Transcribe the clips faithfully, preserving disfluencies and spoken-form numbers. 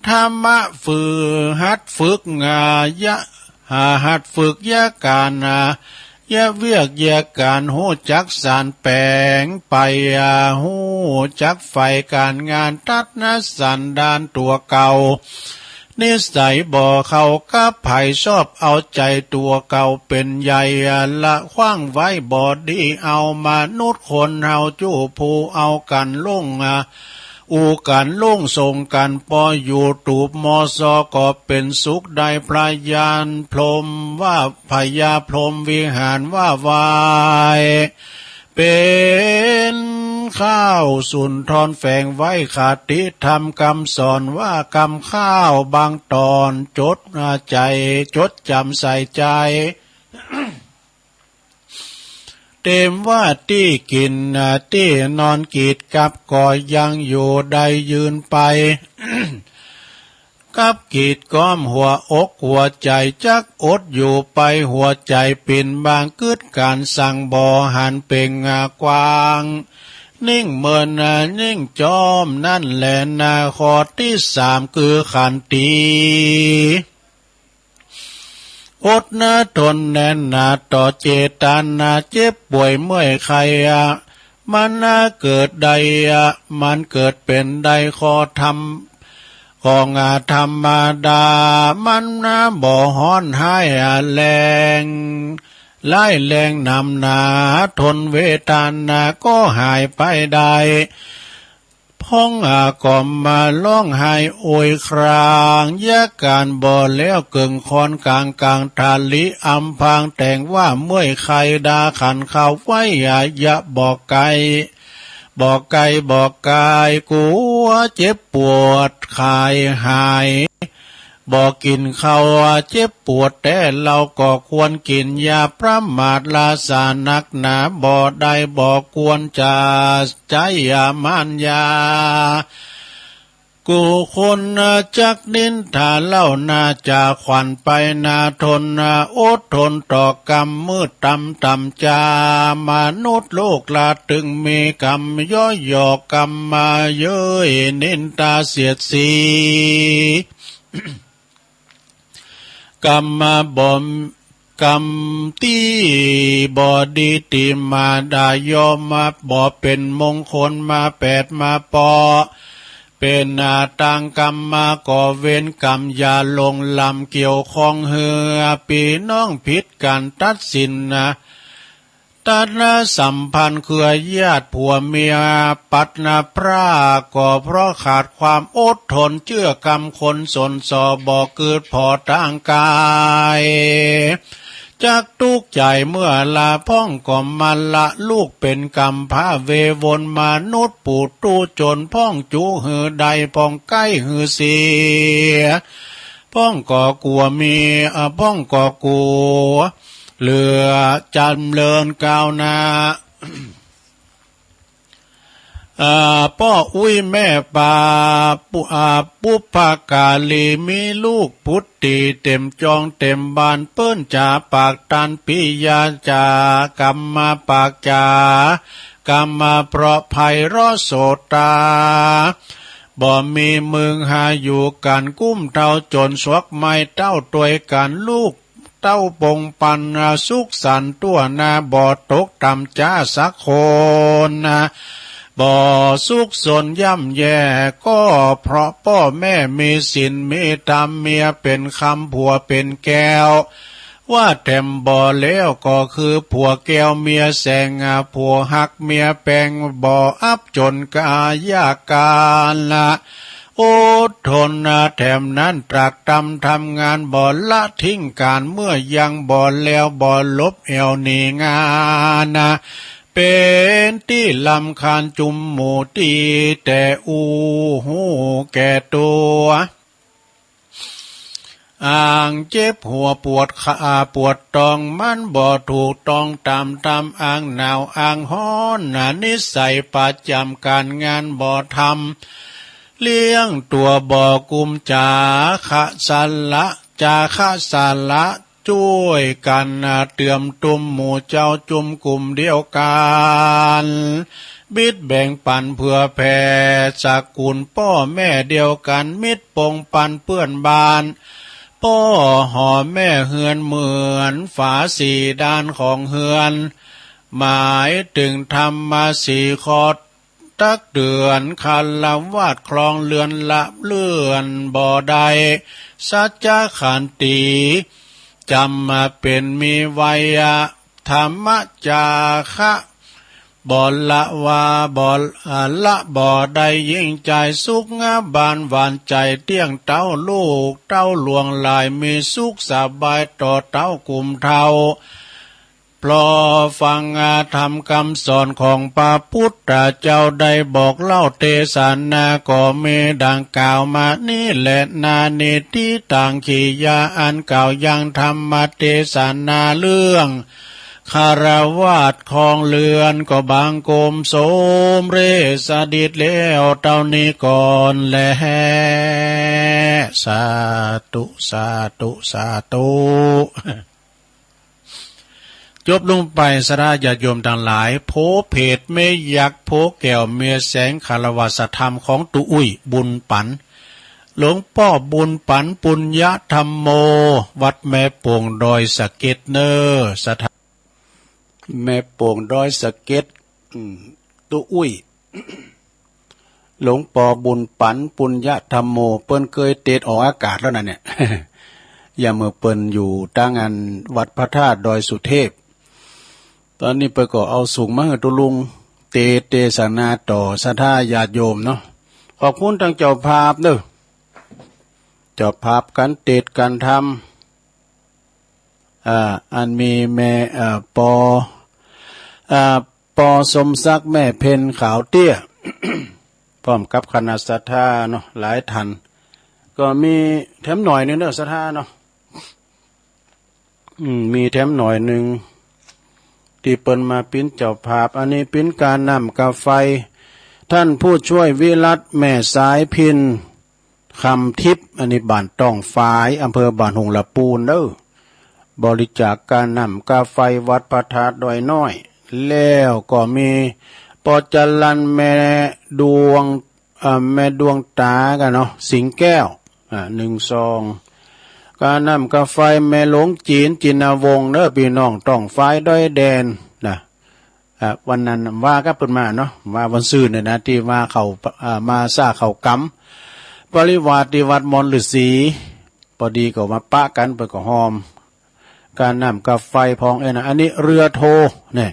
ธรรมะฝึกหัดฝึกงายะ หาหัดฝึกยะก๋าน ยะเวียกยะก๋าน ฮู้จักสานแป๋งไป ฮู้จักใฝ่ก๋านงาน ตั๊ดนะสันดานตั๋วเก่า นิสัยบ่เข้ากับใผ ชอบเอาใจ๋ตั๋วเก่าเป๋นใหญ่ ละขว้างไว้บ่ดี เอามนุษย์คนเฮาจู้ผู้เอากั๋นลุ่ง อู้กั๋นลุ่งส่งกั๋นปออยู่ ตูบ มส ก็เป๋นสุขได้ พยานพรหมว่า พญาพรหมวิหารว่าไว้ เป๋นข้าวสุนทรแฝงไว้ คติธรรมกำสอนว่ากำข้าวบางต๋อน จดใจ๋ จดจ๋ำใส่ใจ๋ เตรียมว่าตี้กิ๋น ตี้นอน กีดกับก็ยังอยู่ได้ ยืนไป กับกีดก้อมหัวอกหัวใจ๋ จักอดอยู่ไป หัวใจ๋ปิ่นบาง กึ๊ดก๋านสั่งบ่หันเป่งกว้าง นิ่งเมินนิ่งจ้อม นั้นแหละนา ข้อตี้สามคือขันติ อดนะทนแน่นหนาต่อเจตนา เจ็บป่วยเมื่อยไข้ มันนะเกิดได้ มันเกิดเป๋นได้ ข้อธรรม ของธรรมดา มันนะบ่ฮ้อนฮ้ายแฮง ร้ายแรงหนำหนา ทนเวทนาก็หายไปได้ พ่องก็มาฮ้องไห้โอยคราง ยะก๋านบ่แล้วเกิ่งคอนก๋างก๋าง ทะลิอำพราง แต่งว่าเมื่อยไข้ดาขันเข้าไว้ ยะบ่ไกล บ่ไกลบ่ไกล กั๋วเจ็บปวดไข้หาย บ่กิ๋นข้าวเจ็บปวดแต๊ เฮาก็ควรกิ๋น อย่าประมาทละสานักหนา บ่ได้บ่ควรจะใจ๊มารยา กู้คนจักนินทาเล่านา จะขวัญไปนา ทนอดทนต่อกรรมมืดต่ำต่ำจา มนุษย์โลกลาตึงมีกรรมย้อยหยอก กรรมมาเย้ยนินทาเสียดสี กรรมมาบ่ กรรมตี้บ่ดีตี้มาดา ย่อมมาบ่เป๋นมงคล มาแปดมาปอ เป๋นหน้าตางกรรม มาก่อเวรกรรม อย่าหลงลำเกี่ยวข้อง หื้อปี้น้องผิดกั๋นตัดสินนะ ตัดนะสัมพันธ์เครือญาติผัวเมีย ปัดนะพราก ก็เพราะขาดความอดทน เจื้อกำคนสนส่อ บ่เกิดผ่อตางก๋าย จักตุ๊กข์ใจ๋เมื่อลา พ่องก็มาละลูกเป๋นกำพร้า เววนมนุษย์ปุถุชน พ่องจุหื้อได้ พ่องใก้หื้อเสีย พ่องก็กั๋วมี อ่า พ่องก็กั๋ว เหลือจ๋ำเริญก้าวหน้า อ่า ป้ออุ๊ยแม่ปา ปุ อ่า ปุพพกาลี มีลูกปุตติเต๋มจองเต๋มบ้าน เปิ้นจ๋าปากตัน ปิยาจ๋า กำมาปากจ๋า กำมาเพราะไพเราะโสตา บ่มีเมิงหาอยู่กั๋น กุ้มเต้าจ๋นสวกไม้เต้าตวยกั๋น ลูก เต้าปงปันสุขสันต์ตั๋วหน้า บ่ตกต่ำจ๊าสักคน บ่สุขสนย่ำแย่ ก็เพราะป้อแม่มีศีลมีธรรม เมียเป๋นคำผัวเป๋นแก้ว ว่าแถมบ่แล้วก็คือผัวแก้วเมียแสง ผัวฮักเมียแปง บ่อับจ๋นกายาการละ อดทนนะ แถมนั้นตรากตรำทำงาน บ่ละทิ้งก๋าน เมื่อยังบ่แล้วบ่หลบแอ่วหนีงานนะ เป๋นตี้รำคาญจุมหมู่ตี้ แต่อู้ฮู้แก่ตั๋ว อ่างเจ็บหัวปวดขาปวดตอง มันบ่ถูกต้องต๋ามธรรม อ่างหนาวอ่างฮ้อนนะ นิสัยประจ๋ำก๋านงานบ่ทำ เลี้ยงตั๋วบ่กุม จ๋าคะสาระ จ๋าคะสาระ จ้วยกั๋นเติมตุ้มหมู่เจ้าจุมกุ่มเดียวกั๋น บิดแบ่งปั๋นเผื่อแผ่ สกุลป้อแม่เดียวกั๋น มิตรปงปันเปื้อนบ้าน ป้อหอแม่เฮือนเหมือนฝาสี่ด้านของเฮือน หมายเถิงธรรมะสี่ข้อ ตักเตื๋อนฆราวาสครองเฮือนละเลื่อนบ่ได้ สัจจะขันติ จ๋ำมาเป๋นมีไวยะ ธรรมะจาคะ บ่ละว่าบ่ อ่า ละบ่ได้ยิ่งใจ๋สุข งามบานหวานใจ๋เตี้ยงเต้าลูก เต้าหลวงหลายมีสุขสบายต่อเต้ากุมเฒ่า เพราะฟังธรรมกำสอนของพระพุทธเจ้าได้บอกเล่าเตสนาก็มีดังกล่าวมานี้แลนา นิฏฐิตัง กิริยาอันกล่าวยังธรรมเตสนาเรื่องฆราวาสครองเฮือนก็บังคมสมเร็จสำเร็จแล้วเต้านี้ก่อนแล สาธุ สาธุ สาธุ จบลงไป ศรัทธาญาติโยมตังหลาย โผเพจแม่ยักษ์ โผแก้วแม่แสง ฆราวาสธรรมของตุ๊อุ้ยบุญปั๋น หลวงป้อบุญปั๋น ปุญญธัมโม วัดแม่โป่งดอยสะเก็ดเน่อ ศรัทธา แม่โป่งดอยสะเก็ด อืม ตุ๊อุ้ย หลวงป้อบุญปั๋น ปุญญธัมโม เปิ้นเกยเตสน์ออกอากาศแล้วนะเนี่ย ยามเมื่อเปิ้นอยู่ตางอันวัดพระธาตุดอยสุเทพ ต๋อนนี้เปิ้นก็เอาสูงมาหื้อตุ๊ลุงเตสน์เตสนาต่อศรัทธาญาติโยมเนาะ ขอบคุณตางเจ้าภาพเน่อ เจ้าภาพก๋านเตสน์ก๋านธรรม อ่า อันมีแม่ เอ่อ ปอ อ่า ปอสมศักดิ์ แม่เพ็ญ ขาวเตี้ย พร้อมกับคณะศรัทธาเนาะ หลายท่าน ก็มีแถมหน่อยนึ่งเน่อศรัทธาเนาะ อืม มีแถมหน่อยนึ่ง ตี้เปิ้นมาเป๋นเจ้าภาพ อันนี้เป๋นก๋านน้ำกาไฟ ท่านผู้ช่วยวิรัต แม่สายพิณ คำทิพย์ อันนี้บ้านต้องฝาย อำเภอบ้านโฮ่งละปูนเน่อ บริจาคก๋านน้ำกาไฟวัดพระธาตุดอยน้อย แล้วก็มีปอจรัญ แม่ดวง เอ่อ แม่ดวงตากั๋นเนาะ สิงห์แก้ว อ่า นึ่งซอง ก๋านน้ำกาไฟแม่หลวงจี๋น จินนาวงศ์เน่อ ปี้น้องต้องฝายดอยแดนนะ อ่า วันนั้นว่ากับเปิ้นมาเนาะ ว่าวันซืนเนี่ยนะ ตี้ว่าเขา อ่า มาสร้างเขากำปริวาสตี้วัดมอนฤๅษี ปอดีก็มาปะกั๋น เปิ้นก็ฮอม ก๋านน้ำกาไฟพองเอ้ยนะ อันนี้เรือโทเนี่ย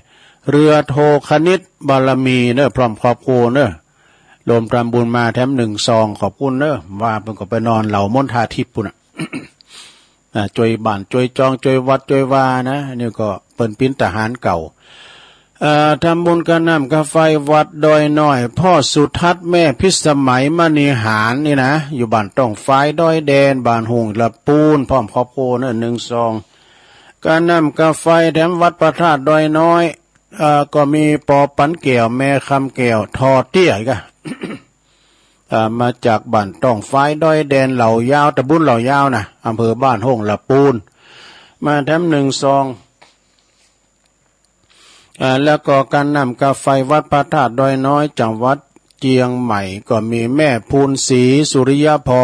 เรือโทคณิตบารมีเน่อ พร้อมครอบครัวเน่อ รวมทำบุญมาแถมนึ่งซอง ขอบคุณเน่อ ว่าเปิ้นก็ไปนอนเหล่ามณฑาทิพย์ปู้นน่ะ อ่า จ้วยบ้านจ้วยจอง จ้วยวัดจ้วยวานะ อันนี้ก็เปิ้นเป๋นทหารเก่า เอ่อ ทำบุญก๋านน้ำกาไฟวัดดอยน้อย พ่อสุทัศน์ แม่พิสมัย มณีหาญนี่นะ อยู่บ้านต้องฝายดอยแดน บ้านโฮ่งละปูน พร้อมครอบครัวเน่อ นึ่งซอง ก๋านน้ำกาไฟแถมวัดพระธาตุดอยน้อย เอ่อ ก็มีปอปันแก้ว แม่คำแก้ว ทอเตี้ยอีกอะ เอ่อ มาจากบ้านต้องฝายดอยแดน เหล่ายาว ตำบลเหล่ายาวนะ อำเภอบ้านโฮ่งละปูน มาแถมนึ่งซอง อ่า แล้วก็ก๋านน้ำกาไฟวัดพระธาตุดอยน้อย จังหวัดเจียงใหม่ ก็มีแม่ภูนศรี สุริยะพอ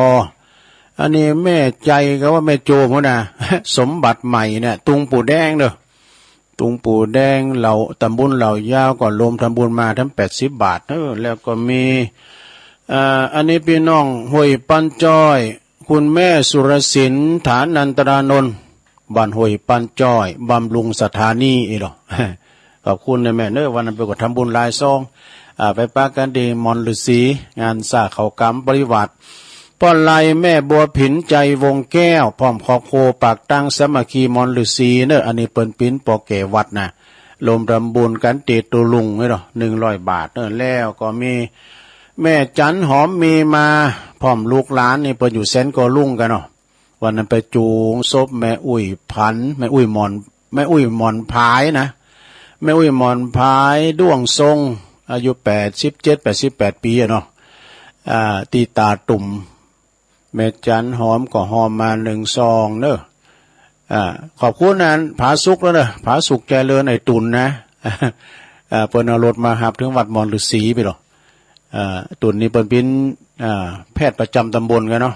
อันนี้แม่ใจ๋ ก็ว่าแม่โจมหั้นนะ สมบัติใหม่เนี่ย ตุงปู่แดงเน่อ ตุงปู่แดง เหล่า ตำบลเหล่ายาว ก็รวมทำบุญมาแถมแปดสิบบาทเน่อ แล้วก็มี อ่า อันนี้ปี้น้องห้วยปันจ้อย คุณแม่สุรศิลป์ ฐานันตรานนท์ บ้านห้วยปันจ้อย บำรุงสถานีอี้เหรอ ขอบคุณนะแม่เน่อ วันนั้นไปก็ทำบุญหลายซอง อ่า ไปปะกั๋นตี้มอนฤๅษี งานสร้างเขากำปริวาส ป้อไล แม่บัวผิน ใจวงแก้ว พร้อมครอบครัว ปากตังสามัคคีมอนฤๅษีเน่อ อันนี้เปิ้นเป๋นปอแก่วัดนะ รวมทำบุญกั๋นตี้ตุ๊ลุงนี่เหรอ นึ่งร้อยบาทเน่อ แล้วก็มีแม่จั๋นหอม มีมา พร้อมลูกหลานนี่ เปิ้นอยู่แสนกอลุ่งกั๋นเนาะ วันนั้นไปจูงศพแม่อุ้ยผัน แม่อุ้ยหม่อน แม่อุ้ยหม่อนผายนะ แม่อุ้ยหม่อนผาย ด้วงทรง อายุแปดสิบเจ็ด แปดสิบแปดปี๋อะเนาะ อ่า ตี้ต๋าตุ่ม แม่จั๋นหอมก็ฮอมมานึ่งซองเน่อ อ่า ขอบคุณอันผาสุกแล้วเนอะ ผาสุกเจริญ ไอ้ตุ่นนะ อ่า เปิ้นเอารถมาฮับเถิงวัดมอนฤๅษีปี้เนาะ อ่า ตุ่นนี่เปิ้นเป๋น อ่า แพทย์ประจำตำบลกั๋นเนาะ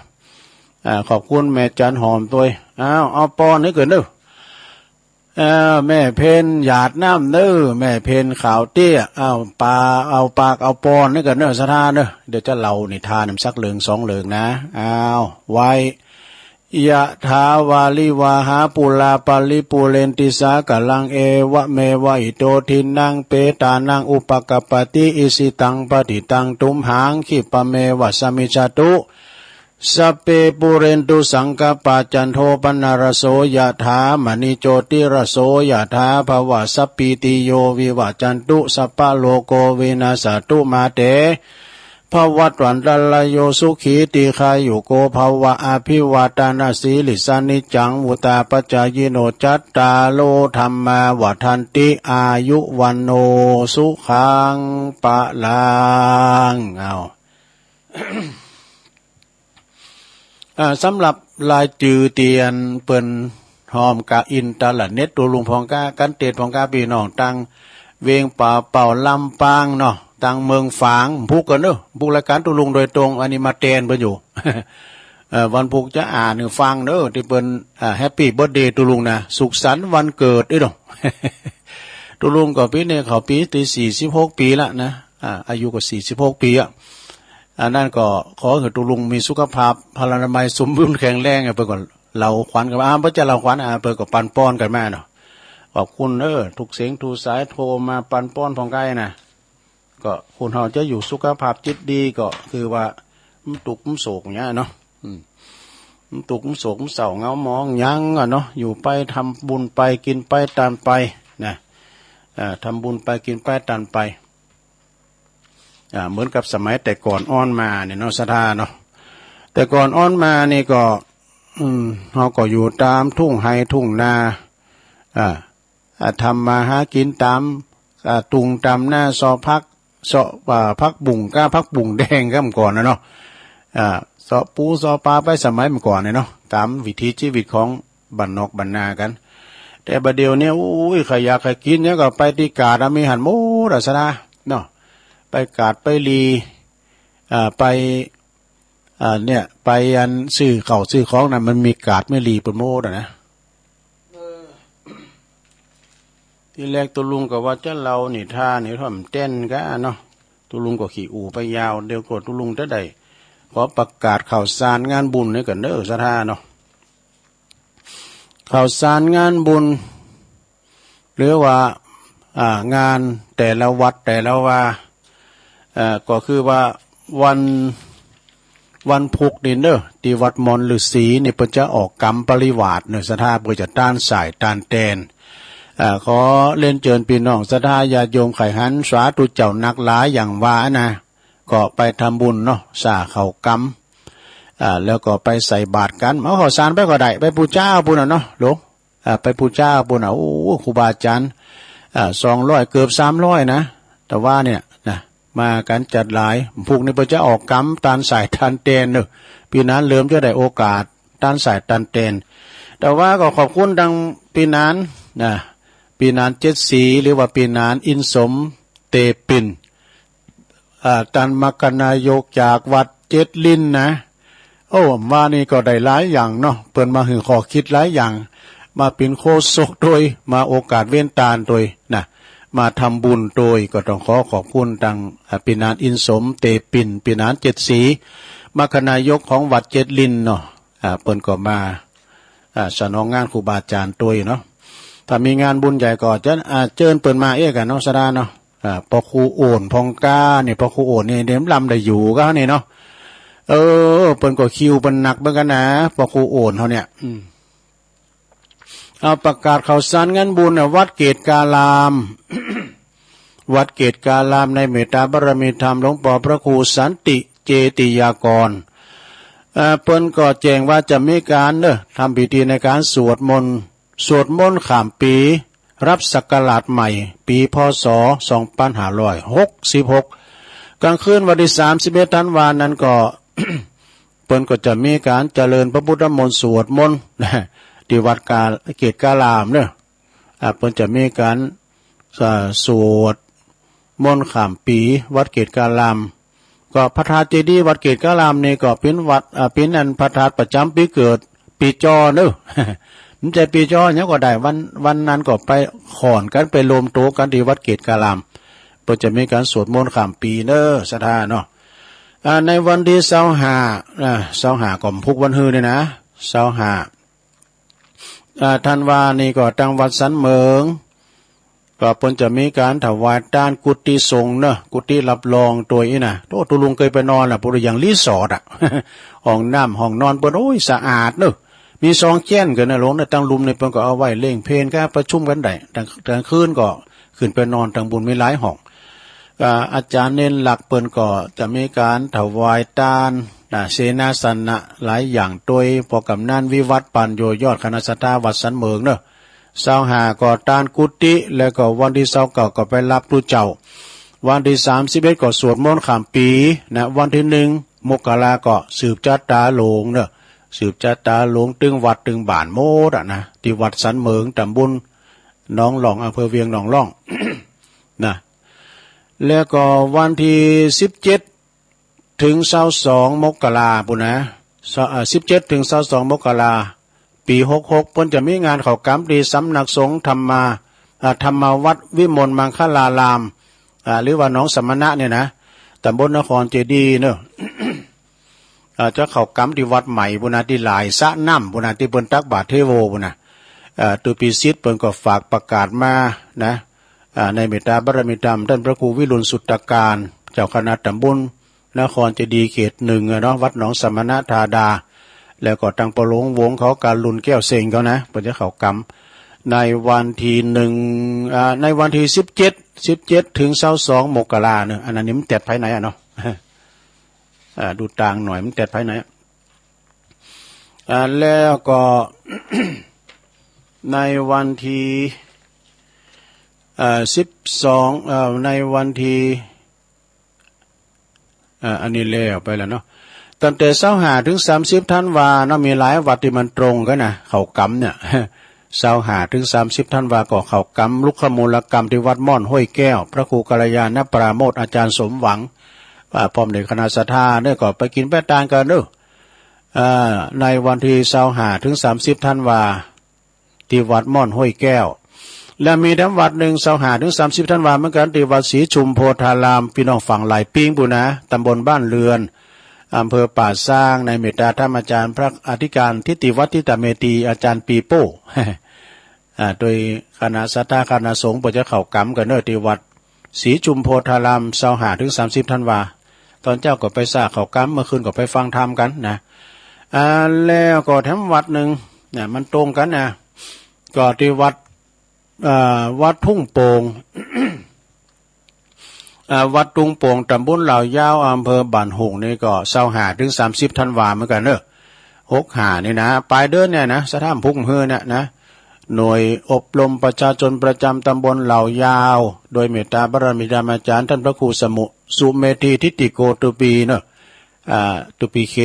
อ่า ขอบคุณแม่จันหอมตวย อ้าว เอาปอนหื้อเกินเน่อ เออ แม่เพ็ญหยาดน้ำเน่อ แม่เพ็ญขาวเตี้ย เอาปา เอาปากเอาปอนหื้อเกินเน่อ ศรัทธาเน่อ เดี๋ยวจะเล่านิทานสักเรื่องสองเรื่องนะ อ้าว ไหว้ ยะถาวาริวาหาปูราปะริปูเรนติสาคะรัง เอวะเมวะอิโตทินนังเปตานังอุปะกัปปะติ อิชิตังปะฏิตังตุมหัง คิปะเมวะสะมิชฌะตุ สัพเพปูเรนตุสังกัปปา จันโทปะนะระโส ยะถา มะณิโจติระโส ยะถา ภะวะ สัพพีติโย วิวะจันตุ สัพพะโรโค วินัสสะตุ มาเต ภะวัตวันตะราโย สุขี ตีฆายุโก ภะวะ อะภิวาทะนะสีลิสสะ นิจจัง วุฑาปะจายิโน จัตตาโร ธัมมา วัฑฒันติ อายุ วัณโณ สุขัง พะลัง เอา อ่า สำหรับรายจื้อตี้อันเปิ้นฮอมกาอินเทอร์เน็ต ตุ๊ลุงพ่องกา กันเตศพ่องกา ปี้น้องตังเวงป่าเป้า ลำปางเนาะ ตังเมืองฝาง พูกกั๋นเน่อ พูกรายก๋านตุ๊ลุงโดยตรง อันนี้มาแตนเปิ้นอยู่ เอ่อ วันพูกจะอ่านหื้อฟังเน่อ ตี้เปิ้น อ่า แฮปปี้เบิร์ธเดย์ตุ๊ลุงนะ สุขสันต์วันเกิด เอ้ยเนาะ ตุ๊ลุงก็ปี๋นี้เข้าปี๋ตี้สี่สิบหกปี๋ละนะ อ่า อายุก็สี่สิบหกปี๋อะ อันนั้นก็ขอหื้อตุ๊ลุงมีสุขภาพพลานามัยสมบูรณ์แข็งแรง เปิ้นก็เล่าขวัญกั๋น อ่า เปิ้นจะเล่าขวัญ อ่า เปิ้นก็ปันป้อนกั๋นมาเนาะ ขอบคุณเน่อ ทุกเสียงทุกสายโทรมาปันป้อนพ่องกานะ ก็คนเฮาจะอยู่สุขภาพจิตดีก็คือว่าบ่ตุ๊กบ่โศกเนี้ยเนาะ อืม บ่ตุ๊กบ่โศกบ่เศร้าเหงาหมองหยังอะเนาะ อยู่ไปทำบุญไปกิ๋นไปตานไปนะ อ่า ทำบุญไปกิ๋นไปตานไป อ่า เหมือนกับสมัยแต่ก่อนอ้อนมาเนี่ยเนาะ ศรัทธาเนาะ แต่ก่อนอ้อนมานี่ก็ อืม เฮาก็อยู่ต๋ามทุ่งไฮ่ทุ่งนา อ่า อ่า ทำมาหากิ๋นต๋าม อ่า ตุงต๋ามนา เซาะผัก เซาะ อ่า ผักบุ้งก้า ผักบุ้งแดงก้าเมื่อก่อนนะเนาะ อ่า เซาะปูเซาะปลาไปสมัยเมื่อก่อนเนี่ยเนาะ ต๋ามวิถีชีวิตของบ้านนอกบ้านนากั๋น แต่บ่าเดี่ยวนี้ อุ้ย ใผอยากใผกิ๋นหยังก็ไปตี้กาดอะ มีหั้นหมดอะ ศรัทธาเนาะ ไปกาดไปหลี อ่า ไป อ่า เนี่ย ไปอันซื้อข้าวซื้อของนะ มันมีกาดมีหลีไปหมดอะนะ เออ ตี้แรกตุ๊ลุงก็ว่าจะเล่านิทานนี่ทำแตนก้าเนาะ ตุ๊ลุงก็ขี้อู้ไปยาว เดี๋ยวก็ตุ๊ลุงจะได้ขอประกาศข่าวสารงานบุญหื้อกั๋นเน่อ ศรัทธาเนาะ ข่าวสารงานบุญ หรือว่า อ่า งานแต่ละวัดแต่ละวา เอ่อ ก็คือว่าวัน วันพูกนี่เน่อ ตี้วัดมอนฤๅษีนี่เปิ้นจะออกกำปริวาสเน่อ ศรัทธา เปิ้นจะตานส่ายตานแตน เอ่อ ขอเรียนเจิญปี้น้องศรัทธาญาติโยมใผหันสาธุเจ้านักหลายอย่างว่านะ ก็ไปทำบุญเนาะ ส่าข้าวกำ อ่า แล้วก็ไปใส่บาตรกั๋น เอาข้าวสารไปก็ได้ ไปปู๋จาปู้นน่ะเนาะ หลวง อ่า ไปปู๋จาปู้นน่ะ โอ้ ครูบาอาจ๋ารย์ อ่า สองร้อย เกือบสามร้อยนะ แต่ว่าเนี่ยนะ มากั๋นจัดหลาย พูกนี้เปิ้นจะออกกำตานส่ายตานแตนเน่อ ปี้หนานเริ่มจะได้โอกาสตานส่ายตานแตน แต่ว่าก็ขอบคุณตังปี้หนานนะ ปี้หนานเจ็ดสี หรือว่าปี้หนานอินสม เตปิ่น อ่า ตานมรรคนายกจากวัดเจ็ดลิ้นนะ โอ้ ว่านี่ก็ได้หลายอย่างเนาะ เปิ้นมาหื้อข้อคิดหลายอย่าง มาเป๋นโฆษกตวย มาโอกาสเว้นตานตวยนะ มาทำบุญตวย ก็ต้องขอขอบคุณตัง อ่า ปี้หนานอินสม เตปิ่น ปี้หนานเจ็ดสี มรรคนายกของวัดเจ็ดลิ้นเนาะ อ่า เปิ้นก็มา อ่า สนองงานครูบาอาจ๋ารย์ตวยเนาะ ถ้ามีงานบุญใหญ่ก็จะ อ่า เจิญเปิ้นมาเอกอะเนาะ ศรัทธาเนาะ อ่า ป้อครูโอ่นพ่องก้าเนี่ย ป้อครูโอ่นเนี่ย เดี๋ยวลำได้อยู่ก็เนี่ยเนาะ เออ เปิ้นก็คิวเปิ้นหนักเหมือนกั๋นนะ ป้อครูโอ่นเฮาเนี่ย อืม เอาประกาศข่าวสารงานบุญน่ะ วัดเกตุการาม วัดเกตุการามในเมตตาบารมีธรรมหลวงป้อพระครูสันติเจติยากร เอ่อ เปิ้นก็แจ้งว่าจะมีก๋านเน่อ ทำพิธีในก๋านสวดมนต์ สวดมนต์ข้ามปี๋ รับศักราชใหม่ ปี๋ พ.ศ. สองพันห้าร้อยหกสิบหก ก๋างคืนวันตี้สามสิบเอ็ดธันวานั้นก็ เปิ้นก็จะมีก๋านเจริญพระพุทธมนต์สวดมนต์ ตี้วัดกา เกตุการามเนาะ อ่า เปิ้นจะมีก๋าน อ่า สวดมนต์ข้ามปี๋วัดเกตุการาม ก็พระธาตุเจดีย์วัดเกตุการามนี่ก็เป๋นวัด อ่า เป๋นอันพระธาตุประจ๋ำปี๋เกิด ปี๋จอเนาะ บ่ใจ้ปี๋จอหยังก็ได้ วัน วันนั้นก็ไปข่อนกั๋น ไปรวมตั๋วกั๋นตี้วัดเกตุการาม เปิ้นจะมีก๋านสวดมนต์ข้ามปี๋เนาะ ศรัทธาเนาะ อ่า ในวันตี้ซาวห้า อ่า ซาวห้าก็พุกวันฮือนี่นะ ซาวห้า อ่า ธันวานี่ก็ตังวัดสันเหมิง ก็เปิ้นจะมีก๋านถวายตานกุฏิสงฆ์เนาะ กุฏิรับรองตวยอี้นะ โอ้ ตุ๊ลุงเกยไปนอนละ ปูดอย่างรีสอร์ทอะ ห้องน้ำห้องนอนเปิ้น โอ้ย สะอาดเนาะ มีซองแจ้นกั๋นนะ หลวงนะ ตังลุ่มนี่เปิ้นก็เอาไว้เล่งเพลงกั๋น ประชุมกั๋นได้ ตัง ตังคืนก็ขึ้นไปนอนตังบุญมีหลายห้อง อ่า อาจ๋ารย์เณรหลักเปิ้นก็จะมีก๋านถวายตาน อ่า เสนาสนะหลายอย่างตวย ป้อกำนันวิวัฒน์ ปัญโญ ยอดคณะศรัทธาวัดสันเหมิงเนาะ ซาวห้าก็ตานกุฏิ แล้วก็วันตี้ซาวเก้าก็ไปรับตุ๊เจ้า วันตี้สามสิบเอ็ดก็สวดมนต์ข้ามปี๋นะ วันตี้หนึ่งมกราก็สืบจะตาหลงเนาะ สืบจะตาหลงตึงวัดตึงบ้านหมดอะนะ ตี้วัดสันเหมิง ตำบลหนองล่อง อำเภอเวียงหนองล่องนะ แล้วก็วันตี้สิบเจ็ด เถิงซาวสองมกราปู้นนะ ซะ เอ่อ สิบเจ็ดเถิงซาวสองมกรา ปี๋หกหก เปิ้นจะมีงานเข้ากรรมตี้สำนักสงฆ์ธรรมา อ่า ธรรมวัตรวิมลมังคลาราม อ่า หรือว่าหนองสมณะเนี่ยนะ ตำบลนครเจดีย์เนาะ อ่า จะเข้ากรรมตี้วัดใหม่ปู้นนะ ตี้หลายสระน้ำปู้นนะ ตี้เปิ้นตักบาตรเทโวปู้นนะ อ่า ตุ๊ปี๋สิทธิ์เปิ้นก็ฝากประกาศมานะ อ่า ในเมตตาบารมีธรรม ต้านพระครูวิรุฬสุตตการ เจ้าคณะตำบลนครเจดีย์เขตหนึ่งอะเนาะ วัดหนองสมณธาดา แล้วก็ตังปอหลวงวงศ์เขา กาลุนแก้วเซ็งเขานะ เปิ้นจะเข้ากรรม ในวันตี้หนึ่ง อ่า ในวันตี้สิบเจ็ด สิบเจ็ดเถิงซาวสองมกราเนาะ อันนั้นนี่มันแต๊ดภายในอะเนาะ อ่า ดูตางหน่อย มันแต๊ดภายในอะ อ่า แล้วก็ ในวันตี้ อ่า สิบสอง เอ่อ ในวันตี้ อ่า อันนี้แล้วไปแล้วเนาะ ตั้งแต่ซาวห้าเถิงสามสิบธันวาเนาะ มีหลายวัดตี้มันตรงกั๋นนะ เข้ากรรมเนี่ย ซาวห้าเถิงสามสิบธันวาก็เข้ากรรม รุกขมูลกรรมตี้วัดม่อนห้วยแก้ว พระครูกัลยาณปราโมทย์ อาจ๋ารย์สมหวัง อ่า พร้อมด้วยคณะศรัทธาเนี่ยก็ไปกิ๋นไปตานกั๋นเนาะ อ่า ในวันตี้ซาวห้าเถิงสามสิบธันวา ตี้วัดม่อนห้วยแก้ว และมีแถมวัดนึ่ง ซาวห้าเถิงสามสิบธันวาเหมือนกั๋น ตี้วัดศรีชุมโพธาราม ปี้น้องฝั่งหลายปิ้งปู้นนะ ตำบลบ้านเรือน อำเภอป่าซาง ในเมตตาธรรมาจ๋ารย์พระอธิการทิติวัฒน์ ทิตเมธี อาจ๋ารย์ปีโป้ อ่า โดยคณะศรัทธาคณะสงฆ์เปิ้นจะเข้ากรรมกั๋นเนาะ ตี้วัดศรีชุมโพธาราม ซาวห้าเถิงสามสิบธันวา ต๋อนเจ๊าก็ไปสร้างเข้ากรรม เมื่อคืนก็ไปฟังธรรมกั๋นนะ อ่า แล้วก็แถมวัดนึ่งนะ มันตรงกั๋นนะ ก็ตี้วัด อ่า วัดทุ่งโป่ง อ่า วัดทุ่งโป่ง ตำบลเหล่ายาว อำเภอบ้านโฮ่งนี่ก็ซาวห้าเถิงสามสิบธันวาเหมือนกั๋นเนาะ หกห้านี่นะ ป๋ายเดือนเนี่ยนะ ศรัทธาพุกหื้อเนี่ยนะ หน่วยอบรมประชาชนประจ๋ำตำบลเหล่ายาว โดยเมตตาบารมีธรรมาจ๋ารย์ต้านพระครูสมุ สุเมธี ทิติโก ตุ๊ปี๋เนาะ อ่า ตุ๊ปี๋เค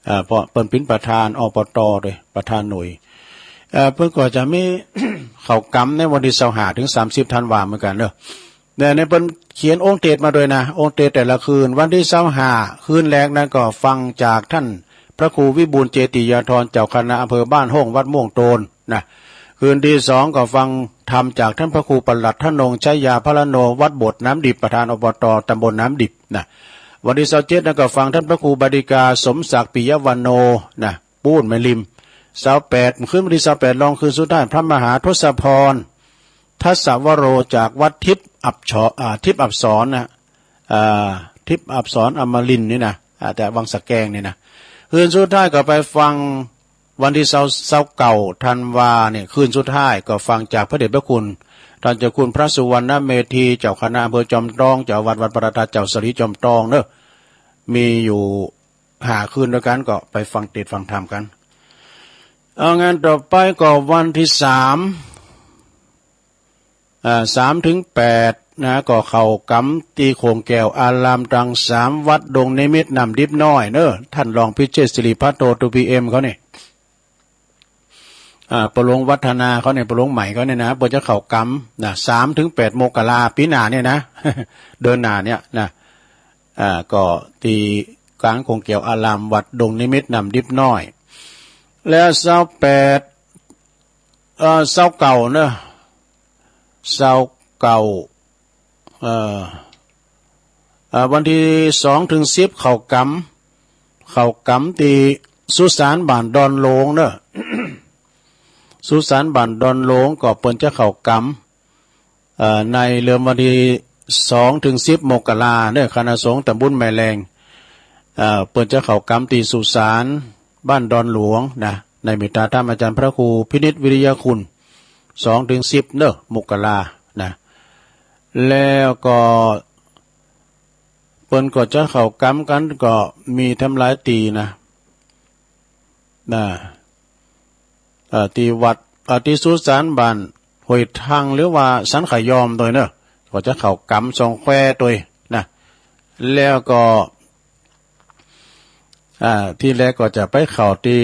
อ่า เพราะเปิ้นเป๋นประธาน อปต โดยประธานหน่วย เอ่อ เปิ้นก็จะมี เข้ากรรมในวันตี้ซาวห้าเถิงสามสิบธันวาเหมือนกั๋นเนาะ เนี่ย ในเปิ้นเขียนองค์เตสน์มาโดยนะ องค์เตสน์แต่ละคืน วันตี้ซาวห้า คืนแรกนั้นก็ฟังจากต้านพระครูวิบูลย์ เจติยาธร เจ้าคณะอำเภอบ้านโฮ่ง วัดม่วงโตนนะ คืนตี้สองก็ฟังธรรมจากต้านพระครูปลัดธนงค์ ชัยยาพรรณโณ วัดโบสถ์น้ำดิบ ประธาน อปต ตำบลน้ำดิบนะ วันตี้ซาวเจ็ดนั้นก็ฟังต้านพระครูบดิกา สมศักดิ์ ปิยวรรณโณนะ ปู๊นแม่ริม ซาวแปด คืนวันตี้ซาวแปด รองคืนสุดท้าย พระมหาทศพร ทัสสวโร จากวัดทิพย์อับฉอ อ่า ทิพย์อับสรนะ อ่า ทิพย์อับสรอมรินทร์นี่นะ อ่า แต่วังสะแกงนี่นะ คืนสุดท้ายก็ไปฟังวันตี้ซาว ซาวเก้าธันวาเนี่ย คืนสุดท้ายก็ฟังจากพระเดชพระคุณ ต้านเจ้าคุณพระสุวรรณเมธี เจ้าคณะอำเภอจอมทอง เจ้าอาวาสวัดพระธาตุ เจ้าสรีจอมทองเนาะ มีอยู่ ห้าคืนตวยกั๋น ก็ไปฟังเตสน์ฟังธรรมกั๋น เอา งานต่อไปก็วันตี้สาม อ่า สามเถิงแปดนะ ก็เข้ากรรมตี้โขงแก้วอารามตังสามวัด ดงนิมิตร น้ำดิบน้อยเนาะ ต้านรองพิเชษฐ ศิริภัทโท ตุ๊ปี๋เอ็มเขานี่ อ่า ปะหลวงวัฒนาเขาเนี่ย ปะหลวงใหม่เขาเนี่ยนะ เปิ้นจะเข้ากรรมนะ สามถึงแปดมกราปี๋หน้าเนี่ยนะ เดือนหน้าเนี่ยนะ อ่า ก็ตี้ก๋างโขงเกียวอารามวัดดงนิมิตรน้ำดิบน้อย แล้วซาวแปด เอ่อ ซาวเก้าเนอะ ซาวเก้า เอ่อ เอ่อ วันตี้สองถึงสิบเข้ากรรม เข้ากรรมตี้สุสานบ้านดอนหลวงเนอะ สุสานบ้านดอนหลวงก็เปิ้นจะเข้ากรรม เอ่อ ในเริ่มวันตี้สองถึงสิบมกราเนอะ คณะสงฆ์ตำบลแม่แลง เอ่อ เปิ้นจะเข้ากรรมตี้สุสานบ้านดอนหลวงนะ ในเมตตาธรรมอาจารย์พระครูพินิจวิริยคุณ สองถึงสิบเนอะ มกรานะ แล้วก็เปิ้นก็จะเข้ากรรมกั๋นก็มีแถมหลายตี้นะ นะ เอ่อ ตี้วัด เอ่อ ตี้สุสานบ้านห้วยทัง หรือว่าสันขะยอมตวยเนอะ ก็จะเข้ากรรมสองแควตวยนะ แล้วก็ อ่า ตี้แรกก็จะไปเข้าตี้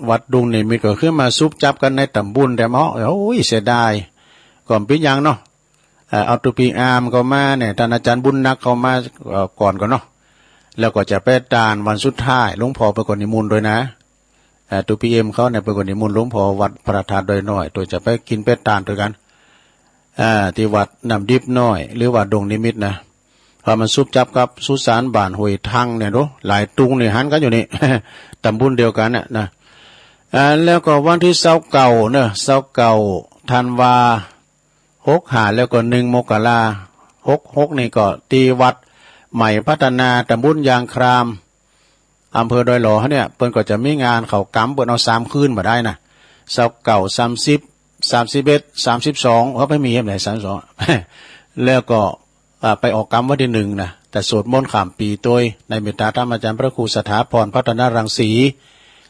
วัดดงนิมิตร ก็คือมาสุบจับกั๋นในตำบลแต๊เนาะ โอ้ย เสียดาย ก็บ่เป๋นหยังเนาะ เอ่อ เอาตุ๊ปี้อามเข้ามาเนี่ย ต้านอาจารย์บุญนักเข้ามา เอ่อ ก่อนก่อเนาะ แล้วก็จะไปตานวันสุดท้าย หลวงพ่อเปิ้นก็นิมนต์ตวยนะ เอ่อ ตุ๊ปี้เอ็มเขาเนี่ยเปิ้นก็นิมนต์หลวงพ่อวัดพระธาตุดอยน้อยตวย จะไปกิ๋นไปตานตวยกั๋น อ่า ตี้วัดน้ำดิบน้อย หรือว่าดงนิมิตรนะ เพราะมันสุบจับกับสุสานบ้านห้วยทังเนี่ยดู หลายตุงเนี่ยหันกั๋นอยู่นี่ ตำบลเดียวกั๋นน่ะนะ อ่า แล้วก็วันตี้ซาวเก้าเนอะ ซาวเก้าธันวา หกห้า แล้วก็หนึ่งมกรา หกหก นี่ก็ตี้วัดใหม่พัฒนา ตำบลยางคราม อำเภอดอยหล่อเนี่ย เปิ้นก็จะมีงานเข้ากรรม เปิ้นเอาสามคืนบ่าดายนะ ซาวเก้า สามสิบ สามสิบเอ็ด สามสิบสอง เฮาไปมีแหมใด สามสิบสอง แล้วก็ อ่า ไปออกกรรมวันตี้หนึ่งนะ แต่สวดมนต์ข้ามปี๋ตวย ในเมตตาธรรมอาจารย์พระครูสถาพรพัฒนรังสี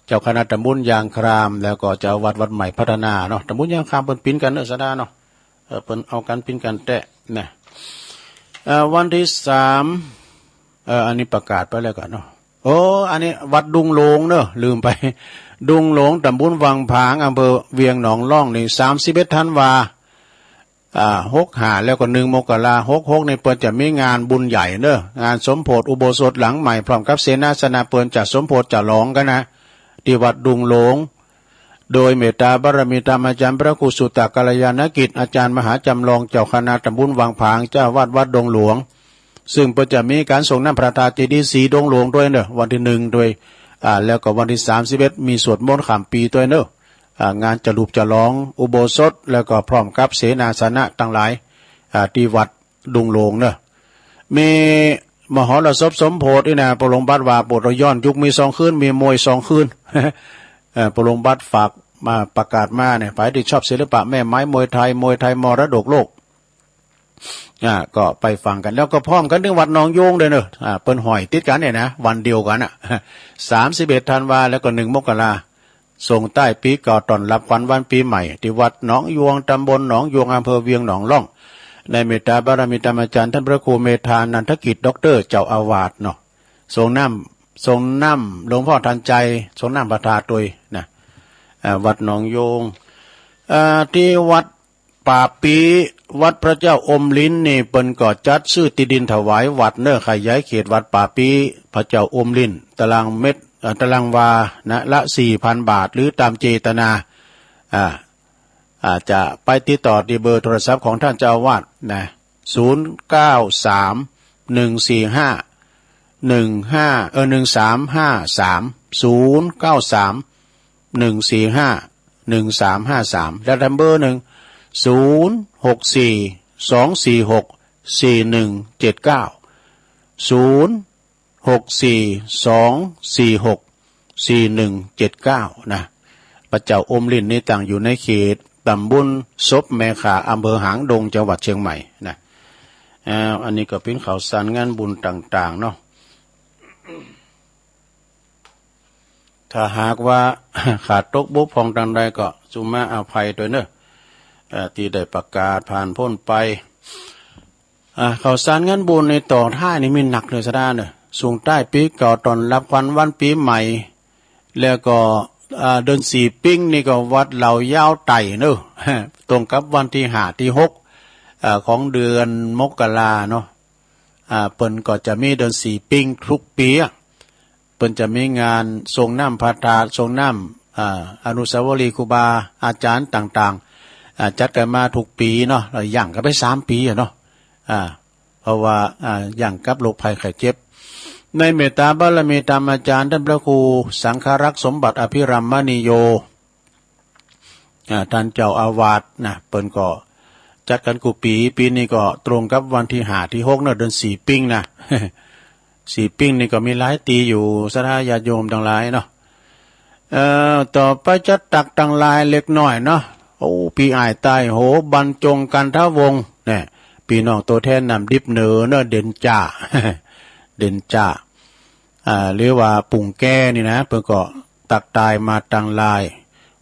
เจ้าคณะตำบลยางคราม แล้วก็เจ้าอาวาสวัดใหม่พัฒนาเนาะ ตำบลยางครามเปิ้นปิ๋นกั๋นเนอะ สดาเนาะ เออ เปิ้นเอากั๋นปิ๋นกั๋นแต๊นะ เอ่อ วันตี้สาม เอ่อ อันนี้ประกาศไปแล้วกั๋นเนาะ โอ้ อันนี้วัดดุงหลวงเนอะ ลืมไป ดุงหลวง ตำบลวังผาง อำเภอเวียงหนองล่องนี่ สามสิบเอ็ดธันวา อ่า หกห้า แล้วก็หนึ่งมกรา หกหก นี่เปิ้นจะมีงานบุญใหญ่เนอะ งานสมโภชอุโบสถหลังใหม่ พร้อมกับเสนาสนะ เปิ้นจะสมโภชฉลองกั๋นนะ ตี้วัดดุงหลวง โดยเมตตาบารมีธรรมอาจารย์พระครูสุตตะกัลยาณกิจ อาจารย์มหาจำลอง เจ้าคณะตำบลวังผาง เจ้าอาวาสวัดดงหลวง ซึ่งเปิ้นจะมีก๋านสรงน้ำพระธาตุเจดีย์สีดงหลวงตวยเนอะ วันตี้หนึ่งตวย อ่า แล้วก็วันตี้สามสิบเอ็ด มีสวดมนต์ข้ามปี๋ตวยเนอะ อ่า งานจะหลุบฉลองอุโบสถ แล้วก็พร้อมกับเสนาสนะตังหลาย อ่า ตี้วัด ดุงหลวงเนอะ มีมหรสพสมโภชนี่นะ ปะหลวงบัตรว่าโปรดย้อนยุค มีสองคืน มีมวยสองคืน เอ่อ ปะหลวงบัตรฝากมา ประกาศมาเนี่ย ใผตี้ชอบศิลปะแม่ไม้มวยไทย มวยไทยมรดกโลก อ่า ก็ไปฟังกั๋น แล้วก็พร้อมกั๋นตี้วัดหนองโยงตวยเนอะ อ่า เปิ้นห้อยติดกั๋นเนี่ยนะ วันเดียวกั๋นน่ะ สามสิบเอ็ดธันวา แล้วก็หนึ่งมกรา ส่งต้ายปี๋เก่าต้อนรับขวัญวันปี๋ใหม่ ตี้วัดหนองยวง ตำบลหนองยวง อำเภอเวียงหนองล่อง ในเมตตาบารมีธรรมอาจารย์ท่านพระครูเมธานันทกิจ ด็อกเตอร์ เจ้าอาวาสเนาะ สรงน้ำ สรงน้ำหลวงพ่อทันใจ สรงน้ำพระธาตุตวยนะ อ่า วัดหนองยวง อ่า ตี้วัด ป่าปี้ วัดพระเจ้าอมลิ้นนี่ เปิ้นก็จัดซื้อตี้ดินถวายวัดเนอะ ขยายเขตวัดป่าปี้ พระเจ้าอมลิ้น ตารางเมตร เอ่อ ตารางวานะ ละสี่พันบาท หรือต๋ามเจตนา อ่า อาจจะไปติดต่อตี้เบอร์โทรศัพท์ของท่านเจ้าอาวาสนะ ศูนย์เก้าสาม หนึ่งสี่ห้า หนึ่งห้า เอ่อ หนึ่งสามห้าสาม ศูนย์เก้าสาม หนึ่งสี่ห้า หนึ่งสามห้าสาม และแถมเบอร์หนึ่ง ศูนย์หกสี่ สองสี่หก สี่หนึ่งเจ็ดเก้า ศูนย์หกสี่ สองสี่หก สี่หนึ่งเจ็ดเก้า นะ พระเจ้าอมลิ้นนี่ตั้งอยู่ในเขตตำบลศพแม่ข่า อำเภอหางดง จังหวัดเชียงใหม่นะ อ่า อันนี้ก็เป๋นข่าวสารงานบุญต่างๆ เนาะ ถ้าหากว่า ขาดตกบกพร่องตางใดก็สุมาอภัยตวยเนอะ เอ่อ ตี้ได้ประกาศผ่านป๊นไป อ่า ข่าวสารงานบุญในต่อท้ายนี่มีนักเลยสดาเนอะ ส่งต้ายปี๋เก่าต้อนรับขวัญวันปี๋ใหม่ แล้วก็ อ่า เดือนสี่ปิ๊งนี่ก็วัดเหล่ายาวไต่เนาะ ตรงกับวันตี้ห้าตี้หก อ่า ของเดือนมกราเนาะ อ่า เปิ้นก็จะมีเดือนสี่ปิ๊งทุกปี๋อะ เปิ้นจะมีงานส่งน้ำพระธาตุ ส่งน้ำ อ่า อนุสาวรีย์ครูบาอาจ๋ารย์ต่างๆ อ่า จัดกั๋นมาทุกปี๋เนาะ แล้วย่างกั๋นไปสามปี๋อะเนาะ อ่า เพราะว่า อ่า ย่างกับโรคภัยไข้เจ็บ ในเมตตาบารมีธรรมอาจ๋ารย์ต้านพระครูสังฆรักษ์สมบัติอภิรัมมณีโย อ่า ต้านเจ้าอาวาสนะ เปิ้นก็จัดกั๋นกู้ปี๋ ปี๋นี้ก็ตรงกับวันตี้ห้าตี้หกเนาะ เดือนสี่ปิ๊งนะ สี่ปิ๊งนี่ก็มีหลายตี้อยู่ ศรัทธาญาติโยมตังหลายเนาะ เอ่อ ต่อไปจะตักตังหลายเล็กน้อยเนาะ โอ้ ปี้อ้ายใต้โห บรรจง กันทวงศ์ เนี่ย ปี้น้องตั๋วแทนน้ำดิบเหนือเนาะ เด่นจ่า เด่นจ่า อ่า หรือว่าปุ่งแก้นี่นะ เปิ้นก็ตักตายมาตังหลาย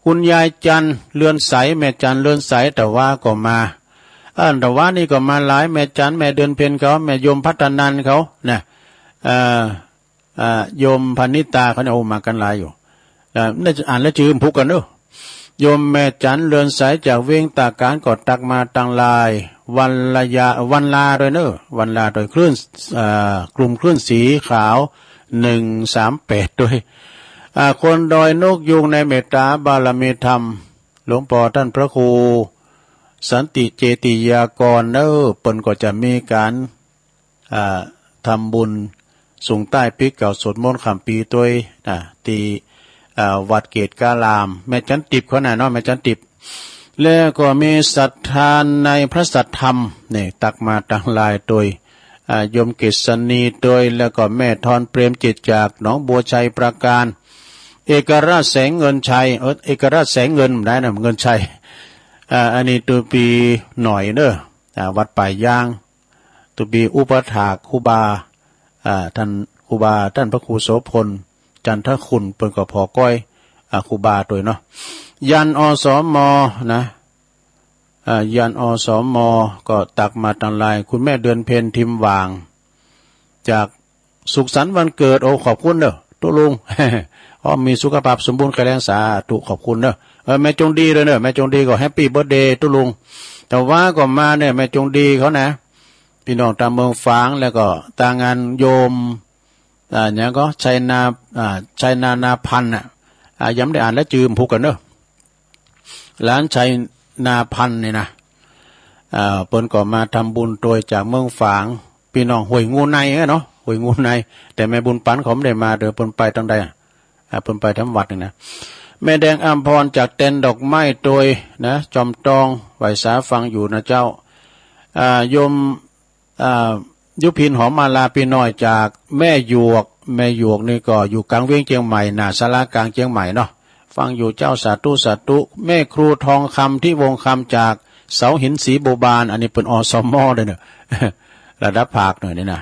คุณยายจันทร์เรือนใส แม่จันทร์เรือนใส ตะวาก็มา เอิ้น ตะวานี่ก็มาหลาย แม่จันทร์ แม่เดือนเพ็ญเขา แม่โยมพัฒนันท์เขานะ เอ่อ อ่า โยมพนิตาเขาเนี่ย โอ้ มากั๋นหลายอยู่ เอ่อ น่าจะอ่านแล้วจื้อผุกกั๋นเนาะ โยมแม่จันทร์เรือนใสจากเวียงตาก๋านก็ตักมาตังหลาย วันละยา วันลาด้วยเนาะ วันลาด้วยคลื่น เอ่อ กลุ่มคลื่นสีขาว หนึ่งสามแปด ด้วย อ่า คนดอยนกยูงในเมตตาบารมีธรรม หลวงป้อต้านพระครูสันติเจติยากรเนาะ เปิ้นก็จะมีก๋าน อ่า ทำบุญส่งต้ายปี๋เก่า สวดมนต์ข้ามปี๋ตวยนะ ตี้ อ่า วัดเกตุการาม แม่จันทร์ติ๊บเขาน่ะเนาะ แม่จันทร์ติ๊บ แล้วก็มีศรัทธาในพระสัทธรรม นี่ ตักมาตังหลายตวย อ่า โยมเกษณีตวย แล้วก็แม่ทอนเปรมจิตจากหนองบัวชัยปราการ เอกราชแสงเงินชัย เออ เอกราชแสงเงิน บ่ได้นะ เงินชัย อ่า อันนี้ตุ๊ปี๋หน่อยเนาะ อ่า วัดป่ายยาง ตุ๊ปี๋อุปัฏฐากครูบา อ่า ต้านครูบา ต้านพระครูโสภณ จันทคุณ เปิ้นก็ผ่อก้อย อ่า ครูบาตวยเนาะ ยัน อสม นะ อ่า ยัน อสม ก็ตักมาตังหลาย คุณแม่เดือนเพ็ญ ทิมหว่าง จากสุขสันต์วันเกิด โอ้ ขอบคุณเนาะ ตุ๊ลุง ขอมีสุขภาพสมบูรณ์แข็งแรง สาธุ ขอบคุณเนาะ เออ แม่จงดีตวยเนาะ แม่จงดีก็แฮปปี้เบิร์ธเดย์ตุ๊ลุง ตะวาก็มาเนี่ย แม่จงดีเขานะ ปี้น้องตางเมืองฝาง แล้วก็ตางอันโยม อ่า หยังก็ ชัยนา อ่า ชัยนานาพันธ์น่ะ อ่า ยังบ่ได้อ่านแล้วจื้อผุกกั๋นเนาะ หลานชัยนาพันธ์นี่นะ อ่า เปิ้นก็มาทำบุญตวยจากเมืองฝาง ปี้น้องห้วยงูในอะเนาะ ห้วยงูใน แต่แม่บุญปั๋นเขาบ่ได้มา เดี๋ยวเปิ้นไปตางใดอะ อ่า เปิ้นไปทำวัดนี่นะ แม่แดงอำพรจากแตนดอกไม้ตวยนะ จอมตอง ไหว้สาฟังอยู่นะเจ้า อ่า โยม อ่า ยุพินหอมมาลา ปี้น้อยจากแม่หยวก แม่หยวกนี่ก็อยู่ก๋างเวียงเจียงใหม่ หน้าศาลากลางเจียงใหม่เนาะ ฟังอยู่เจ้า สาธุ สาธุ แม่ครูทองคำ ทิวงศ์คำ จากเสาหินสีบัวบาน อันนี้เปิ้น อสม ตวยเนาะ ระดับภาคหน่อยนี่นะ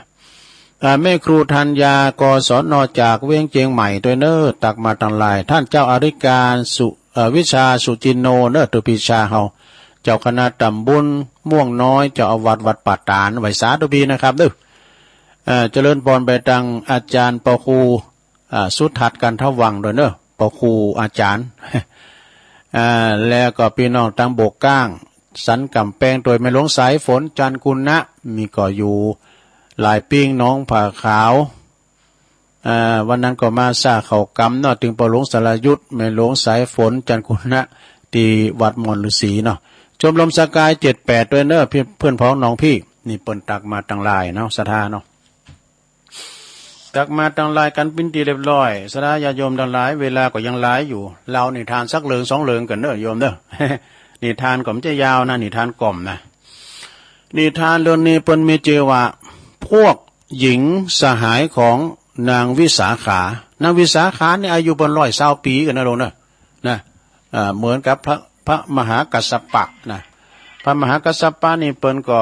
อ่า แม่ครูธัญญา กศน จากเวียงเจียงใหม่ตวยเนาะ ตักมาตังหลาย ต้านเจ้าอธิการสุ เอ่อ วิชาสุจินโนเนาะ ตุ๊ปี๋ชาเฮา เจ้าคณะต๋ำบลม่วงน้อย เจ้าอาวาสวัดป่าตาด ไหว้สาตุ๊ปี๋นะครับเนาะ เอ่อ เจริญพรไปตางอาจ๋ารย์ ป.ครู อ่า สุทัศน์ กันทวังค์ตวยเนาะ ป.ครูอาจ๋ารย์ อ่า แล้วก็ปี้น้องตางโบกก้าง สันก๋ำแปงตวย แม่หลวงสายฝน จันทร์กุณะ นี่ก็อยู่หลายปิ๊ง หนองผาขาว อ่า วันนั้นก็มาซ่าข้าวก๋ำเนาะ ตึงป้อหลวงสรยุทธ แม่หลวงสายฝน จันทร์กุณะ ตี้วัดม่อนฤๅษีเนาะ ชมรมสกาย เจ็ดแปด ตวยเนาะ เพื่อน เพื่อนพ้องน้องพี่ นี่เปิ้นตักมาตังหลายเนาะ ศรัทธาเนาะ ตักมาตังหลายกั๋นเป๋นตี้เรียบร้อย ศรัทธาญาติโยมตังหลาย เวลาก็ยังหลายอยู่ เล่านิทานสักเรื่องสองเรื่องกั๋นเนาะโยมเนาะ นิทานก็บ่ใจ้ยาวนะ นิทานกล่อมนะ นิทานเรื่องนี้เปิ้นมีจื้อว่า พวกหญิงสหายของนางวิสาขา นางวิสาขานี่อายุเปิ้นร้อยซาวปี๋กั๋นนะโยมเนาะ นะ อ่า เหมือนกับพระ พระมหากัสสปะนะ พระมหากัสสปะนี่เปิ้นก็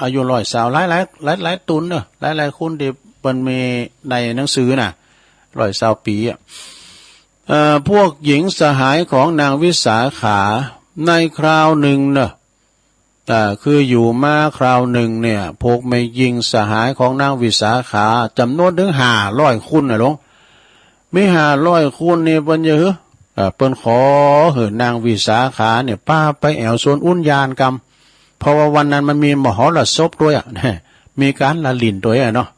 อายุร้อยซาว หลายหลาย หลายหลายตุ๊นเนาะ หลายหลายคนตี้เปิ้นมีในหนังสือนะ ร้อยซาวปี๋อะ เอ่อ พวกหญิงสหายของนางวิสาขา ในคราวหนึ่งเนาะ อ่า คืออยู่มาคราวหนึ่งเนี่ย พวกแม่หญิงสหายของนางวิสาขาจ๋ำนวนเถิงห้าร้อยคนน่ะหลวง มีห้าร้อยคนนี่เปิ้นจะหื้อ อ่า เปิ้นขอหื้อนางวิสาขาเนี่ย ปาไปแอ่วสวนอุทยานกำ เพราะว่าวันนั้นมันมีมหรสพตวยอะ มีก๋านละหลิ้นตวยอะเนาะ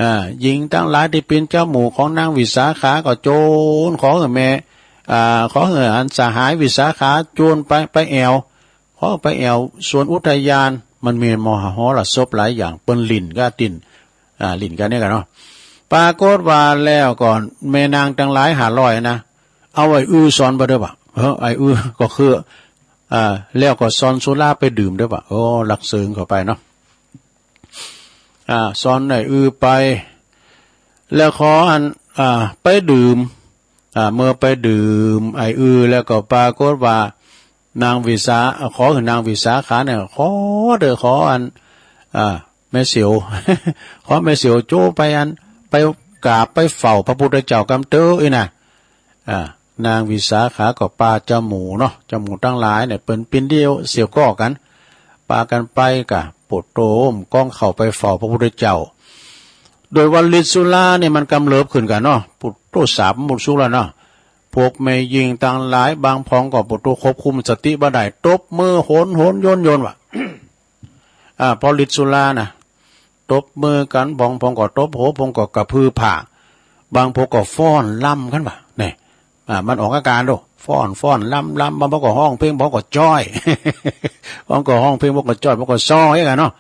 อ่า หญิงตังหลายตี้เป๋นเจ้าหมู่ของนางวิสาขาก็โจนขอหื้อแม่ อ่า ขอหื้ออันสหายวิสาขาโจนไป ไปแอ่ว ขอไปแอ่วสวนอุทยาน มันมีมหรสพหลายอย่าง เปิ้นหลิ้นก้าติ่น อ่า หลิ้นก้าเนี่ยกั๋นเนาะ ปรากฏว่าแล้วก็แม่นางตังหลายห้าร้อยนะ เอาไอ้อื้อซอนไปตวยบ่ะ เออ ไอ้อื้อก็คือ อ่า แล้วก็ซอนสุราไปดื่มตวยบ่ะ โอ้ ลักเซิงเข้าไปเนาะ อ่า ซอนไอ้อื้อไป แล้วขออัน อ่า ไปดื่ม อ่า เมื่อไปดื่มไอ้อื้อแล้วก็ปรากฏว่านางวิสา ขอหื้อนางวิสาขาเนี่ย ขอเต๊อะ ขออัน อ่า แม่เสียว ขอแม่เสียวโจ้ไปอัน ไปกราบไปเฝ้าพระพุทธเจ้ากำเต๊อะอี้นะ อ่า นางวิสาขาก็ปาเจ้าหมู่เนาะ เจ้าหมู่ตังหลายเนี่ย เปิ้นปิ้นเดียวเสี่ยวก้อกั๋น ปากั๋นไปก่ะ ปุโตมก้องเข้าไปเฝ้าพระพุทธเจ้า โดยว่าฤทธิ์สุราเนี่ยมันกำเริบขึ้นก่ะเนาะ ปุโตสาบหมดสุราเนาะ พวกแม่ญิงตังหลายบางพองก็ปุโตควบคุมสติบ่ได้ ตบมือโหนโหนโยนโยนว่ะ อ่า เพราะฤทธิ์สุรานะ ตบมือกั๋น บางพองก็ตบหัว พองก็กระพือผ่า บางพองก็ฟ้อนรำกั๋นว่ะ เนี่ย อ่า มันออกอาก๋านดู ฟ้อน ฟ้อน รำ รำ บางพองก็ฮ้องเพลง บางพองก็จ้อย บางพองก็ฮ้องเพลง บางพองก็จ้อย บางพองก็ซ้อกั๋นเนาะ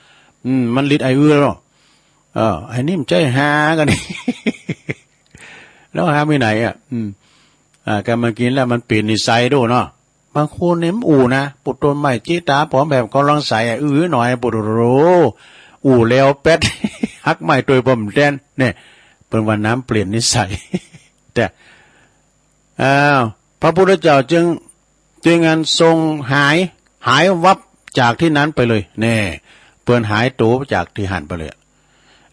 อืม มันฤทธิ์ไอ้อื้อเนาะ เออ ไอ้นี่มันใจ้ฮากั๋นนี่ แล้วฮาไปไหนอ่ะ อืม อ่า ก๋านมันกิ๋นแล้วมันเป๋นนิสัยดูเนาะ บางคนเนี่ยมันอู้นะ ปุโตนไม่จิตาผอมแบบกำลังใสอ่ะ อื้อหน่อย ปุโต อู้แล้วแป๊ด หักไม้ตวยบ่มแตน เนี่ย เปิ้นว่าน้ำเปลี่ยนนิสัย แต่ อ้าว พระพุทธเจ้าจึง จึงอันทรงหาย หายวับจากตี้นั้นไปเลย แน่ เปิ้นหายตั๋วจากตี้หั้นไปเลย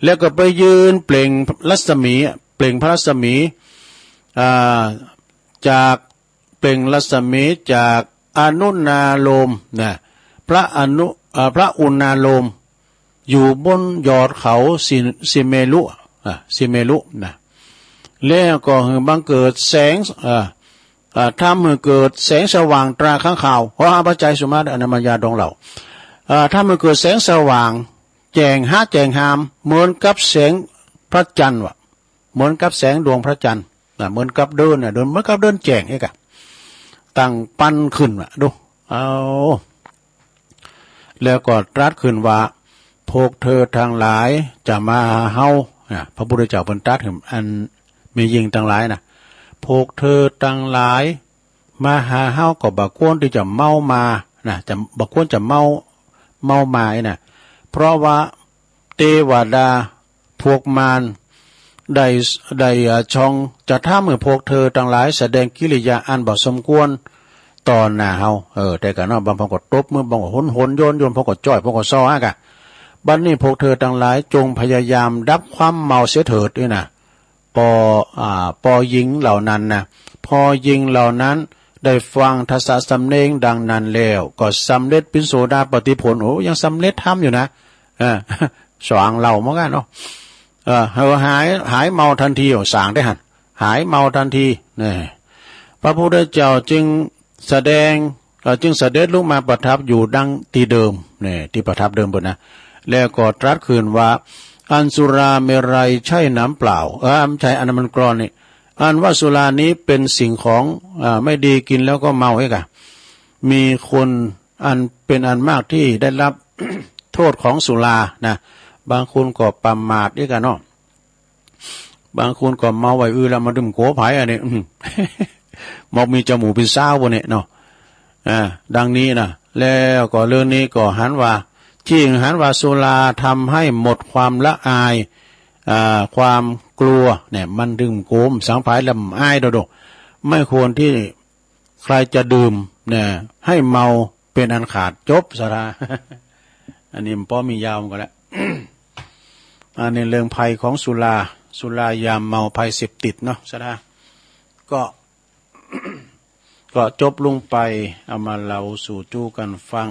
แล้วก็ไปยืนเปล่งรัศมี เปล่งพระรัศมี อ่า จาก เปล่งรัศมีจากอนุนาโลมนะ พระอนุ เอ่อ พระอุณาโลม อยู่บนยอดเขาสิ สิเมลุ อ่ะ สิเมลุนะ แล้วก็หื้อบังเกิดแสง เอ่อ เอ่อ ทำหื้อเกิดแสงสว่างตราข้างคาว ขออภัยสุมาตรอนามัญญาดองเหล่า เอ่อ ทำหื้อเกิดแสงสว่าง แจ้งฮะแจ้งฮาม เหมือนกับแสงพระจันทร์ว่ะ เหมือนกับแสงดวงพระจันทร์นะ เหมือนกับเดินน่ะ เดิน เหมือนกับเดินแจ้งเอกอะ ตั้งปันขึ้นว่ะ ดู เอา แล้วก็ตรัสขึ้นว่า พวกเธอตังหลายจะมาหาเฮา นะ พระพุทธเจ้าเปิ้นตรัสหื้ออันแม่ญิงตังหลายนะ พวกเธอตังหลาย มาหาเฮาก็บ่ควรตี้จะเมามานะ จะ บ่ควรจะเมา เมามาอี้นะ เพราะว่าเตวดาพวกมารได้ ได้ เอ่อ ช่องจะทำหื้อพวกเธอตังหลายแสดงกิริยาอันบ่สมควรต่อหน้าเฮา เออ แต่กะเนาะ บางพองก็ตบมือ บางก็โหนโหนโยนโยน พองก็จ้อย พองก็ซ้ออะกะ บัดนี้พวกเธอตังหลายจงพยายามดับความเมาเสียเถิด อี้นะ ปอ อ่า ปอญิงเหล่านั้นนะ ปอญิงเหล่านั้นได้ฟังทัสสะสำเนียงดังนั้นแล้ว ก็สำเร็จเป๋นโสดาปัตติผล โอ้ ยังสำเร็จธรรมอยู่นะ เออ สว่างเหล่าเหมือนกั๋นเนาะ เออ หื้อหาย หายเมาตันที โอ้ สางได้หั้น หายเมาตันที นี่ พระพุทธเจ้าจึงแสดง เอ่อ จึงเสด็จลุกมาประทับอยู่ดังตี้เดิม นี่ ตี้ประทับเดิมเปิ้นนะ แล้วก็ตรัสขึ้นว่า อันสุราเมรัยใช่น้ำเปล่า เออ บ่ใจ้ อันนั้นมันกลอนนี่ อันว่าสุรานี้เป็นสิ่งของ อ่า ไม่ดี กินแล้วก็เมาเอกอะ มีคนอันเป็นอันมากที่ได้รับ โทษของสุรานะ บางคนก็ประมาทเอกอะเนาะ บางคนก็เมาไอ้อื้อแล้วมาดื่มโกไผอันนี้ อืม บอกมีเจ้าหมู่เป๋นซาวบ่เนี่ยเนาะ อ่า ดังนี้นะ แล้วก็เรื่องนี้ก็หันว่า จริงหันว่าสุราทำให้หมดความละอาย อ่า ความกลัวเนี่ย มันดื่มโกมสังผายแล้วมันอายโดดๆ ไม่ควรที่ใครจะดื่มเนี่ย ให้เมาเป็นอันขาด จบ ศรัทธา อันนี้มันป้อมียาวมันก็แล้ว อันนี้เรื่องภัยของสุรา สุรายาเมา ภัยเสพติดเนาะ ศรัทธา ก็ ก็จบลงไป เอามาเล่าสู่จู้กั๋นฟัง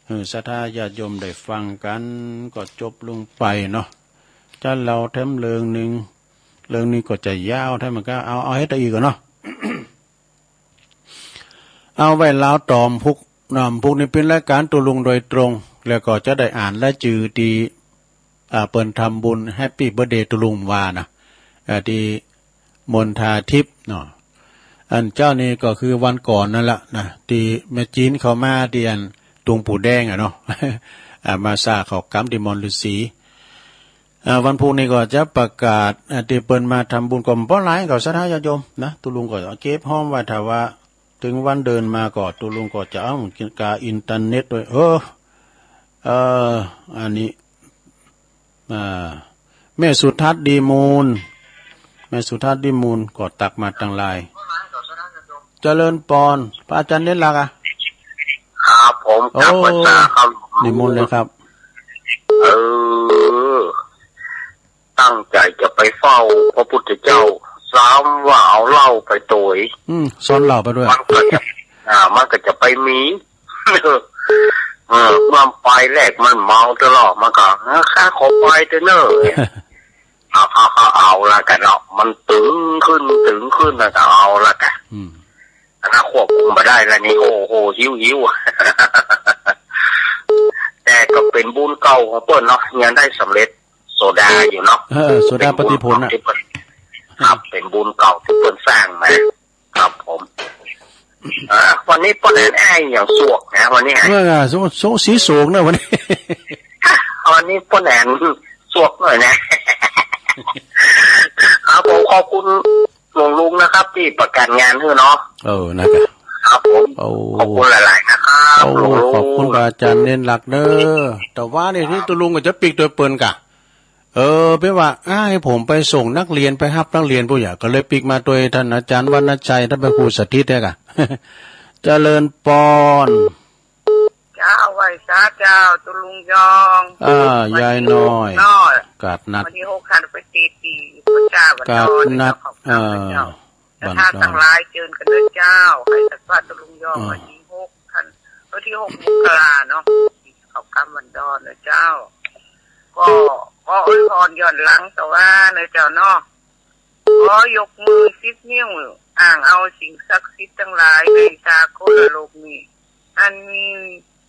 หื้อศรัทธาญาติโยมได้ฟังกั๋น ก็จบลงไปเนาะ จะเล่าแถมเรื่องนึ่ง เรื่องนี้ก็จะยาว ถ้ามันก็เอา เอาหื้อตะอี้ก่อนเนาะ เอาไว้ลาวต่อ พุก เนาะ พุกนี้เป๋นรายก๋านตุ๊ลุงโดยตรง แล้วก็จะได้อ่านรายจื้อตี้ อ่า เปิ้นทำบุญแฮปปี้เบิร์ธเดย์ตุ๊ลุงว่านะ อ่า ตี้มณฑาทิพย์เนาะ อันเจ้านี้ก็คือวันก่อนนั่นละนะ ตี้แม่จีนเข้ามาตี้อันตุงปู่แดงอะเนาะ อ่า มาสร้างข้าวก๋ำตี้หมอนฤๅษี อ่า วันพุกนี้ก็จะประกาศ อ่า ตี้เปิ้นมาทำบุญก็บ่หลาย ก็ศรัทธาญาติโยมนะ ตุ๊ลุงก็เก็บหอมไว้ ถ้าว่า เถิงวันเดินมาก็ตุ๊ลุงก็จะเอากาอินเทอร์เน็ตด้วย เออ เออ อันนี้ อ่า แม่สุทัศน์ดีมูล แม่สุทัศน์ดีมูลก็ตักมาตังไลน์ เจริญปอน พระอาจารย์เน้นหลักษณ์อะ ครับผม โอ้ กราบไหว้สาครับ นิมนต์เลยครับ เออ ตั้งใจ๋จะไปเฝ้าพระพุทธเจ้า ซ้ำว่าเอาเหล้าไปตวย อืม ซ้อนเหล้าไปด้วย มันก็จะ อ่า มันก็จะไปมี เออ เมื่อไปแรกมันเมาตลอด มันก็ เออ ข้าขอไปเถอะเน่อ เอา เอา เอา เอาละกั๋นเนาะ มันตึงขึ้น ตึงขึ้น แล้วก็เอาละกั๋น อืม อันนั้นควบคุมบ่ได้แล้วนี่ โอ้โห หิว หิว แต่ก็เป๋นบุญเก่าของเปิ้นเนาะ ยังได้สำเร็จโสดาอยู่เนาะ เออ โสดาปัตติผลน่ะ เป๋นบุญเก่าตี้เปิ้น ครับ เป๋นบุญเก่าตี้เปิ้นสร้างมา ครับผม เอ่อ วันนี้ป้อแหนนอ้ายอย่างสวกนะ วันนี้ เออ สวก สวก สีสวกเนอะวันนี้ วันนี้ป้อแหนนสวกหน่อยนะ ครับผม ขอบคุณ หลวงลุงนะครับ ตี้ประกาศงานหื้อเนาะ เออ นะครับ ครับผม โอ้ ขอบคุณหลายๆ นะครับ โอ้ หลวงลุง ขอบคุณพระอาจารย์เน้นหลักษณ์เด้อ แต่ว่านี่ตี้ตุ๊ลุงก็จะปิ๊กตวยเปิ้นก่ะ เออ เป๋นว่า อ้าย ผมไปส่งนักเรียน ไปฮับนักเรียนปู้นอย่าง ก็เลยปิ๊กมาตวยต้านอาจ๋ารย์วรรณชัย ต้านพระครูสถิตเนี่ยก่ะ เจริญปอน เจ้า ไหว้สาเจ้า ตุ๊ลุงยอง อ่า วันตี้ ยายน้อย หกเนาะ กาดนัด วันตี้หก หันไปตี ตี้พระเจ้าวันดอน กาดนัด เจ้า ขอบคุณ เอ่อ เจ้า วันดอน ศรัทธาตังหลายเจิญกั๋นเน้อเจ้า ใค่ศรัทธาตุ๊ลุงยอง อ่า วันตี้หก หัน วันตี้หกมกราเนาะ เข้าก๋ำวันดอนเน้อเจ้า ก็ ก็อวยพรย้อนหลังตะวาเน้อเจ้าเนาะ ขอยกมือสิบนิ้ว อ้างเอาสิ่งศักดิ์สิทธิ์ตังหลายในสากลโลกนี้ อันมี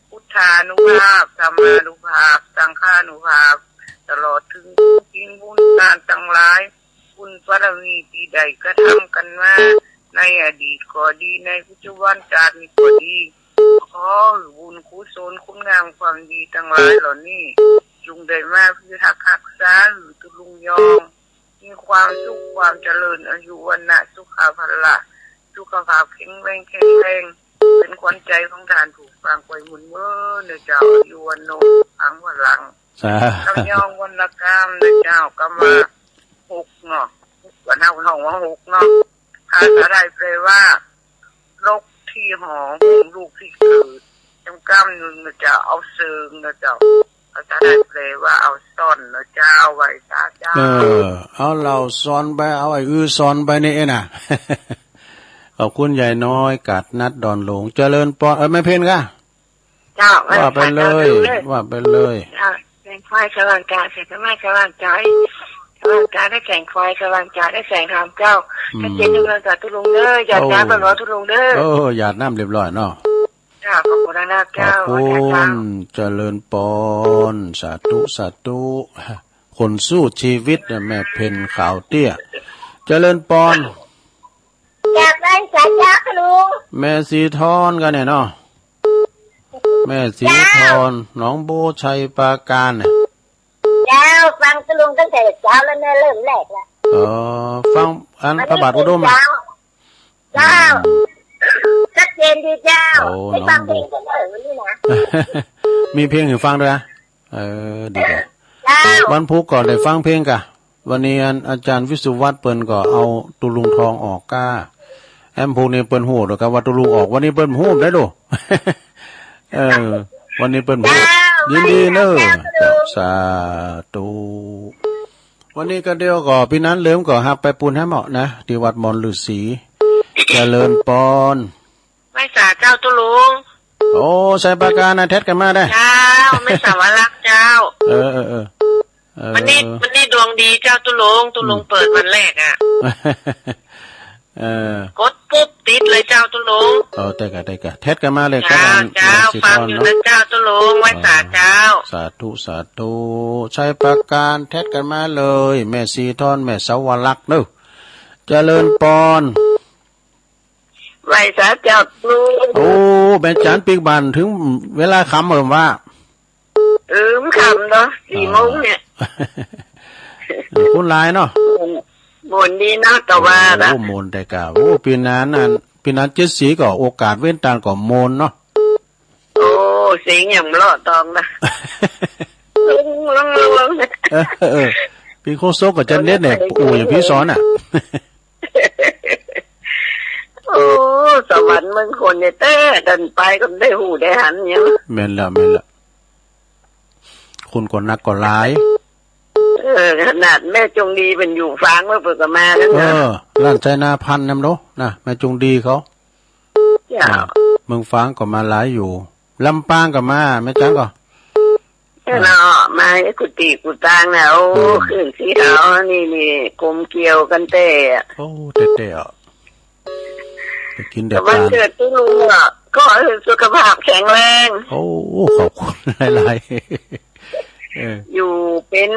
พุทธานุภาพ ธรรมานุภาพ สังฆานุภาพ ตลอดเถิงคุณศีลคุณทานตังหลาย บุญบารมีตี้ได้กระทำกั๋นมา ในอดีตก็ดี ในปัจจุบันจาตินี้ก็ดี ขอหื้อบุญกุศลคุณงามความดีตังหลายเหล่านี้ จงได้มาพิทักษ์ฮักษาหื้อตุ๊ลุงยอง มีความสุขความเจริญ อายุวรรณะสุขะพละ สุขภาพแข็งแรงแข็งแรง เป๋นขวัญใจ๋ของต้านผู้ฟังไปหมุนเมินเน้อเจ้า อายุวัณโณ สุขังพลัง สาธุ ลำยองวรรณกรรมเน้อเจ้า กำว่าหกเนาะ วันเฮาฮ้องว่าหกเนาะ ภาษาไทยแปลว่า รกที่หอม ลูกที่เกิด จำกำนึ่งเน้อเจ้า เอาเสิงเน้อเจ้า ภาษาไทยแปลว่าเอาซ่อนเน้อเจ้า ไหว้สาเจ้า เออ เอาเหล้าซ่อนไป เอาไอ้อื้อซ่อนไปนี่เองนะ ขอบคุณยายน้อย กาดนัดดอนหลวง เจริญปอน เออ แม่เพ็ญก่ะ เจ้า ว่าไปเลย ว่าไปเลย เจ้า แสงไฟสว่างกาย แสงธรรมะสว่างใจ๋ สว่างกายได้แสงไฟ สว่างใจ๋ได้แสงธรรมเจ้า อืม ชัดเจนเรียบร้อยเจ้าตุ๊ลุงเน้อ หยาดน้ำเรียบร้อยตุ๊ลุงเน้อ โอ้ หยาดน้ำเรียบร้อยเนาะ เจ้า ขอบคุณนะเจ้า ขอบคุณ เจริญปอน สาธุ สาธุ คนสู้ชีวิตน่ะ แม่เพ็ญขาวเตี้ย เจริญปอน กราบไหว้สาเจ้าค่ะลุง แม่สีทอนก่ะเนี่ยเนาะ แม่สีทอน เจ้า หนองบัว ชัยปราการเนี่ย เจ้า ฟังตุ๊ลุงตั้งแต่เจ๊าแล้วเน้อ เริ่มแรกละ เออ ฟังอันพระบาทอุดม เจ้า เจ้า อืม ชัดเจนดีเจ้า โอ้ ได้ฟังเพลงกั๋นเน้อวันนี้นะ มีเพลงหื้อฟังด้วยนะ เออ ดีจ้ะ เจ้า วันพุธก็ได้ฟังเพลงก่ะ วันนี้อันอาจ๋ารย์วิศวัตรเปิ้นก็เอาตุ๊ลุงทองออกก้า แอมพุกนี้เปิ้นฮู้ดอกครับว่าตุ๊ลุงออก วันนี้เปิ้นฮู้ได้ดู เออ วันนี้เปิ้นฮู้ เจ้า ยินดีเน้อ เจ้า สาธุ วันนี้ก็เดี๋ยวก็ปี้นันเหลิมก็ฮับไปปูนแหมเหมาะนะ ตี้วัดหมอนฤๅษี เจริญปอน ไหว้สาเจ้าตุ๊ลุง โอ้ ชัยปราการนะ แท็กกั๋นมาได้ เจ้า แม่สาวรักษ์เจ้า เออ เออ เออ เออ วันนี้ วันนี้ดวงดีเจ้าตุ๊ลุง ตุ๊ลุง อืม เปิดวันแรกอะ เออ กดปุ๊บ เต ติดเลยเจ้าตุ๊ลุง เออ ได้ก่ะ ได้ก่ะ แท็กกั๋นมาเลย เจ้า ครับ เจ้า แม่ศรีธร ฟังอยู่ เนาะ นะเจ้าตุ๊ลุง ไหว้สาเจ้า สาธุ สาธุ ชัยปราการ แท็กกั๋นมาเลย แม่ศรีธร แม่สาวลักษณ์เนาะ เจริญปอน ไหว้สาเจ้าตุ๊ลุง โอ้ แม่จันปิ๊กบาน เถิงเวลาค่ำเอิ้นว่า เออ มันค่ำเนาะ สี่โมงเนี่ย เออ คุณหลายเนาะ ม่วน ม่วนดีเนาะ แต่ว่า โอ้ ละ ม่วนแต่ก่า โอ้ ปี๋นั้นนั่น ปี๋นั้นเจ็ดสี่ก็โอกาสเว้นตานก็ม่วนเนาะ โอ้ เสียงอย่างเลาะตองนะ ลง ลง ลง ลง เออ เออ ปี๋โคศกก็จะเน็ตเนี่ย โอ้ อย่างปี้สอนน่ะ โอ้ สวรรค์เมืองคนเนี่ย แต่ดันไปก็ได้ฮู้ได้หันเนี่ย แม่นแล้ว แม่นแล้ว คนก็นักก็หลาย เออ ขนาดแม่จงดีเปิ้นอยู่ฝางเมื่อเปิ้นก็มาแล้วนะ เออ ล้านชัยนาพันธ์นำเนาะ นะ แม่จงดีเขา เจ้า นะ เมืองฝางก็มาหลายอยู่ ลำปางก็มา แม่จันก็ เจ้าเนาะ มาให้กู้ตี้กู้ตางนะ โอ้ อืม ขึ้นสีขาวนี่ นี่ กลมเกลียวกั๋นแต๊ โอ้ แต๊ๆ อ่ะ ได้กิ๋นได้ แต่วัน ตาน เกิดตุ๊ลุงอ่ะ ขอหื้อสุขภาพแข็งแรง โอ้ ขอบคุณหลายๆ เออ อยู่เป๋น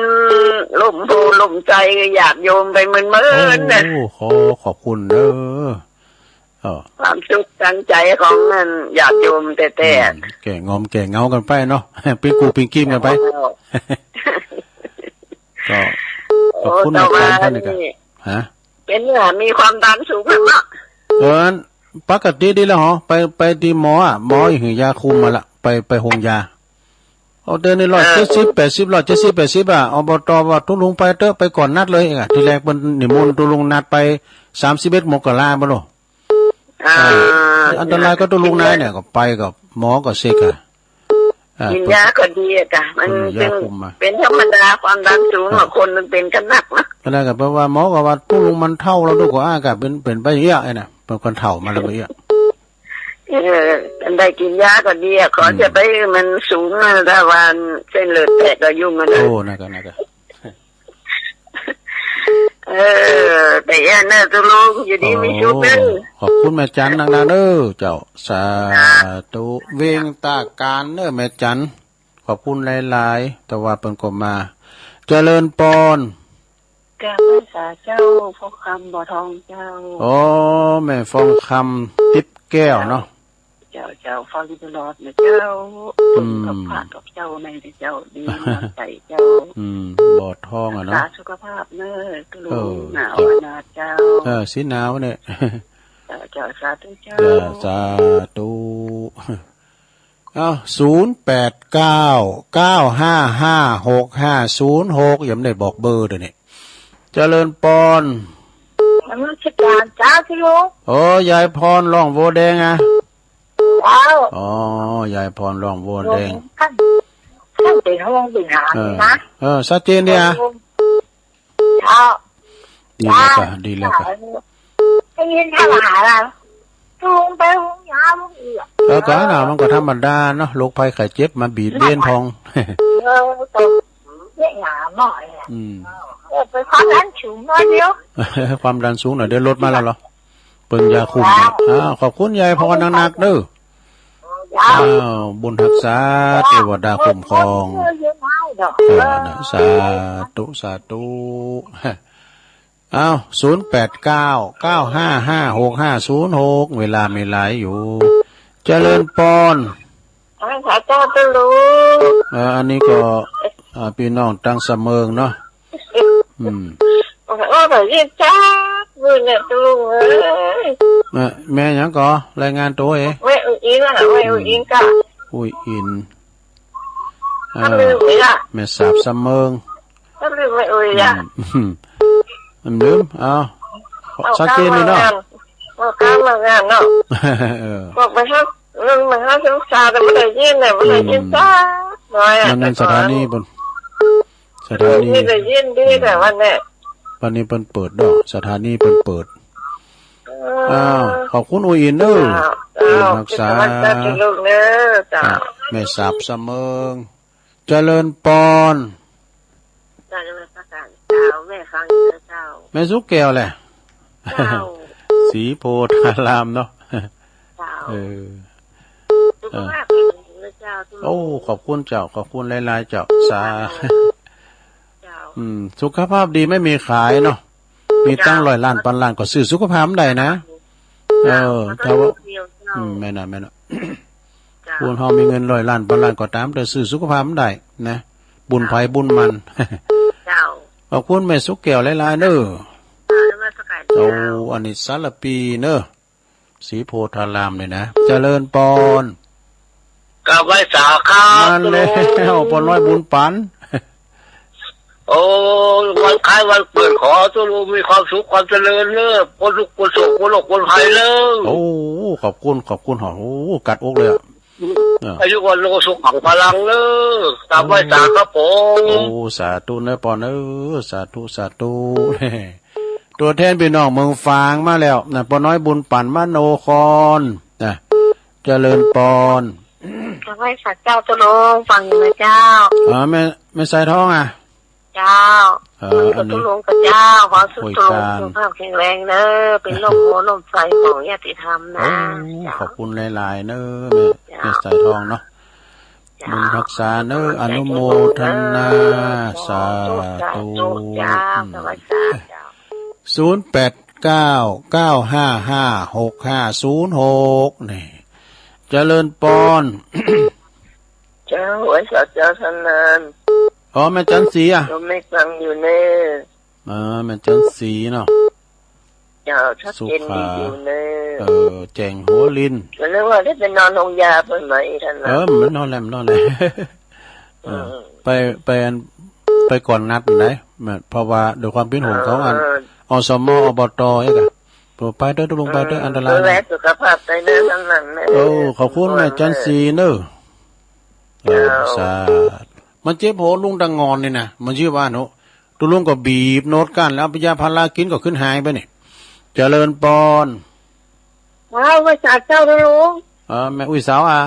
ล่มโพธิ์ล่มไทรญาติโยมไปเมินๆ น่ะ โอ้ ขอขอบคุณเด้อ เออ ความสุขตางใจ๋ของนั่นญาติโยมแต๊ๆ อืม แก้งอมแก้เหงากั๋นไปเนาะ ปิ๊งกู้ปิ๊งกี๊มกั๋นไป เจ้า ก็ขอบคุณ โอ้ อาจ๋ารย์ แต่ว่า ท่านนี้ก็ นี่ ฮะ เป๋นว่ามีความดันสูงแล้วเนาะ เออ ปกติดีแล้วเหรอ ไป ไปตี้หมออ่ะ หมอหื้อยาคุมมาละ ไป ไปโฮงยา เอาเดี๋ยวนี้ เออ ร้อยเจ็ดสิบ แปดสิบ ร้อยเจ็ดสิบ แปดสิบ อ่ะ อบต ว่าตุ๊ลุงไปเต๊อะ ไปก่อนนัดเลยอ่ะ ทีแรกเปิ้นนิมนต์ตุ๊ลุงนัดไปสามสิบเอ็ดมกราบ่โล อ่า เออ อันตรายก็ตุ๊ลุงนายเนี่ย ก็ไปกับหมอก็เช็คอ่ะ อ่า กิ๋นยาก็ดีอะจ้ะ มัน เปิ้นเอายาคุมมา เป๋น เป๋นธรรมดา ความดันสูงอะ อ่า คนมันเป๋นกั๋นนักนะ ก็ได้ก็แปลว่าหมอก็ว่าตุ๊ลุงมันเฒ่าแล้ว ตุ๊ลุงก็อาจจะเป๋น เป๋นไปเอี้ยะไอ้น่ะ เป๋นคนเฒ่ามาแล้วไปเอี้ยะ เออ อันใดกิ๋นยาก็ดีอะ ขอ อืม จะไปมันสูงนะ ถ้าว่าเส้นเลือดแตกก็ยุ่งอะนะ โอ้ นั่นก็ นั่นก็ เออ ไปเอี้ยะเน่อตุ๊ลุง อยู่ดีมีสุขเน่อ โอ้ ขอบคุณแม่จันนักๆ เน่อเจ้า สาธุ เวียงตาการเน่อแม่จัน ขอบคุณหลายๆ แต่ว่าเปิ้นก็มา เจริญปอน กราบไหว้สาเจ้า พ่อคำบ่อทองเจ้า อ๋อ แม่ฟองคำ ติ๊บแก้วเนาะ เจ้า เจ้า ฟังตลอดนะเจ้า อืม เปิ้นก็พากับเจ้าในเจ้า ดีน้ำใจ๋เจ้า อืม บ่อทองอะเนาะ รักษาสุขภาพเน่อตุ๊ลุง เออ หนาว เจ้า ขนาดเจ้า เออ สิหนาวเนี่ย เจ้า เจ้า สาธุเจ้า เออ สาธุ เอ้า ศูนย์แปดเก้า เก้าห้าห้า หกห้าศูนย์หก ยังบ่ได้บอกเบอร์เดี๋ยวนี้ เจริญปอน นมัสการเจ้าตุ๊ลุง โอ้ ยายพรร่องวัวแดงอะ เจ้า อ๋อ ยายพรร่องวัวแดง ท่าน ท่านเป๋นห่วงเป๋นหา เออ นะ เออ ชัดเจนดีอะ เจ้า ดีแล้วก่ะ เจ้า ดีแล้วก่ะ ได้ยินเท่าไหร่ล่ะ ตุ๊ลุงไปโฮงยาบ่าอี้ เออ ก็น่ะ มันก็ธรรมดาเนาะ โรคภัยไข้เจ็บมาเบียดเบียนพ่อง เออ ต้องเยียะหยาหน่อยอะ อืม เออ เป๋นความดันสูงหน่อยเดียว ความดันสูงหน่อยเดียว ลดมาแล้วเหรอ เปิ้นยาคุม เจ้า อ้าว ขอบคุณยายพรนักๆ เน่อ เจ้า อ้าว บุญฮักษา เทวดาคุ้มครอง เออ นะ สาธุ สาธุ อ้าว ศูนย์แปดเก้า เก้าห้าห้า หกห้าศูนย์หก เวลามีหลายอยู่ เจริญปอน ไหว้สาเจ้าตุ๊ลุง เออ อันนี้ก็ อ่า ปี้น้องตังสะเมิงเนาะ อืม โอ้โห บ่าอี้จักมื้อเนี่ยตุ๊ลุงเอ้ย แม่ แม่หยังก่อ รายงานตั๋วเอ๋ แม่อุ๋ยอิ๋นอะ แม่อุ๋ยอิ๋นก่ะ อุ๋ยอิ๋น อ่า ลืมไปละ แม่สาบสะเมิง ก็ลืมแม่อุ๋ยอะ อืม อืม ลืม เอา เอา ชัดเจนเลยเนาะ เอาข้ามมางานเนาะ เออ บอกไปครับ เรื่องมาหาสงสารแต่บ่ได้ยินเนี่ย บ่ได้ยิน อืม สักหน่อยอะ มันเป็นสถานีเปิ้น สถานี นี่ได้ยินดีแต่วันเนี่ย วันนี้เปิ้นเปิดเนาะ สถานีเปิ้นเปิด เออ อ้าว ขอบคุณอุ๋ยอิ๋นเน่อ เจ้า เจ้า รักษา เจ้า เจ้า ลูกเน่อ เจ้า อ่ะ แม่สาบสะเมิง เจริญปอน เจ้า นมัสการเจ้า แม่ฟังอยู่นะเจ้า แม่สุกแก้วแหละ เจ้า สีโพธารามเนาะ เจ้า เออ สุขภาพแข็งแรงนะเจ้า โอ้ ขอบคุณเจ้า ขอบคุณหลายๆ เจ้า สา เจ้า อืม สุขภาพดีไม่มีขายเนาะ มีตังค์ เจ้า ร้อยล้านพันล้านก็ซื้อสุขภาพบ่ได้นะ เจ้า เออ ขอโทษ ถ้าว่า เดียวเจ้า อืม แม่นน่ะ แม่นน่ะ เจ้า คนเฮามีเงินร้อยล้านพันล้านก็ต๋าม แต่ซื้อสุขภาพบ่ได้นะ บุญไผบุญมัน เจ้า ขอบคุณแม่สุขแก้วหลายๆ เน้อ เจ้า นมัสการ โอ้ เจ้า อันนี้สารภีเน้อ สีโพธารามนี่นะ เจริญปอน กราบไหว้สาครับ มาแล้ว ป้อน้อยบุญปัน โอ้ วันคล้ายวันเกิด ขอตุ๊ลุงมีความสุขความเจริญเน้อ ป๊นทุกข์ป๊นโศกป๊นโรคป๊นภัยเน้อ โอ้ ขอบคุณ ขอบคุณ โอ้ กัดอกเลยอะ เออ อายุวัณโณสุขังพลังเน้อ กราบไหว้สาครับผม โอ้ สาธุเน้อปอนเน้อ สาธุ สาธุ ตั๋วแทนปี้น้องเมืองฝางมาแล้วนะ ป้อน้อยบุญปันมโนครนะ เจริญปอน กราบไหว้สาเจ้าตุ๊ลุง ฟังอยู่นะเจ้า อ๋อ แม่ แม่สายทองอะ เจ้า เออ อันนี้ ตุ๊ลุงกับเจ้า ขอตุ๊ลุงสุขภาพแข็งแรงเน้อ เป๋นร่มโพธิ์ร่มไทรของญาติธรรมนะ โอ้ เจ้า ขอบคุณหลายๆ เน้อ แม่ เจ้า แม่สายทองเนาะ เจ้า บุญฮักษาเน้อ อนุโมทนา สาธุ สาธุ เจ้า อืม สวัสดีเจ้า ศูนย์แปดเก้า เก้าห้าห้า หกห้าศูนย์หก นี่ เจริญปอน เจ้า ไหว้สาเจ้าถนอม อ๋อ แม่จันทร์ศรีอะ โยมแม่ฟังอยู่เน้อ อ๋อ แม่จันทร์ศรีเนาะ เจ้า ชัดเจนดีอยู่เน้อ สุขา เออ แจ่งหัวลิน ก็นึกว่าได้ไปนอนโฮงยาเปิ้นไหมท่านนะ เออ มันนอนแล้ว มันนอนแล้ว เออ เออ ไป ไปอัน ไปก่อนนัดไหน เพราะว่าด้วยความเป๋นห่วงของอัน เออ อสม อบต เอ๊ะกะ ไปเต๊อะตุ๊ลุง ไปเต๊อะ อันตราย ดูแลสุขภาพไปเน้อ ข้างหลังเน้อ โอ้ ขอบคุณแม่จันทร์ศรีเน้อ เจ้า เออ สาธุ มันเจ็บหัวลุงตางอนนี่นะ มันจื้อว่าหนู ตุ๊ลุงก็บีบโนดกั้นแล้ว เอายาพารากิ๋นก็ขึ้นหายไปนี่ เจริญปอน ว้าว ไหว้สาเจ้าตุ๊ลุง เออ แม่อุ้ยสาวอะ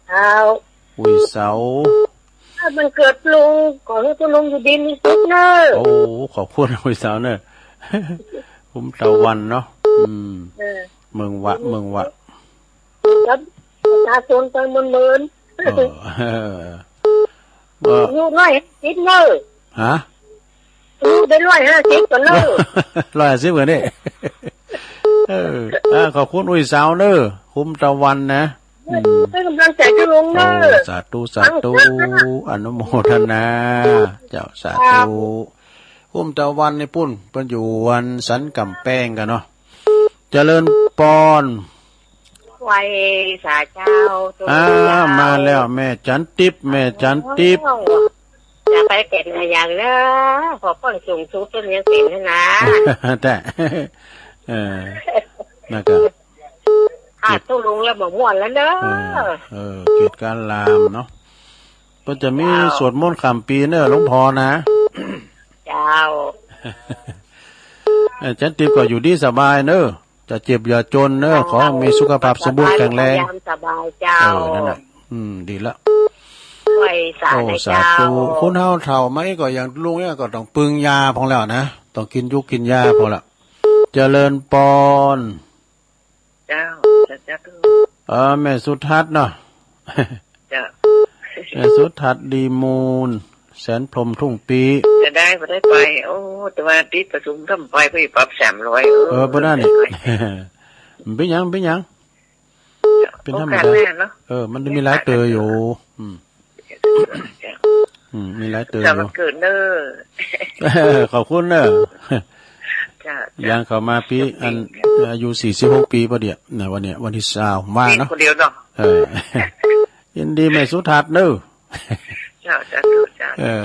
เจ้า อุ้ยสาว วันเกิดตุ๊ลุง ขอหื้อตุ๊ลุงอยู่ดีมีสุขเน้อ โอ้ ขอบคุณอุ้ยสาวเน้อ คุ้มตะวันเนาะ อืม เออ เมืองวะ เมืองวะ ครับ ประชาชนไปเมินๆ เออ เออ อายุร้อยห้าสิบเน้อ ฮะ อายุได้ร้อยห้าสิบก่อนเน้อ ร้อยห้าสิบก่อนนี่ เออ อ่า ขอบคุณอุ้ยสาวเน้อ คุ้มตะวันนะ อืม ให้กำลังใจตุ๊ลุงเน้อ โอ้ สาธุ สาธุ อนุโมทนา เจ้า สาธุ ครับ คุ้มตะวันนี่ปุ้น เปิ้นอยู่อันสันก๋ำแปงกั๋นเนาะ เจริญปอน ไหว้สาเจ้าตุ๊ลุง อ่า เจ้า มาแล้ว แม่จันทร์ติ๊บ แม่จันทร์ติ๊บ จะไปเป๋นอะหยังเน้อ ขอเปิ้นสูงสุดเปิ้นยังเป๋นหั้นนะ แต่ เออ นั่นก็ ขาดตุ๊ลุงแล้วบ่ม่วนแล้วเน้อ เออ เออ เขตการลามเนาะ ก็จะมี เจ้า สวดมนต์ข้ามปี๋เน้อ หลวงพ่อนะ เจ้า เออ จันทร์ติ๊บก็อยู่ดีสบายเน้อ จะเจ็บอย่าจนเน้อ เจ้า ขอมีสุขภาพสมบูรณ์แข็งแรง ยามสบายเจ้า เออ นั่นแหละ อืม ดีละ ไหว้สา โอ้ นะ สาธุ เจ้า คนเฮาเฒ่ามาอี้ก็อย่างลุงเนี่ยก็ต้องปึงยาพ่องแล้วนะ ต้องกิ๋นยูกกิ๋นยาพ่องแล้ว เจริญปอน เจ้า สาธุ เออ แม่สุทัศน์เนาะ เจ้า แม่สุทัศน์ ดีมูล แสนพรหม ทุ่งปี้ จะได้บ่ได้ไป โอ้ แต่ว่าติดประชุมต้องไป ไปปรับสามร้อย เออ เออ บ่ได้นี่ บ่ได้ไป มันเป๋นหยัง เป๋นหยัง เป๋นธรรมดา โอกาสหน้าเนาะ เออ มันมีหลายเต๋ออยู่ อืม เจ้า อืม มีหลายเต๋ออยู่ วันเกิดเน้อ เออ ขอบคุณเน้อ เจ้า เจ้า ย่างเข้ามาปี๋ อัน อายุสี่สิบหกปี๋พอดีอะ นะ วันเนี้ย วันตี้ซาว ว่าเนาะ คนเดียวเนาะ เออ ยินดีแม่สุทัศน์เน้อ เจ้า สาธุ เจ้า เออ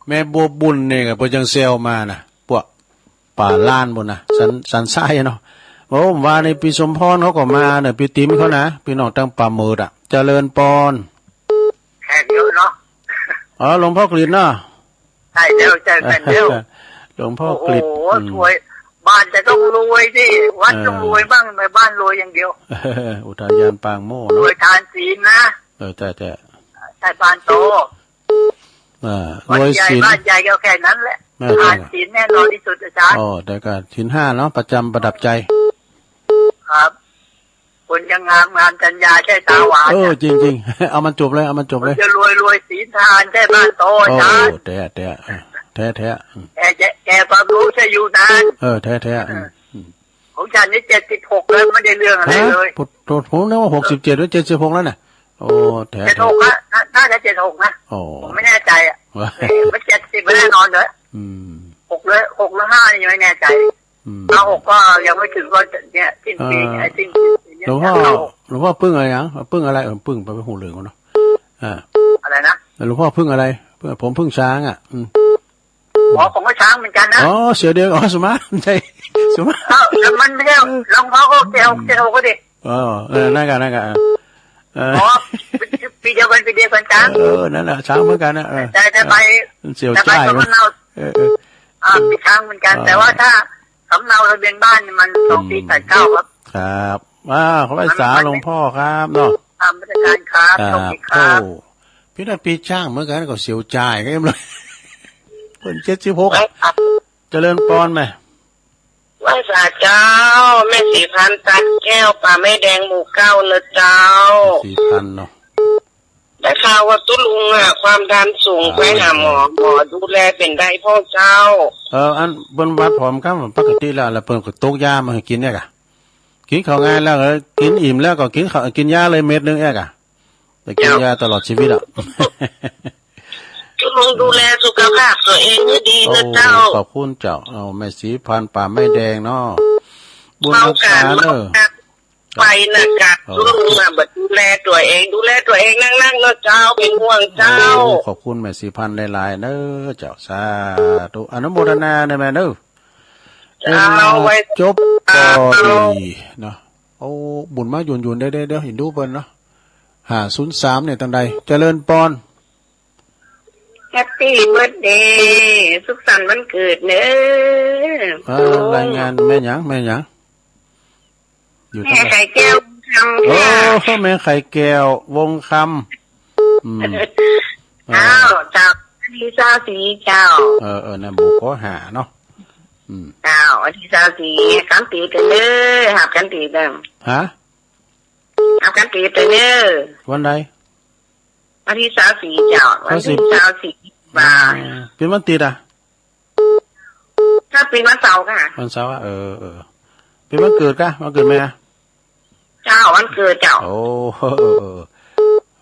แม่บัวบุญเนี่ยก็เปิ้นยังแซวมานะ พวกป่าล้านปุ้นนะ สัน สันทรายเนาะ โอ้ ว่าในปี้สมพรเขาก็มาเน้อ ปี้ติ๋มเขานะ ปี้น้องตังป่าเมิดอะ เจริญปอน แขกเยอะเนาะ อ๋อ หลวงพ่อกฤษเนาะ ใช่แล้ว ใช่ ใช่แล้ว หลวงพ่อกฤษ โอ้โห อืม ถ้วย บ้านจะต้องรวยสิ วัด เออ ต้องรวยบ้าง ในบ้านรวยอย่างเดียว อุทยานปางโมกข์เนาะ รวยทานศีลนะ เออ ใช่ ใช่ ใช่ บ้านโต เออ วัดใหญ่ รวยศีล บ้านใหญ่ก็แค่นั้นแหละ เออ ทานศีลแน่นอนที่สุด อาจารย์ อ๋อ แต่ก็ศีลห้าเนาะ ประจำประดับใจ ครับ คนจะงาม งามจัญญาใช่ตาหวาน เออ เนี่ย จริงๆ เอามันจบเลย เอามันจบเลย คนจะรวย รวยศีลทานใช่บ้านโต โอ้ อาจารย์ แท้ แท้ เออ แท้ แท้ อืม แก่ แก่ แก่ความรู้ใช่อยู่นาน เออ แท้ แท้ อืม อืม ของฉันนี่เจ็ดสิบหกแล้ว ไม่ได้เรื่องอะไรเลย ฮะ ผม ผมนึกว่าหกสิบเจ็ดหรือเจ็ดสิบหกแล้วเนี่ย โอ้ แท้ แท้ เจ็ดหกอะ น่า น่าจะเจ็ดหกนะ โอ้ ผมไม่แน่ใจอะ ว่า เออ มันเจ็ดสิบแน่นอนเลย อืม หกหรือ หกหรือห้านี่ยังไม่แน่ใจ อืม เอาหกก็ยังไม่ถึง ก็เนี่ยสิ้นปี เออ ไอ้สิ้นปีเนี่ย หลวงพ่อ จะเข้า หลวงพ่อพึ่งอะไรนะ พึ่งอะไร เออ พึ่งไป ไปหูเหลืองก่อนเนาะ อ่า อะไรนะ หลวงพ่อพึ่งอะไร พึ่ง ผมพึ่งช้างอ่ะ อืม อ๋อ ผมก็ช้างเหมือนกันนะ อ๋อ เสี่ยวเดียว อ๋อ สุมา ใช่ สุมา เอ้า แล้วมันไม่ใช่ หลวงพ่อก็เจ็ดหก เจ็ดหกก็ดิ อ๋อ เออ นั่นกัน นั่นกัน เออ อ๋อ ปีเดียวกัน ปีเดียวกันจ้า เออ นั่นแหละ ช้างเหมือนกันนะ เออ แต่จะไป เสี่ยวจ้าย จะไปสำเนา เออ เออ อ่า มีช้างเหมือนกัน อ่า แต่ว่าถ้าสำเนาทะเบียนบ้านนี่มันสองสี่แปดเก้าครับ ครับ อ่า ขอไหว้สาหลวงพ่อครับเนาะ ตามราชการครับ ครับ โชคดีครับ โอ้ พี่นั่นปีช้างเหมือนกัน ก็เสี่ยวจ้ายกันเลย เปิ้นเจ็ดสิบหก ไหว้ครับ เจริญปอนไหม ไหว้สาเจ้า แม่ศรีพันธุ์ ตัดแก้ว ป่าไม้แดง หมู่เก้า เนอะเจ้า ศรีพันธุ์เนาะ ได้ข่าวว่าตุ๊ลุงอะ ความดันสูง อ่า ไปหาหมอ หมอดูแลเป๋นใดพ่องเจ้า เออ อันเปิ้นวัดผอมครับ ปกติแล้ว แล้วเปิ้นก็ตกยามาหื้อกิ๋นเนี่ยก่ะ กิ๋นข้าวง่ายแล้ว เออ กิ๋นอิ่มแล้วก็กิ๋นข้าว กิ๋นยาเลยเม็ดหนึ่งเนี่ยก่ะ แต่กิ๋นยาตลอดชีวิตอะ ตุ๊ลุงดูแลสุขภาพตั๋วเองหื้อดีเนอะเจ้า โอ้ ขอบคุณเจ้า เอา แม่ศรีพันธุ์ ป่าไม้แดงเนาะ บุญรักษาเนอะ เมาก๋านเมาหนักไปนะกะ เออ ตุ๊ลุงอะ บ่ดูแลตั๋วเอง ดูแลตั๋วเองนักๆ เนอะเจ้า เป๋นห่วงเจ้า โอ้ ขอบคุณแม่ศรีพันธุ์หลายๆ เนอะเจ้า สาธุ อนุโมทนาเนอะแม่เนอะ เจ้า เวลาจบปอดีเนาะ โอ้ บุญมาหยุ่นๆ เด้อ เด้อ เด้อ เห็นดูเปิ้นเนาะ ห้าศูนย์สาม เนี่ย ตังใด เจริญปอน แฮปปี้เบิร์ธเดย์ สุขสันต์วันเกิดเนอะ อ่า ลุง รายงานแม่หยัง แม่หยัง อยู่ตรงไหน แม่ไข่แก้ว วงศ์คำ โอ้ ค่ะ แม่ไข่แก้ว วงศ์คำ อืม อ้าว เจ้า วันตี้ซาวสี่เจ้า เออ เออ นั่น บ่ขอหาเนาะ อืม เจ้า วันตี้ซาวสี่ หับขันตีเปิ้นเน้อ หับขันตีเปิ้น ฮะ หับขันตีเปิ้นเน้อ วันใด วันตี้ซาวสี่เจ้า ซาวสี่ วันตี้ซาวสี่ บ่า อ่า เป๋นวันติดอะ ถ้าเป๋นวันเสาร์ค่ะ วันเสาร์อะ เออ เออ เป๋นวันเกิดกะ วันเกิดแม่อะ เจ้า วันเกิดเจ้า โอ้ เออ เออ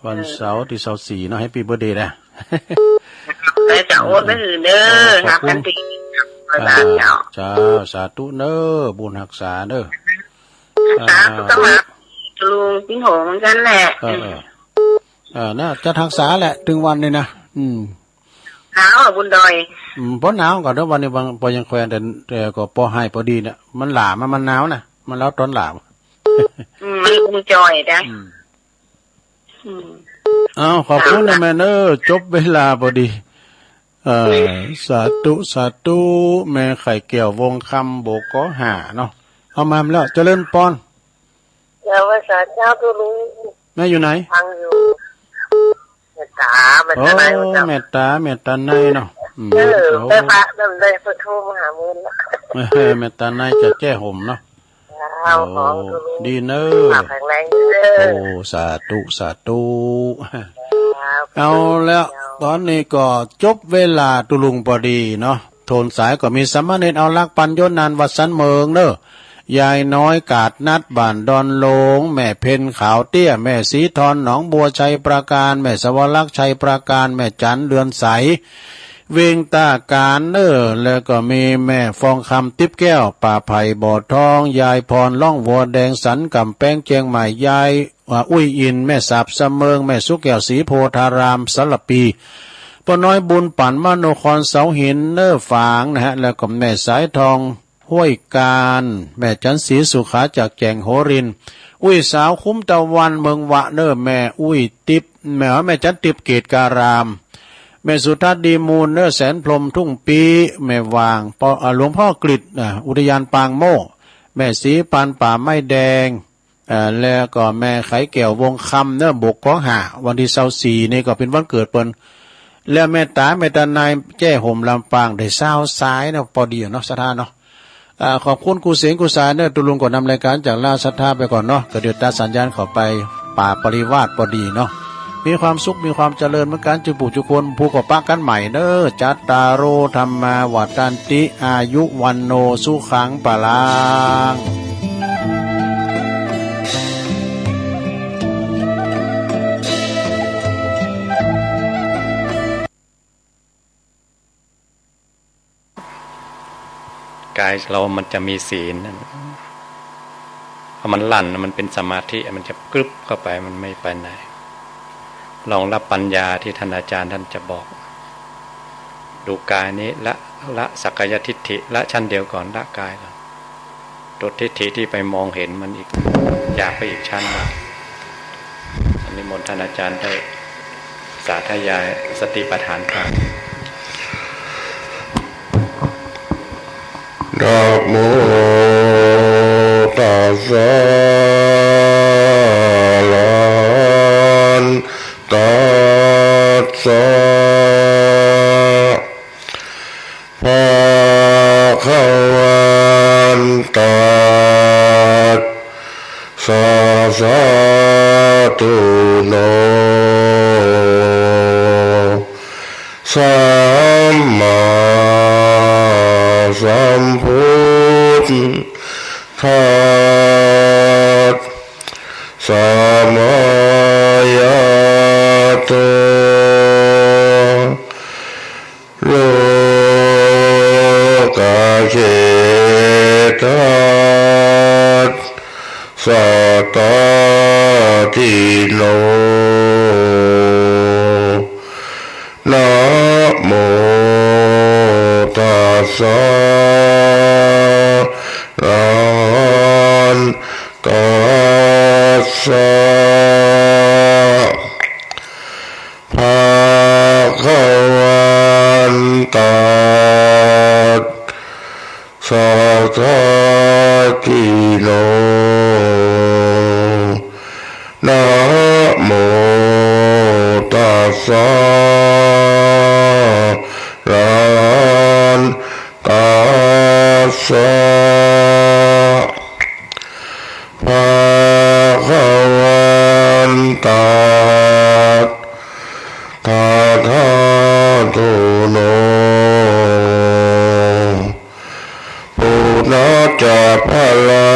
วันเสาร์ตี้ซาวสี่เนาะ แฮปปี้เบิร์ธเดย์นะ แล้วจะโอนไปหื้อเน้อ เออ ขอบคุณ หับขันตี อ่า เจ้า เจ้า สาธุเน้อ บุญฮักษาเน้อ ฮักษา อ่า สุขภาพ ลุงกิ๋นโหเหมือนกั๋นแหละ เออ เออ เออ น่าจะฮักษาแหละ เถิงวันนี้นะ อืม หนาวอะบุญดอย อืม บ่หนาวก่อเด้อ วันนี้บาง ปอยังแควน แต่ แต่ก็ปอไฮ่ปอดีเนี่ย มันหลามอะ มันหนาวนะ มันหนาวต๋อนหลาม อืม มันคงจ่อยนะ อืม อืม อ้าว ขอบคุณนะแม่เน้อ จบเวลาปอดี เอ่อ สาธุ สาธุ แม่ไข่แก้ว วงศ์คำ บ่ขอหาเนาะ เอามาแล้ว เจริญปอน เจ้า ไหว้สาเจ้าตุ๊ลุง แม่อยู่ไหน ฟังอยู่ เมตต๋า เมตต๋าใน โอ้ เจ้า เมตต๋า เมตต๋าในเนาะ อืม เออ โอ้ แม่พระนั่นได้พระโทรมาหามื้อละ เออ เมตต๋าในจะแจ้ห่มเนาะ เจ้า โอ้ ของตุ๊ลุง ดีเน้อ สุขภาพแข็งแรงเน้อ โอ้ สาธุ สาธุ เจ้า เอาแล้ว เจ้า ต๋อนนี้ก็จบเวลาตุ๊ลุงปอดีเนาะ โทนสายก็มีสามเณรเอาลักษณ์ปัญโญชน์ นันท์ วัดสันเมิงเน้อ ยายน้อย กาดนัด บ้านดอนโลง แม่เพ็ญ ขาวเตี้ย แม่ศรีทอน หนองบัว ชัยปราการ แม่สวรักษ์ ชัยปราการ แม่จัน เดือนใส เวียงต้าก๋านเน้อ แล้วก็มีแม่ฟองคำ ติ๊บแก้ว ป่าไผ่ บ่อทอง ยายพร ล่องวัวแดง สันก๋ำแปง เจียงใหม่ ยาย อ่า อุ้ยอิน แม่สาบ สะเมิง แม่สุแก้ว ศรีโพธาราม สารภี ป้อน้อย บุญปั่น มโนคร เสาหิน เน้อ ฝางนะฮะ แล้วก็แม่สายทอง ห้วยกาญ แม่จันทร์ศรีสุขา จากแจ่งโหรินทร์ อุ้ยสาว คุ้มตะวัน เมืองวะเน้อ แม่อุ้ยติ๊บ แม่ แม่จันทร์ติ๊บ เกตการาม แม่สุทัศน์ ดีมูลเน้อ แสนพรหม ทุ่งปี้ แม่วาง ปอ อ่า หลวงพ่อกฤษ อ่า อุทยานปางโม่ แม่ศรีพันธุ์ ป่าไม้แดง เอ่อ แล้วก็แม่ไข่แก้ว วงศ์คำเน้อ บ่ขอหา วันตี้ซาวสี่นี่ก็เป๋นวันเกิดเปิ้น แล้วเมตต๋า เมตต๋าใน แจ้ห่ม ลำปาง ได้ซาวสายเนาะ ปอดีเนาะ ศรัทธาเนาะ อ่า ขอบคุณกู้เสียงกู้สายเนาะ ตุ๊ลุงก็นำรายก๋านจากราชศรัทธาไปก่อนเนาะ ก็เดี๋ยวตัดสัญญาณเข้าไปป่าปริวาสพอดีเนาะ มีความสุขมีความเจริญเหมือนกั๋น จุ๊ผู้จุ๊คน ผู้ก็ปะกั๋นใหม่เนาะ จัตตาโร ธัมมา วัฑฒันติ อายุ วัณโณ สุขัง พลัง ก๋ายเฮามันจะมีศีล พอมันหลั่น มันเป๋นสมาธิ มันจะกรึบเข้าไป มันไม่ไปไหน รองรับปัญญาตี้ต้านอาจ๋ารย์ต้านจะบอก ดูก๋ายนี้ ละ ละสักกายทิฏฐิ ละชั้นเดียวก่อน ละก๋ายก่อน ตัวทิฏฐิตี้ไปมองเห็นมันอีก อยากไปอีกชั้นหนึ่ง อันนี้นิมนต์ต้านอาจ๋ารย์ได้สาธยายสติปัฏฐานครับ นะโมตัสสะ อะระหัน ตัสสะ ภะคะวันตัสสะ สะโต โน สัมมาสัมพุทธัสสะ มายาโต โลกะเขตัสสะ ตาทิโน นะโมตัสสะ อะระหันตัสสะ ภะคะวันตัสสะ ตาทิโน นะโมตัสสะ อะระหันตัสสะ ภะคะวันตัสสะ ตาทิโน ปุณณัสสะ พลั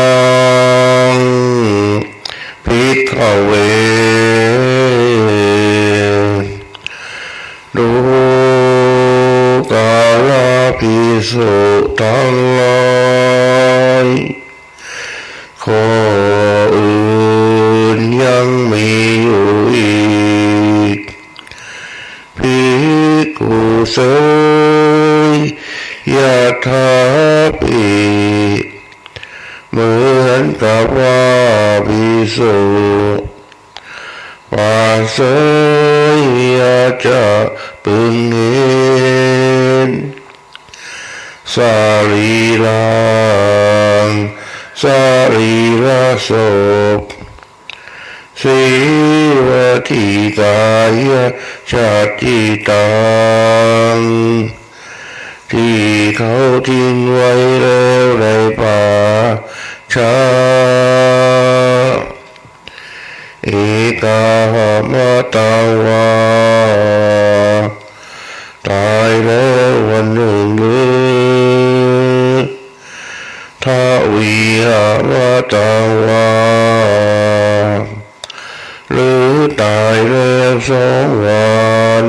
ง ภิกขะเว ดูกราภิกษุตังหลาย ข้ออื่นยังมีอยู่อีก ภิกขุเสยยถาปิ เหมือนกับว่าภิกษุปะเสยยะจะพึงเห็น สรีรัง สรีระศพ เสวะทิกายะ ชะติตัง ตี้เขาทิ้งไว้แล้วในป่าช้า เอกัง หะมะตัง วา ต๋ายแล้ววันนึ่งหรือ ทะวี หะมะตัง วา หรือต๋ายแล้วสองวัน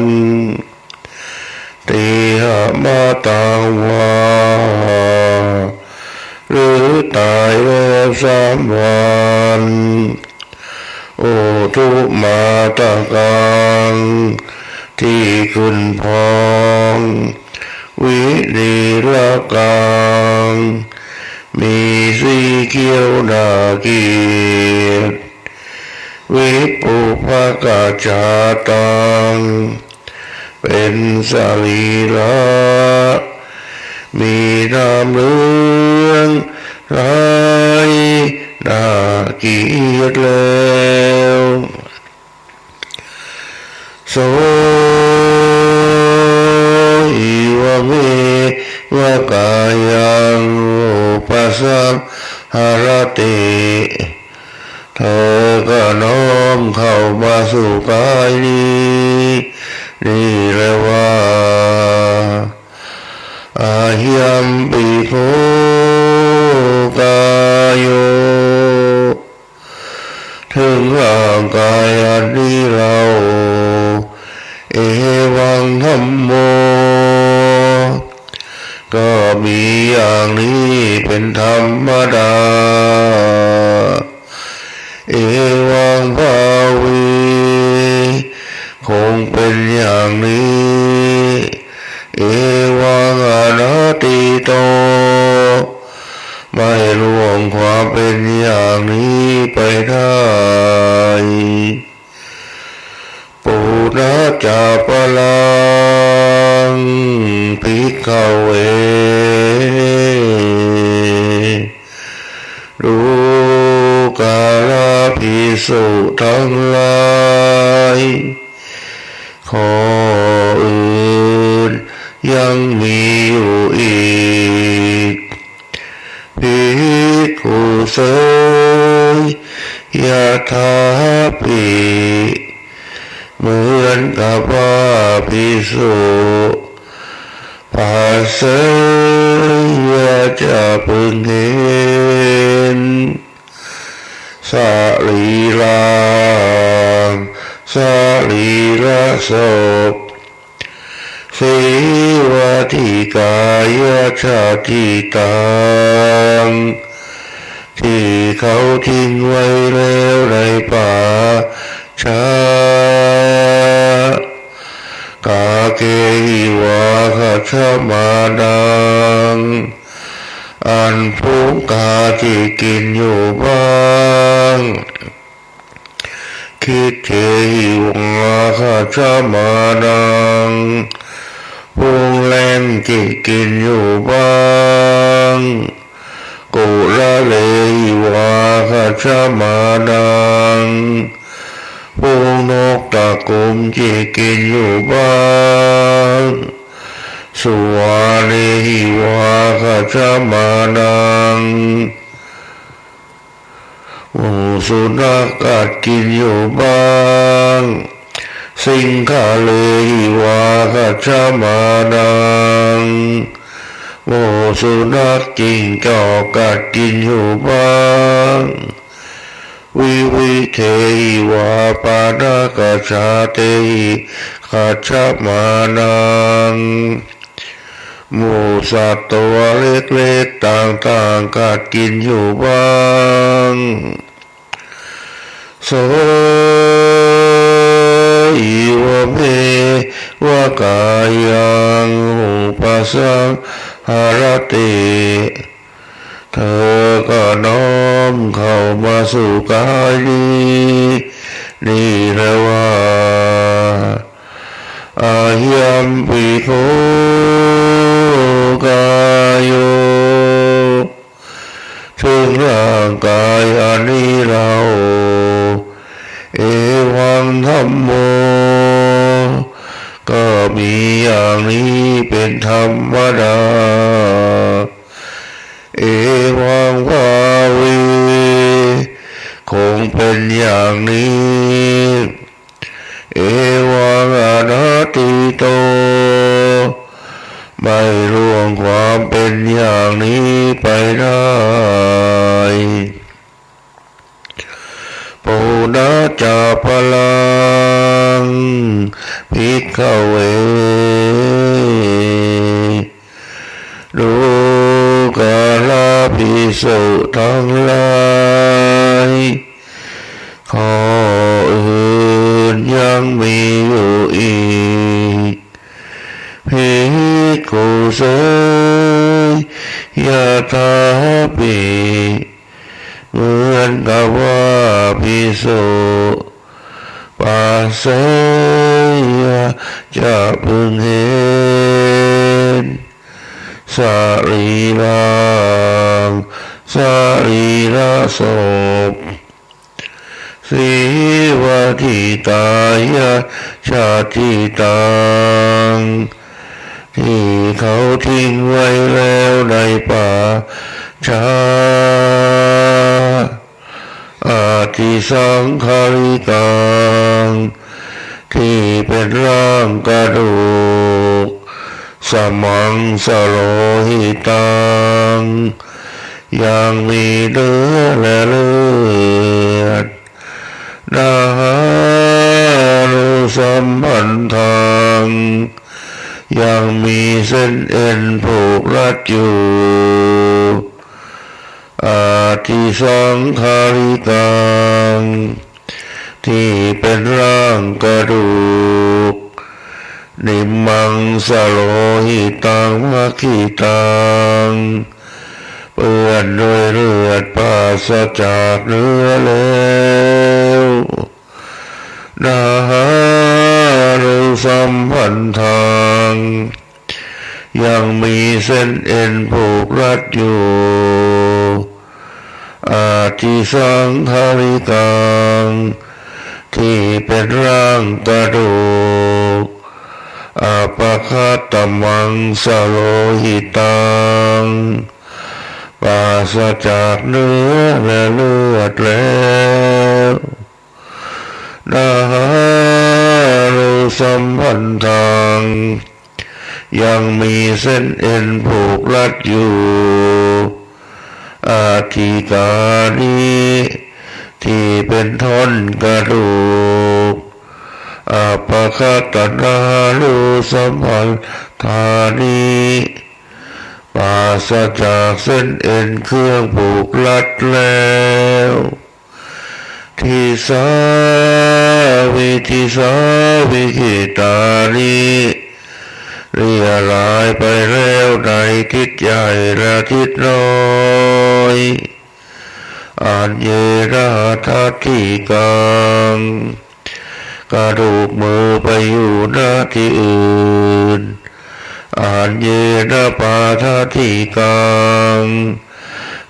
ติ หะมะตัง วา หรือต๋ายแล้วสามวัน โอทุมาตะกัง ตี้ขึ้นพอง วินีรกัง มีสีเขียวน่าเกลียด วิปุพพะกะจาตัง เป๋นสรีระ มีน้ำเหลืองไหลน่าเกลียดแล้ว โส หิ วะ เม วะ กายัง รู ติ เธอก็น้อมเข้ามาสู่กายนี้ นี่แลว่า อะหัมปิโข กาโย ถึงร่างกายอันนี้เล่า เอวังธัมโม ก็มีอย่างนี้เป็นธรรมดา เอวังภาวี คงเป็นอย่างนี้ เอวังอนาทิโต ไม่ล่วงความเป็นอย่างนี้ไปได้ ปุณจจาปรัง ภิกขเว ดูกราภิกษุทั้งหลาย ข้ออื่นยังมีอยู่อีก ภิกขุเสย ยถาปิ เหมือนกับว่าภิกษุ ปัสเสยยะ จะพึงเห็น สรีรัง สรีระศพ สีวติกายชาติตัง ที่เขาทิ้งไว้แล้วในป่าช้า กาเกหิวาคัจฉมานัง อันฝูงกาที่กินอยู่บ้าง คิเทหิวาคัจฉมานัง ฝูงแร้งที่กินอยู่บ้าง กุระเลหิวาคัจฉมานัง ฝูงนกตะกุมที่กินอยู่บ้าง สุวาเนหิวาคัจฉมานัง หมู่สุนัขกัดกินอยู่บ้าง สิงคาเลหิวาคัจฉมานัง หมู่สุนัขจิ้งจอกกัดกินอยู่บ้าง วิวิเทหิวาปาณาคัจฉาเตหิคัจฉมานัง หมู่สัตว์ตัวเล็กๆต่างๆกัดกินอยู่บ้าง โส อีวะเมวะกายัง อุปสังหะระติ เธอก็น้อมเข้ามาสู่กายนี้ นี่แลว่า อะหัมปิโข กาโย ถึงร่างกายอันนี้เล่า เอวังธัมโม ก็มีอย่างนี้เป็นธรรมดา เอวังภาวี คงเป็นอย่างนี้ เอวังอนาทิโต ไม่ล่วงความเป็นอย่างนี้ไปได้ ปุณจจาปรัง ภิกขเว ดูกราภิกษุทั้งหลาย ข้ออื่นยังมีอยู่อีก ภิกขุเสยยถาปิ เหมือนกับว่าภิกษุ ปัสเสยยะ จะพึงเห็น สรีรัง สรีระศพ สีวติกายชาติตัง ที่เขาทิ้งไว้แล้วในป่าช้า ติสังขาริกัง ตี้เป๋นร่างกระดูก สมังสะโลหิตัง ยังมีเนื้อและเลือด นาหานุสัมพันธัง ยังมีเส้นเอ็นผูกรัดอยู่ อติสังขาริกัง ตี้เป๋นร่างกระดูก นิมมังสะโลหิตัง มัคคิตัง เปื้อนด้วยเลือดปราศจากเนื้อแล้ว นาหานุสัมพันธัง ยังมีเส้นเอ็นผูกรัดอยู่ อติสังขาริกัง ตี้เป๋นร่างกระดูก อัปปคัตตมังสะโลหิตัง ปราศจากเนื้อและเลือดแล้ว นาหานุสัมพันธัง ยังมีเส้นเอ็นผูกรัดอยู่ อทิกานิ ตี้เป๋นท่อนกระดูก อัปปคัตตนานุสัมพันธานิ ปราศจากเส้นเอ็นเครื่องผูกรัดแล้ว ทิสาวิทิสาวิคขิตานิ เรี่ยหลายไปแล้วในทิศใหญ่และทิศน้อย อัญเญนะหัตถทิกัง กระดูกมือไปอยู่ ณ ที่อื่น อัญเญนะปาททิกัง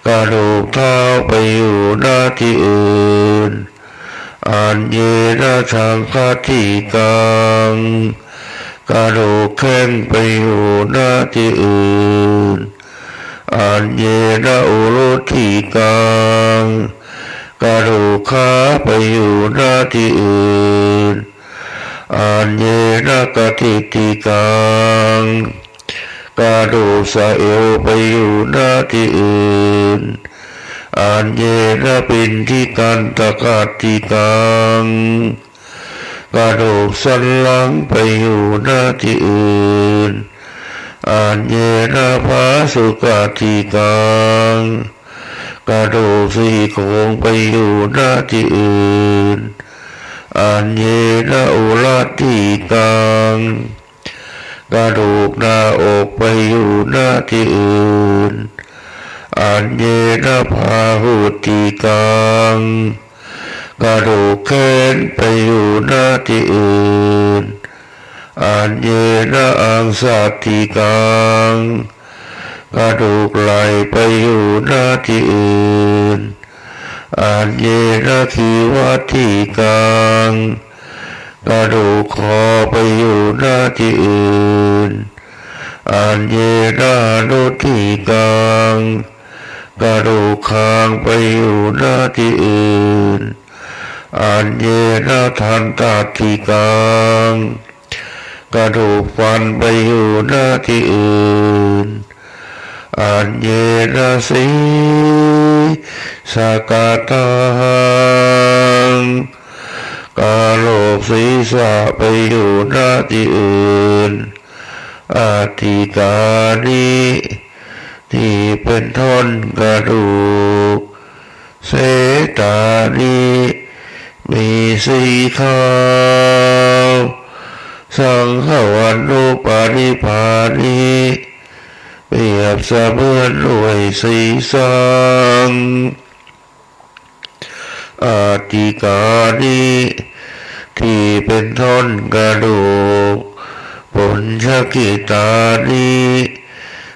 กระดูกเท้าไปอยู่ ณ ที่อื่น อัญเญนะจังฆทิกัง กระดูกแข้งไปอยู่ ณ ที่อื่น อัญเญนะอุรุทิกัง กระดูกขาไปอยู่ ณ ที่อื่น อัญเญนะกะถิติกัง กระดูกสะเอวไปอยู่ ณ ที่อื่น อัญเญนะปิณฑิกัณฑกะทิกัง กระดูกสันหลังไปอยู่ ณ ที่อื่น อัญเญนะพาสุกะทิกัง กระดูกซี่โครงไปอยู่ ณ ที่อื่น อัญเญนะอุรัตถิกัง กระดูกหน้าอกไปอยู่ ณ ที่อื่น อัญเญนะบาหุทิกัง กระดูกแขนไปอยู่ ณ ที่อื่น อัญเญนะอังสะทิกัง กระดูกไหล่ไปอยู่ ณ ที่อื่น อัญเญนะขีวัตถิกัง กระดูกคอไปอยู่ ณ ที่อื่น อัญเญนะหนุทิกัง กระดูกคางไปอยู่ ณ ที่อื่น อัญเญนะทันตะทิกัง กระดูกฟันไปอยู่ ณ ที่อื่น อัญเญนะสีสะกะตัง กะโหลกศีรษะไปอยู่ ณ ที่อื่น อทิกานิ ตี้เป๋นท่อนกระดูก เสตานิ มีสีขาว สังควัณณุปาทิภานิ เปรียบเสมือนด้วยสีสัง อทิกานิ ตี้เป๋นท่อนกระดูก ปุญชกิตานิ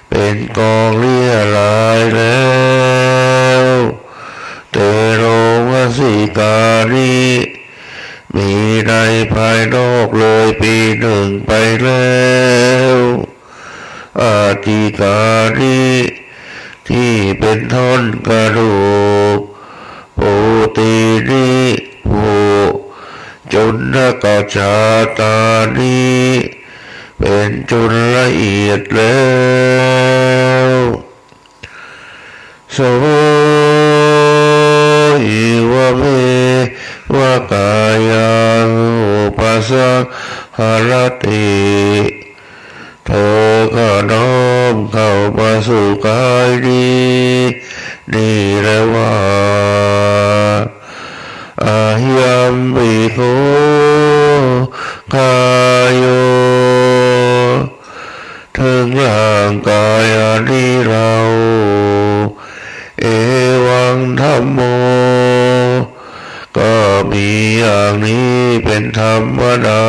เป๋นกองเรี่ยหลายแล้ว เตโรมสิกานิ มีในภายนอกเลยปีหนึ่งไปแล้ว อทิกานิ ตี้เป๋นท่อนกระดูก ปูตีนิ จาตานิ เป๋นจุลละเอียดแล้ว โส หิ วะ เม วะ กายัง อุปะสังหะระติ เธอก็น้อมเข้ามาสู่กายนี้ นี่แลว่า อะยัง ภิกขุ กาโย เถิงร่างกายอันนี้เล่า เอวัง ธัมโม ก็มีอย่างนี้เป๋นธรรมดา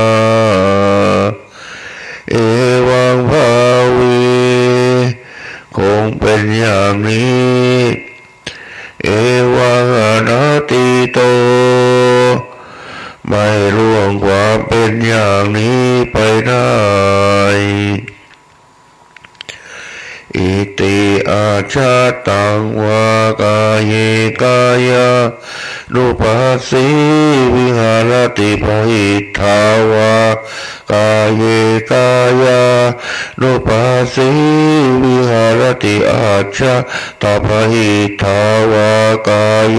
เอวัง ภาวี คงเป๋นอย่างนี้ เอวัง อนาติโต ไม่ล่วงความเป๋นอย่างนี้ไปได้ อิติ อัจฉะตัง วา กาเย กายานุปัสสี วิหะระติ บะหิฏฐา วา กาเย กายานุปัสสี วิหะระติ อัจฉะตะ บะหิฏฐา วา กาเย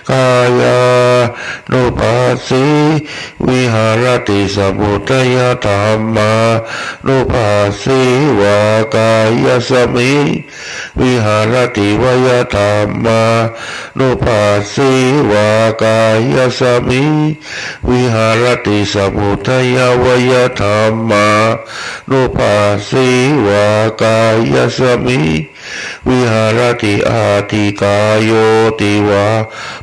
กายานุปัสสี วิหะระติ สมุทยะธัมมานุปัสสี วา กายัสมิง วิหะระติ วยะธัมมานุปัสสี วา กายัสมิง วิหะระติ สมุทยะ วยะธัมมานุปัสสี วา กายัสมิง วิหะระติ อะทิกาโยติวา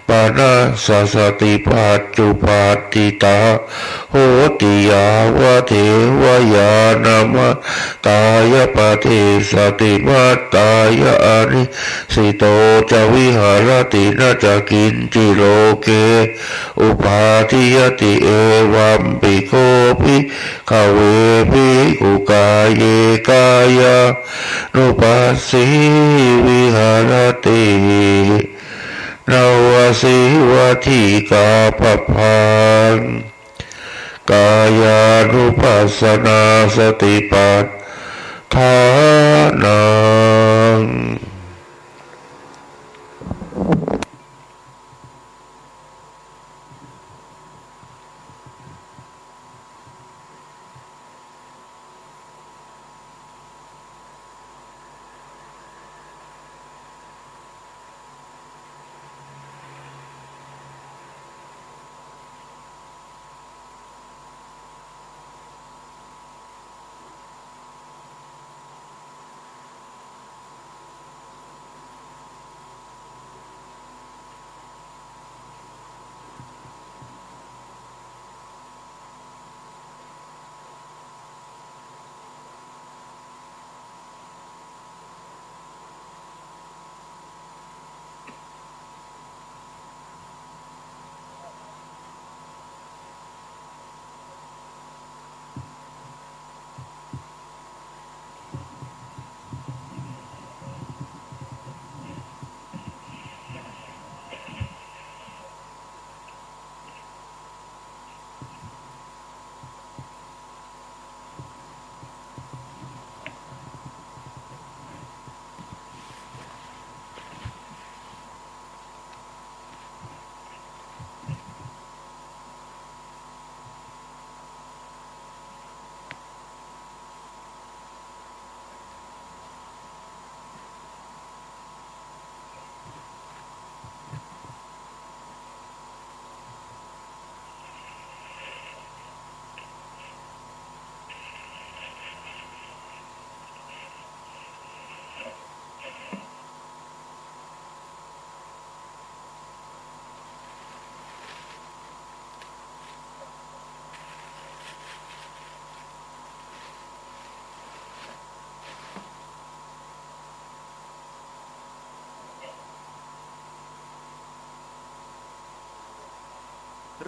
ปะนะสะสะติ ปัจจุปัฏฐิตา โหติ ยาวะเทวะยานะมัตตายะ ปะทิสสะติมัตตายะ อะนิสสิโต จะ วิหะระติ นะ จะ กิญจิ โลเก อุปาทิยะติ เอวัมปิ โข ภิกขะเว ภิกขุ กาเย กายานุปัสสี วิหะระติ นวสี วัฏฐิกา ปะพัง กายานุปัสสนา สติปัฏฐานัง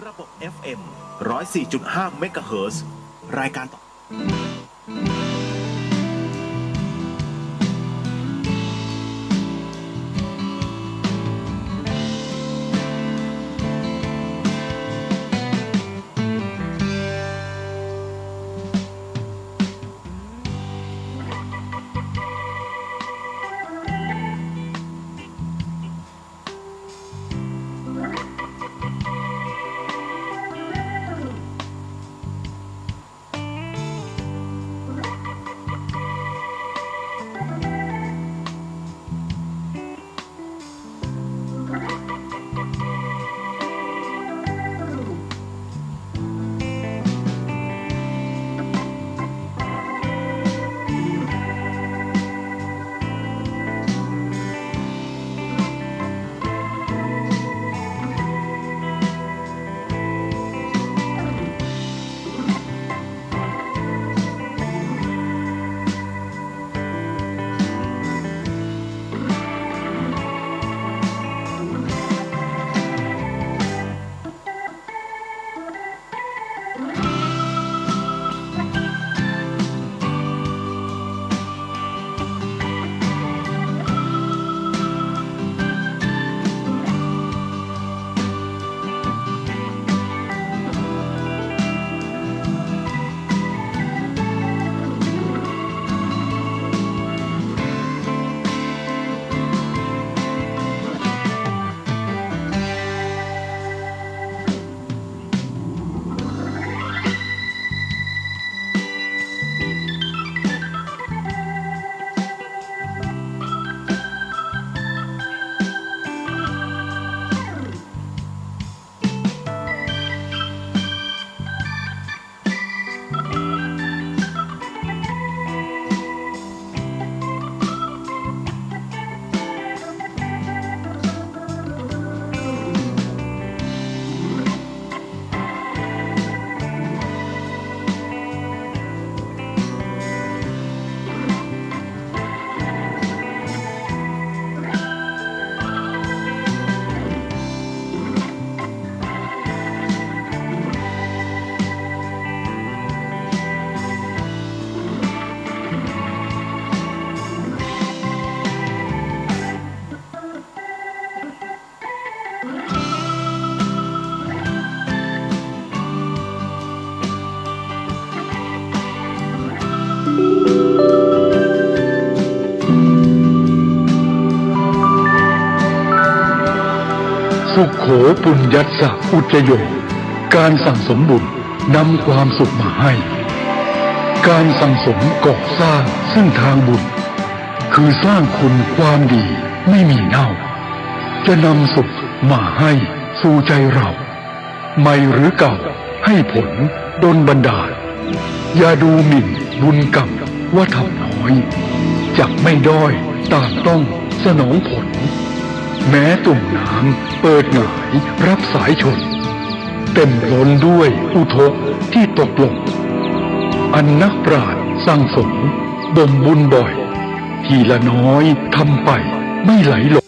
ระบบ เอฟ เอ็ม ร้อยสี่จุดห้า เมกะเฮิรตซ์ รายการต่อ สุโข ปุญญัสสะ อุจจโย การสั่งสมบุญนำความสุขมาให้ การสั่งสมก่อสร้างซึ่งทางบุญ คือสร้างคุณความดีไม่มีเน่า จะนำสุขมาให้สู่ใจเรา ใหม่หรือเก่าให้ผลดลบันดาล อย่าดูหมิ่นบุญกรรมว่าทำน้อย จักไม่ด้อยต่างต้องสนองผล แม้ตุ่มน้ำเปิดหงายรับสายชน เต็มล้นด้วยอุทกที่ตกหล่น อันนักปราชญ์สั่งสมบ่มบุญบ่อย ทีละน้อยทำไปไม่ไหลหลง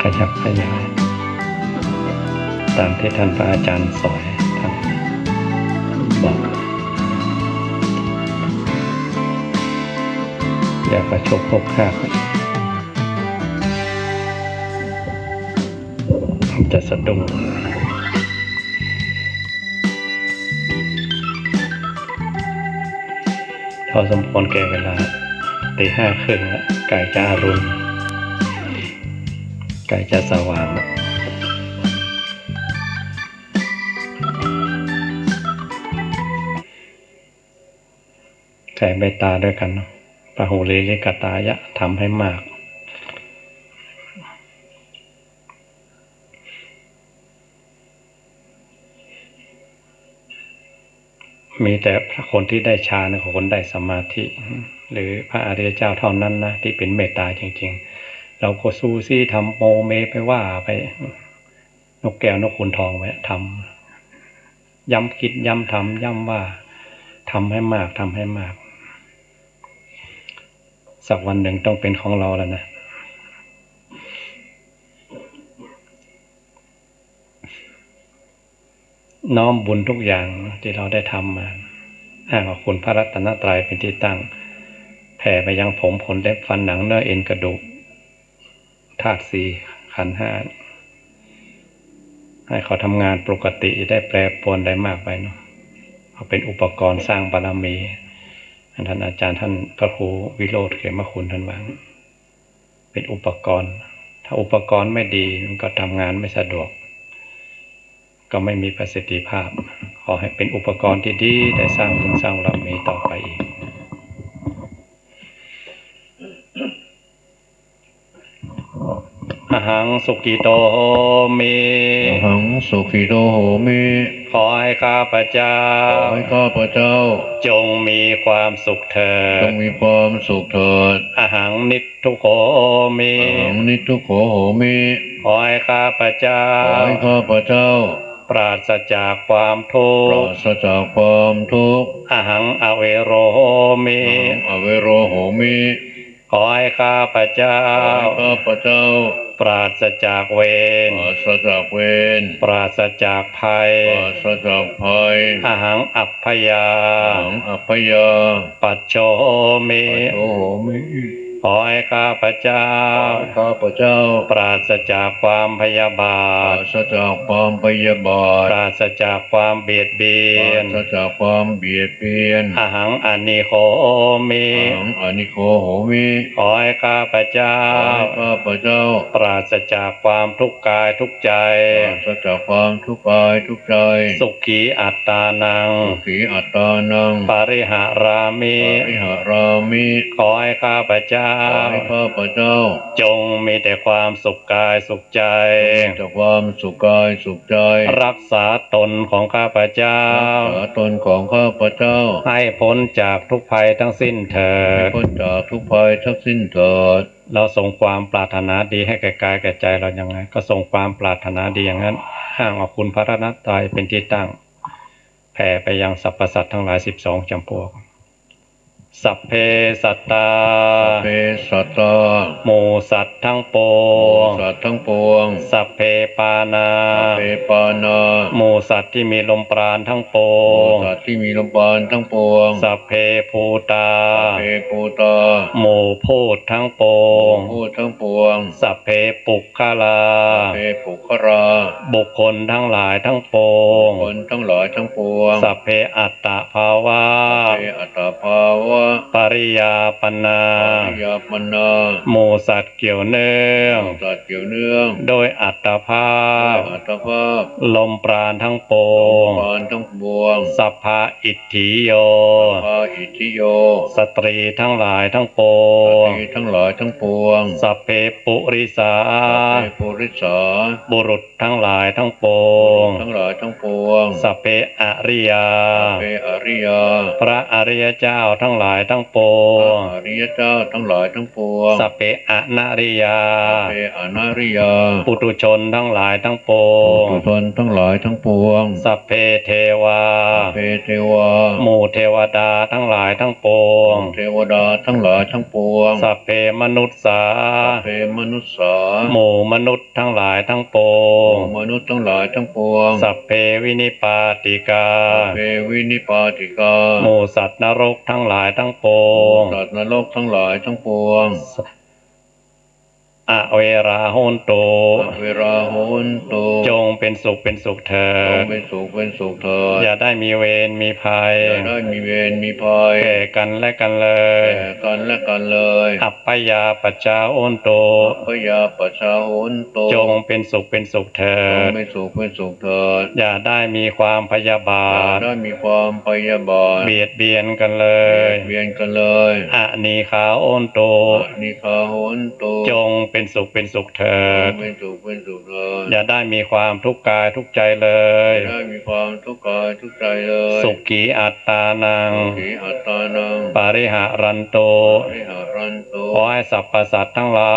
ขยับขยาย ตามที่ท่านพระอาจารย์สอน ท่านบอก อย่ากระโชกโคกคาก จะสะดุ้ง พอสมควรแก่เวลา ตีห้าครึ่งแล้ว ใกล้จะอรุณ ใกล้จะสว่างแล้ว ใช้เมตตาด้วยกันเนาะ ปะหูเร เรกะตายะ ทำให้มาก มีแต่พระคนที่ได้ฌานกับคนได้สมาธิ หรือพระอริยเจ้าเท่านั้นนะ ที่เป็นเมตตาจริงๆ เราก็ซูซี้ทำโมเมไปว่าไป นกแก้วนกขุนทองไว้ ทำ ย้ำคิด ย้ำทำ ย้ำว่า ทำให้มาก ทำให้มาก สักวันหนึ่งต้องเป็นของเราแล้วนะ น้อมบุญทุกอย่างที่เราได้ทำมา อ้างเอาคุณพระรัตนตรัยเป็นที่ตั้ง แผ่ไปยังผม ขน เล็บ ฟัน หนัง เนื้อ เอ็น กระดูก ธาตุสี่ ขันธ์ห้า ให้เขาทำงานปกติ จะได้แปรปรวนได้มากไปเนาะ เอาเป็นอุปกรณ์สร้างบารมี ท่านอาจารย์ ท่านพระครูวิโรจน์เขมคุณ ท่านว่า เป็นอุปกรณ์ ถ้าอุปกรณ์ไม่ดี มันก็ทำงานไม่สะดวก ก็ไม่มีประสิทธิภาพ ขอให้เป็นอุปกรณ์ที่ดี ได้สร้างบุญสร้างบารมีต่อไปอีก อหังสุขิโตโหมิ อหังสุขิโตโหมิ ขอให้ข้าพเจ้า ขอให้ข้าพเจ้า จงมีความสุขเถิด จงมีความสุขเถิด อหังนิททุกโขโหมิ อหังนิททุกโขโหมิ ขอให้ข้าพเจ้า ขอให้ข้าพเจ้า ปราศจากความทุกข์ ปราศจากความทุกข์ อหังอเวโรโหมิ อหังอเวโรโหมิ ขอให้ข้าพเจ้า ขอให้ข้าพเจ้า ปราศจากเวร ปราศจากเวร ปราศจากภัย ปราศจากภัย อหังอัพพยา อหังอัพพยา ปัจโชโหมิ ปัจโชโหมิ ขอให้ข้าพเจ้า ขอให้ข้าพเจ้า ปราศจากความพยาบาท ปราศจากความพยาบาท ปราศจากความเบียดเบียน ปราศจากความเบียดเบียน อหังอนิโคโหมิ อหังอนิโคโหมิ ขอให้ข้าพเจ้า ขอให้ข้าพเจ้า ปราศจากความทุกข์กายทุกข์ใจ ปราศจากความทุกข์กายทุกข์ใจ สุขีอัตตานัง สุขีอัตตานัง ปริหารามิ ปริหารามิ ขอให้ข้าพเจ้า ขอให้ข้าพเจ้า จงมีแต่ความสุขกายสุขใจ จงมีแต่ความสุขกายสุขใจ รักษาตนของข้าพเจ้า รักษาตนของข้าพเจ้า ให้พ้นจากทุกข์ภัยทั้งสิ้นเถิด ให้พ้นจากทุกข์ภัยทั้งสิ้นเถิด เราส่งความปรารถนาดีให้แก่กายแก่ใจเรายังไง ก็ส่งความปรารถนาดีอย่างนั้น อ้างเอาคุณพระรัตนตรัยเป็นที่ตั้ง แผ่ไปยังสรรพสัตว์ทั้งหลายสิบสองจำพวก สัพเพสัตตา สัพเพสัตตา หมู่สัตว์ทั้งปวง หมู่สัตว์ทั้งปวง สัพเพปานา สัพเพปานา หมู่สัตว์ที่มีลมปราณทั้งปวง หมู่สัตว์ที่มีลมปราณทั้งปวง สัพเพภูตา สัพเพภูตา หมู่พูดทั้งปวง หมู่พูดทั้งปวง สัพเพปุคคลา สัพเพปุคคลา บุคคลทั้งหลายทั้งปวง บุคคลทั้งหลายทั้งปวง สัพเพอัตตภาวะ สัพเพอัตตภาวะ ปริยาปันนา ปริยาปันนา หมู่สัตว์เกี่ยวเนื่อง หมู่สัตว์เกี่ยวเนื่อง ด้วยอัตตภาพ ด้วยอัตตภาพ ลมปราณทั้งปวง ลมปราณทั้งปวง สัพพะอิท อิทธิโย สัพพะอิทธิโย สตรีทั้งหลายทั้งปวง สตรีทั้งหลายทั้งปวง สัพเพปุริสา สัพเพปุริสา บุรุษทั้งหลายทั้งปวง บุรุษทั้งหลายทั้งปวง สัพเพอริยา สัพเพอริยา พระอริยเจ้าทั้งหลายทั้งปวง พระอริยเจ้าทั้งหลายทั้งปวง สัพเพอนริยา สัพเพอนริยา ปุถุชนทั้งหลายทั้งปวง ปุถุชนทั้งหลายทั้งปวง สัพเพเทวา สัพเพเทวา หมู่เทวดาทั้งหลายทั้งปวง หมู่เทวดาทั้งหลายทั้งปวง สัพเพมนุสสา สัพเพมนุสสา หมู่มนุษย์ทั้งหลายทั้งปวง หมู่มนุษย์ทั้งหลายทั้งปวง สัพเพวินิปาติกา สัพเพวินิปาติกา หมู่สัตว์นรกทั้งหลายทั้งปวง หมู่สัตว์นรกทั้งหลายทั้งปวง อเวราโหนตุ อเวราโหนตุ จงเป็นสุขเป็นสุขเถิด จงเป็นสุขเป็นสุขเถิด อย่าได้มีเวรมีภัย อย่าได้มีเวรมีภัย แก่กันและกันเลย แก่กันและกันเลย อัพพยาปัชชาโหนตุ อัพพยาปัชชาโหนตุ จงเป็นสุขเป็นสุขเถิด จงเป็นสุขเป็นสุขเถิด อย่าได้มีความพยาบาท อย่าได้มีความพยาบาท เบียดเบียนกันเลย เบียดเบียนกันเลย อนีฆาโหนตุ อนีฆาโหนตุ จงเป็นสุขเป็นสุขเถิด จงเป็นสุขเป็นสุขเถิด อย่าได้มีความทุกข์กายทุกข์ใจเลย อย่าได้มีความทุกข์กายทุกข์ใจเลย สุขีอัตตานัง สุขีอัตตานัง ปริหารันตุ ปริหารันตุ ขอให้สรรพสัตว์ทั้งหลา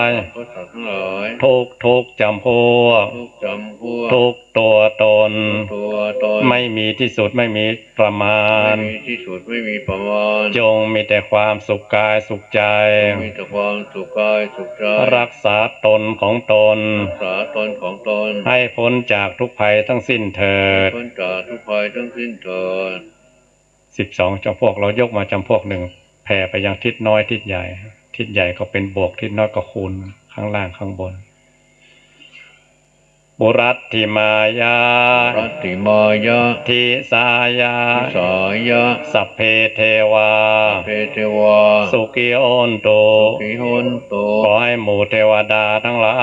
ย ขอให้สรรพสัตว์ทั้งหลาย ทุกทุกจำพวก ทุกจำพวก ทุกตัวตน ทุกตัวตน ไม่มีที่สุดไม่มีประมาณ ไม่มีที่สุดไม่มีประมาณ จงมีแต่ความสุขกายสุขใจ จงมีแต่ความสุขกายสุขใจ รักษาตนของตน รักษาตนของตน ให้พ้นจากทุกข์ภัยทั้งสิ้นเถิด ให้พ้นจากทุกข์ภัยทั้งสิ้นเถิด สิบสองจำพวก เรายกมาจำพวกหนึ่ง แผ่ไปยังทิศน้อยทิศใหญ่ ทิศใหญ่ก็เป็นบวก ทิศน้อยก็คูณ ข้างล่างข้างบน ปุรัตถิมายะ ปุรัตถิมายะ ทิสายะ ทิสายะ สัพเพเทวา สัพเพเทวา สุขีโหนตุ สุขีโหนตุ ขอให้หมู่เทวดาทั้งหลา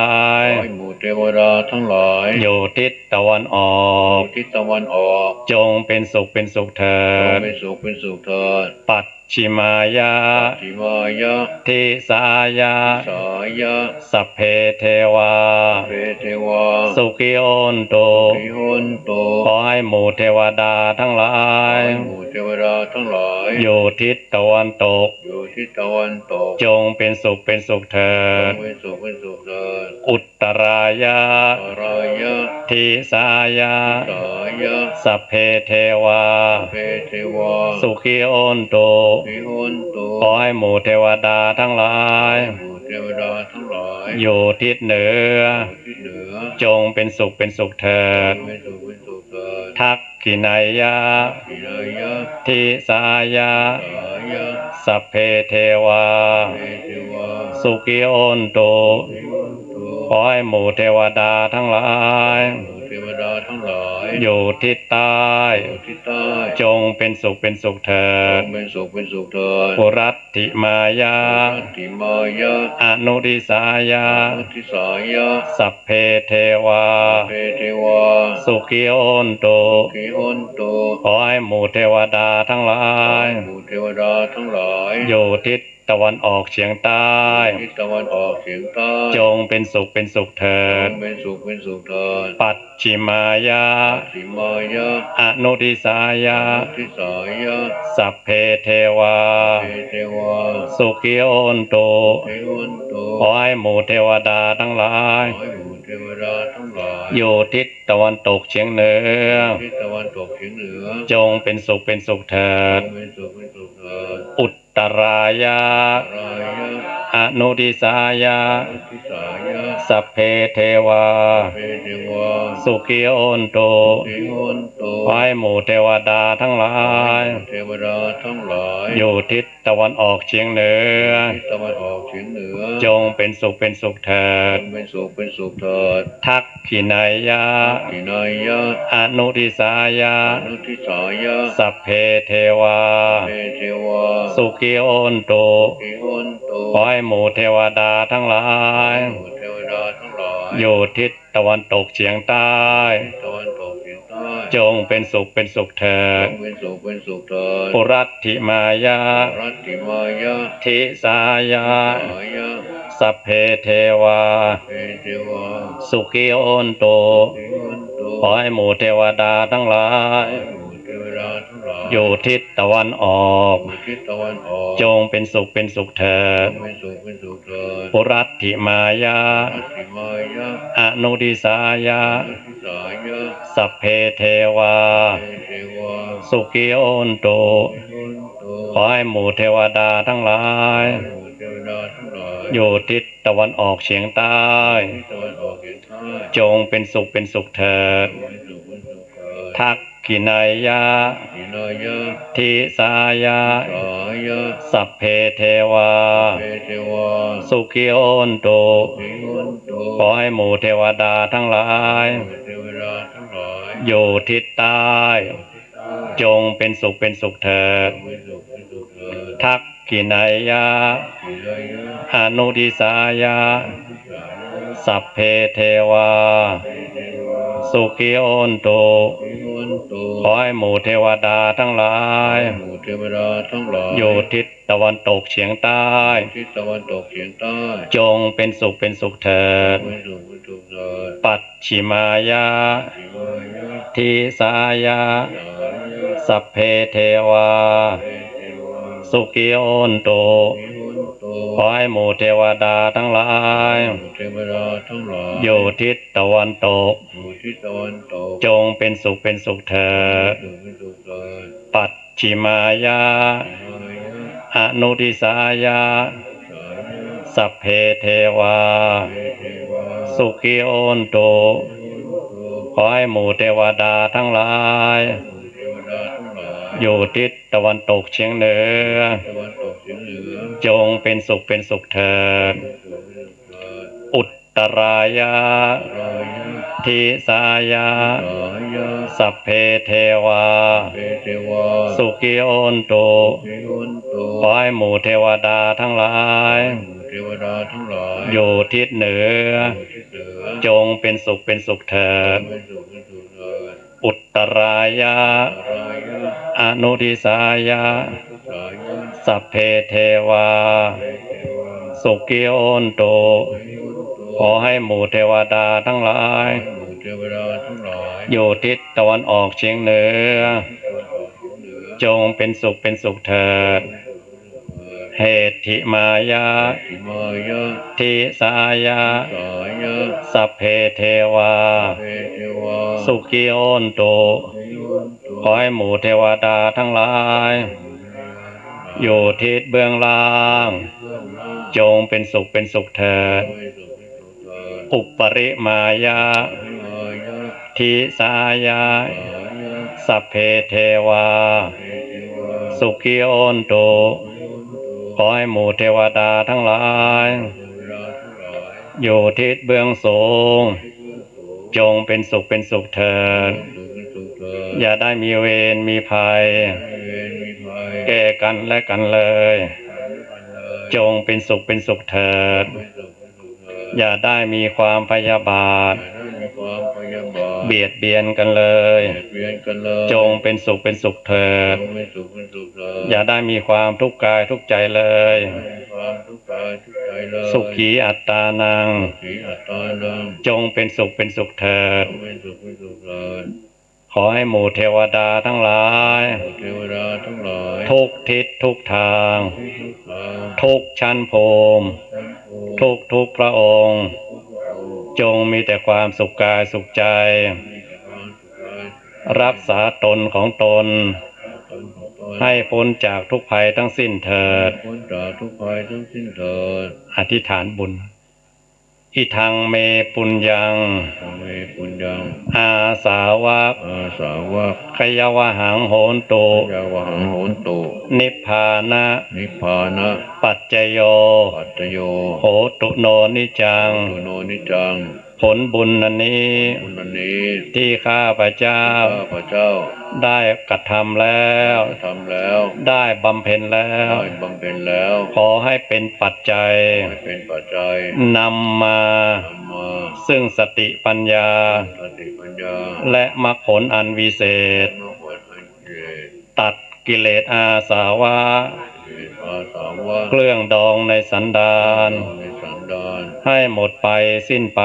ย ขอให้หมู่เทวดาทั้งหลาย อยู่ทิศตะวันออก อยู่ทิศตะวันออก จงเป็นสุขเป็นสุขเถิด จงเป็นสุขเป็นสุขเถิด ปัจ ฉิมายะ ปัจฉิมายะ ทิสายะ ทิสายะ สัพเพเทวา สัพเพเทวา สุขีโหนตุ สุขีโหนตุ ขอให้หมู่เทวดาทั้งหลาย ขอให้หมู่เทวดาทั้งหลาย อยู่ทิศตะวันตก อยู่ทิศตะวันตก จงเป็นสุขเป็นสุขเถิด จงเป็นสุขเป็นสุขเถิด อุตตรายะ อุตตรายะ ทิสายะ ทิสายะ สัพเพเทวา สัพเพเทวา สุขีโหนตุ สุขีโหนตุ ขอให้หมู่เทวดาทั้งหลาย ขอให้หมู่เทวดาทั้งหลาย อยู่ทิศเหนือ อยู่ทิศเหนือ จงเป็นสุขเป็นสุขเถิด จงเป็นสุขเป็นสุขเถิด ทัก ขิณายะ ทักขิณายะ ทิสายะ ทิสายะ สัพเพเทวา สัพเพเทวา สุขีโหนตุ สุขีโหนตุ ขอให้หมู่เทวดาทั้งหลาย หมู่เทวดาทั้งหลาย อยู่ทิศใต้ อยู่ทิศใต้ จงเป็นสุขเป็นสุขเถิด จงเป็นสุขเป็นสุขเถิด ปุรัต ถิมายะ ปุรัตถิมายะ อนุทิสายะ อนุทิสายะ สัพเพเทวา สัพเพเทวา สุขีโหนตุ สุขีโหนตุ ขอให้หมู่เทวดาทั้งหลาย ขอให้หมู่เทวดาทั้งหลาย อยู่ทิศตะวันออกเฉียงใต้ อยู่ทิศตะวันออกเฉียงใต้ จงเป็นสุขเป็นสุขเถิด จงเป็นสุขเป็นสุขเถิด ปัจ ฉิมายะ ปัจฉิมายะ อนุทิสายะ อนุทิสายะ สัพเพเทวา สัพเพเทวา สุขีโหนตุ สุขีโหนตุ ขอให้หมู่เทวดาทั้งหลาย ขอให้หมู่เทวดาทั้งหลาย อยู่ทิศตะวันตกเฉียงเหนือ อยู่ทิศตะวันตกเฉียงเหนือ จงเป็นสุขเป็นสุขเถิด จงเป็นสุขเป็นสุขเถิด อุตตรายะ อุตตรายะ อนุทิสายะ อนุทิสายะ สัพเพเทวา สัพเพเทวา สุขีโหนตุ สุขีโหนตุ ขอให้หมู่เทวดาทั้งหลาย ขอให้หมู่เทวดาทั้งหลาย อยู่ทิศตะวันออกเฉียงเหนือ อยู่ทิศตะวันออกเฉียงเหนือ จงเป็นสุขเป็นสุขเถิด จงเป็นสุขเป็นสุขเถิด ทัก ขิณายะ ทักขิณายะ อนุทิสายะ อนุทิสายะ สัพเพเทวา สัพเพเทวา สุขีโหนตุ สุขีโหนตุ ขอให้หมู่เทวดาทั้งหลาย ขอให้หมู่เทวดาทั้งหลาย อยู่ทิศตะวันตกเฉียงใต้ ทิศตะวันตกเฉียงใต้ จงเป็นสุขเป็นสุขเถิด จงเป็นสุขเป็นสุขเถิด ปุรัต ถิมายะ ปุรัตถิมายะ ทิสายะ ทิสายะ สัพเพเทวา สัพเพเทวา สุขีโหนตุ สุขีโหนตุ ขอให้หมู่เทวดาทั้งหลาย ขอให้หมู่เทวดาทั้งหลาย อยู่ทิศตะวันออก อยู่ทิศตะวันออก จงเป็นสุขเป็นสุขเถิด จงเป็นสุขเป็นสุขเถิด ปุรัต ถิมายะ ปุรัตถิมายะ อนุทิสายะ อนุทิสายะ สัพเพเทวา สัพเพเทวา สุขีโหนตุ สุขีโหนตุ ขอให้หมู่เทวดาทั้งหลาย ขอให้หมู่เทวดาทั้งหลาย อยู่ทิศตะวันออกเฉียงใต้ ทิศตะวันออกเฉียงใต้ จงเป็นสุขเป็นสุขเถิด จงเป็นสุขเป็นสุขเถิด ทัก ขิณายะ ทักขิณายะ ทิสายะ ทิสายะ สัพเพเทวา สัพเพเทวา สุขีโหนตุ สุขีโหนตุ ขอให้หมู่เทวดาทั้งหลาย ขอให้หมู่เทวดาทั้งหลาย อยู่ทิศใต้ อยู่ทิศใต้ จงเป็นสุขเป็นสุขเถิด จงเป็นสุขเป็นสุขเถิด ทักขิณายะ ทักขิณายะ อนุทิสายะ อนุทิสายะ สัพเพเทวา สัพเพเทวา สุขีโหนตุ สุขีโหนตุ ขอให้หมู่เทวดาทั้งหลาย ขอให้หมู่เทวดาทั้งหลาย อยู่ทิศตะวันตกเฉียงใต้ อยู่ทิศตะวันตกเฉียงใต้ จงเป็นสุขเป็นสุขเถิด จงเป็นสุขเป็นสุขเถิด ปัจ ฉิมายะ ปัจฉิมายะ ทิสายะ ทิสายะ สัพเพเทวา สัพเพเทวา สุขีโหนตุ สุขีโหนตุ ขอให้หมู่เทวดาทั้งหลาย ขอให้หมู่เทวดาทั้งหลาย อยู่ทิศตะวันตก อยู่ทิศตะวันตก จงเป็นสุขเป็นสุขเถิด จงเป็นสุขเป็นสุขเถิด ปัจ ฉิมายะ ปัจฉิมายะ อนุทิสายะ อนุทิสายะ สัพเพเทวา สัพเพเทวา สุขีโหนตุ สุขีโหนตุ ขอให้หมู่เทวดาทั้งหลาย ขอให้หมู่เทวดาทั้งหลาย อยู่ทิศตะวันตกเฉียงเหนือ ทิศตะวันตกเฉียงเหนือ จงเป็นสุขเป็นสุขเถิด จงเป็นสุขเป็นสุขเถิด อุตตรายะ อุตตรายะ ทิสายะ ทิสายะ สัพเพเทวา สัพเพเทวา สุขีโหนตุ สุขีโหนตุ ขอให้หมู่เทวดาทั้งหลาย หมู่เทวดาทั้งหลาย อยู่ทิศเหนือ อยู่ทิศเหนือ จงเป็นสุขเป็นสุขเถิด จงเป็นสุขเป็นสุขเถิด อุตตรายะ อุตตรายะ อนุทิสายะ อนุทิสายะ สัพเพเทวา สัพเพเทวา สุขีโหนตุ สุขีโหนตุ ขอให้หมู่เทวดาทั้งหลาย ขอให้หมู่เทวดาทั้งหลาย อยู่ทิศตะวันออกเฉียงเหนือ อยู่ทิศตะวันออกเฉียงเหนือ จงเป็นสุขเป็นสุขเถิด จงเป็นสุขเป็นสุขเถิด เหตถิมายะ เหตถิมายะ ทิสายะ ทิสายะ สัพเพเทวา สัพเพเทวา สุขีโหนตุ สุขีโหนตุ ขอให้หมู่เทวดาทั้งหลาย อยู่ทิศเบื้องล่าง จงเป็นสุขเป็นสุขเถิด อุปริมายะ ทิสายะ สัพเพเทวา สุขีโหนตุ ขอให้หมู่เทวดาทั้งหลาย อยู่ทิศเบื้องสูง จงเป็นสุขเป็นสุขเถิด อย่าได้มีเวรมีภัย แก่กันและกันเลย จงเป็นสุขเป็นสุขเถิด อย่าได้มีความพยาบาท เบียดเบียนกันเลย จงเป็นสุขเป็นสุขเถิด อย่าได้มีความทุกข์กายทุกข์ใจเลย สุขีอัตตานัง สุขีอัตตานัง จงเป็นสุขเป็นสุขเถิด จงเป็นสุขเป็นสุขเถิด ขอให้หมู่เทวดาทั้งหลาย หมู่เทวดาทั้งหลาย ทุกทิศทุกทาง ทุกทิศทุกทาง ทุกชั้นภูมิ ชั้นภูมิ ทุกทุกพระองค์ ทุกพระองค์ จงมีแต่ความสุขกายสุขใจ มีแต่ความสุขกายสุขใจ รักษาตนของตน รักษาตนของตน ให้พ้นจากทุกข์ภัยทั้งสิ้นเถิด ให้พ้นจากทุกข์ภัยทั้งสิ้นเถิด อธิษฐานบุญ อิทังเม ปุญญัง อิทังเม ปุญญัง อาสาวัค อาสาวัค ขยาวหัง โหนตุ ขยาวหัง โหนตุ นิพพานะ นิพพานะ ปัจจโย ปัจจโย โหตุ โน นิจจัง โหตุ โน นิจจัง ผลบุญอันนี้ ผลบุญอันนี้ ที่ข้าพเจ้า ที่ข้าพเจ้า ได้กระทำแล้ว ได้กระทำแล้ว ได้บำเพ็ญแล้ว ได้บำเพ็ญแล้ว ขอให้เป็นปัจจัย ขอให้เป็นปัจจัย นำมา นำมา ซึ่งสติปัญญา ซึ่งสติปัญญา และมรรคผลอันวิเศษ และมรรคผลอันวิเศษ ตัดกิเลสอาสวะ กิเลสอาสวะ เครื่องดองในสันดาน เครื่องดองในสันดาน ให้หมดไปสิ้นไป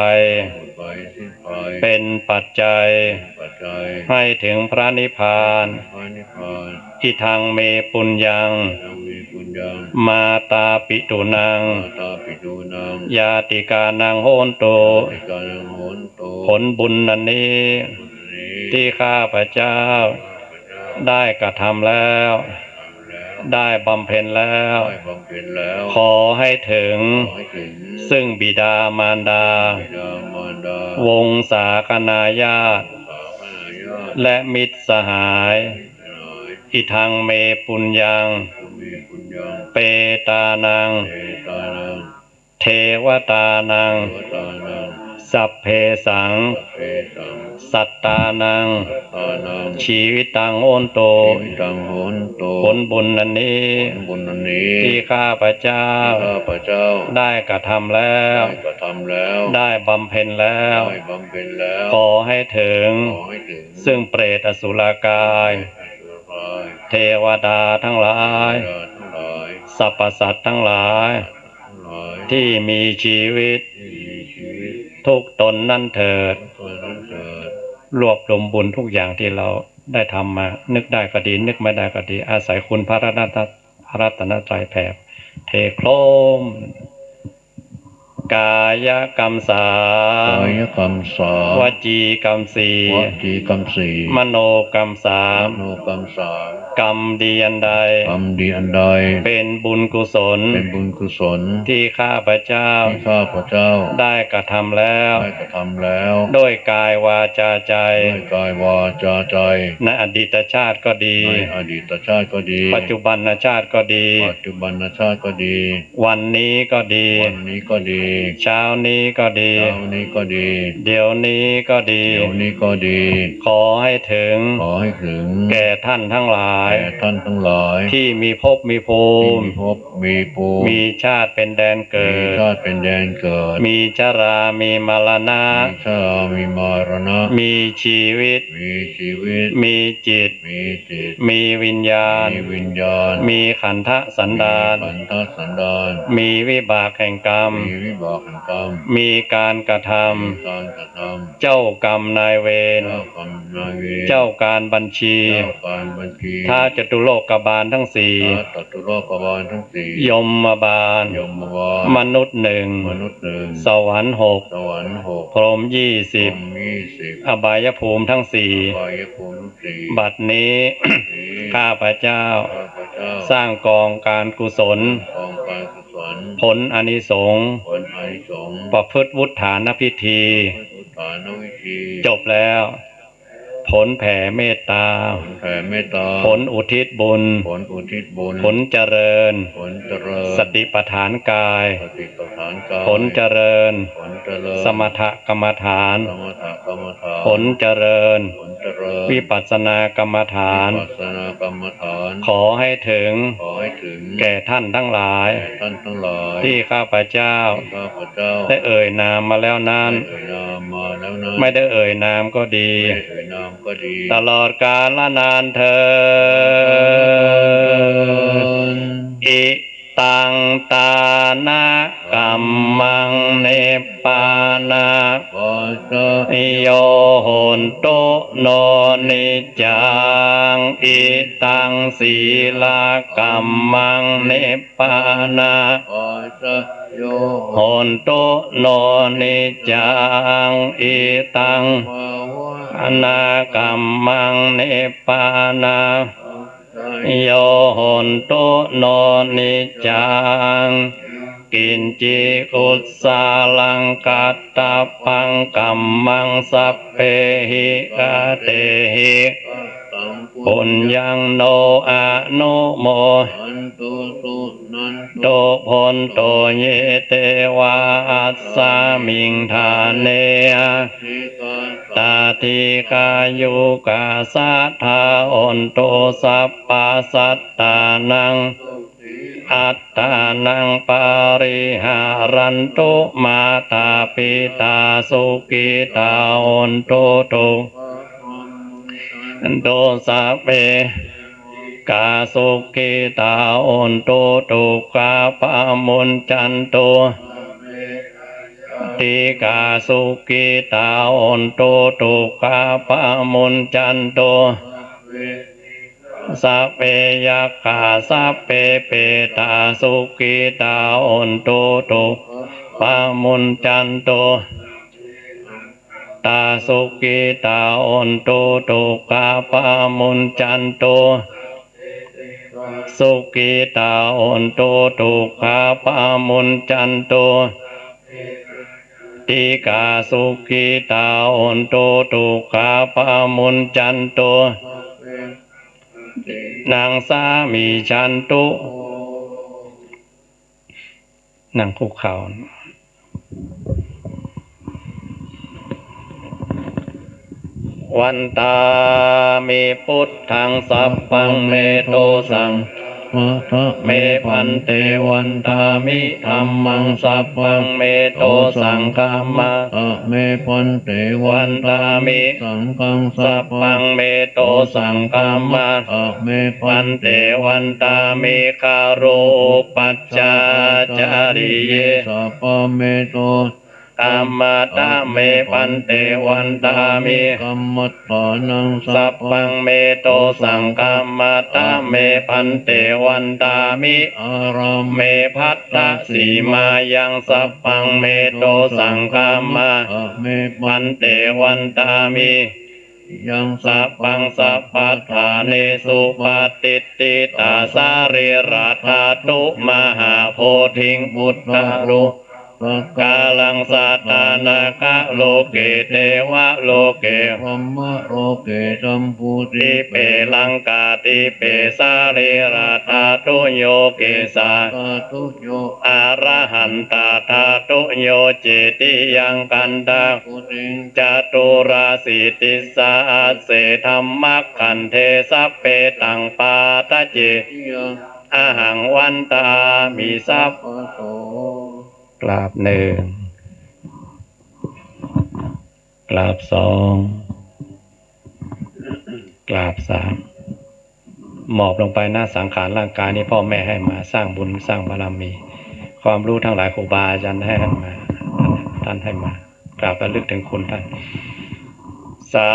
หมดไปสิ้นไป เป็นปัจจัย เป็นปัจจัย ให้ถึงพระนิพพาน พระนิพพาน อิทังเม ปุญญัง อิทังเม ปุญญัง มาตาปิตุนัง มาตาปิตุนัง ญาติกานัง โหนตุ ญาติกานัง โหนตุ ผลบุญอันนี้ ผลบุญอันนี้ ที่ข้าพเจ้า ข้าพเจ้า ได้กระทำแล้ว ได้บำเพ็ญแล้ว ได้บำเพ็ญแล้ว ขอให้ถึง ขอให้ถึง ซึ่งบิดามารดา บิดามารดา วงศาคณาญาติ วงศาคณาญาติ และมิตรสหาย มิตรสหาย อิทังเม ปุญญัง อิทังเม ปุญญัง เปตานัง เปตานัง เทวตานัง เทวตานัง สัพเพสัง สัพเพสัง สัตตานัง สัตตานัง ชีวิตัง โหนตุ ชีวิตัง โหนตุ ผลบุญอันนี้ ผลบุญอันนี้ ที่ข้าพเจ้า ที่ข้าพเจ้า ได้กระทำแล้ว ได้กระทำแล้ว ได้บำเพ็ญแล้ว ได้บำเพ็ญแล้ว ขอให้ถึง ขอให้ถึง ซึ่งเปรตอสุรกาย เทวดาทั้งหลาย สรรพสัตว์ทั้งหลาย ที่มีชีวิต ทุกตนนั้นเถิด รวบรวมบุญทุกอย่างที่เราได้ทำมา นึกได้ก็ดี นึกไม่ได้ก็ดี อาศัยคุณพระรัตน พระรัตนตรัยแผ่เทโครม กายกรรมสาม กายกรรมสาม วจีกรรมสี่ วจีกรรมสี่ มโนกรรมสาม มโนกรรมสาม กรรมดีอันใด กรรมดีอันใด เป็นบุญกุศล เป็นบุญกุศล ที่ข้าพเจ้า ที่ข้าพเจ้า ได้กระทำแล้ว ได้กระทำแล้ว ด้วยกายวาจาใจ ด้วยกายวาจาใจ ในอดีตชาติก็ดี ในอดีตชาติก็ดี ปัจจุบันชาติก็ดี ปัจจุบันชาติก็ดี วันนี้ก็ดี วันนี้ก็ดี เช้านี้ก็ดี เช้านี้ก็ดี เดี๋ยวนี้ก็ดี เดี๋ยวนี้ก็ดี ขอให้ถึง ขอให้ถึง แก่ท่านทั้งหลาย แก่ท่านทั้งหลาย ที่มีภพมีภูมิ ที่มีภพมีภูมิ มีชาติเป็นแดนเกิด มีชาติเป็นแดนเกิด มีชรา มีมรณะ มีชรา มีมรณะ มีชีวิต มีชีวิต มีจิต มีจิต มีวิญญาณ มีวิญญาณ มีขันธสันดาน มีขันธสันดาน มีวิบากแห่งกรรม มีวิบากแห่งกรรม มีการกระทำ มีการกระทำ เจ้ากรรมนายเวร เจ้ากรรมนายเวร เจ้าการบัญชี เจ้าการบัญชี ท้าวจตุโลกบาลทั้งสี่ ท้าวจตุโลกบาลทั้งสี่ ยมบาล ยมบาล มนุษย์หนึ่ง มนุษย์หนึ่ง สวรรค์หก สวรรค์หก พรหมยี่สิบ พรหมยี่สิบ อบายภูมิทั้งสี่ อบายภูมิทั้งสี่ บัดนี้ บัดนี้ ข้าพเจ้า ข้าพเจ้า สร้างกองการกุศล สร้างกองการกุศล ผลอานิสงส์ ผลอานิสงส์ ประพฤติวุฒานพิธี ประพฤติวุฒานพิธี จบแล้ว ผลแผ่เมตตา ผลแผ่เมตตา ผลอุทิศบุญ ผลอุทิศบุญ ผลเจริญ ผลเจริญ สติปัฏฐานกาย สติปัฏฐานกาย ผลเจริญ ผลเจริญ สมถกรรมฐาน สมถกรรมฐาน ผลเจริญ ผลเจริญ วิปัสสนากรรมฐาน วิปัสสนากรรมฐาน ขอให้ถึง ขอให้ถึง แก่ท่านทั้งหลาย แก่ท่านทั้งหลาย ที่ข้าพเจ้า ที่ข้าพเจ้า ได้เอ่ยนามมาแล้วนั้น ได้เอ่ยนามมาแล้วนั้น ไม่ได้เอ่ยนามก็ดี ไม่ได้เอ่ยนามก็ดี ตลอดกาลนานเทอญ เทอญ อิตังทานะกัมมัง นิพพานะ ปัจจโย โหนตุ โน นิจจัง อิตัง ศีลกัมมัง นิพพานะ ปัจจโย โหนตุ โน นิจจัง อิตัง ภาวนากัมมัง นิพพานะ โย โหนตุ โน นิจจัง กิญจิ กุสลัง กัตถพัง กัมมัง สัพเพหิ คาเตหิ ตัง ปุญญัง โน อนุโม ทันตุ สุนันตุ โต โพนโต เย เตวา อัสสามิง ฐาเน อ ตา ทีฆายุกา สัทธา โหนตุ สัพพะสัตตานัง อัตตานัง ปาริหารันตุ มาตาปิตา สุขิตา โหนตุ ทุกโต สัพเพ กา สุขิตา โหนตุ ทุกขา ปะมุญจันตุ ทีฆา สุขิตา โหนตุ ทุกขา ปะมุญจันตุ สัพเพ ยักขา สัพเพ เปตา สุขิตา โหนตุ ทุกขา ปะมุญจันตุ ตา สุขิตา โหนตุ ทุกขา ปะมุญจันตุ สุขิตา โหนตุ ทุกขา ปะมุญจันตุ ทีฆา สุขิตา โหนตุ ทุกขา ปะมุญจันตุ นัง สามิชชันตุ นั่งคุกเข่า วันทามิ พุทธัง สัพพัง เม โต สัง ฆะ เม ภันเต วันทามิ ธัมมัง สัพพัง เม โต สังฆัมมะ เม ภันเต วันทามิ สังฆัง สัพพัง เม โต สังฆัมมะ เม ภันเต วันทามิ คารูปัจฉาจาริเย สัพพะ เม โต กัมมะทะ เม ภันเต วันทามิ กัมมัฏฐานัง สัพพัง เม โต สังฆัมมะทะ เม ภันเต วันทามิ อาราเม ภัตตะสีมายัง สัพพัง เม โต สังฆัมมะทะ เม ภันเต วันทามิ ยัง สัพพัง สัพพัฏฐาเนสุ ปะติฏฐิตา สะรีระธาตุ มหาโพธิง พุทธานุ สักกา กาลัง สัตตา นาคโลเก เตวะโลเก พรหมโลเก สัมภูติ ทิเป ลังกา ทิเป สรีรัตถาทุโย เกสา ธาทุโย อรหันตา ธาทุโย เจติยัง กันทา กุสิง จตุราสีติสหัสเส ธัมมคันเท สัพเพตัง ปาทะเจติยัง อหัง วันทามิ สัพพะโส กราบหนึ่ง กราบสอง กราบสาม หมอบลงไปนะ สังขารร่างกายนี้พ่อแม่ให้มา สร้างบุญสร้างบารมี ความรู้ทั้งหลายครูบาอาจารย์ให้มา ท่านให้มา กราบระลึกถึงคุณท่าน สา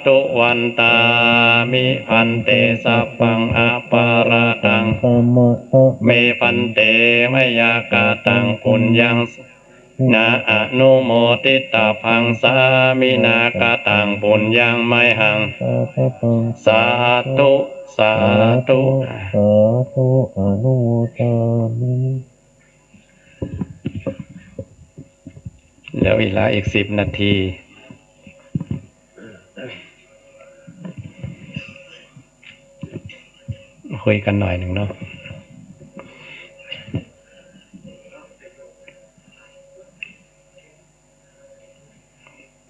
ธุ วันทามิ ภันเต สัพพัง อปาราธัง ขมะ เม ภันเต มะยา กะตัง ปุญญัง นะ อนุโมทิตัพพัง สามินา กะตัง ปุญญัง มะหัง สาธุ สาธุ สาธุ อนุโมทามิ เหลือเวลาอีกสิบนาที คุยกันหน่อยหนึ่งเนาะ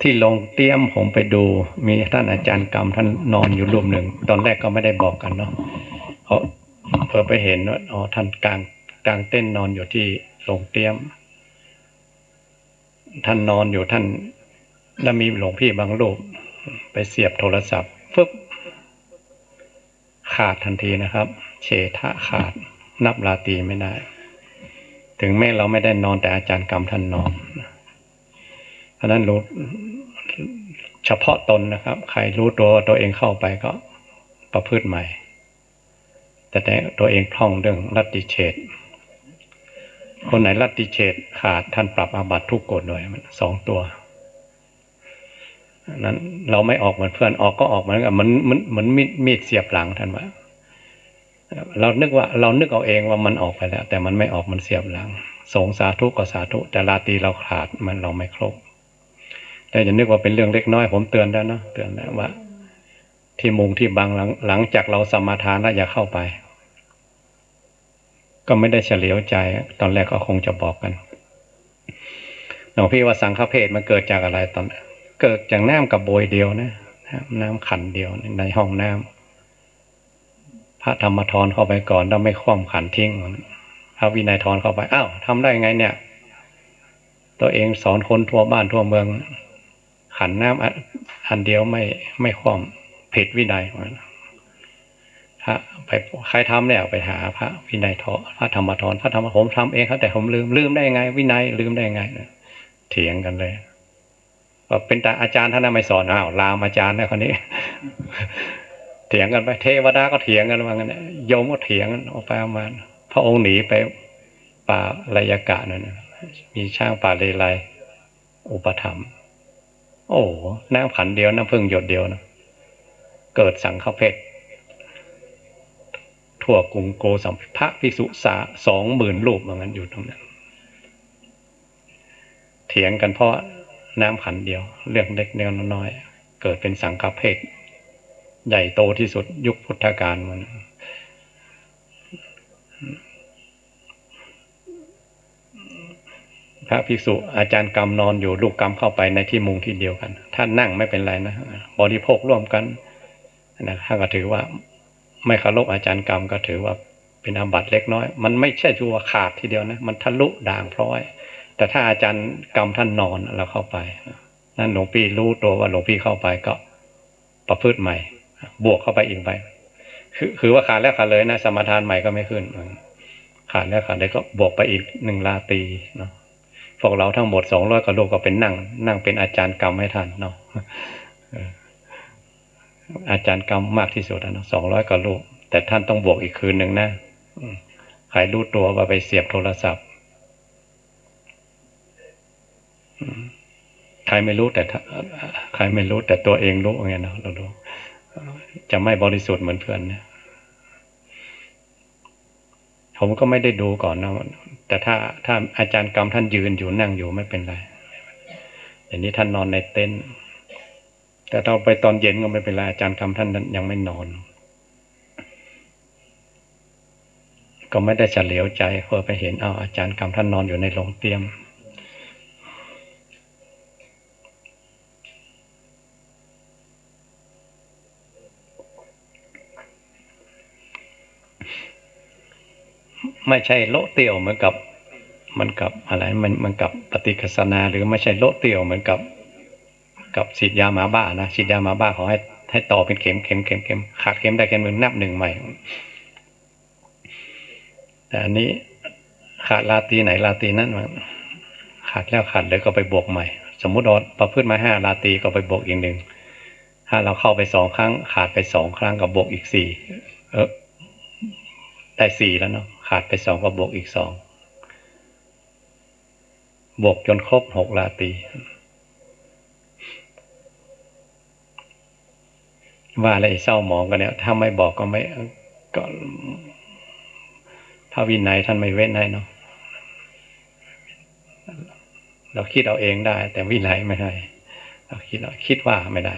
ที่โรงเตรียมผมไปดู มีท่านอาจารย์กำท่านนอนอยู่รูปหนึ่ง ตอนแรกก็ไม่ได้บอกกันเนาะ เพราะเผลอไปเห็นว่า อ๋อ ท่านกาง กางเต็นท์นอนอยู่ที่โรงเตรียม ท่านนอนอยู่ ท่าน แล้วมีหลวงพี่บางรูปไปเสียบโทรศัพท์ ฟึบ ขาดทันทีนะครับ เฉทะขาด นับราตรีไม่ได้ ถึงแม้เราไม่ได้นอน แต่อาจารย์กำท่านนอน เพราะฉะนั้นรู้เฉพาะตนนะครับ ใครรู้ตัวว่าตัวเองเข้าไปก็ประพฤติใหม่ แต่ตัวเองพร่องเรื่องรัตติเฉท คนไหนรัตติเฉทขาด ท่านปรับอาบัติทุกข์โกรธหลง สองตัวนั้น เราไม่ออกเหมือนเพื่อน ออกก็ออกเหมือนกัน เหมือน เหมือน เหมือนมีด มีดเสียบหลัง ท่านว่า เรานึกว่า เรานึกเอาเองว่ามันออกไปแล้ว แต่มันไม่ออก มันเสียบหลัง สงฆ์สาธุก็สาธุ แต่ราตรีเราขาด มัน เราไม่ครบ แต่อย่านึกว่าเป็นเรื่องเล็กน้อย ผมเตือนแล้วเนาะ เตือนแล้วว่า ที่มุงที่บัง หลัง หลังจากเราสมาทานแล้วอย่าเข้าไป ก็ไม่ได้เฉลียวใจ ตอนแรกก็คงจะบอกกัน หลวงพี่ว่าสังฆเพทมันเกิดจากอะไร ตอน เกิดจากน้ำกระบวยเดียวนะ น้ำขันเดียวในห้องน้ำ พระธรรมธรเข้าไปก่อน แล้วไม่คว่ำขันทิ้ง พระวินัยธรเข้าไป อ้าว ทำได้ไงเนี่ย ตัวเองสอนคนทั่วบ้านทั่วเมือง ขันน้ำอัน อันเดียวไม่ ไม่คว่ำ ผิดวินัย พระไป ใครทำเนี่ย ไปหาพระวินัยธร พระธรรมธร พระธรรม ผมทำเองครับ แต่ผมลืม ลืมได้ไง วินัยลืมได้ไง เถียงกันเลย ก็เป็นแต่อาจารย์ท่านนั้นไม่สอน อ้าว ลามอาจารย์แล้วคราวนี้ เถียงกันไป เทวดาก็เถียงกันว่างั้น โยมก็เถียงกัน ออกไปประมาณ พระองค์หนีไปป่าไลยกะนั่นนะ มีช้างป่าเลไลอุปถัมภ์ โอ้โห น้ำขันเดียว น้ำผึ้งหยดเดียวนะ เกิดสังฆเพท ทั่วกรุงโกสัมพี พระภิกษุสา สองหมื่นรูป ว่างั้น อยู่ตรงนั้น เถียงกันเพราะน้ำขันเดียว เรื่องเล็กเรื่องน้อย เกิดเป็นสังฆเพท ใหญ่โตที่สุดยุคพุทธกาลมัน พระภิกษุอาจารย์กำนอนอยู่ ลูกกำเข้าไปในที่มุงที่เดียวกัน ท่านนั่งไม่เป็นไรนะ บริโภคร่วมกันนะ ท่านก็ถือว่าไม่เคารพอาจารย์กำ ก็ถือว่าเป็นอาบัติเล็กน้อย มันไม่ใช่ว่าขาดทีเดียวนะ มันทะลุด่างพร้อย แต่ถ้าอาจารย์กำท่านนอน เราเข้าไป นั่นหลวงพี่รู้ตัวว่าหลวงพี่เข้าไปก็ประพฤติใหม่ บวกเข้าไปอีกไป คือ คือว่าขาดแล้วขาดเลยนะ สมาทานใหม่ก็ไม่ขึ้น ขาดแล้วขาดเลยก็บวกไปอีกหนึ่งราตรีเนาะ พวกเราทั้งหมดสองร้อยกว่ารูปก็เป็นนั่ง นั่งเป็นอาจารย์กำให้ท่านเนาะ เออ อาจารย์กำมากที่สุดนะเนาะ สองร้อยกว่ารูป แต่ท่านต้องบวกอีกคืนหนึ่งนะ อืม ใครรู้ตัวว่าไปเสียบโทรศัพท์ อืม ใครไม่รู้แต่ท่า- ใครไม่รู้แต่ตัวเองรู้ไงเนาะ เรารู้ จะไม่บริสุทธิ์เหมือนเพื่อนเนี่ย ผมก็ไม่ได้ดูก่อนนะ แต่ถ้า ถ้าอาจารย์กำท่านยืนอยู่นั่งอยู่ไม่เป็นไร อย่างนี้ท่านนอนในเต็นท์ แต่ถ้าไปตอนเย็นก็ไม่เป็นไร อาจารย์กำท่านยังไม่นอน ก็ไม่ได้เฉลียวใจ เผลอไปเห็น อ้าว อาจารย์กำท่านนอนอยู่ในโรงเตรียม ไม่ใช่โละเตี้ยวเหมือนกับ เหมือนกับอะไร มัน เหมือนกับปฏิคัสสนา หรือไม่ใช่โละเตี้ยวเหมือนกับ กับฉีดยาหมาบ้านะ ฉีดยาหมาบ้าเขาให้ ให้ต่อเป็นเข็ม เข็ม เข็ม เข็ม ขาดเข็มใดเข็มหนึ่ง นับหนึ่งใหม่ แต่อันนี้ขาดราตรีไหนราตรีนั้น มันขาดแล้วขาดเลยก็ไปบวกใหม่ สมมุติว่าประพฤติมาห้าราตรีก็ไปบวกอีกหนึ่ง ถ้าเราเข้าไปสองครั้ง ขาดไปสองครั้งก็บวกอีกสี่ เออ ได้สี่แล้วเนาะ ขาดไปสองก็บวกอีกสอง บวกจนครบหกราตรี ว่าแล้วไอ้เศร้าหมองก็เนี่ย ถ้าไม่บอกก็ไม่ ก็ พระวินัยท่านไม่เว้นให้เนาะ เราคิดเอาเองได้ แต่วินัยไม่ให้ เราคิดเอา คิดว่าไม่ได้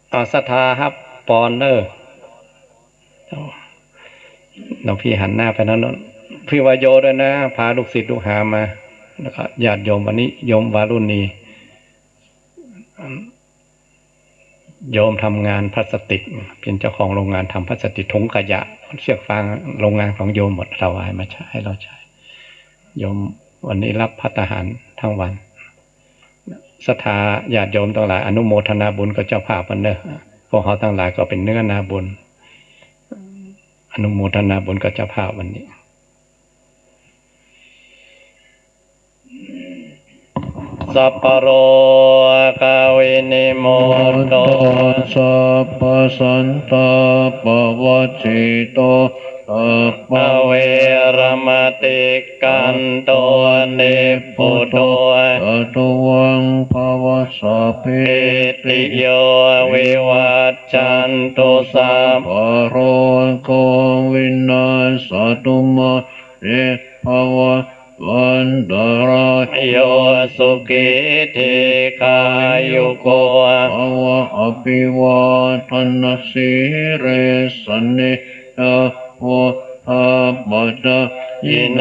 เอาศรัทธาฮับปอนเด้อ หลวงพี่หันหน้าไปทางโน้น พี่วาโยด้วยนะ พาลูกศิษย์ลูกหามา แล้วก็ญาติโยม วันนี้โยมวารุณี โยมทำงานพลาสติก เป็นเจ้าของโรงงานทำพลาสติก ถุงขยะ เชือกฟาง โรงงานของโยมหมด ถวายมาใช้ ให้เราใช้ โยมวันนี้รับภัตตาหารทั้งวัน ศรัทธาญาติโยมตังหลาย อนุโมทนาบุญกับเจ้าภาพวันเนอะ พวกเขาตังหลายก็เป็นเนื้อนาบุญ อนุโมทนาบุญกับเจ้าภาพวันนี้ สัพพะโรควินิมุตโต สัพพะสันตาปะวัจจิโต สัพพะเวระมะติกขันโต นิพพุโต สัตวังภะวัสสะ สัพพีติโย วิวัจจันตุ สัพพะโรโค วินัสสะตุ มาเตภะวัตวันตะราโย สุขีทีฆายุโก ภะวะ อะภิวาทะนะสีลิสสะ นิจจา วุฑฒาปะจายิโน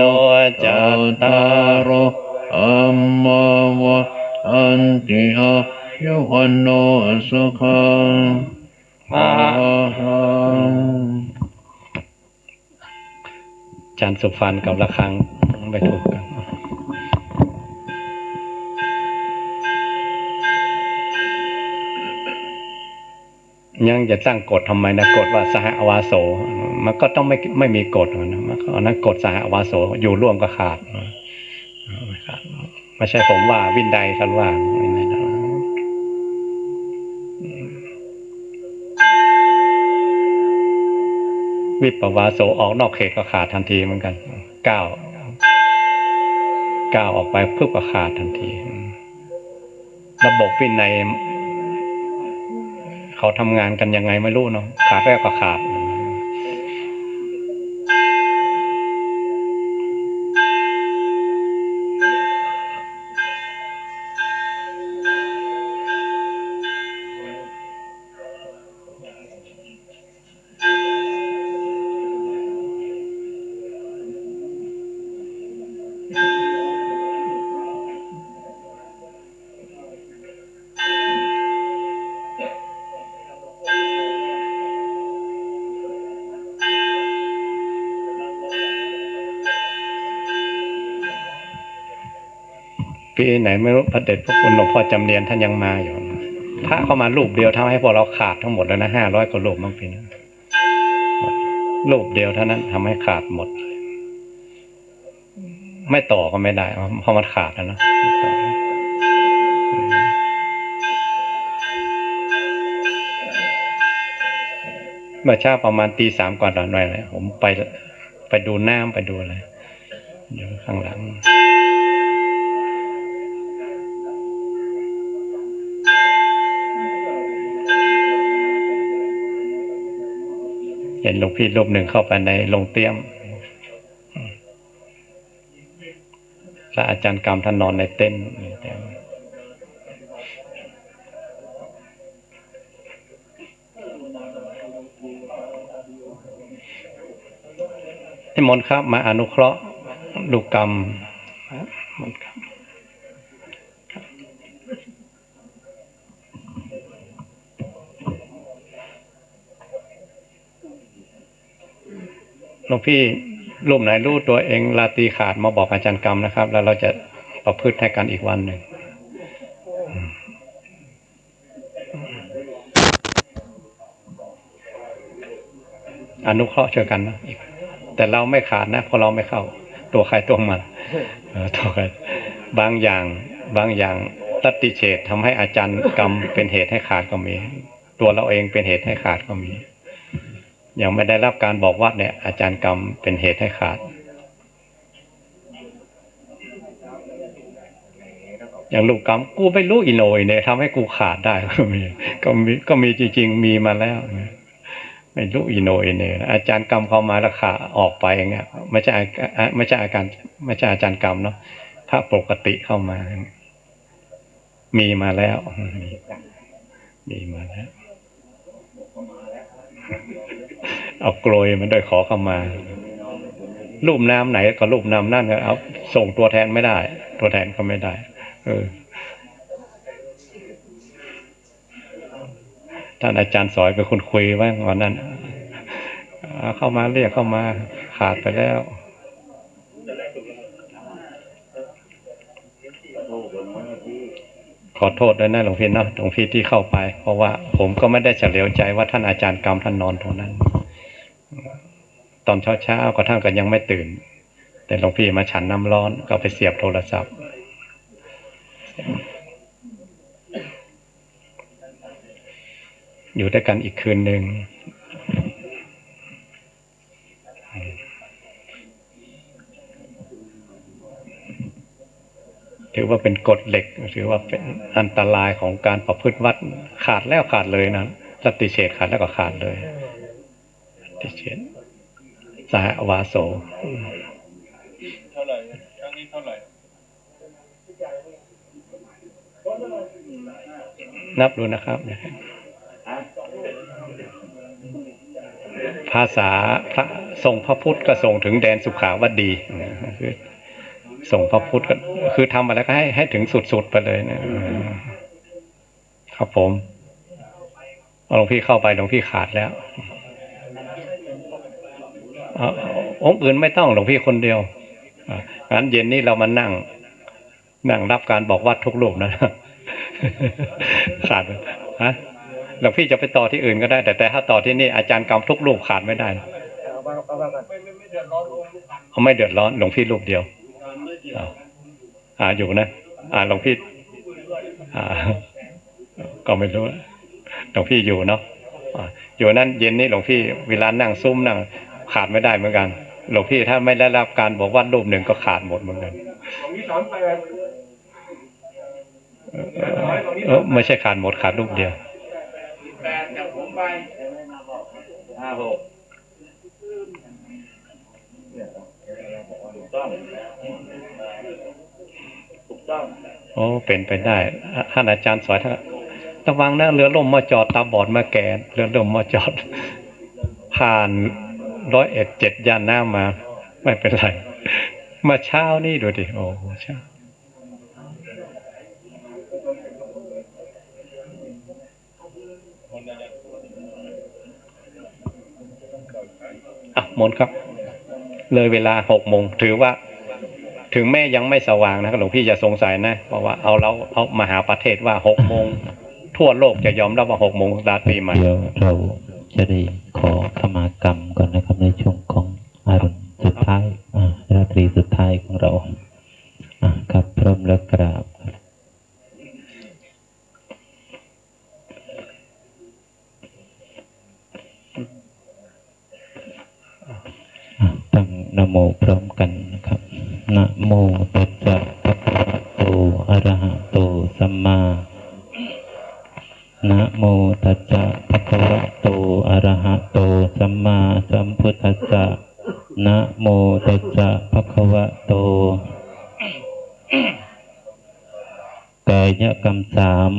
จัตตาโร ธัมมา วัฑฒันติ อายุ วัณโณ สุขัง พะลัง อาจารย์สุพรรณกับระฆังไม่ถูกกัน ยังจะตั้งกฎทำไมนะ กฎว่าสหวาโส มันก็ต้องไม่ ไม่มีกฎนะ มันก็ อันนั้นกฎสหวาโส อยู่ร่วมก็ขาด ไม่ใช่ผมว่า วินัยท่านว่า วินัยท่านว่า วิปปวาโส ออกนอกเขตก็ขาดทันทีเหมือนกัน ก้าว ก้าวออกไปปุ๊บก็ขาดทันที ระบบวินัย เขาทำงานกันยังไงไม่รู้เนาะ ขาดแล้วก็ขาด ปีไหนไม่รู้ พระเดชพระคุณหลวงพ่อจำเนียนท่านยังมาอยู่ พระเข้ามารูปเดียวทำให้พวกเราขาดทั้งหมดแล้วนะ ห้าร้อยกว่ารูปมั้งปีนั้น รูปเดียวเท่านั้นทำให้ขาดหมด ไม่ต่อก็ไม่ได้ เพราะมันขาดแล้วนะ เมื่อเช้าประมาณตีสามก่อนนอนหน่อยนะ ผมไป ไปดูน้ำ ไปดูอะไร อยู่ข้างหลัง เห็นหลวงพี่รูปหนึ่งเข้าไปในโรงเตี้ยม และอาจารย์กำท่านนอนในเต็นท์ นิมนต์ครับ มาอนุเคราะห์ลูกกำ หลวงพี่รูปไหนรู้ตัวเองราตรีขาดมาบอกอาจารย์กำนะครับ แล้วเราจะประพฤติให้กันอีกวันหนึ่ง อนุเคราะห์ช่วยกันนะ แต่เราไม่ขาดนะ เพราะเราไม่เข้า ตัวใครตัวมัน เออ ตัวใคร บางอย่าง บางอย่าง ลัทธิเฉททำให้อาจารย์กำเป็นเหตุให้ขาดก็มี ตัวเราเองเป็นเหตุให้ขาดก็มี ยังไม่ได้รับการบอกวัดเนี่ย อาจารย์กำเป็นเหตุให้ขาด อย่างลูกกำ กูไม่รู้อีโหน่อีเหน่ทำให้กูขาดได้ ก็มี ก็มี ก็มีจริงๆ มีมาแล้ว ไม่รู้อีโหน่อีเหน่ อาจารย์กำเข้ามาแล้วขาดออกไปอย่างเงี้ย ไม่ใช่อา ไม่ใช่อาการ ไม่ใช่อาจารย์กำเนาะ พระปกติเข้ามา มีมาแล้ว มีมาแล้ว เอากรวยมาด้วย ขอเข้ามา รูปนามไหนก็รูปนามนั่น เอาส่งตัวแทนไม่ได้ ตัวแทนก็ไม่ได้ เออ ท่านอาจารย์สอยเป็นคนคุยไว้วันนั้น เอาเข้ามา เรียกเข้ามา ขาดไปแล้ว ขอโทษด้วยนะหลวงพี่เนาะ หลวงพี่ที่เข้าไป เพราะว่าผมก็ไม่ได้เฉลียวใจว่าท่านอาจารย์กำท่านนอนตรงนั้น ตอนเช้าๆ ก็ท่านก็ยังไม่ตื่น แต่หลวงพี่มาฉันน้ำร้อน ก็ไปเสียบโทรศัพท์ อยู่ด้วยกันอีกคืนหนึ่ง ถือว่าเป็นกฎเหล็ก ถือว่าเป็นอันตรายของการประพฤติวัตร ขาดแล้วขาดเลยนะ ลัทธิเฉทขาดแล้วก็ขาดเลย ลัทธิเฉท สหวาโส เท่าไหร่ ครั้งนี้เท่าไหร่ นับดูนะครับ ภาษาพระทรงพระพุทธก็ส่งถึงแดนสุขาวดี คือส่งพระพุทธก็คือทำอะไรก็ให้ ให้ถึงสุดๆ ไปเลยนะ ครับผม หลวงพี่เข้าไป หลวงพี่ขาดแล้ว อ่ะ องค์อื่นไม่ต้อง หลวงพี่คนเดียว อ่ะ งั้นเย็นนี้เรามานั่ง นั่งรับการบอกวัตรทุกรูปนะ ขาด ฮะ หลวงพี่จะไปต่อที่อื่นก็ได้ แต่ แต่ถ้าต่อที่นี่อาจารย์กำทุกรูปขาดไม่ได้ เอาว่า เอาว่ากัน เขาไม่เดือดร้อน หลวงพี่รูปเดียว อ่า อ่า อยู่นะ อ่า หลวงพี่ อ่า ก็ไม่รู้ หลวงพี่อยู่เนาะ อ่า อยู่นั้นเย็นนี้หลวงพี่เวลานั่งซุมนั่ง ขาดไม่ได้เหมือนกัน หลวงพี่ถ้าไม่ได้รับการบอกวัตรรูปหนึ่งก็ขาดหมดเหมือนกัน เออ ไม่ใช่ขาดหมด ขาดรูปเดียว แปดจากผมไป ห้าหก ถูกต้อง ถูกต้อง โอ้ เป็นไปได้ อ่ะ ท่านอาจารย์สอย ท่าน ระวังนะ เรือล่มหม้อจอด ตาบอดมาแก่ เรือล่มหม้อจอด ผ่านร้อยเอ็ดเจ็ดย่านน้ำมา ไม่เป็นไร มาเช้านี้ดูดิ โอ้โห เช้า อ่ะ มนต์ครับ เลยเวลาหกโมง ถือว่า ถึงแม้ยังไม่สว่างนะครับ หลวงพี่อย่าสงสัยนะ เพราะว่าเอา เราเอามหาประเทศว่าหกโมง ทั่วโลกจะยอมรับว่าหกโมงราตรีใหม่ เดี๋ยวเราจะได้ขอขมากรรมก่อนนะครับ ในช่วงของอรุณสุดท้าย อ่า ราตรีสุดท้ายของเรา อ่า ครับ พร้อมแล้วกราบ อ่ะ ตั้งนะโมพร้อมกันนะครับ นะโมตัสสะภะคะวะโต อะระหะโต สัมมา นะโมตัสสะภะคะวะโต อะระหะโต สัมมา กายกรรมสาม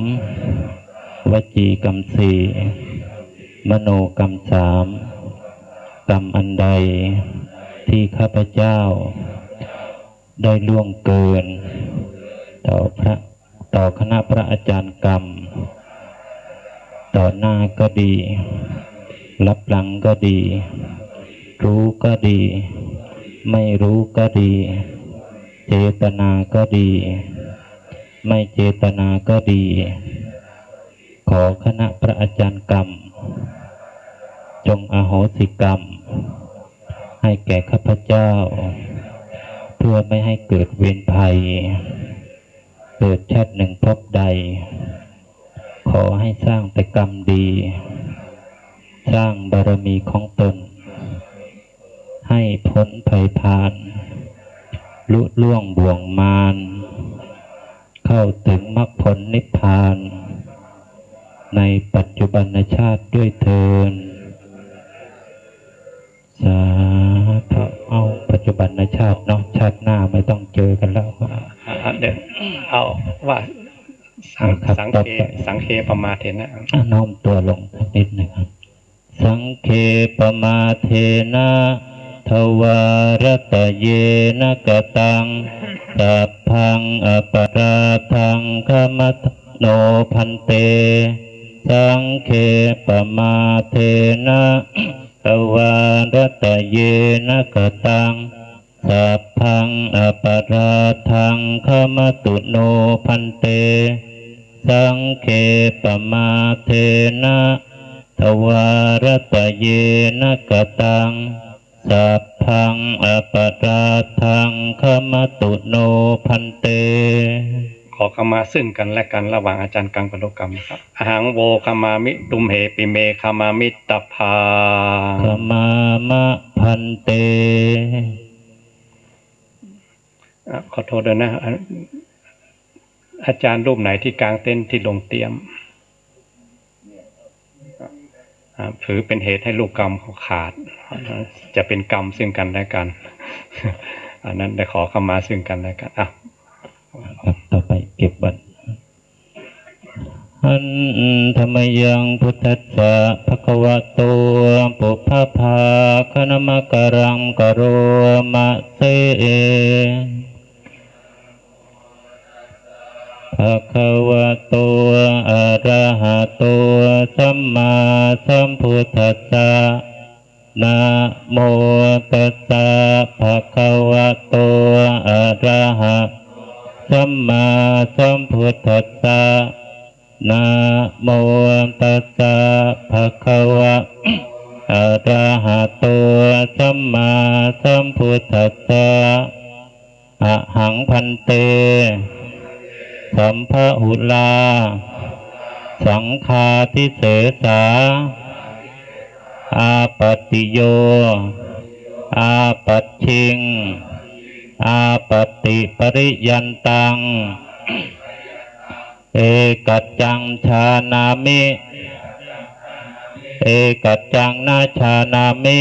วจีกรรมสี่ มโนกรรมสาม กรรมอันใดที่ข้าพเจ้าได้ล่วงเกินต่อพระ ต่อคณะพระอาจารย์กรรม ต่อหน้าก็ดี ลับหลังก็ดี รู้ก็ดี ไม่รู้ก็ดี เจตนาก็ดี ไม่เจตนาก็ดี ขอคณะพระอาจารย์กรรม จงอโหสิกรรม ให้แก่ข้าพเจ้า เพื่อไม่ให้เกิดเวรภัย เกิดชาติหนึ่งภพใด ขอให้สร้างแต่กรรมดี สร้างบารมีของตน ให้พ้นภัยพาน ลุล่วงบ่วงมาร เข้าถึงมรรคผลนิพพาน ในปัจจุบันชาติด้วยเทอญ สาธุ เอ้า ปัจจุบันชาติเนาะ ชาติหน้าไม่ต้องเจอกันแล้ว อ่ะ เดี๋ยว เอาว่า สัง ครับ สังเค ต่อไป สังเคปมาเทนะ อ่ะ น้อมตัวลงสักนิดนะครับ สังเคปมาเทนะ ทวารัตเยนะกตัง สัพพังอปราทัง ขมัตตุ โน ภันเต สังเคปมาเทนะ ทวารัตเยนะกตัง สัพพังอปราทัง ขมัตตุ โน ภันเต สังเคปมาเทนะ ทวารัตเยนะกตัง สัพพังอปราทัง ขมัตตุ โน ภันเต ขอขมาซึ่งกันและกันระหว่างอาจารย์กังกับลูกกรรมนะครับ อหัง โว ขมามิ ตุมเห ปิ เม ขมามิ ตถา ขมามะ ภันเต อ่ะ ขอโทษด้วยนะ อ่ะ อาจารย์รูปไหนที่กางเต็นท์ที่ลงเตรียม อ่ะ ถือเป็นเหตุให้ลูกกรรมเขาขาด จะเป็นกรรมซึ่งกันและกัน อันนั้นได้ขอขมาซึ่งกันและกัน อ่ะ ครับ ต่อไปเก็บบัตร หันธะมะยัง พุทธัสสะ ภะคะวะโต ปุพพะภาคะนะมะกะรัง กะโรมะเส ภะคะวะโต อะระหะโต สัมมาสัมพุทธัสสะ นะโมตัสสะ ภะคะวะโต อะระหะ สัมมาสัมพุทธัสสะ นะโมตัสสะ ภะคะวะ อะระหะโต สัมมาสัมพุทธัสสะ อะหัง ภันเต สัมภะหุลา สังฆาทิเสสา อาปัตติโย อาปัจฉิง อาปัตติปริยันตัง เอกัจจัง จานามิ เอกัจจัง นะ จานามิ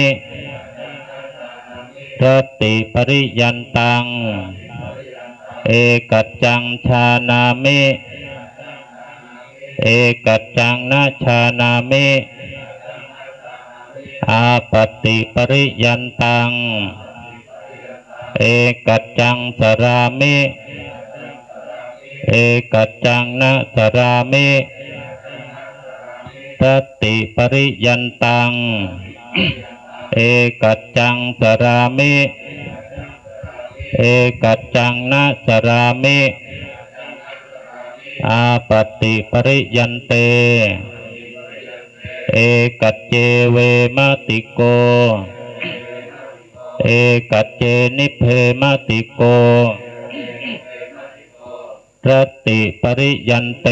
รัตติปริยันตัง เอกัจจัง จานามิ เอกัจจัง นะ จานามิ อาปัตติปริยันตัง เอกัจจัง จารามิ เอกัจจัง นะ จารามิ รัตติปริยันตัง เอกัจจัง จารามิ เอกัจจัง นะ จารามิ อาปัตติปริยันเต เอกัจเจ เวมะติโก เอกัจเจ นิเพมะติโก รัตติปริยันเต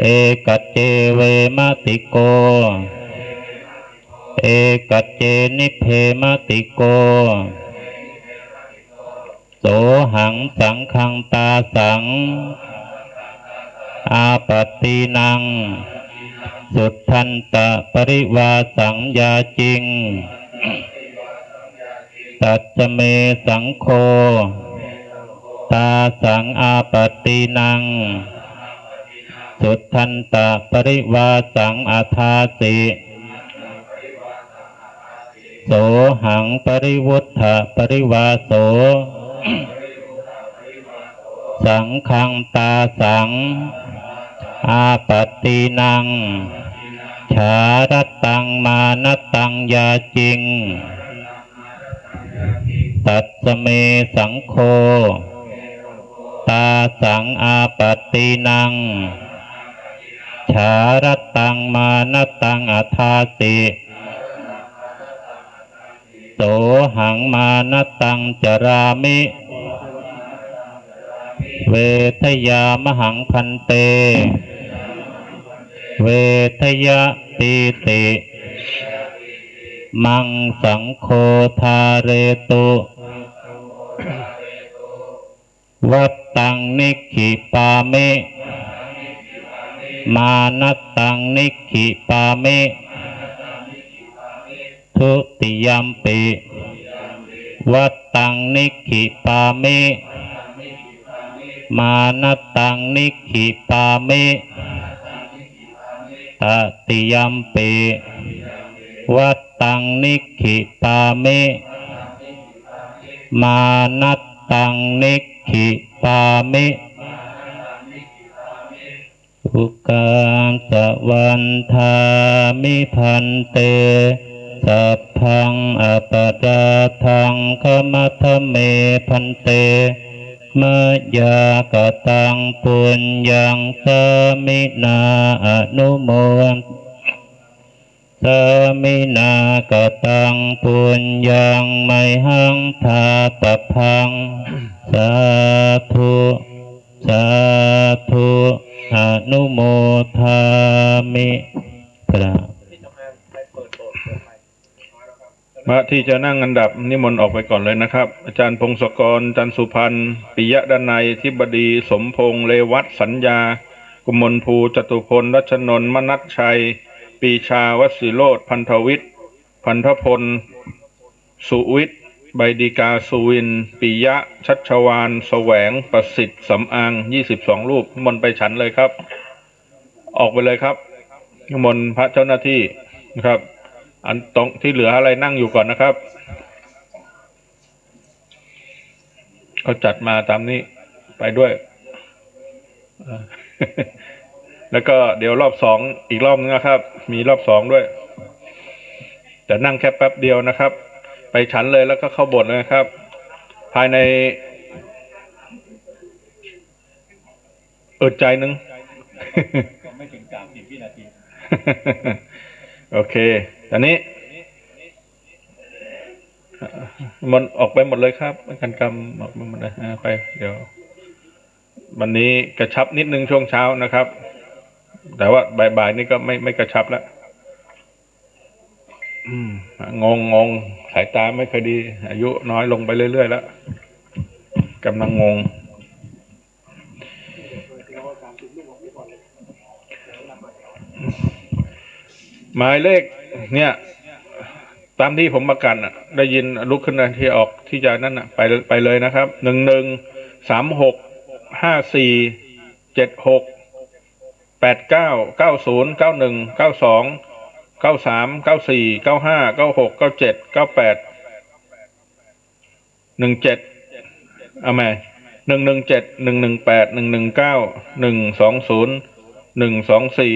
เอกัจเจ เวมะติโก เอกัจเจ นิเพมะติโก โสหัง สังฆัง ตาสัง อาปัตตีนัง สุทันตะปริวาสัง ยาจิง ตัสสะเม สังโฆ Tāsaṃ āpattīnaṃ suddhantaparivasaṃ adāsi. Sohaṃ parivutthaparivaso saṅghaṃ tāsaṃ āpattīnaṃ jārattaṃ mānattaṃ yāciṃ, tassa me saṅgho tāsaṃ āpattīnaṃ jārattaṃ mānattaṃ adāsi. Sohaṃ mānattaṃ carāmi. Vedayāmahaṃ bhante vedayatīti. Maṃ saṅgho dhāretu. Vattaṃ nigghipāmi. Mānattaṃ nigghipāmi. Dutiyampi vattaṃ nigghipāmi. Mānattaṃ nigghipāmi. Tatiyampi vattaṃ nigghipāmi. Mānattaṃ nigghipāmi. Ukāsa vandāmi bhante, sabbaṃ aparādhaṃ khamatha me bhante, mayā kataṃ puññaṃ sāminā anumo sāminā kataṃ puññaṃ mayhaṃ dātabbaṃ. Sādhu, sādhu, anumodāmi. พระที่จะนั่งอันดับนิมนต์ออกไปก่อนเลยนะครับ อาจารย์พงศกร จันทร์สุพรรณ ปิยะดนัย ธิบดี สมพงษ์ เรวัต สัญญา กมลภู จตุพล รัชนนท์ มนัสชัย ปรีชา วสิโรจน์ พันธวิทย์ พันธพล สุวิทย์ ใบดีกา สุวินทร์ ปิยะ ชัชวาล แสวง ประสิทธิ์ สำอาง ยี่สิบสองรูป นิมนต์ไปฉันเลยครับ ออกไปเลยครับ นิมนต์พระเจ้าหน้าที่นะครับ อันตรงที่เหลืออะไรนั่งอยู่ก่อนนะครับ เขาจัดมาตามนี้ ไปด้วย เอ่อ แล้วก็เดี๋ยวรอบสองอีกรอบนึงนะครับ มีรอบสองด้วย แต่นั่งแค่แป๊บเดียวนะครับ ไปฉันเลยแล้วก็เข้าโบสถ์เลยนะครับ ภายใน อึดใจหนึ่ง ไม่ถึงสามสิบวินาที โอเค ตอนนี้ มันออกไปหมดเลยครับ กันกำออกไปหมดเลย อ่า ไป เดี๋ยว วันนี้กระชับนิดนึงช่วงเช้านะครับ แต่ว่าบ่ายๆ นี่ก็ไม่ ไม่กระชับแล้ว อืม งง งง สายตาไม่ค่อยดี อายุน้อยลงไปเรื่อยๆ แล้ว กำลังงง หมายเลขเนี่ย ตามที่ผมประกาศน่ะ ได้ยินลุกขึ้นนะ ที่ออก ที่จะนั่นน่ะ ไป ไปเลยนะครับ หนึ่งหนึ่ง สามหก ห้าสี่ เจ็ดหก แปดเก้า เก้าศูนย์ เก้าหนึ่ง เก้าสอง เก้าสาม เก้าสี่ เก้าห้า เก้าหก เก้าเจ็ด เก้าแปด หนึ่งเจ็ด เอาใหม่ หนึ่งหนึ่งเจ็ด หนึ่งหนึ่งแปด หนึ่งหนึ่งเก้า หนึ่งสองศูนย์ หนึ่งสองสี่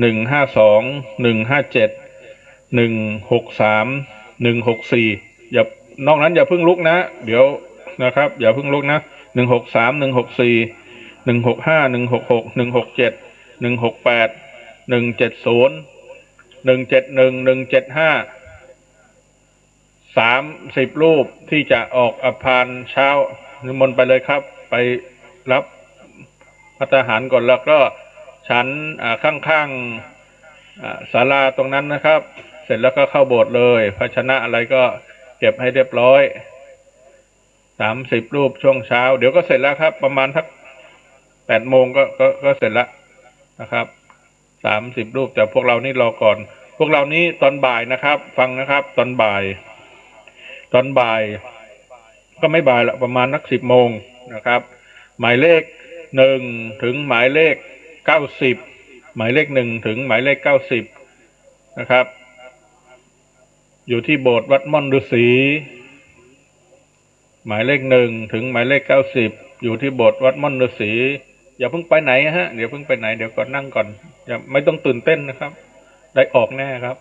หนึ่งห้าสอง หนึ่งห้าเจ็ด หนึ่งหกสาม หนึ่งหกสี่ อย่า นอกนั้นอย่าเพิ่งลุกนะ เดี๋ยวนะครับ อย่าเพิ่งลุกนะ หนึ่งหกสาม หนึ่งหกสี่ หนึ่งหกห้า หนึ่งหกหก หนึ่งหกเจ็ด หนึ่งหกแปด หนึ่งเจ็ดศูนย์ หนึ่งเจ็ดหนึ่ง หนึ่งเจ็ดห้า สามสิบรูปที่จะออกอัปพานเช้า นิมนต์ไปเลยครับ ไปรับภัตตาหารก่อน แล้วก็ฉัน อ่า ข้างๆ อ่า ศาลาตรงนั้นนะครับ เสร็จแล้วก็เข้าโบสถ์เลย ภาชนะอะไรก็เก็บให้เรียบร้อย สามสิบรูปช่วงเช้า เดี๋ยวก็เสร็จแล้วครับ ประมาณสักแปดโมงก็ ก็ ก็เสร็จแล้วนะครับ สามสิบรูป แต่พวกเรานี่รอก่อน พวกเรานี่ตอนบ่ายนะครับ ฟังนะครับ ตอนบ่าย ตอนบ่าย ก็ไม่บ่ายละ ประมาณนักสิบโมง นะครับ หมายเลขหนึ่งถึงหมายเลขเก้าสิบ หมายเลขหนึ่งถึงหมายเลขเก้าสิบนะครับ อยู่ที่โบสถ์วัดม่อนฤๅษี หมายเลขหนึ่งถึงหมายเลขเก้าสิบ อยู่ที่โบสถ์วัดม่อนฤๅษี อย่าเพิ่งไปไหนฮะ เดี๋ยวเพิ่งไปไหน เดี๋ยวก่อน นั่งก่อน อย่า ไม่ต้องตื่นเต้นนะครับ ได้ออกแน่ครับ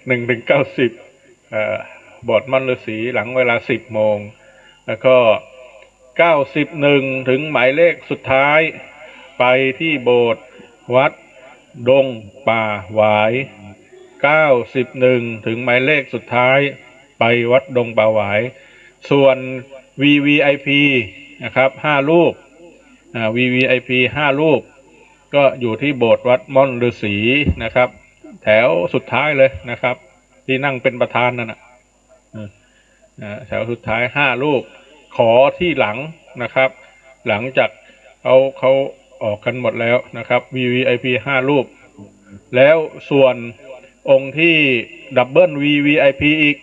หนึ่งถึงเก้าสิบ เอ่อ โบสถ์ม่อนฤๅษี หลังเวลาสิบโมง แล้วก็เก้าสิบเอ็ดถึงหมายเลขสุดท้าย ไปที่โบสถ์วัดดงป่าหวาย เก้าสิบเอ็ดถึงหมายเลขสุดท้าย ไปวัดดงป่าหวาย ส่วน วีวีไอพี นะครับ ห้ารูป อ่า วีวีไอพี ห้ารูป ก็อยู่ที่โบสถ์วัดม่อนฤๅษีนะครับ แถวสุดท้ายเลยนะครับ ตี้นั่งเป๋นประธานนั่นน่ะ อืม อ่า แถวสุดท้ายห้ารูป ขอที่หลังนะครับ หลังจากเขา เขาออกกันหมดแล้วนะครับ วีวีไอพี ห้ารูป แล้วส่วนองค์ที่ดับเบิล วีวีไอพี อีก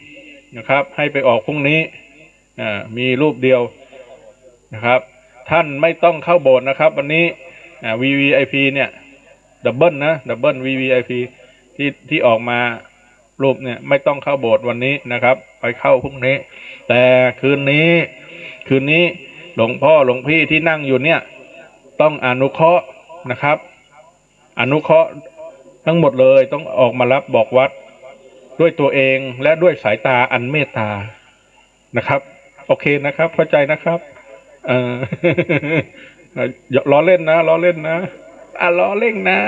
นะครับ ให้ไปออกพรุ่งนี้ อ่า มีรูปเดียวนะครับ ท่านไม่ต้องเข้าโบสถ์นะครับ วันนี้ อ่า วีวีไอพี เนี่ย ดับเบิลนะ ดับเบิล วีวีไอพี ที่ ที่ออกมารูปเนี่ย ไม่ต้องเข้าโบสถ์วันนี้นะครับ ไปเข้าพรุ่งนี้ แต่คืนนี้ คืนนี้หลวงพ่อหลวงพี่ที่นั่งอยู่เนี่ย ต้องอนุเคราะห์นะครับ อนุเคราะห์ทั้งหมดเลย ต้องออกมารับบอกวัตรด้วยตัวเองและด้วยสายตาอันเมตตานะครับ โอเคนะครับ เข้าใจนะครับ เอ่อ ล้อเล่นนะ ล้อเล่นนะ อ่ะ ล้อเล่นนะ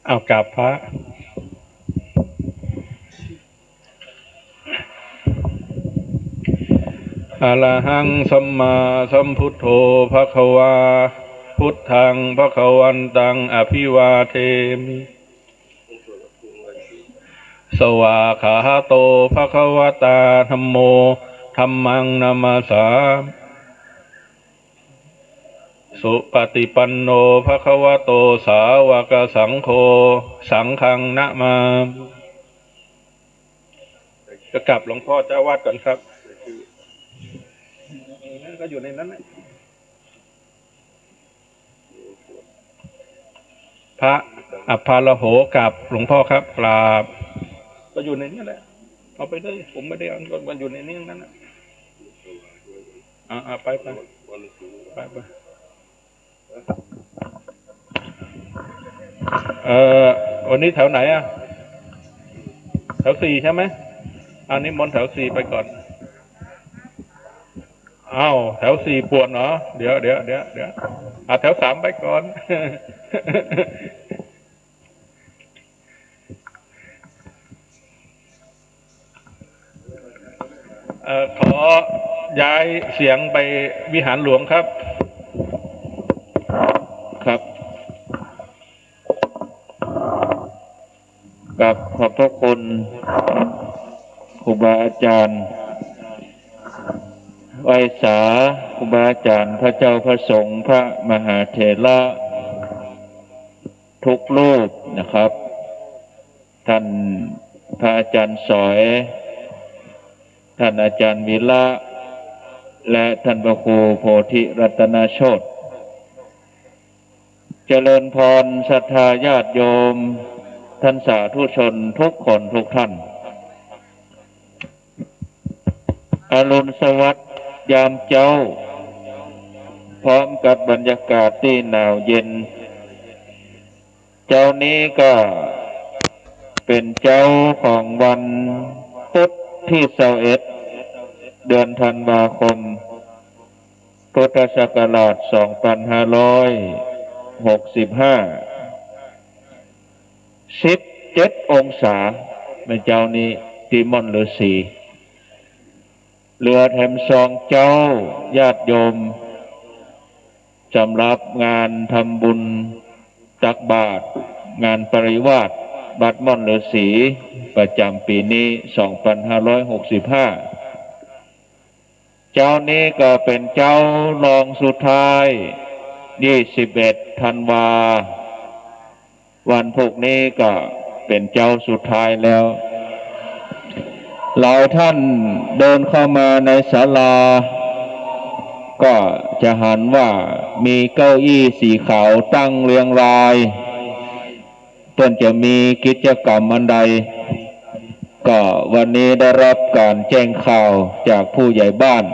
เอากราบพระ อะระหัง สัมมาสัมพุทโธ ภะคะวา พุทธัง ภะคะวันตัง อะภิวาเทมิ สวากขาโต ภะคะวะตา ธัมโม ธัมมัง นะมาสามิ สุปะติปันโน ภะคะวะโต สาวะกะสังโฆ สังฆัง นะมามิ จะกราบหลวงพ่อเจ้าอาวาสก่อนครับ ก็อยู่ในนั้นนะ พระอัปพาละโห กราบหลวงพ่อครับ กราบ ก็อยู่ในนี้แหละ เอาไปเลย ผมไม่ได้เอา มันอยู่ในนี้ทั้งนั้นน่ะ อ่า อ่า ไป ไป ไป ไป เอ่อ วันนี้แถวไหนอะ แถวสี่ใช่ไหม อันนี้มนต์แถวสี่ไปก่อน อ้าว แถวสี่ป่วนเหรอ เดี๋ยว เดี๋ยว เดี๋ยว เดี๋ยว อ่ะ แถวสามไปก่อน เอ่อ ขอย้ายเสียงไปวิหารหลวงครับ ครับ ครับ ขอบพระคุณครูบาอาจารย์ ไหว้สาครูบาอาจารย์ พระเจ้าพระสงฆ์ พระมหาเถระ ทุกรูปนะครับ ท่านพระอาจารย์สอย ท่านอาจารย์วีระ และท่านพระครูโพธิรัตนโชติ เจริญพรศรัทธาญาติโยม ท่านสาธุชนทุกคนทุกท่าน อรุณสวัสดิ์ยามเจ๊า พร้อมกับบรรยากาศตี้หนาวเย็น เจ๊านี้ก็เป๋นเจ๊าของวันพุธตี้ซาวเอ็ด เดือนธันวาคม พุทธศักราชสองพันห้าร้อยหกสิบห้า สิบเจ็ดองศา แม่นเจ๊านี้ตี้ม่อนฤๅษี เหลือแถมซองเจ๊าญาติโยม สำหรับงานทำบุญตักบาตรงานปริวาสวัดม่อนฤๅษี ประจ๋ำปี๋นี้ สองพันห้าร้อยหกสิบห้า เจ๊านี้ก็เป๋นเจ๊ารองสุดท้าย ยี่สิบเอ็ดธันวา วันพุธนี้ก็เป๋นเจ๊าสุดท้ายแล้ว หลายท่านเดินเข้ามาในศาลา ก็จะหันว่ามีเก้าอี้สีขาวตั้งเรียงราย เปิ้นจะมีกิจกรรมอันใด ก็วันนี้ได้รับการแจ้งข่าวจากผู้ใหญ่บ้าน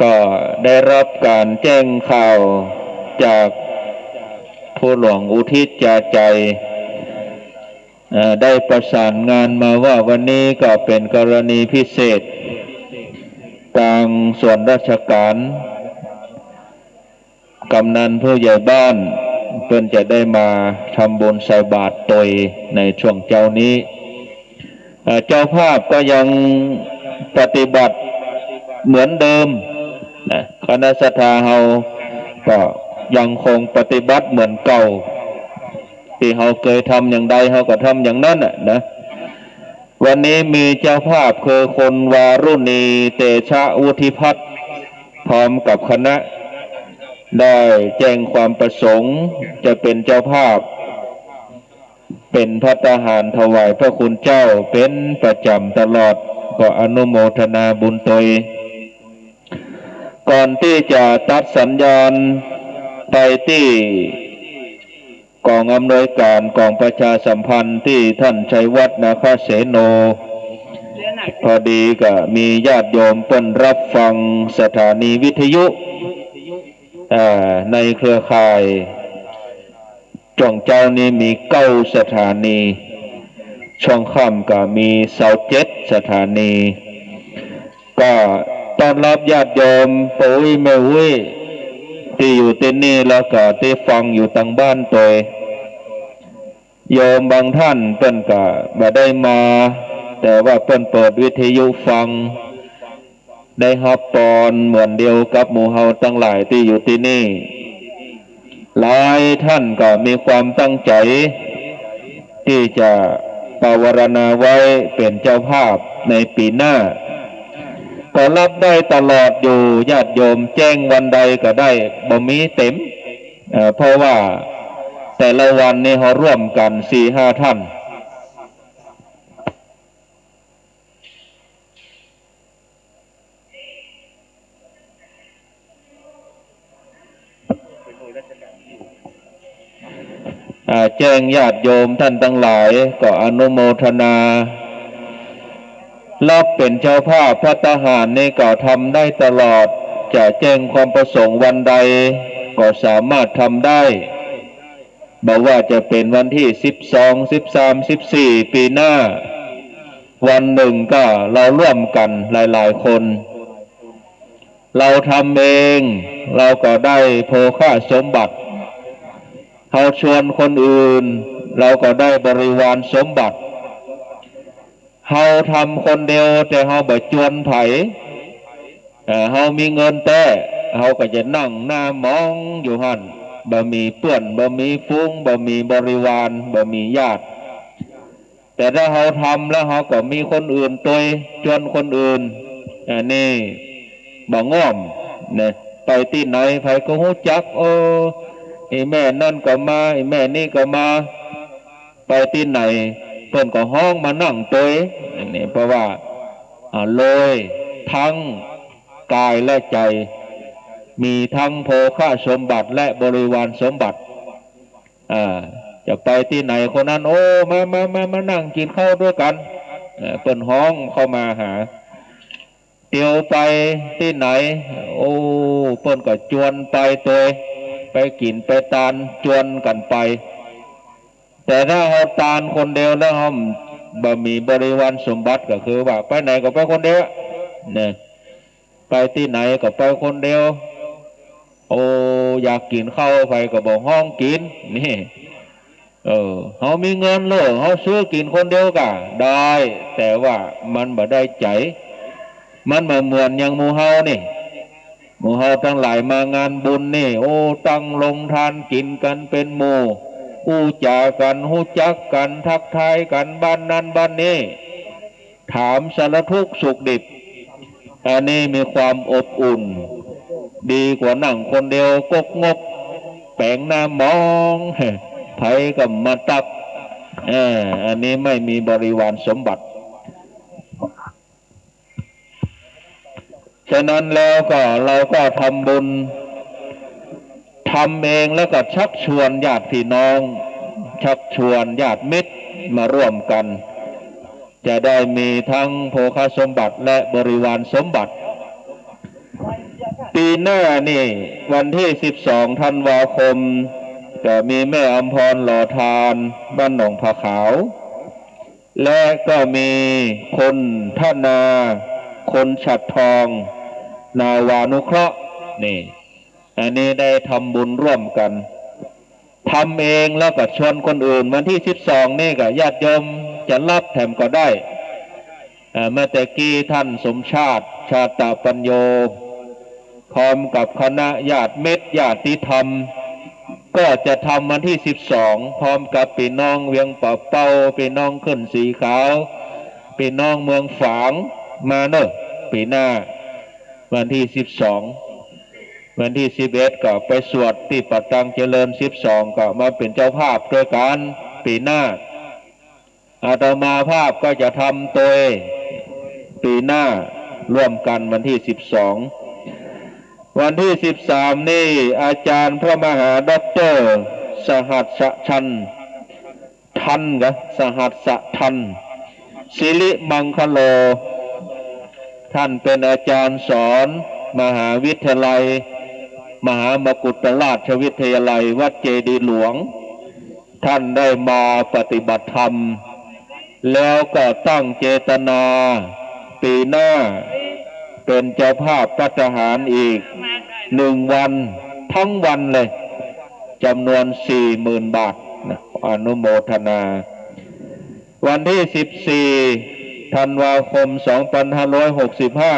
ก็ได้รับการแจ้งข่าวจากผู้หลวงอุทิศจาใจ เอ่อ ได้ประสานงานมาว่าวันนี้ก็เป๋นกรณีพิเศษ ตางส่วนราชก๋าน กำนันผู้ใหญ่บ้าน เปิ้นจะได้มาทำบุญใส่บาตรตวยในช่วงเจ๊านี้ เอ่อ เจ้าภาพก็ยังปฏิบัติเหมือนเดิมนะ คณะศรัทธาเฮาก็ยังคงปฏิบัติเหมือนเก่า ตี้เฮาเกยทำอย่างใดเฮาก็ทำอย่างนั้นน่ะนะ วันนี้มีเจ้าภาพคือคุณวารุณี เตชะวุฒิพัฒน์ พร้อมกับคณะ ได้แจ้งความประสงค์จะเป๋นเจ้าภาพ เป๋นภัตตาหารถวายพระคุณเจ้าเป๋นประจ๋ำตลอด ก็อนุโมทนาบุญตวย ก่อนตี้จะตัดสัญญาณไปตี้กองอำนวยก๋านกองประชาสัมพันธ์ตี้ท่านชัยวัฒน์ นาคเสโน พอดีก็มีญาติโยมเปิ้นรับฟังสถานีวิทยุ อ่า ในเครือข่าย ช่วงเจ๊านี้มีเก้าสถานี ช่วงค่ำก็มีซาวเจ็ดสถานี ก็ต้อนรับญาติโยมป้ออุ๊ยแม่อุ๊ย ตี้อยู่ตี้นี่แล้วก็ตี้ฟังอยู่ตางบ้านตวย โยมบางท่านเปิ้นก็บ่ได้มา แต่ว่าเปิ้นเปิดวิทยุฟัง ได้ฮับปอนเหมือนเดียวกับหมู่เฮาตังหลายตี้อยู่ตี้นี่ หลายท่านก็มีความตั้งใจ๋ตี้จะปวารณาไว้เป๋นเจ้าภาพในปี๋หน้า ก็รับได้ตลอดอยู่ ญาติโยมแจ้งวันใดก็ได้ บ่มีเต๋ม เอ่อ เพราะว่าแต่ละวันนี้เฮาร่วมกั๋นสี่ห้าท่าน อ่า แจ้งญาติโยมท่านตังหลายก็อนุโมทนา รับเป๋นเจ้าภาพภัตตาหารนี่ก็ทำได้ตลอด จะแจ้งความประสงค์วันใดก็สามารถทำได้ บ่ว่าจะเป๋นวันตี้สิบสอง สิบสาม สิบสี่ ปี๋หน้า วันนึ่งก็เฮาร่วมกั๋นหลายๆ คน เฮาทำเอง เฮาก็ได้โภคสมบัติ เฮาชวนคนอื่น เฮาก็ได้บริวารสมบัติ เฮาทำคนเดียวแต่เฮาบ่จวนใผ เอ่อ เฮามีเงินแต๊ เฮาก็จะนั่งหน้าหมองอยู่หั้น บ่มีเปื้อน บ่มีฝูง บ่มีบริวาร บ่มีญาติ แต่ถ้าเฮาทำแล้วเฮาก็มีคนอื่นตวย จวนคนอื่น อันนี้บ่ง่อมนะ ไปตี้ไหนใผก็ฮู้จัก โอ้ อีแม่นั่นก็มา อีแม่นี่ก็มา ไปตี้ไหนเปิ้นก็ฮ้องมานั่งตวย อันนี้เพราะว่า อ่า โลยตังก๋ายและใจ๋ มีตังโภคสมบัติและบริวารสมบัติ อ่า จะไปตี้ไหนคนนั้น โอ้ มา มา มา มานั่งกิ๋นข้าวตวยกั๋น เอ่อ เปิ้นฮ้องเข้ามาหา เตียวไปตี้ไหน โอ้ เปิ้นก็จวนไปตวย ไปกิ๋นไปตานจวนกั๋นไป แต่ถ้าเฮาตานคนเดียวแล้วเฮาบ่มีบริวารสมบัติ ก็คือว่าไปไหนก็ไปคนเดียวนะ ไปตี้ไหนก็ไปคนเดียว โอ้ อยากกิ๋นข้าวใผก็บ่ฮ้องกิ๋น นี่ เออ เฮามีเงินเล่อ เฮาซื้อกิ๋นคนเดียวก็ได้ แต่ว่ามันบ่ได้ใจ๋ มันบ่เหมือนอย่างหมู่เฮานี่ หมู่เฮาตังหลายมางานบุญนี่ โอ้ ตั้งโฮงตานกิ๋นกั๋นเป๋นหมู่ อู้จ๋ากั๋น ฮู้จักกั๋น ทักทายกั๋น บ้านนั้นบ้านนี้ ถามสารทุกข์สุขดิบ อันนี้มีความอบอุ่น ดีกว่านั่งคนเดียวก๊กงก แป๋งหน้ามอง ใผก็บ่มาตั๊ก เออ อันนี้ไม่มีบริวารสมบัติ ฉะนั้นแล้วก็ เราก็ทำบุญ ทำเองแล้วก็ชักชวนญาติพี่น้อง ชักชวนญาติมิตรมาร่วมกั๋น จะได้มีทั้งโภคสมบัติและบริวารสมบัติ ปี๋หน้านี่วันตี้สิบสองธันวาคม ก็มีแม่อำพรหล่อทานบ้านหนองผาขาว และก็มีคนธนา คนฉัตรทอง นาวานุเคราะห์ นี่ อันนี้ได้ทำบุญร่วมกั๋น ทำเองแล้วก็ชวนคนอื่น วันตี้สิบสองนี่ก็ญาติโยมจะรับแถมก็ได้ อ่า เมื่อแต่กี้ท่านสมชาติ ชาตปัญโญ พร้อมกับคณะญาติมิตรญาติธรรม ก็จะทำวันตี้สิบสอง พร้อมกับปี้น้องเวียงป่าเป้า ปี้น้องขึ้นสีขาว ปี้น้องเมืองฝาง มาเน่อ ปี๋หน้า วันตี้สิบสอง วันตี้สิบเอ็ดก็ไปสวดตี้ป่าตังเจริญ สิบสอง ก็มาเป๋นเจ้าภาพตวยกั๋น ปี๋หน้า อาตมาภาพก็จะทำตวย ปี๋หน้าร่วมกั๋นวันตี้สิบสอง วันตี้สิบสามนี่อาจารย์พระมหาด็อกเตอร์ สหัสชัน ทันกะ สหัสชัน สิริมังคโล ท่านเป๋นอาจารย์สอนมหาวิทยาลัย มหามกุฏราชวิทยาลัยวัดเจดีย์หลวง ท่านได้มาปฏิบัติธรรม แล้วก็ตั้งเจตนา ปี๋หน้าเป๋นเจ้าภาพภัตตาหารอีกหนึ่งวัน ทั้งวันเลย จ๋ำนวนสี่หมื่นบาทนะ อนุโมทนา วันตี้สิบสี่ธันวาคมสองพันห้าร้อยหกสิบห้า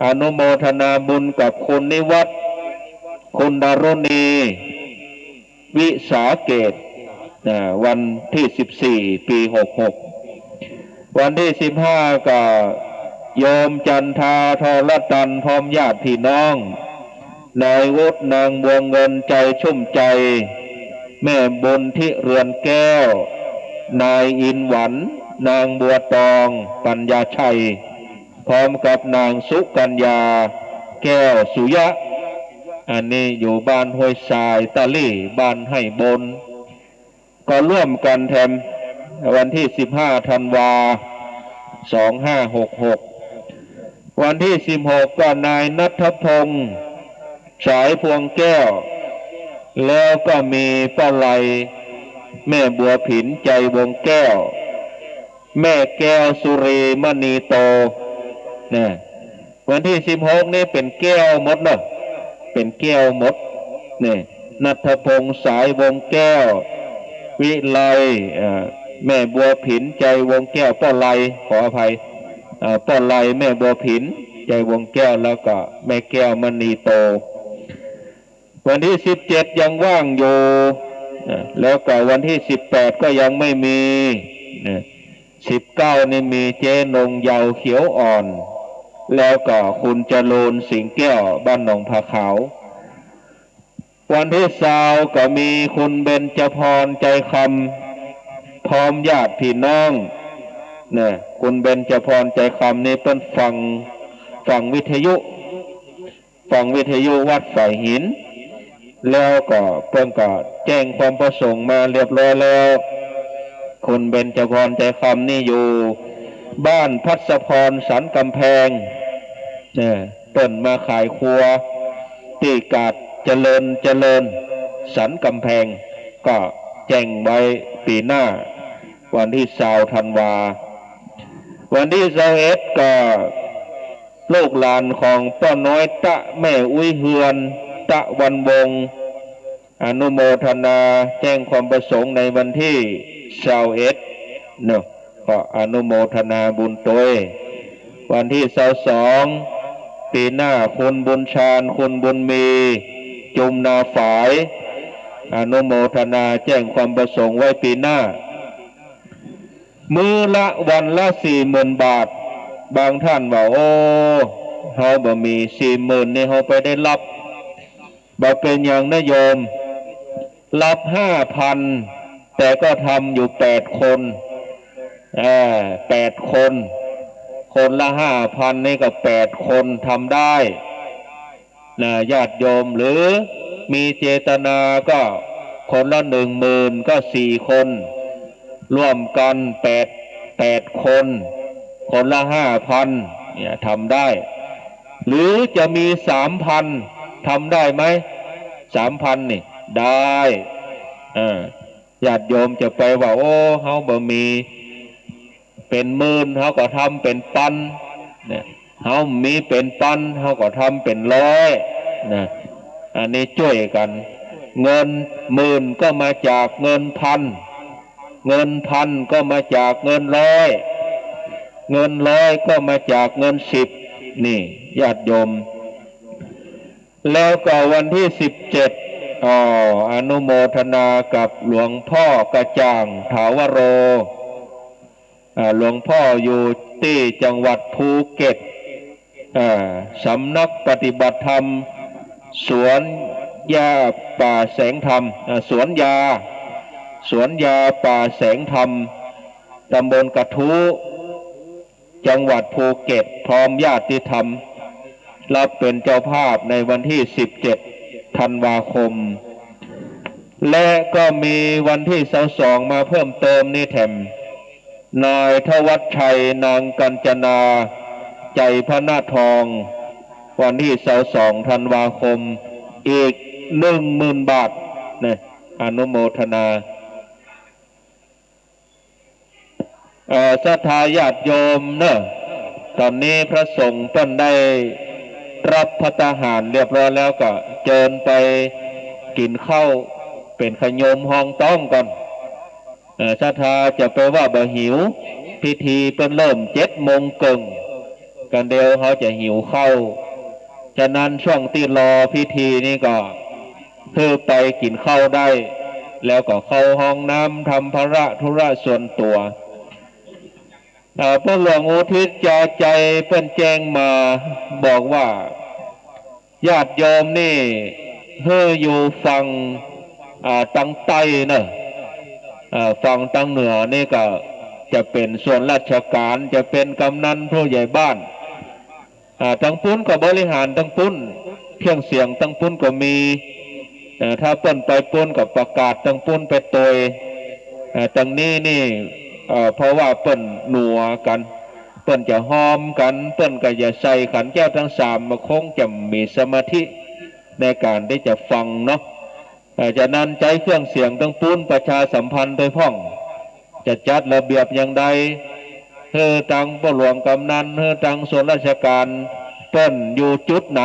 อนุโมทนาบุญกับคุณนิวัฒน์ คุณดารุณี วิสาเกต นะ วันตี้สิบสี่ ปี๋หกหก วันตี้สิบห้าก็โยมจันทา ทรตัน พร้อมญาติพี่น้อง นายวุฒิ นางบัวเงิน ใจชุ่มใจ แม่บุญทิ เรือนแก้ว นายอินหวัน นางบัวตอง ปัญญาชัย พร้อมกับนางสุกัญญา แก้วสุยะ อันนี้อยู่บ้านห้วยทรายตะลี่ บ้านไฮ่บน ก็ร่วมกั๋นแถม วันตี้สิบห้าธันวา สองห้าหกหก วันตี้สิบหกก็นายณัฐพงษ์ สายพวงแก้ว แล้วก็มีป้าไล แม่บัวผิน ใจวงแก้ว แม่แก้วสุรีมณีโต นะ วันตี้สิบหกนี่เป๋นแก้วหมดเนาะ เป๋นแก้วหมด นี่ ณัฐพงษ์ สายวงแก้ว วิไล เอ่อ แม่บัวผิน ใจวงแก้ว ป้อไล ขออภัย เอ่อ ป้อไล แม่บัวผิน ใจวงแก้ว แล้วก็แม่แก้วมณีโต วันตี้สิบเจ็ดยังว่างอยู่ นะ แล้วก็วันตี้สิบแปดก็ยังไม่มี นะ สิบเก้านี่มีเจ๊นงเยาว์เขียวอ่อน แล้วก็คุณจรูนสิงห์แก้ว บ้านหนองผาขาว วันตี้ซาวก็มีคุณเบญจพร ใจคำ พร้อมญาติพี่น้อง นะ คุณเบญจพร ใจคำนี่เปิ้นฟัง ฟังวิทยุ ฟังวิทยุวัดฝายหิน แล้วก็เปิ้นก็แจ้งความประสงค์มาเรียบร้อยแล้ว คุณเบญจพร ใจคำนี่อยู่บ้านพัสสะพร สันกำแพง เออ เปิ้นมาขายครัวตี้กาด เจริญ เจริญ สันกำแพง ก็แจ้งไว้ปี๋หน้า วันตี้ซาวธันวา วันตี้ซาวเอ็ดก็ลูกหลานของป้อน้อยตะแม่อุ๊ยเฮือน ตะวันวงศ์ อนุโมทนาแจ้งความประสงค์ในวันตี้ซาวเอ็ดเนาะ ก็อนุโมทนาบุญตวย วันตี้ซาวสอง ปี๋หน้า คุณบุญชาญ คุณบุญมี จุมนาฝาย อนุโมทนาแจ้งความประสงค์ไว้ปี๋หน้า มื้อละวันละสี่หมื่นบาท บางท่านว่า โอ้ เฮาบ่มี สี่หมื่นนี่เฮาไปได้ฮับ บ่เป๋นหยังนะโยม ฮับห้าพัน แต่ก็ทำอยู่แปดคน เออ แปดคน คนละห้าพันนี่ก็แปดคนทำได้นะญาติโยม หรือมีเจตนาก็คนละหนึ่งหมื่น ก็สี่คน ร่วมกันแปด แปดคน คนละห้าพัน เนี่ยทำได้ หรือจะมีสามพัน ทำได้ไหม สามพัน นี่ ได้ เออ ญาติโยมจะไปว่า โอ้ เฮาบ่มี เป๋นหมื่น เฮาก็ทำเป๋นปัน เนี่ย เฮามีเป๋นปัน เฮาก็ทำเป๋นร้อย นะ อันนี้จ้วยกั๋น เงินหมื่นก็มาจากเงินพัน เงินพันก็มาจากเงินร้อย เงินร้อยก็มาจากเงินสิบ นี่ ญาติโยม แล้วก็วันตี้สิบเจ็ด อ้อ อนุโมทนากับหลวงป้อกระจ่าง ถาวโร อ่า หลวงป้ออยู่ตี้จังหวัดภูเก็ต อ่า สำนักปฏิบัติธรรม สวนยาป่าแสงธรรม อ่า สวนยา สวนยาป่าแสงธรรม ตำบลกระทู้ จังหวัดภูเก็ต พร้อมญาติธรรม ฮับเป๋นเจ้าภาพในวันตี้สิบเจ็ด ธันวาคม และก็มีวันตี้ซาวสอง มาเพิ่มเติมนี่แถม นายธวัชชัย นางกัญจนา ใจพนาทอง วันตี้ซาวสอง ธันวาคม อีกหนึ่งหมื่นบาท นะ อนุโมทนา เอ่อ ศรัทธาญาติโยมเนาะ ต๋อนนี้พระสงฆ์เปิ้นได้ฮับภัตตาหารเรียบร้อยแล้ว ก็เจิญไปกิ๋นข้าวเป๋นขยมฮองต๊องก่อน เอ่อ ศรัทธาจะไปว่าบ่หิว พิธีเปิ้นเริ่มเจ็ดโมงเกิ่ง กั๋นเดียวเฮาจะหิวข้าว ฉะนั้นช่วงตี้รอพิธีนี่ก็หื้อไปกิ๋นข้าวได้ แล้วก็เข้าห้องน้ำ ทำภาระธุระส่วนตั๋ว เอ่อ ป้อหลวงอุทิศจาใจเปิ้นแจ้งมาบอกว่า ญาติโยมนี่หื้ออยู่ฝั่ง อ่า ตางใต้เนาะ อ่า ฝั่งตางเหนือนี่ก็จะเป๋นส่วนราชการ จะเป๋นกำนันผู้ใหญ่บ้าน อ่า ตางปุ้นก็บริหารตางปุ้น เครื่องเสียงตางปุ้นก็มี เอ่อ ถ้าเปิ้นไปปุ้นก็ประกาศตางปุ้นไปตวย เอ่อ ตางนี้นี่ เอ่อ เพราะว่าเปิ้นหนัวกั๋น เปิ้นจะฮอมกั๋น เปิ้นก็จะใส่ขันแก้วตังสาม มันคงจะมีสมาธิในก๋านตี้จะฟังเนาะ เอ่อ ฉะนั้นใจ๊เครื่องเสียงตางปุ้นประชาสัมพันธ์ตวยพ่อง จะจัดระเบียบอย่างใด หื้อตางป้อหลวงกำนัน หื้อตางส่วนราชการ เปิ้นอยู่จุดไหน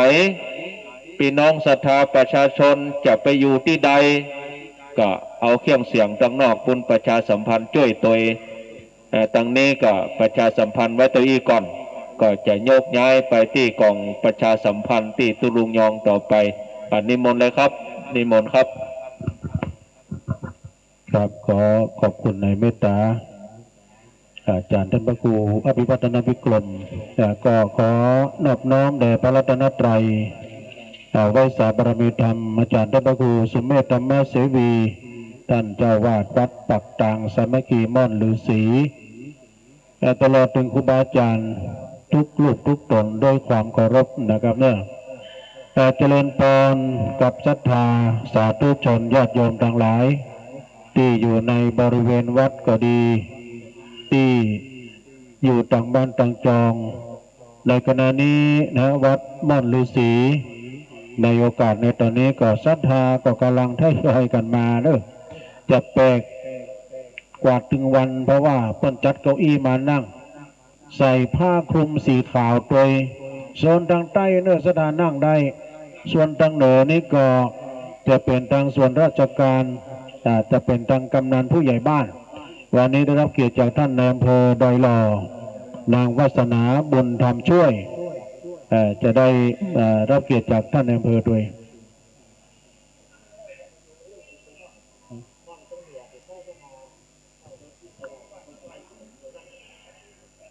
ปี้น้องศรัทธาประชาชนจะไปอยู่ตี้ใด ก็เอาเครื่องเสียงตางนอกปุ้นประชาสัมพันธ์จ้วยตวย เอ่อ ตางนี้ก็ประชาสัมพันธ์ไว้ตวยอี้ก่อน ก็จะโยกย้ายไปตี้ก๋องประชาสัมพันธ์ตี้ตุ๊ลุงยองต่อไป อ่ะ นิมนต์เลยครับ นิมนต์ครับ ครับ ขอขอบคุณในเมตตา อาจ๋ารย์ต้านพระครูอภิวัฒนวิกรม อ่า ก็ขอนอบน้อมแด่พระรัตนตรัย อ่า ไหว้สาบารมีธรรม อาจ๋ารย์ต้านพระครูสุเมธธรรมเสวี ต้านเจ้าอาวาสวัดปากตางสามัคคีม่อนฤๅษี อ่า ตลอดเถิงครูบาอาจ๋ารย์ทุกรูปทุกต๋นด้วยความเคารพนะครับเนาะ อ่า เจริญพรกับศรัทธาสาธุชนญาติโยมตังหลาย ตี้อยู่ในบริเวณวัดก็ดี ตี้อยู่ตางบ้านตางจอง ในขณะนี้นะ วัดม่อนฤๅษี ในโอกาสในต๋อนนี้ก็ศรัทธาก็ก่ำลังทยอยกั๋นมาเนาะ จะแปลกกว่าตึงวัน เพราะว่าเปิ้นจัดเก้าอี้มานั่ง ใส่ผ้าคลุมสีขาวตวย โซนตางใต้เนาะ ศรัทธานั่งได้ ส่วนตางเหนือนี่ก็จะเป๋นตางส่วนราชการ อ่า จะเป๋นตางกำนันผู้ใหญ่บ้าน วันนี้ได้รับเกียรติจากท่านนายอำเภอดอยหล่อ นางวาสนาบุญธรรมช่วย เอ่อ จะได้ เอ่อ รับเกียรติจากท่านนายอำเภอตวย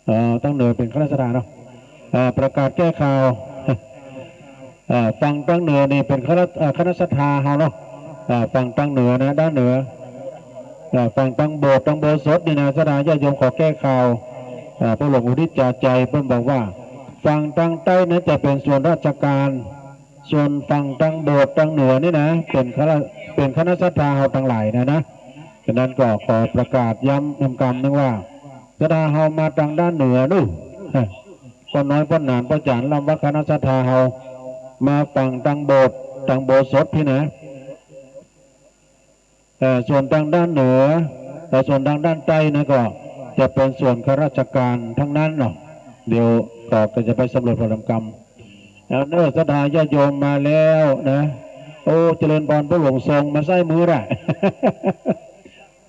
เอ่อ ตางเหนือเป๋นคณะศรัทธาเนาะ เอ่อ ประกาศแก้ข่าว เอ่อ ฝั่งตางเหนือนี่เป๋นคณะ เอ่อ คณะศรัทธาเฮาเนาะ เอ่อ ฝั่งตางเหนือนะ ด้านเหนือ เอ่อ ฝั่งตางโบสถ์ ตางอุโบสถนี่นะ ศรัทธาญาติโยมขอแก้ข่าว เอ่อ พ่อหลวงอุทิศจาใจเปิ้นบอกว่า ฝั่งตางใต้นั้นจะเป๋นส่วนราชการ ส่วนฝั่งตางโบสถ์ตางเหนือนี่นะ เป๋นคณะ เป๋นคณะศรัทธาเฮาตังหลายนะนะ ฉะนั้นก็ขอประกาศย้ำนำกำนึ่งว่า ศรัทธาเฮามาตางด้านเหนือนู่น ป้อน้อย ป้อหนาน ป้อจ๋าน ล้ำวัด คณะศรัทธาเฮามาฝั่งตางโบสถ์ ตางอุโบสถพี้นะ เอ่อ ส่วนตางด้านเหนือ เอ่อ ส่วนตางด้านใต้นะก็จะเป๋นส่วนข้าราชการตังนั้นเนาะ เดี๋ยวก็ ก็จะไปสำรวจผ่อนทำกรรม เอาเน่อ ศรัทธาญาติโยมมาแล้วนะ โอ้ เจริญพร ป้อหลวงทรงมาซ้ายมือน่ะ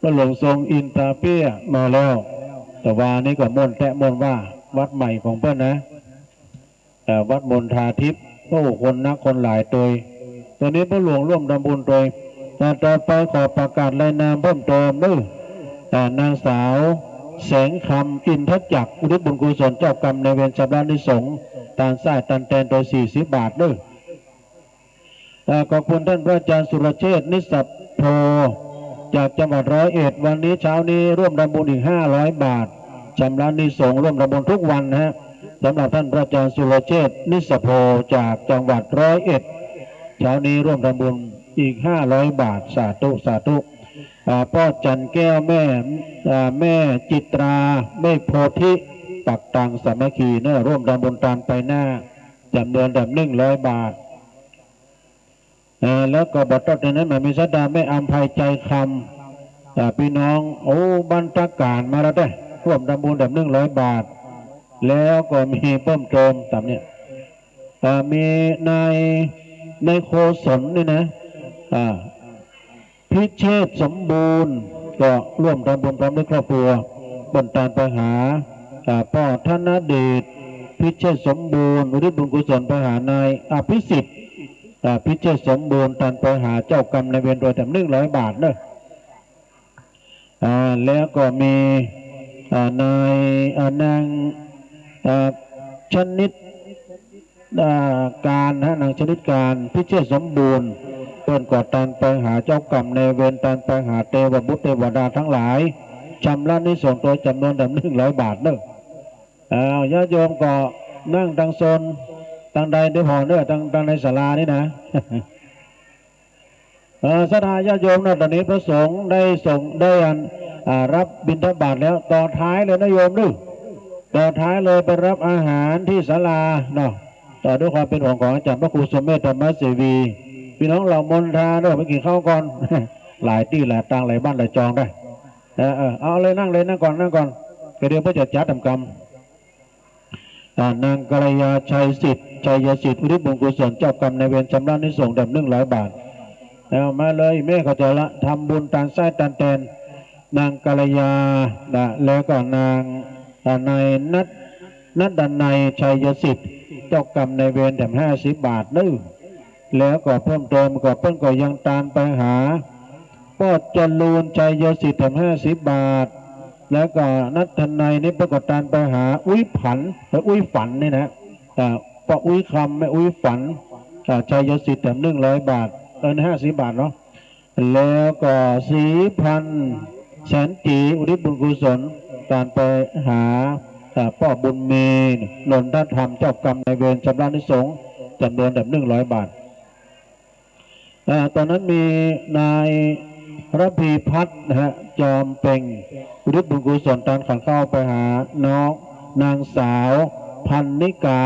ป้อหลวงทรงอินตาเปี้ยมาแล้ว แต่วานี้ก็ม่วนแต๊ะม่วนว่า วัดใหม่ของเปิ้นนะ เอ่อ วัดมณฑาทิพย์ โอ้ คนนักคนหลายตวย ต๋อนนี้ป้อหลวงร่วมทำบุญตวย อ่า ต่อไปขอประกาศรายนามเพิ่มเติมเน่อ อ่า นางสาวแสงคำ อินทจักร อุทิศบุญกุศลเจ้ากรรมนายเวรชำระอานิสงส์ ตานส้ายตานแตนตวย สี่สิบบาทเน่อ เอ่อ ขอบคุณท่านพระอาจารย์สุรเชษฐ์ นิสสะโพ จากจังหวัดร้อยเอ็ด วันนี้เช้านี้ร่วมทำบุญอีกห้าร้อยบาท ชำระอานิสงส์ร่วมทำบุญทุกวันนะฮะ สำหรับท่านพระอาจารย์สุรเชษฐ์ นิสสะโพ จากจังหวัดร้อยเอ็ด เช้านี้ร่วมทำบุญอีกห้าร้อยบาท สาธุ สาธุ อ่า ป้อจันแก้ว แม่ อ่า แม่จิตรา แม่โพธิ ปักตังสามัคคีเน่อ ร่วมทำบุญตานไปหน้า จ๋ำนวนดำหนึ่งร้อยบาท อ่า แล้วก็บ่าต๊อดนั้นมามีศรัทธาแม่อำไพใจคำ อ่า ปี้น้อง โอ้ บ้านตะก๋านมาแล้วเด้อ ร่วมทำบุญดำหนึ่งร้อยบาท แล้วก็มีเพิ่มเติมต๋ามเนี่ย อ่า มีนาย นายโคศลนี่นะ อ่า พิเชษสมบูรณ์ ก็ร่วมทำบุญพร้อมด้วยครอบครัว เปิ้นตานไปหา อ่า ป้อธนเดช พิเชษสมบูรณ์ อุทิศบุญกุศลไปหานายอภิสิทธิ์ อ่า พิเชษสมบูรณ์ ตานไปหาเจ้ากรรมนายเวรตวยดำหนึ่งร้อยบาทเน่อ อ่า แล้วก็มี อ่า นาย อ่า นาง อ่า ชนิด อ่า การฮะ นางชนิดการ พิเชษสมบูรณ์ เปิ้นก็ตานไปหาเจ้ากรรมนายเวร ตานไปหาเตวบุตรเตวดาตังหลาย ชำระอานิสงส์ตวยจ๋ำนวนดำหนึ่งร้อยบาทเน่อ อ้าว ญาติโยมก็นั่งตางโซน ตางใดเดี๋ยวผ่อเน่อ ตาง ตางในศาลานี่นะ เอ่อ ศรัทธาญาติโยมเนาะ ต๋อนนี้พระสงฆ์ได้ส่ง ได้อัน อ่า รับบิณฑบาตแล้ว ต่อท้ายเลยนะโยมเน่อ ต่อท้ายเลยไปรับอาหารตี้ศาลาเนาะ ต่อด้วยความเป๋นห่วงของอาจ๋ารย์พระครูสุเมธ ธรรมเสวี ปี้น้องเหล่ามณฑาเน่อ ไปกิ๋นข้าวก่อน หลายตี้หลายตางหลายบ้านหลายจองได้ เออ เออ เอาเลย นั่งเลย นั่งก่อน นั่งก่อน ก็เดี๋ยวเปิ้นจะจัดทำกรรม อ่า นางกัลยาชัยสิทธิ์ ชัยสิทธิ์ อุทิศบุญกุศลเจ้ากรรมนายเวรชำระอานิสงส์ดำหนึ่งร้อยบาท เอามาเลย แม่เขาจะละทำบุญตานส้ายตานแตน นางกัลยา นะ แล้วก็นาง อ่า นายนัท นัทดนัย ชัยสิทธิ์ เจ้ากรรมนายเวรแถมห้าสิบบาทเน่อ แล้วก็เพิ่มเติมก็เปิ้นก็ยังตานไปหา ป้อจรูน ชัยสิทธิ์แถมห้าสิบบาท แล้วก็นัทดนัยนี่เปิ้นก็ตานไปหาอุ๊ยผัน เอ่อ อุ๊ยฝันนี่นะ อ่า ป้ออุ๊ยคำ แม่อุ๊ยฝัน อ่า ชัยสิทธิ์แถมหนึ่งร้อยบาท เออ ห้าสิบบาทเนาะ แล้วก็ศรีพันธ์ แสนจี อุทิศบุญกุศล ตานไปหา อ่า ป้อบุญมี นนทธรรม เจ้ากรรมนายเวรชำระอานิสงส์จ๋ำนวนดำหนึ่งร้อยบาท อ่า ต๋อนนั้นมีนายระพีพัฒน์นะฮะ จอมเพ็ง อุทิศบุญกุศลตานขันข้าวไปหาน้องนางสาวพันนิกา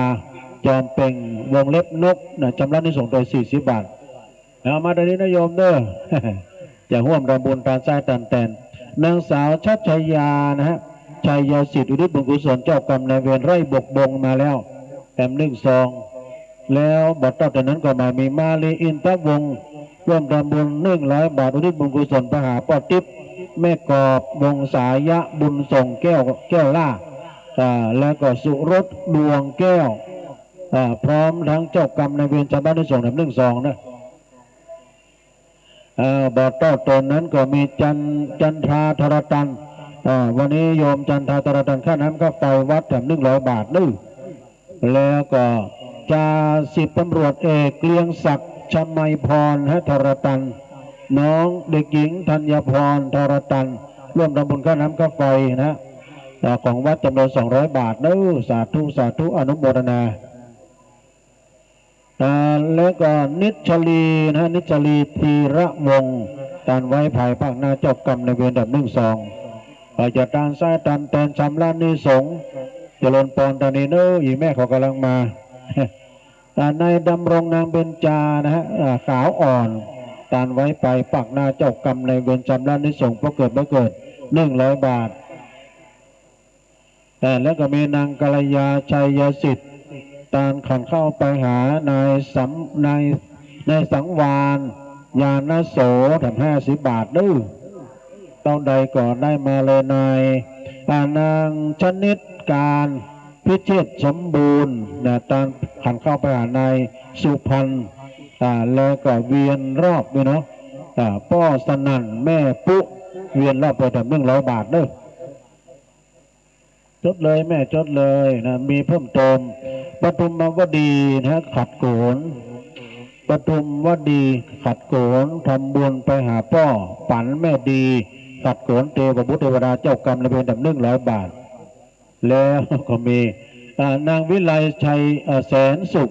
จอมเป่ง วงเล็บนก นะ ชำระอานิสงส์โดยสี่สิบบาท เอามาตรงนี้นะโยมเด้อ จะฮ่วมทำบุญตานซ้ายตานแตน นางสาวชัชยานะฮะ ชัยสิทธิ์ อุทิศบุญกุศลเจ้ากรรมนายเวรไร่บกบงมาแล้ว แถมหนึ่งซอง แล้วบ่าเต้าแต่นั้นก็มามีมาลีอินทวงศ์ ร่วมทำบุญหนึ่งร้อยบาท อุทิศบุญกุศลไปหาป้อติ๊บ แม่กอบ วงศายะ บุญส่งแก้ว แก้วล่า อ่า แล้วก็สุรสดวงแก้ว อ่า พร้อมทั้งเจ้ากรรมนายเวรชำระอานิสงส์แถมหนึ่งซองนะ อ่า บ่าเต้าแต่นั้นก็มีจัน จันทราธรตัน อ่า วันนี้โยมจันทราธรตัน ค่าน้ำค่าไฟวัดแถมหนึ่งร้อยบาทเด้อ แล้วก็จ่าสิบตำรวจเอกเกรียงศักดิ์ ชมัยพร ฮะ ธรตัน น้องเด็กหญิงธัญพร ธรตัน ร่วมทำบุญค่าน้ำค่าไฟนะ อ่า ของวัดจำนวนสองร้อยบาทเด้อ สาธุ สาธุ อนุโมทนา อ่า แล้วก็นิชลีนะ นิชลีธีระวงศ์ ตานไว้ภายภาคหน้าเจ้ากรรมนายเวรแถมหนึ่งซอง อ่า จะตานซ้ายตานแตนชำระอานิสงส์ เจริญปอนตานีเนอ อีแม่เขากำลังมา อ่า นายดำรงนางเบญจานะฮะ อ่า ขาวอ่อน ตานไว้ไปปากหน้าเจ้ากรรมนายเวรชำระอานิสงส์ ป้อเกิดบ่าเกิด หนึ่งร้อยบาท อ่า แล้วก็มีนางกัลยาชัยสิทธิ์ ตานขันเข้าไปหานายสำ นาย นายสังวาล ญาณโส แถมห้าสิบบาทเด้อ เต้าใดก็ได้มาเลยนาย อ่า นางชนิดการ พิเชษสมบูรณ์นะ ตานขันเข้าไปหานายสุพรรณ อ่า แล้วก็เวียนรอบนี่เนาะ อ่า ป้อสนั่น แม่ปุ๊ เวียนรอบไปแถมหนึ่งร้อยบาทเด้อ จดเลยแม่ จดเลยนะ มีเพิ่มเติม ปทุมวดีนะ ขัดโขน ปทุมวดี ขัดโขน ทำบุญไปหาป้อปัน แม่ดี ขัดโขน เตวบุตรเตวดาเจ้ากรรมนายเวรแถมหนึ่งร้อยบาท แล้วก็มี อ่า นางวิไลชัย อ่า แสนสุข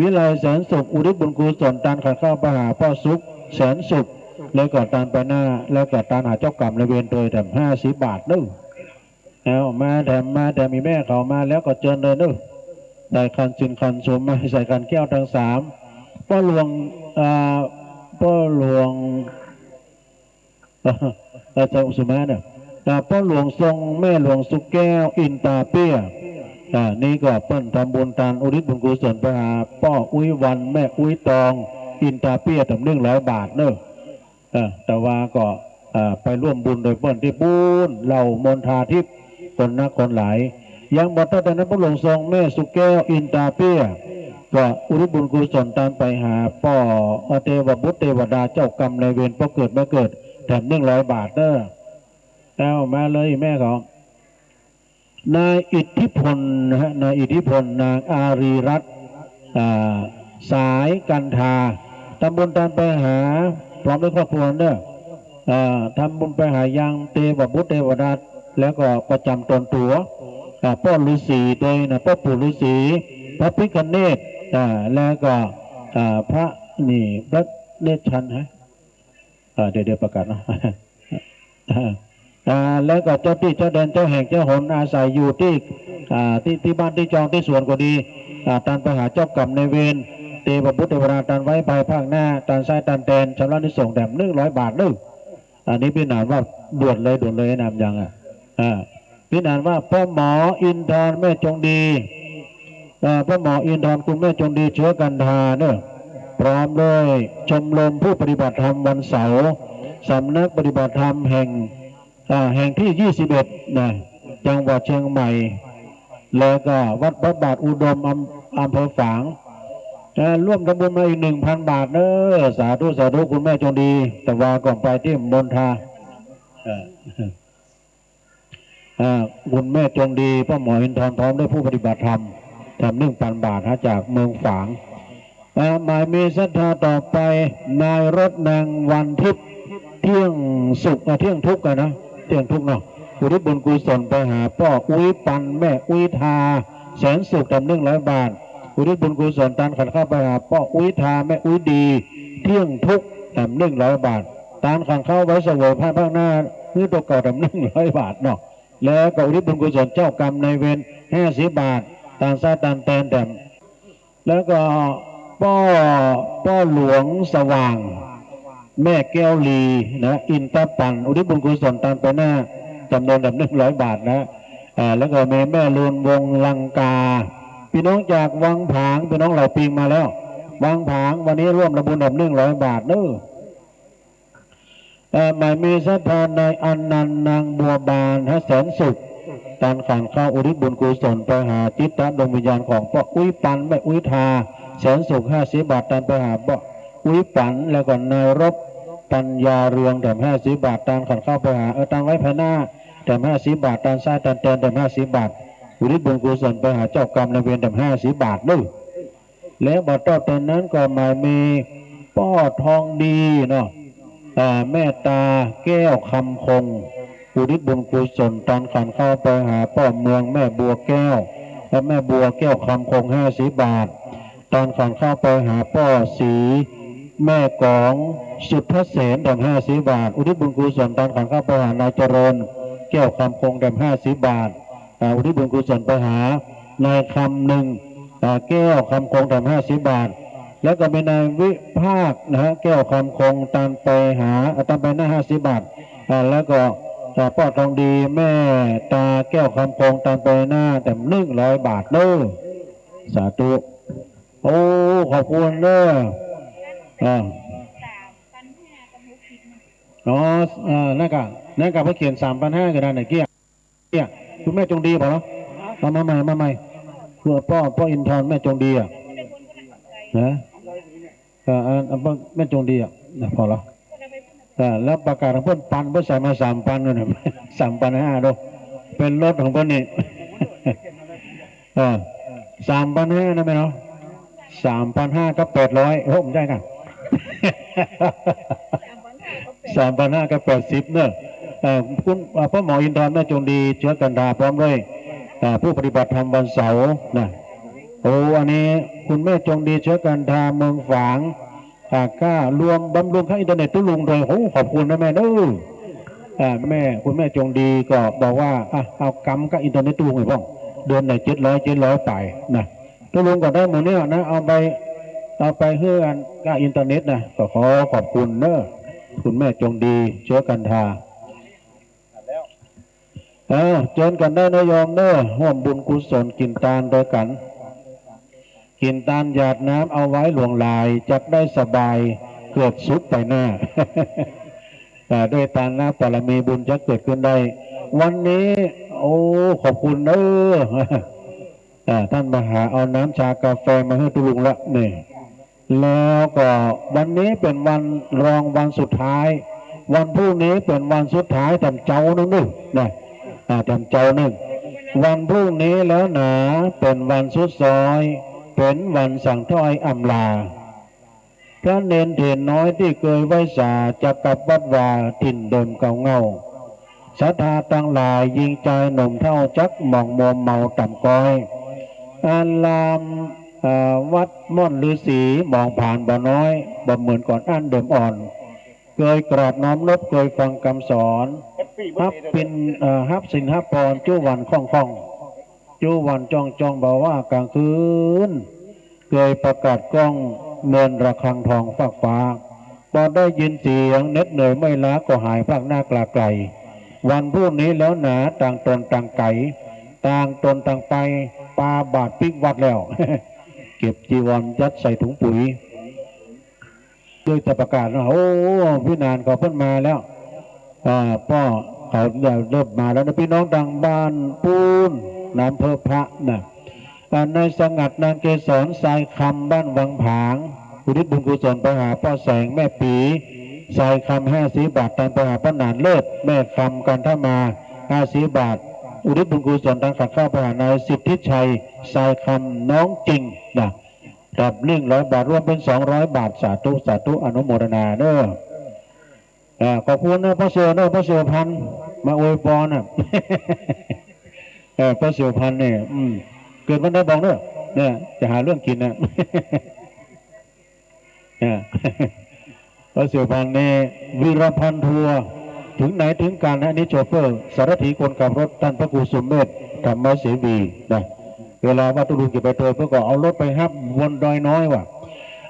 วิไลแสนสุข อุทิศบุญกุศลตานขันเข้าไปหาป้อสุข แสนสุข แล้วก็ตานไปหน้า แล้วก็ตานหาเจ้ากรรมนายเวรโดยแถมห้าสิบบาทเด้อ เอามาแถม มาแถม อีแม่เขามาแล้วก็เจิญเลยเด้อ ใส่ขันสินขันสมมา ใส่ขันแก้วตังสาม ป้อหลวง อ่า ป้อหลวง เอ่อ เจ้าสุมาเนี่ย อ่า ป้อหลวงทรง แม่หลวงสุแก้ว อินตาเปี้ย อ่า นี่ก็เปิ้นทำบุญตานอุทิศบุญกุศลไปหาป้ออุ๊ยวัน แม่อุ๊ยตอง อินตาเปี้ย แถมหนึ่งร้อยบาทเนอะ เออ แต่ว่าก็ เอ่อ ไปร่วมบุญโดยเปิ้นตี้ปู๊น เหล่ามนทาทิพย์ คนนักคนหลาย ยังบ่ตัดแต่นั้น ป้อหลวงทรง แม่สุแก้ว อินตาเปี้ย ก็อุทิศบุญกุศลตานไปหาป้อ เอ่อ เตวบุตรเตวดาเจ้ากรรมนายเวร ป้อเกิดบ่าเกิด แถมหนึ่งร้อยบาทเนอะ เอามาเลยแม่เขา นายอิทธิพลนะฮะ นายอิทธิพล นางอารีรัตน์ อ่า สายกันทา ทำบุญตานไปหา พร้อมด้วยครอบครัวเด้อ อ่า ทำบุญไปหายังเตวบุตรเตวดา แล้วก็ประจำตนตั๋ว อ่า ป้อฤๅษีโดยนะ ป้อปู่ฤๅษี พระพิฆเนศ อ่า แล้วก็ อ่า พระนี่ พระเนตรชันฮะ อ่า เดี๋ยว เดี๋ยวประกาศเนาะ อ่า แล้วก็เจ้าตี้เจ้าแดนเจ้าแห่งเจ้าหนอาศัยอยู่ตี้ อ่า ตี้ ตี้บ้านตี้จองตี้สวนก็ดี อ่า ตานไปหาเจ้ากรรมนายเวร เตวบุตรเตวดาตานไว้ภายภาคหน้า ตานซ้ายตานแตน ชำระอานิสงส์แถมหนึ่งร้อยบาทเนอะ อันนี้พินานว่าด่วนเลย ด่วนเลยนะ ยังอ่ะ อ่า พินานว่าป้อหมออินทร แม่จงดี เอ่อ ป้อหมออินทร คุณแม่จงดี เชื้อกันทาเนอะ พร้อมด้วยชมรมผู้ปฏิบัติธรรมวันเสาร์ สำนักปฏิบัติธรรมแห่ง อ่า แห่งที่ ยี่สิบเอ็ด นะ จังหวัดเชียงใหม่ แล้วก็วัดพระบาทอุดม อำ อำเภอฝาง อ่า ร่วมทำบุญมาอีก หนึ่งพันบาทเนอะ สาธุ สาธุ คุณแม่จงดี แต่ว่าก่อนไปตี้มนทา เอ่อ อ่า คุณแม่จงดี ป้อหมออินทร พร้อมด้วยผู้ปฏิบัติธรรม แถมหนึ่งพันบาทฮะ จากเมืองฝาง อ่า หมายมีศรัทธาต่อไป นายรถนางวันทิพย์ เที่ยงสุข อ่า เที่ยงทุกข์อะนะ เที่ยงทุกข์เนาะ อุทิศบุญกุศลไปหาป้ออุ๊ยปัน แม่อุ๊ยทา แสนสุข แถมหนึ่งร้อยบาท อุทิศบุญกุศลตานขันข้าวไปหาป้ออุ๊ยทา แม่อุ๊ยดี เที่ยงทุกข์ แถมหนึ่งร้อยบาท ตานขันข้าวไว้เสวยภายภาคหน้า หื้อตั๋วเก่าแถมหนึ่งร้อยบาทเนาะ แล้วก็อุทิศบุญกุศลเจ้ากรรมนายเวรห้าสิบบาท ตานซ้ายตานแตนแถม แล้วก็ป้อ ป้อหลวงสว่าง แม่แก้วลีนะ อินทปัน อุทิศบุญกุศลตานไปหน้าจ๋ำนวนแบบหนึ่งร้อยบาทนะ อ่า แล้วก็มีแม่ลูนวงศ์ลังกา ปี้น้องจากวังผาง ปี้น้องเหล่าปิงมาแล้ว วังผาง วันนี้ร่วมทำบุญแบบหนึ่งร้อยบาทเน้อ เอ่อ หมายมีศรัทธานายอนันต์ นางบัวบาน ฮะ แสนสุข ตานขันข้าวอุทิศบุญกุศลไปหาจิตดวงวิญญาณของป้ออุ๊ยปัน แม่อุ๊ยทา แสนสุข ห้าสิบบาท ตานไปหาป้ออุ๊ยปัน แล้วก็นายรบ ปัญญาเรือง แถมห้าสิบบาท ตานขันข้าวไปหา เออ ตานไว้ภายหน้า แถมห้าสิบบาท ตานซ้ายตานแตน แถมห้าสิบบาท อุทิศบุญกุศลไปหาเจ้ากรรมนายเวร แถมห้าสิบบาทเน้อ แล้วบ่าเต้าแต่นั้นก็หมายมีป้อทองดีเนาะ อ่า แม่ตาแก้วคำคง อุทิศบุญกุศลตานขันข้าวไปหาป้อเมืองแม่บัวแก้ว และแม่บัวแก้วคำคง ห้าสิบบาท ตานขันข้าวไปหาป้อศรี แม่กองสุทธเสน แถมห้าสิบบาท อุทิศบุญกุศลตานขันข้าวไปหานายเจริญ แก้วคำคง แถมห้าสิบบาท อ่า อุทิศบุญกุศลไปหานายคำนึง อ่า แก้วคำคง แถมห้าสิบบาท แล้วก็มีนายวิภาคนะฮะ แก้วคำคง ตานไปหา อ่า ตานไปหน้า ห้าสิบบาท อ่า แล้วก็ อ่า ป้อทองดี แม่ตาแก้วคำคง ตานไปหน้า แถมหนึ่งร้อยบาทเน้อ สาธุ โอ้ ขอบคุณเน้อ อ่า อ๋อ อ่า นั่นกะ นั่นกะ เปิ้นเขียนสามปันห้า กะดานไหนเกี้ย เนี่ย คุณแม่จงดีบอกเหรอ เอามาใหม่ มาใหม่ เพื่อป้อ ป้ออินทร์ แม่จงดีอะ นะ เออ อัน อันป้อ แม่จงดีอะ นะ พอเหรอ เออ แล้วประกาศของเปิ้นปัน เปิ้นใส่มาสามปันนั่นน่ะ สามปันห้า ดู เป๋นรถของเปิ้นนี่ เออ สามปันห้า นะแม่เนาะ สามปันห้า กับแปดร้อย โอ้ บ่ใจ้ก่ะ สามปันห้า กับแปดสิบ เนอะ เอ่อ คุณ เอ่อ ป้อหมออินทร์ แม่จงดี เชื้อกันทา พร้อมด้วย อ่า ผู้ปฏิบัติธรรมวันเสาร์นะ โอ้ อันนี้คุณแม่จงดี เชื้อกันทา เมืองฝาง อ่า ก็รวมบำรุงค่าอินเทอร์เน็ตตุ๊ลุงโดย โอ้ ขอบคุณนะแม่เนอะ อ่า แม่ คุณแม่จงดีก็บอกว่า อ่ะ เอากำกับอินเทอร์เน็ตตุ๊ลุงไปพ่อง เดือนไหน เจ็ดร้อย เจ็ดร้อย ไปนะ ตุ๊ลุงก็ได้หมู่เนี่ยนะ เอาไป เอาไปหื้ออันกับอินเทอร์เน็ตนะ ก็ขอขอบคุณเนอะ คุณแม่จงดี เชื้อกันทา เอ้า เจิญกั๋นได้นะโยมเนอะ ฮ่วมบุญกุศลกิ๋นตานตวยกั๋น กิ๋นตานหยาดน้ำเอาไว้หลวงหลาย จักได้สบายเกิดสุขไปหน้า อ่า ด้วยตานะบารมีบุญจะเกิดขึ้นได้ วันนี้ โอ้ ขอบคุณเนอะ อ่า ต้านมหาเอาน้ำชากาแฟมาหื้อตุ๊ลุงละนี่ แล้วก็วันนี้เป๋นวันรองวันสุดท้าย วันพรุ่งนี้เป๋นวันสุดท้ายแถมเจ๊านึ่งเนอะ นะ อ่า แถมเจ๊านึ่ง วันพรุ่งนี้แล้วหนา เป๋นวันสุดซอย เป๋นวันสังถ้อยอำลา พระเณรเถรน้อยตี้เกยไหว้สา จะกลับวัดวาถิ่นเดิมเก่าเหง้า ศรัทธาตังหลาย ญิงจายหนุ่มเฒ่า จักหมองมัวเมาต่ำก๊อย อาราม เอ่อ วัดม่อนฤๅษี หมองผานบ่น้อย บ่เหมือนก่อนอั้นเดิมอ่อน เกยกราบน้อมนบ เกยฟังกำสอน ฮับปิณ เอ่อ ฮับศีลฮับพร จุวันค่องๆ จุวันจ้องๆ บ่ว่ากลางคืน เกยประกาศก้อง เหมือนระฆังทองฟากฟ้า ปอได้ยินเสียง เหน็ดเหนื่อยเมื่อยล้าก็หายพลากหน้ากลาไกล วันพรุ่งนี้แล้วหนา ต่างตนต่างไก๋ ต่างตนต่างไป ปาบาตรปิ๊กวัดแล้ว เก็บจีวรยัดใส่ถุงปุ๋ย ด้วยจะประกาศนะ โอ้ พี่นานเขาเปิ้นมาแล้ว อ่า ป้อเขาเริ่มมาแล้วนะ พี่น้องตางบ้านปู๊น อำเภอพระนะ อ่า นายสงัด นางเกษร ทรายคำ บ้านวังผาง อุทิศบุญกุศลไปหาป้อแสง แม่ปี ทรายคำ ห้าสิบบาท ตานไปหาป้อหนานเลิศ แม่คำ กันทมา ห้าสิบบาท อุทิศบุญกุศลตานขันข้าวไปหานายสิทธิชัย ทรายคำ น้องจริงนะ ครับ หนึ่งร้อยบาท รวมเป๋นสองร้อยบาท สาธุ สาธุ อนุโมทนาเนอะ อ่า ขอบคุณนะ ป้อเสี่ยวเนอะ ป้อเสี่ยวพันธุ์ มาอวยพรน่ะ เออ ป้อเสี่ยวพันธุ์เนี่ย อืม เกิดวันใดบอกเนอะ เนี่ย จะหาเรื่องกิ๋นน่ะ อ่า ป้อเสี่ยวพันธุ์นี่ วีรพันธุ์ทัวร์ ถึงไหนถึงกั๋นนะ อันนี้โชเฟอร์ สารถีคนขับรถ ต้านพระครูสุเมธ ธรรมเสวี นะ เวลาวัดตุลุงจะไปโตย เปิ้นก็เอารถไปฮับ บนดอยน้อยว่ะ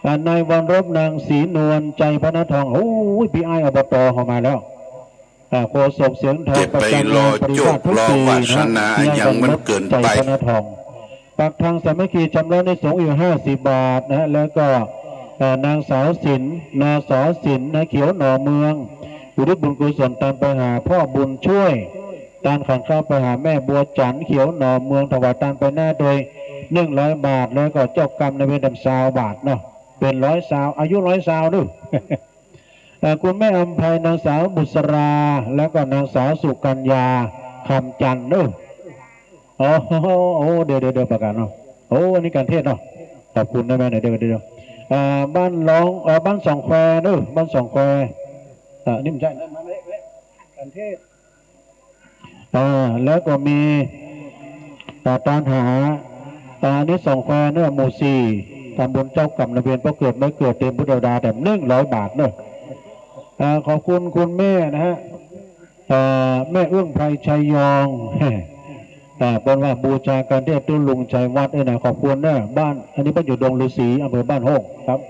อ่า นายวรรบ นางศรีนวล ชัยพนทอง โอ้ย ปี้อ้าย อบต เฮามาแล้ว อ่า โฆษกเสียงทอง เจ็บไป ประจำงานปฏิบัติทุกปีนะ รอโจค รอวาสนา ปี้อ้าย ยังมันเกินไป ชัยพนทอง ปักธงสามัคคี ชำระอานิสงส์อยู่ห้าสิบบาทนะฮะ แล้วก็ เอ่อ นางสาวสิน นส.สิน นะ เขียวหน่อเมือง อุทิศบุญกุศลตานไปหาพ่อบุญช่วย ตานขันข้าวไปหาแม่บัวจันทร์ เขียวหน่อเมือง ถวายตานไปหน้าโดยหนึ่งร้อยบาท แล้วก็เจ้ากรรมนายเวรดำซาวบาทเนาะ เป๋นร้อยซาว อายุร้อยซาวเนาะ เอ่อ คุณแม่อำไพ นางสาวบุษรา แล้วก็นางสาวสุกัญญา คำจันทร์เนาะ อ๋อ โอ้ เดี๋ยว เดี๋ยว เดี๋ยว ประกาศเนาะ โอ้ อันนี้การเทศน์เนาะ ขอบคุณนะแม่ เดี๋ยว เดี๋ยว เดี๋ยว อ่า บ้านร้อง เอ่อ บ้านสองแควเนาะ บ้านสองแคว อ่า นี่มันใช่ การเทศน์ อ่า แล้วก็มี อ่า ตานหา อ่า อันนี้สองแควเนาะ หมู่สี่ ทำบุญเจ้ากรรมนายเวร เพราะเกิดไม่เกิดเตรียมพุทธเทวดาแถมหนึ่งร้อยบาทเนาะ อ่า ขอบคุณคุณแม่นะฮะ อ่า แม่เอื้องไพร ชัยยอง อ่า เปิ้นว่าบูชาการเทศน์ตุ๊ลุงชัยวัฒน์ด้วยนะ ขอบคุณเนาะ บ้าน อันนี้เปิ้นอยู่ดงฤๅษี อำเภอบ้านโฮงครับ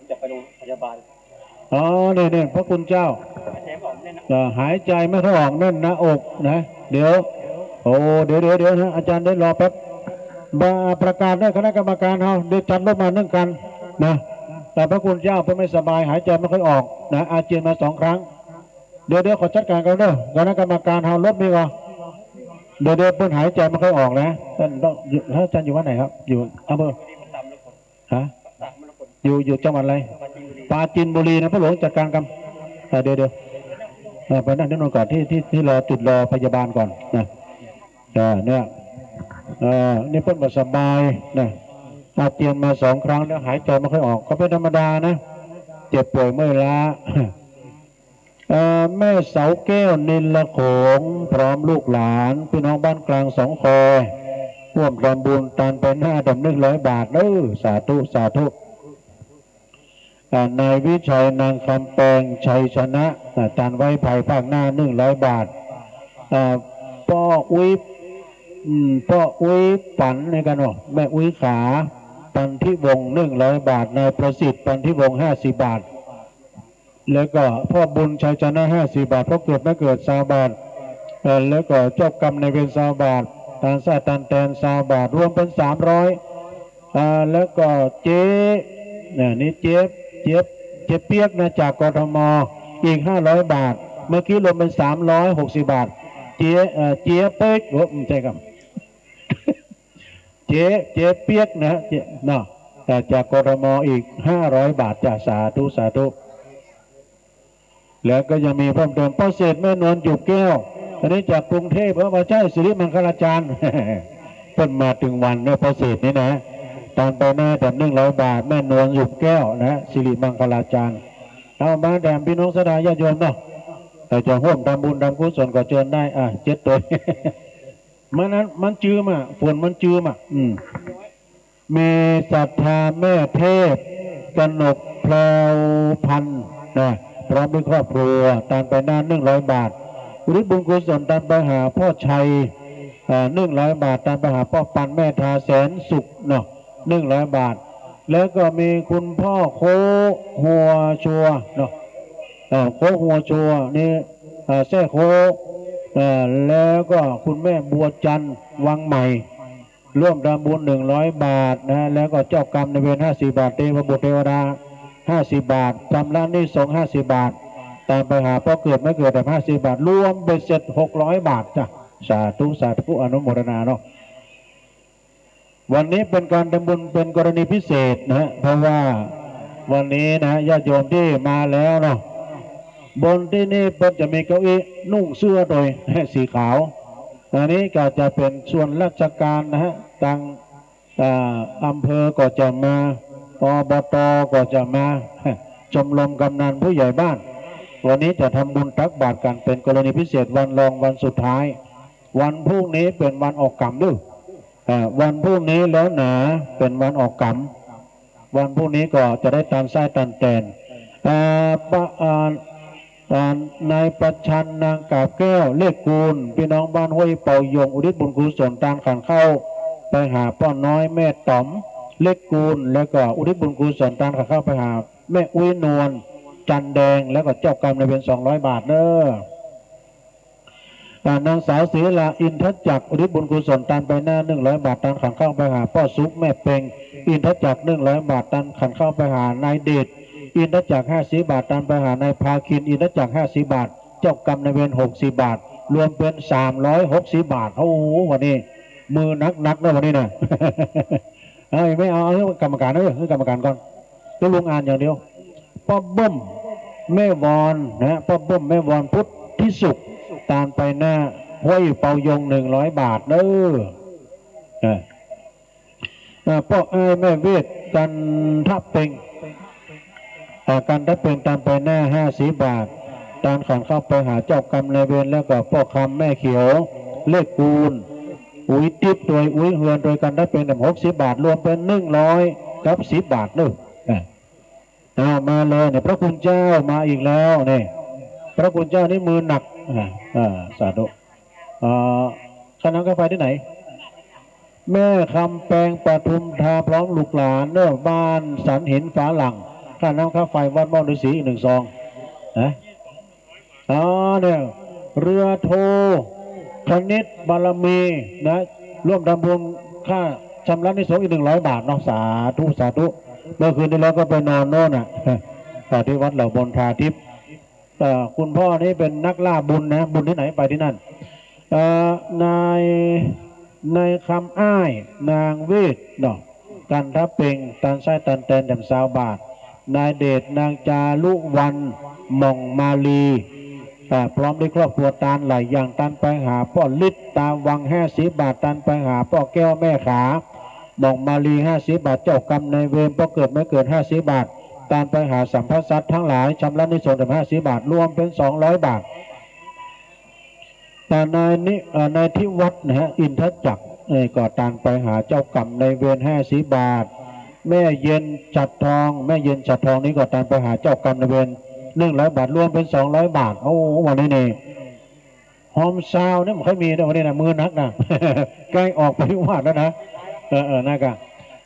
จะไปโรงพยาบาล อ๋อ เนี่ย เนี่ย พระคุณเจ้า หายใจไม่ออกแน่นนะ เอ่อ หายใจไม่ค่อยออกแน่นหน้าอกนะ เดี๋ยว โอ้ เดี๋ยว เดี๋ยว เดี๋ยวนะ อาจารย์เดี๋ยวรอแป๊บ มาประกาศด้วยคณะกรรมการเฮา เดี๋ยวจัดรถมาหนึ่งคันนะ แต่พระคุณเจ้าเปิ้นไม่สบาย หายใจไม่ค่อยออกนะ อาเจียนมาสองครั้ง เดี๋ยว เดี๋ยวขอจัดการก่อนเนาะ คณะกรรมการเฮา รถมีก่อ เดี๋ยว เดี๋ยวเปิ้นหายใจไม่ค่อยออกนะ ท่านต้องอยู่ ท่านอาจารย์อยู่วัดไหนครับ อยู่อำเภอ ฮะ อยู่ อยู่จังหวัดอะไร ปราจีนบุรีนะ พ่อหลวงจัดการกัน อ่า เดี๋ยว เดี๋ยว อ่า ไปนั่งที่นู่นก่อน ที่ ที่ ที่รอจุดรอพยาบาลก่อนนะ อ่า เนี่ย เอ่อ นี่เปิ้นบ่สบายนะ อาเจียนมาสองครั้งแล้ว หายใจไม่ค่อยออก ก็เป็นธรรมดานะ เจ็บป่วยเมื่อยล้า เอ่อ แม่เสาแก้ว นิลโขง พร้อมลูกหลาน ปี้น้องบ้านกลางสองแคว ฮ่วมทำบุญตานไปหน้าดำหนึ่งร้อยบาทเนาะ สาธุ สาธุ อ่า นายวิชัย นางคำแปง ชัยชนะ อ่า ตานไหว้ไพรภาคหน้าหนึ่งร้อยบาท อ่า ป้ออุ๊ย อืม ป้ออุ๊ยปันนี่กันเนาะ แม่อุ๊ยขา ปันธิวงศ์ หนึ่งร้อยบาท นายประสิทธิ์ ปันธิวงศ์ ห้าสิบบาท แล้วก็พ่อบุญชัยชนะ ห้าสิบบาท พ่อเกิดไม่เกิด ซาวบาท เอ่อ แล้วก็เจ้ากรรมนายเวร ซาวบาท ตานซ่ายตานแตน ซาวบาท รวมเป็นสามร้อย อ่า แล้วก็เจ๊ เนี่ย นี่เจ๊ เจ๊ เจ๊เปี๊ยกนะ จาก กทม อีกห้าร้อยบาท เมื่อกี้รวมเป็นสามร้อยหกสิบบาท เจ๊ เอ่อ เจ๊เป๊ก โอ้ ไม่ใช่ครับ เจ๊ เจ๊เปี๊ยกนะฮะ เจ๊ เนาะ เอ่อ จาก กทม อีกห้าร้อยบาทจ้ะ สาธุ สาธุ แล้วก็ยังมีเพิ่มเติม ป้อเศรษฐ แม่นวล หยุบแก้ว อันนี้จากกรุงเทพฯ เออ มาใช่ สิริมังคลาจารย์ เปิ้นมาตึงวันเนี่ย ป้อเศรษฐนี่นะ ตานไปหน้าแถมหนึ่งร้อยบาท แม่นวล หยุบแก้วนะฮะ สิริมังคลาจารย์ เอามาแถมปี้น้องศรัทธาญาติโยมเนาะ แต่จะฮ่วมทำบุญทำกุศลก็เจิญได้ อ่ะ เจ็ดตัว มันนั้น มันจืมอ่ะ ฝนมันจืมอ่ะ อืม มีศรัทธาแม่เทพ กนกแพรวพันธ์ นะ พร้อมด้วยครอบครัว ตานไปหน้าหนึ่งร้อยบาท อุทิศบุญกุศลตานไปหาพ่อชัย เอ่อ หนึ่งร้อยบาท ตานไปหาป้อปัน แม่ทาแสนสุขเนาะ หนึ่งร้อยบาท แล้วก็มีคุณพ่อโค้หัวชัวเนาะ เอ่อ โค้หัวชัวนี่ เอ่อ แซ่โค้ เอ่อ แล้วก็คุณแม่บัวจันทร์ วังใหม่ ร่วมทำบุญหนึ่งร้อยบาทนะ แล้วก็เจ้ากรรมนายเวรห้าสิบบาท เทพบุตรเทวดาห้าสิบบาท ชำระหนี้สงฆ์ห้าสิบบาท ตานไปหาป้อเกิดไม่เกิดแบบห้าสิบบาท รวมเบ็ดเสร็จหกร้อยบาทจ้ะ สาธุ สาธุ อนุโมทนาเนาะ วันนี้เป็นการทำบุญเป็นกรณีพิเศษนะฮะ เพราะว่าวันนี้นะฮะ ญาติโยมตี้มาแล้วเนาะ บนตี้นี่เปิ้นจะมีเก้าอี้นุ่งเสื้อโดยสีขาว อันนี้ก็จะเป๋นส่วนราชการนะฮะ ตาง อ่า อำเภอก็จะมา อบต ก็จะมา ชมรมกำนันผู้ใหญ่บ้าน วันนี้จะทำบุญตักบาตรกั๋นเป๋นกรณีพิเศษ วันรองวันสุดท้าย วันพรุ่งนี้เป๋นวันออกก๋ำเนาะ อ่า วันพรุ่งนี้แล้วหนาเป๋นวันออกก๋ำ วันพรุ่งนี้ก็จะได้ตานซ่ายตานแตน อ่า ป้อ อ่า อ่า นายประชัน นางกาบแก้ว เลขกูล ปี้น้องบ้านห้วยเปายง อุทิศบุญกุศลตานขันข้าวไปหาป้อน้อยแม่ต๋อม เลขกูล แล้วก็อุทิศบุญกุศลตานขันข้าวไปหาแม่อุ๊ยนวล จันแดง แล้วก็เจ้ากรรมนายเวร สองร้อยบาทเน้อ อ่า นางสาวศรีลา อินทจักร อุทิศบุญกุศลตานใบหน้า หนึ่งร้อยบาท ตานขันข้าวไปหาป้อสุข แม่เพ็ง อินทจักร หนึ่งร้อยบาท ตานขันข้าวไปหานายเดช อินทจักร ห้าสิบบาท ตานไปหานายพาคิน อินทจักร ห้าสิบบาท เจ้ากรรมนายเวร หกสิบบาท รวมเป๋น สามร้อยหกสิบบาท โอ้โห วันนี้ มือหนักๆ นะวันนี้นะ เอ้ย ไม่เอา เอากรรมการ เอ้ย ให้กรรมการก่อน ตุ๊ลุงอ่านอย่างเดียว ป้อเบิ้ม แม่วอนนะ ป้อเบิ้ม แม่วอน พุทธิสุข ตานไปหน้าห้วยเปายง หนึ่งร้อยบาทเน้อ เออ อ่า ป้ออ้ายแม่เวท กันทะเพ็ง อ่า กันทะเพ็ง ตานไปหน้า ห้าสิบบาท ตานขันข้าวไปหาเจ้ากรรมนายเวร แล้วก็ป้อคำ แม่เขียว เลขกูล อุ๊ยติ๊บ ตวยอุ๊ยเฮือน ตวยกันทะเพ็ง แถม หกสิบบาท รวมเป๋น หนึ่งร้อยกับสิบบาทเน้อ อ่า เอามาเลยเนี่ย พระคุณเจ้ามาอีกแล้วเนี่ย พระคุณเจ้านี่มือหนัก อ่า อ่า สาธุ เอ่อ ค่าน้ำค่าไฟตี้ไหน แม่คำแปง ปทุมธา พร้อมลูกหลานเน้อ บ้านสันหินฝาหลัง ค่าน้ำค่าไฟวัดม่วงฤๅษีอีกหนึ่งซอง นะ อ๋อ เนี่ย เรือโทคณิตบารมีนะ ร่วมทำบุญค่าชำระหนี้สงฆ์อีกหนึ่งร้อยบาทเนาะ สาธุ สาธุ เมื่อคืนนี้แล้วก็ไปนอนโน่นน่ะ อ่า ที่วัดเหล่ามนทาทิพย์ เอ่อ คุณพ่อนี่เป็นนักล่าบุญนะ บุญที่ไหนไปที่นั่น เอ่อ นาย นายคำอ้าย นางเวทเนาะ กันทะเพ็ง ตานไส้ตานแตน แถม ซาวบาท นายเดช นางจารุวรรณ หม่องมาลี อ่า พร้อมด้วยครอบครัว ตานหลายอย่าง ตานไปหาป้อฤทธิ์ ตาวัง ห้าสิบบาท ตานไปหาป้อแก้ว แม่ขา หม่องมาลี ห้าสิบบาท เจ้ากรรมนายเวร ป้อเกิดแม่เกิด ห้าสิบบาท ตานไปหาสัมภสัตว์ทั้งหลาย ชำระหนี้สงฆ์แถม ห้าสิบบาท รวมเป๋น สองร้อยบาท อ่า นายนิ อ่า นายธิวัฒน์นะฮะ อินทจักร เอ่อ ก็ตานไปหาเจ้ากรรมนายเวร ห้าสิบบาท แม่เย็นฉัตรทอง แม่เย็นฉัตรทองนี่ก็ตานไปหาเจ้ากรรมนายเวร หนึ่งร้อยบาท รวมเป๋น สองร้อยบาท โอ้ วันนี้นี่ ฮอมซาวเนี่ยมันค่อยมีนะวันนี้นะ มือหนักนะ ใก้ออกไปวิวาทแล้วนะ เออ เออ นะกะ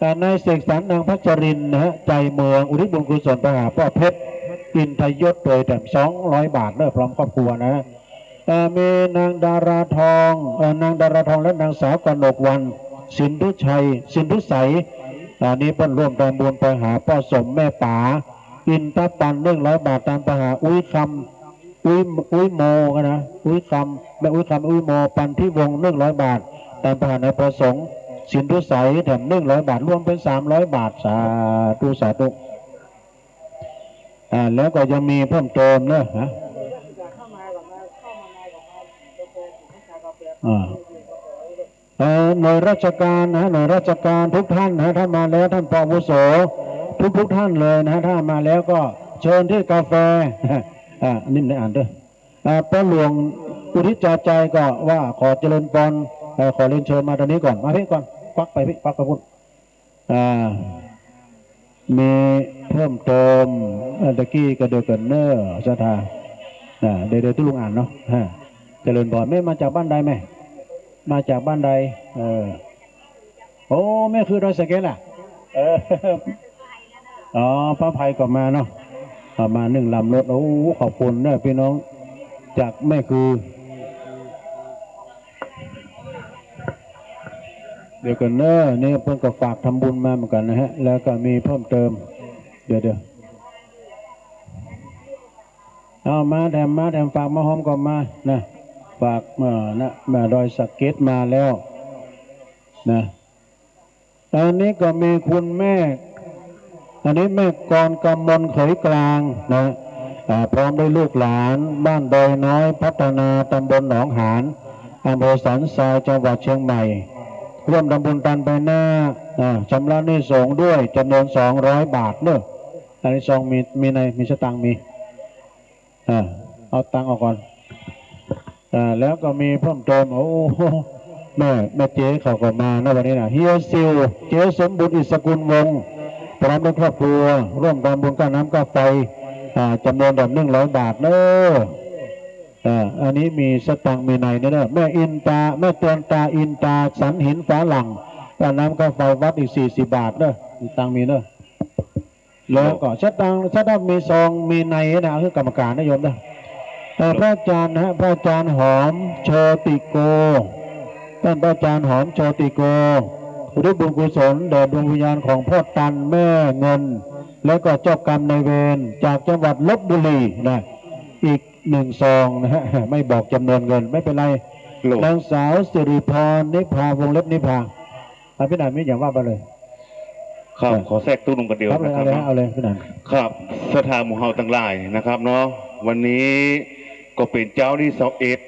อ่า นายเสกสรร นางพัชรินทร์นะฮะ ใจเมือง อุทิศบุญกุศลไปหาป้อเพชร อินทยศ ตวยแถม สองร้อยบาทเน้อ พร้อมครอบครัวนะฮะ เอ่อ มีนางดาราทอง เอ่อ นางดาราทองและนางสาวกนกวรรณ สินธุชัย สินธุใส อันนี้เปิ้นร่วมทำบุญไปหาป้อสม แม่ป๋า อินทปัน หนึ่งร้อยบาท ตานไปหาอุ๊ยคำ อุ๊ย อุ๊ยโมกันนะ อุ๊ยคำ แม่อุ๊ยคำ อุ๊ยโม ปันธิวงศ์ หนึ่งร้อยบาท ตานไปหานายประสงค์ สินธุใส แถม หนึ่งร้อยบาท รวมเป๋น สามร้อยบาท สาธุ สาธุ อ่า แล้วก็ยังมีเพิ่มเติมเนอะ ฮะ อ่า เอ่อ หน่วยราชการนะฮะ หน่วยราชการทุกท่านนะฮะ ถ้ามาแล้ว ท่านผอ.อาวุโส ทุกๆ ท่านเลยนะฮะ ถ้ามาแล้วก็เชิญที่กาแฟ อ่า นี่ได้อ่านด้วย อ่า ป้อหลวงอุทิศจาใจก็ว่าขอเจริญพร เอ่อ ขอเรียนเชิญมาตรงนี้ก่อน มาพี่ก่อน ควักไปพี่ ควักไปพุ้น อ่า มีเพิ่มเติม เอ่อ ตะกี้ก็เดียวกั๋นเน้อ ศรัทธา อ่า เดี๋ยว เดี๋ยวตุ๊ลุงอ่านเนาะ ฮะ เจริญพร แม่มาจากบ้านใดแม่ มาจากบ้านใด เออ โอ้ แม่คือดอยสะเก็ดอ่ะ เออ อ๋อ พระไพรก็มาเนาะ เอามานึ่งลำรถ โอ้ ขอบคุณเน้อพี่น้อง จากแม่คือ เดี๋ยวกั๋นเน้อ นี่เปิ้นก็ฝากทำบุญมาเหมือนกั๋นนะฮะ แล้วก็มีเพิ่มเติม เดี๋ยว เดี๋ยว เอามาแถม มาแถม ฝากมาฮอมก็มานะ ฝาก เอ่อ นะ มาดอยสะเก็ดมาแล้วนะ อันนี้ก็มีคุณแม่ อันนี้แม่กรกมลเขยกลางนะ อ่า พร้อมด้วยลูกหลาน บ้านดอยน้อยพัฒนา ตำบลหนองหาน อำเภอสันทราย จังหวัดเชียงใหม่ ร่วมทำบุญตานไปหน้า อ่า ชำระหนี้สงฆ์ด้วยจำนวน สองร้อยบาทเน้อ อันนี้ซองมี มีใน มีสตางค์มี อ่า เอาตังค์ออกก่อน อ่า แล้วก็มีเพิ่มเติม โอ้ แม่ แม่เจ๊เขาก็มานะวันนี้นะ เฮียซิว เจ๊สมบุญ อิสกุลวงศ์ พร้อมด้วยครอบครัว ร่วมทำบุญค่าน้ำค่าไฟ อ่า จ๋ำนวนดอกหนึ่งร้อยบาทเน้อ อ่า อันนี้มีสตางค์มีในเน้อ แม่อินตา แม่เตือนตาอินตา สันหินฝาหลัง ค่าน้ำค่าไฟวัดอีกสี่สิบบาทเน้อ สตางค์มีเน้อ แล้วก็สตางค์ สตางค์มีซอง มีในนะ คือกรรมการนะโยมนะ เอ่อ พระอาจารย์นะฮะ พระอาจารย์หอมโชติโก ท่านพระอาจารย์หอมโชติโก อุทิศบุญกุศลแด่ดวงวิญญาณของพ่อตัน แม่เงิน และก็เจ้ากรรมนายเวรจากจังหวัดลพบุรีนะ อีกหนึ่งซองนะฮะ ไม่บอกจ๋ำนวนเงิน ไม่เป็นไร หลวง นางสาวสิริพร นิพา วงเล็บนิพา อ่ะ พี่หนานมีอย่างว่าไปเลย ครับ อ่ะ ขอแทรกตุ๊ลุงคนเดียว ครับ นะครับ เอาเลย เนาะ เอาเลย พี่หนาน ครับ ศรัทธาหมู่เฮาตังหลายนะครับเนาะ วันนี้ก็เป๋นเจ๊าตี้ซาวเอ็ด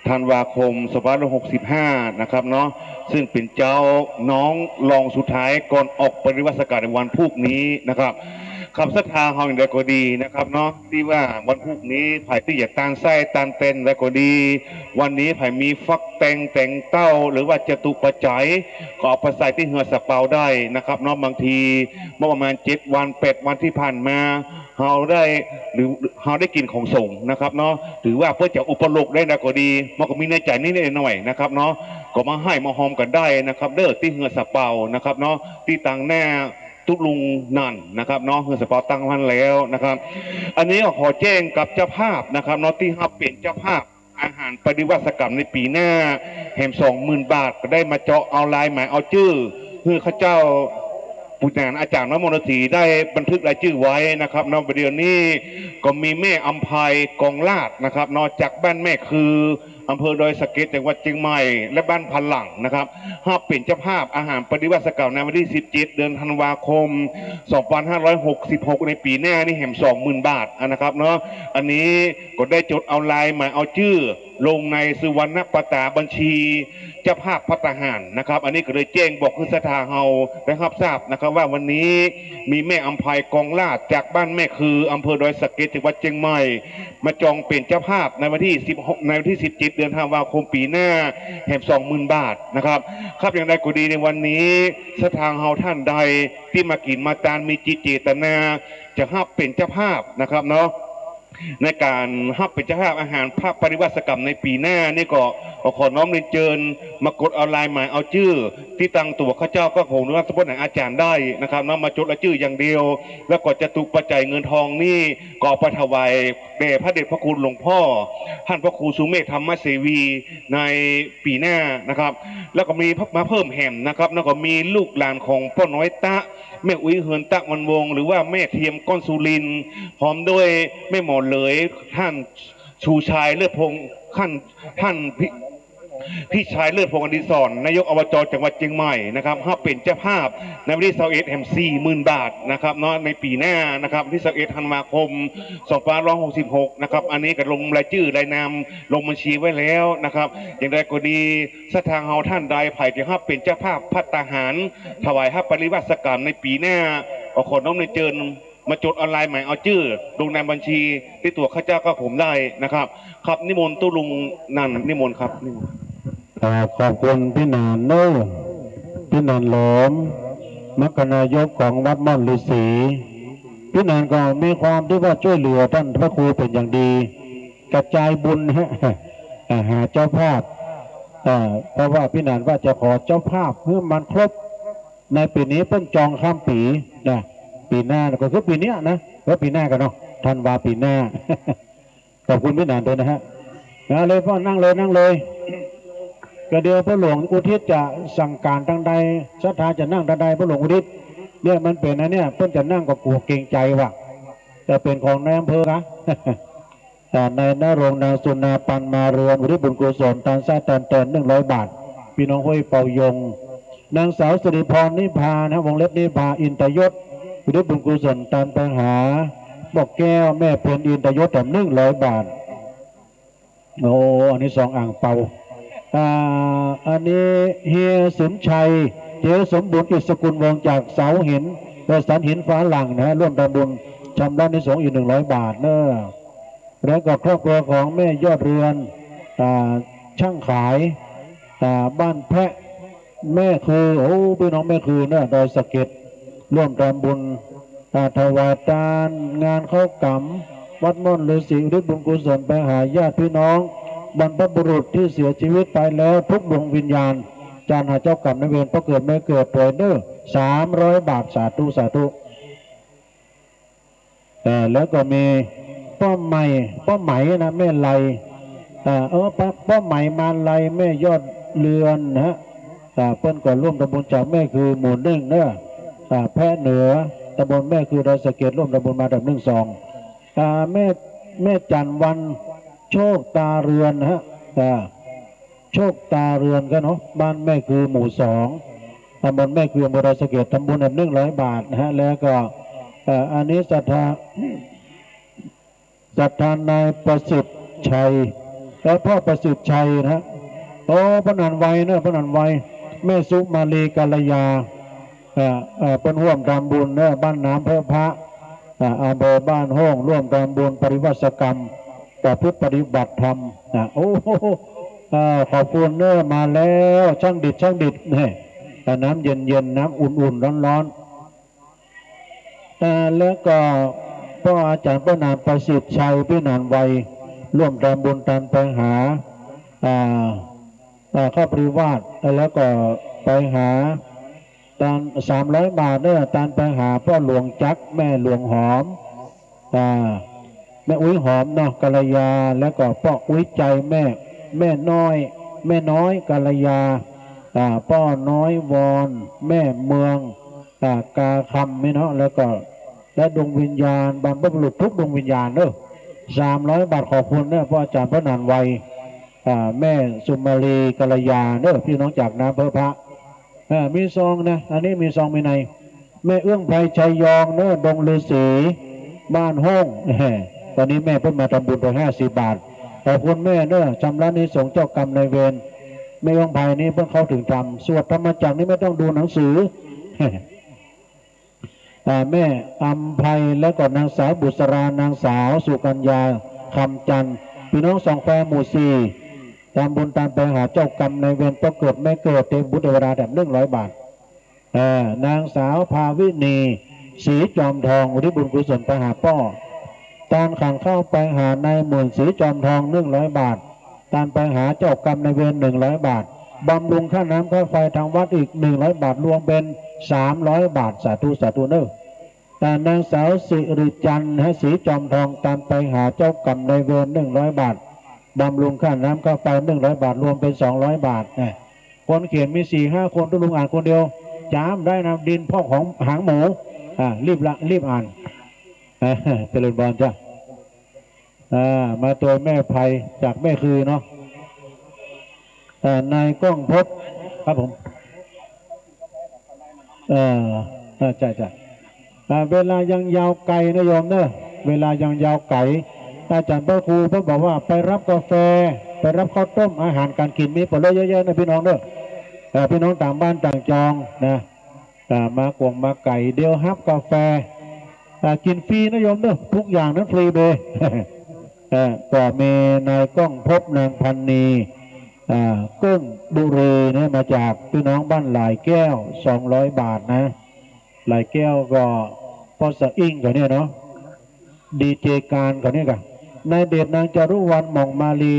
ธันวาคม สองพันห้าร้อยหกสิบห้า นะครับเนาะ ซึ่งเป๋นเจ๊าน้องรองสุดท้ายก่อนออกปฏิบัติสักขาในวันพูกนี้นะครับ ครับ ศรัทธาเฮาอย่างใดก็ดีนะครับเนาะ ตี้ว่าวันพูกนี้ใผตี้จะตานไส้ตานเต็นใดก็ดี วันนี้ใผมีฟักแตงแตงเต้า หรือว่าจตุปัจจัย ก็เอาไปใส่ตี้เฮือสะเปาได้นะครับเนาะ บางทีเมื่อประมาณเจ็ดวันแปดวันตี้ผ่านมา เฮาได้ หรือเฮาได้กิ๋นของสงฆ์นะครับเนาะ ถือว่าเปิ้นจะอุปโลกได้นะก็ดี มันก็มีในใจ๋นิดๆหน่อยๆนะครับเนาะ ก็มาไห้มาฮอมกั๋นได้นะครับ เด้อ ตี้เฮือสะเปานะครับเนาะ ตี้ตางหน้าตุ๊ลุงนั่นนะครับเนาะ เฮือสะเปาตั้งหั้นแล้วนะครับ อันนี้ก็ขอแจ้งกับเจ้าภาพนะครับเนาะ ตี้ฮับเป๋นเจ้าภาพ อาหารปฏิบัติสักขาในปี๋หน้า แหมสองหมื่นบาท ก็ได้มาเจาะเอาลายหมายเอาจื้อ หื้อข้าเจ้า ปู่หนานอาจ๋ารย์วัดมนตรีได้บันทึกรายจื้อไว้นะครับเนาะ เดี๋ยวนี้ก็มีแม่อำไพกองลาดนะครับเนาะ จากบ้านแม่คือ อำเภอดอยสะเก็ด จังหวัดเจียงใหม่ และบ้านพันหลังนะครับ ฮับเป๋นเจ้าภาพอาหารปฏิบัติสักขาในวันตี้สิบเจ็ด เดือนธันวาคม สองพันห้าร้อยหกสิบหก ในปี๋หน้านี้แหมสองหมื่นบาทนะครับเนาะ อันนี้ ก็ได้จดเอาลายหมายเอาจื้อลงในสุวรรณปตาบัญชีเจ้าภาพภัตตาหารนะครับ อันนี้ก็เลยแจ้งบอกหื้อศรัทธาเฮาได้ฮับทราบนะครับ ว่าวันนี้มีแม่อำไพกองลาดจากบ้านแม่คือ อำเภอดอยสะเก็ด จังหวัดเจียงใหม่ มาจองเป๋นเจ้าภาพในวันตี้สิบหก ในวันตี้สิบเจ็ด เดือนธันวาคมปี๋หน้า แหมสองหมื่นบาทนะครับ ครับ อย่างใดก็ดีในวันนี้ศรัทธาเฮาต้านใดตี้มากิ๋นมาตานมีจิตเจตนาจะฮับเป๋นเจ้าภาพนะครับเนาะ ในก๋านฮับเป๋นเจ้าภาพอาหารพระปฏิบัติสักขาในปี๋หน้านี่ก็ขอน้อมเรียนเจิญมากดเอาลายหมายเอาจื้อตี้ตังตั๋วข้าเจ้าก็คงนึกว่าสมบัติอาจ๋ารย์ได้นะครับเนาะ มาจดรายจื้ออย่างเดียว แล้วก็จตุปัจจัยเงินทองนี่ก็เอาไปถวายแด่พระเดชพระคุณหลวงพ่อ ท่านพระครูสุเมธธรรมเสวีในปี๋หน้านะครับ แล้วก็มีมาเพิ่มแหมนะครับ แล้วก็มีลูกหลานของป้อน้อยตะ แม่อุ๊ยเฮือนตะวันวงศ์ หรือว่าแม่เทียมก้อนสุรินทร์ พร้อมด้วยแม่หมอเหลย ท่านชูชายเลิศพงษ์ ท่าน ท่านพิ พิชัยเลิศพงษ์อดิศร นายก อบจ จังหวัดเจียงใหม่นะครับ ฮับเป๋นเจ้าภาพในวันตี้ซาวเอ็ดแหมสี่หมื่นบาทนะครับเนาะ ในปี๋หน้านะครับ วันตี้ซาวเอ็ดธันวาคม สองพันห้าร้อยหกสิบหก นะครับ อันนี้ก็ลงรายจื้อรายนามลงบัญชีไว้แล้วนะครับ อย่างใดก็ดี ศรัทธาเฮาต้านใดใผจะฮับเป๋นเจ้าภาพภัตตาหาร ถวายฮับปฏิบัติสักขาในปี๋หน้า ก็ขอน้อมเรียนเจิญ มาจดเอาลายหมายเอาจื้อลงในบัญชีตี้ตั๋วข้าเจ้าก็ผมได้นะครับ ครับ นิมนต์ตุ๊ลุงนั่น นิมนต์ครับ นิมนต์ อ่า ขอบคุณปี้หนานเน้อ ปี้หนานหลอม มรรคนายกของวัดม่อนฤๅษี ปี้หนานก็มีความตี้ว่าจ้วยเหลือต้านพระครูเป๋นอย่างดี กระจายบุญฮะ อ่า หาเจ้าภาพ อ่า เพราะว่าปี้หนานว่าจะขอเจ้าภาพหื้อมันครบ ในปี๋นี้เปิ้นจองข้ามปี๋นะ ปี๋หน้าก็คือปี๋เนี้ยนะ เออ ปี๋หน้ากั๋นเนาะ ธันวาปี๋หน้า ขอบคุณปี้หนานด้วยนะฮะ นะ เลยพ่อนั่งเลย นั่งเลย ก็เดี๋ยวพ่อหลวงอุทิศจะสั่งก๋านตางใด ศรัทธาจะนั่งตางใด พ่อหลวงอุทิศ เนี่ยมันเป๋นอันเนี้ย เปิ้นจะนั่งก็กั๋วเกรงใจ๋ว่ะ จะเป๋นของนายอำเภอกะ อ่า นายณรงค์ นางสุนา ปันมาเรือน อุทิศบุญกุศล ตานไส้ตานเติน หนึ่งร้อยบาท ปี้น้องห้วยเปายง นางสาวสิริพร นิพานะ วงเล็บนิพา อินตยศ อุทิศบุญกุศล ตานไปหา บอกแก้ว แม่เพ็ญ อินตยศ แถม หนึ่งร้อยบาท โอ้ อันนี้สองอ่างเปา อ่า อันนี้เฮียสมชัย เจ๊สมบูรณ์ อิศกุลวงศ์ จากเสาหิน บริษัทหินฟ้าหลั่งนะฮะ ร่วมทำบุญชำระอานิสงส์อีกหนึ่งร้อยบาทเน้อ แล้วก็ครอบครัวของแม่ยอดเรือน อ่า ช่างขาย อ่า บ้านแพะ แม่คือ โอ้ ปี้น้องแม่คือเน้อ ดอยสะเก็ด ร่วมทำบุญ อ่า ถวายตานงานเข้ากรรม วัดม่อนฤๅษี อุทิศบุญกุศลไปหาญาติพี่น้อง บรรพบุรุษตี้เสียจีวิตไปแล้วทุกดวงวิญญาณ จานหาเจ้ากรรมนายเวร ป้อเกิดแม่เกิดตวยเน่อ สามร้อยบาท สาธุ สาธุ เอ่อ แล้วก็มีป้อใหม่ ป้อใหม่นะ แม่ไล อ่า เออ ป้อ ป้อใหม่มาลัย แม่ยอดเรือนนะฮะ อ่า เปิ้นก็ร่วมตำบลจากแม่คือหมู่นึ่งเน่อ อ่า แพะเหนือ ตำบลแม่คือดอยสะเก็ด ร่วมตำบลมาดับนึ่งสอง อ่า แม่ แม่จันทร์วัน โชคตาเรือนนะฮะ อ่า โชคตาเรือนกันเนาะ บ้านแม่คือหมู่สอง ตำบลแม่คือ อำเภอดอยสะเก็ด ทำบุญหนึ่งร้อยบาทนะฮะ แล้วก็ เอ่อ อันนี้ศรัทธา ศรัทธานายประสิทธิ์ชัย และพ่อประสิทธิ์ชัยนะฮะ โอ้ ป้อหนานไวเนอะ ป้อหนานไว แม่สุมาลีกัลยา เอ่อ เอ่อ เปิ้นร่วมทำบุญเนอะ บ้านน้ำเพิงพระ อ่า อำเภอบ้านโฮ่ง ร่วมทำบุญปริวาสกรรม ประพฤติปฏิบัติธรรม อ่า โอ้โห เอ่อ ขอบคุณเนอะ มาแล้ว ช่างดิด ช่างดิด นี่ อ่า น้ำเย็นๆ น้ำอุ่นๆ ร้อนๆ อ่า แล้วก็ป้ออาจ๋ารย์ป้อหนานประสิทธิ์ชัย ปี้หนานไว ร่วมทำบุญตานไปหา อ่า อ่า ข้าวปริวาส แล้วก็ไปหา ตานสามร้อยบาทเนอะ ตานไปหาป้อหลวงจักร แม่หลวงหอม อ่า แม่อุ๊ยหอมเนาะ กัลยา แล้วก็ป้ออุ๊ยใจ แม่ แม่น้อย แม่น้อยกัลยา อ่า ป้อน้อยวอน แม่เมือง อ่า กาคำนี่เนาะ แล้วก็ และดวงวิญญาณ บรรพบุรุษทุกดวงวิญญาณเนอะ สามร้อยบาท ขอบคุณเนอะ ป้ออาจ๋ารย์ป้อหนานไว อ่า แม่สุมาลีกัลยาเนอะ พี่น้องจากน้ำเพิงพระ อ่า มีซองนะ อันนี้มีซองมีใน แม่เอื้องไพรชัยยองเนอะ ดงฤๅษี บ้านโฮ่ง ตอนนี้แม่เปิ้นมาทำบุญไปห้าสิบบาท ขอบคุณแม่เนอะ ชำระอานิสงส์เจ้ากรรมนายเวร แม่เอื้องไพรนี่เปิ้นเข้าถึงธรรม สวดธรรมจักรนี่ไม่ต้องดูหนังสือ อ่า แม่อำไพ แล้วก็นางสาวบุษรา นางสาวสุกัญญา คำจันทร์ พี่น้องสองแควหมู่สี่ ทำบุญตานไปหาเจ้ากรรมนายเวร ป้อเกิดแม่เกิด เตรียมบุญเทวดาแถมหนึ่งร้อยบาท เอ่อ นางสาวภาวินี ศรีจอมทอง อุทิศบุญกุศลไปหาป้อ ตานขันข้าวไปหานายหมื่น ศรีจอมทอง หนึ่งร้อยบาท ตานไปหาเจ้ากรรมนายเวร หนึ่งร้อยบาท บำรุงค่าน้ำค่าไฟทางวัดอีก หนึ่งร้อยบาท รวมเป็น สามร้อยบาท สาธุ สาธุเนอะ อ่า นางสาวสิริจันทร์ ฮะ ศรีจอมทอง ตานไปหาเจ้ากรรมนายเวร หนึ่งร้อยบาท บำรุงค่าน้ำค่าไฟ หนึ่งร้อยบาท รวมเป็น สองร้อยบาท นะ คนเขียนมีสี่ห้าคน ตุ๊ลุงอ่านคนเดียว จ๋ำได้นะ ดินพอกหางหมู อ่า รีบละ รีบอ่าน อ่า เจริญพรจ้ะ อ่า มาตวยแม่ไพร จากแม่คือเนาะ อ่า นายก้องภพ ครับผม เอ่อ อ่า ใช่ ใช่ อ่า เวลายังยาวไกลนะโยมเนอะ เวลายังยาวไกล อาจ๋ารย์พระครูเปิ้นบอกว่าไปรับกาแฟ ไปรับข้าวต้ม อาหารการกิ๋นมีเป๋อเยอะแยะนะพี่น้องเนอะ เอ่อ พี่น้องต่างบ้านต่างจองนะ อ่า มากวงมาไก๋ เดี๋ยวฮับกาแฟ อ่า กิ๋นฟรีนะโยมเนอะ ทุกอย่างนั้นฟรีเบย เอ่อ ก็มีนายก้องภพ นางพันนี อ่า เกิ้งบุรีเนี่ย มาจากพี่น้องบ้านหลายแก้ว สองร้อยบาทนะ หลายแก้วก็ป้อสะอิ่งเขาเนี่ยเนาะ ดีเจการเขาเนี่ยก่ะ นายเดช นางจารุวรรณ หม่องมาลี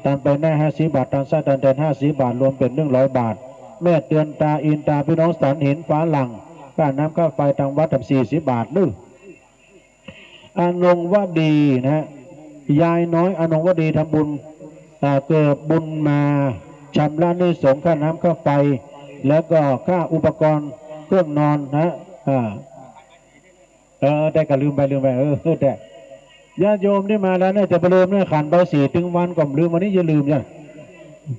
ตานไปหน้าห้าสิบบาท ตานซ้ายตานแทนห้าสิบบาท รวมเป๋นหนึ่งร้อยบาท แม่เตือนตา อินตา พี่น้องสันหิน ฝาหลั่ง ค่าน้ำค่าไฟตางวัดทำสี่สิบบาท นึ่ง อนงวดีนะฮะ ยายน้อยอนงวดีทำบุญ อ่า เกิดบุญมา ชำระหนี้สงฆ์ค่าน้ำค่าไฟ แล้วก็ค่าอุปกรณ์เครื่องนอนนะฮะ อ่า เออ แต่ก็ลืมไป ลืมไป เออ แต่ญาติโยมตี้มาแล้วเนี่ย จะไปลืมเนี่ย ขันใบสีตึงวันก็ลืม วันนี้อย่าลืมจ้ะ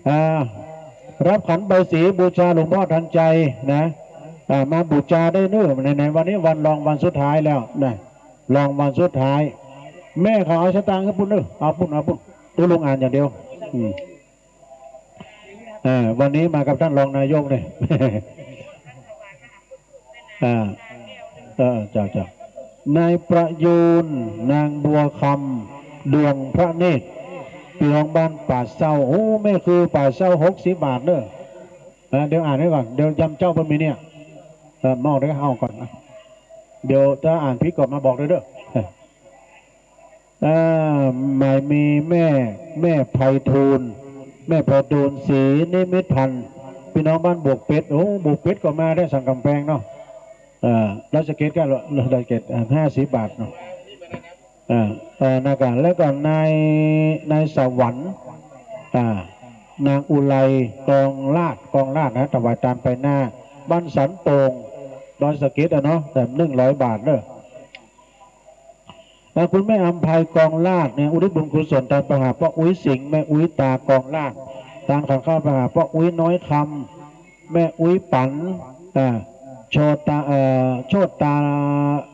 อ่า รับขันใบสีบูชาหลวงพ่อทันใจนะ อ่า มาบูชาได้เนอะ ไหนๆ วันนี้วันรองวันสุดท้ายแล้วนะ รองวันสุดท้าย แม่เขาเอาสตางค์หื้อปุ้นเนอะ เอาปุ้น เอาปุ้น ตุ๊ลุงอ่านอย่างเดียว อืม อ่า วันนี้มากับท่านรองนายกเนี่ย อ่า เออ เจ้า เจ้า นายประยูร นางบัวคำ ดวงพระเนตร พี่น้องบ้านป่าเศร้า โอ้ แม่คือป่าเศร้า หกสิบบาทเนอะ อ่า เดี๋ยวอ่านไว้ก่อน เดี๋ยวยามเจ๊าเปิ้นมีเนี่ย เออ มอบเดี๋ยวเอาก่อนนะ เดี๋ยวถ้าอ่านผิดก็มาบอกด้วยเด้อ อ่า หมายมีแม่ แม่ไพฑูรย์ แม่ไพฑูรย์ ศรีนิมิตพันธ์ พี่น้องบ้านบวกเป็ด โอ้ บวกเป็ดก็มาได้สังกำแพงเนาะ เอ่อ ดอยสะเก็ดก็ ดอยสะเก็ด อ่า ห้าสิบบาทเนาะ อ่า เอ่อ นะครับ แล้วก็นาย นายสวรรค์ อ่า นางอุไร กองลาด กองลาดนะ ถวายตานไปหน้า บ้านสันโป่ง ดอยสะเก็ดอะเนาะ แถมหนึ่งร้อยบาทเด้อ แล้วคุณแม่อำไพ กองลาดเนี่ย อุทิศบุญกุศลตานไปหาป้ออุ๊ยสิงห์ แม่อุ๊ยตากองลาด ตานขันข้าวไปหาป้ออุ๊ยน้อยคำ แม่อุ๊ยปัน อ่า โชตา เอ่อ โชตา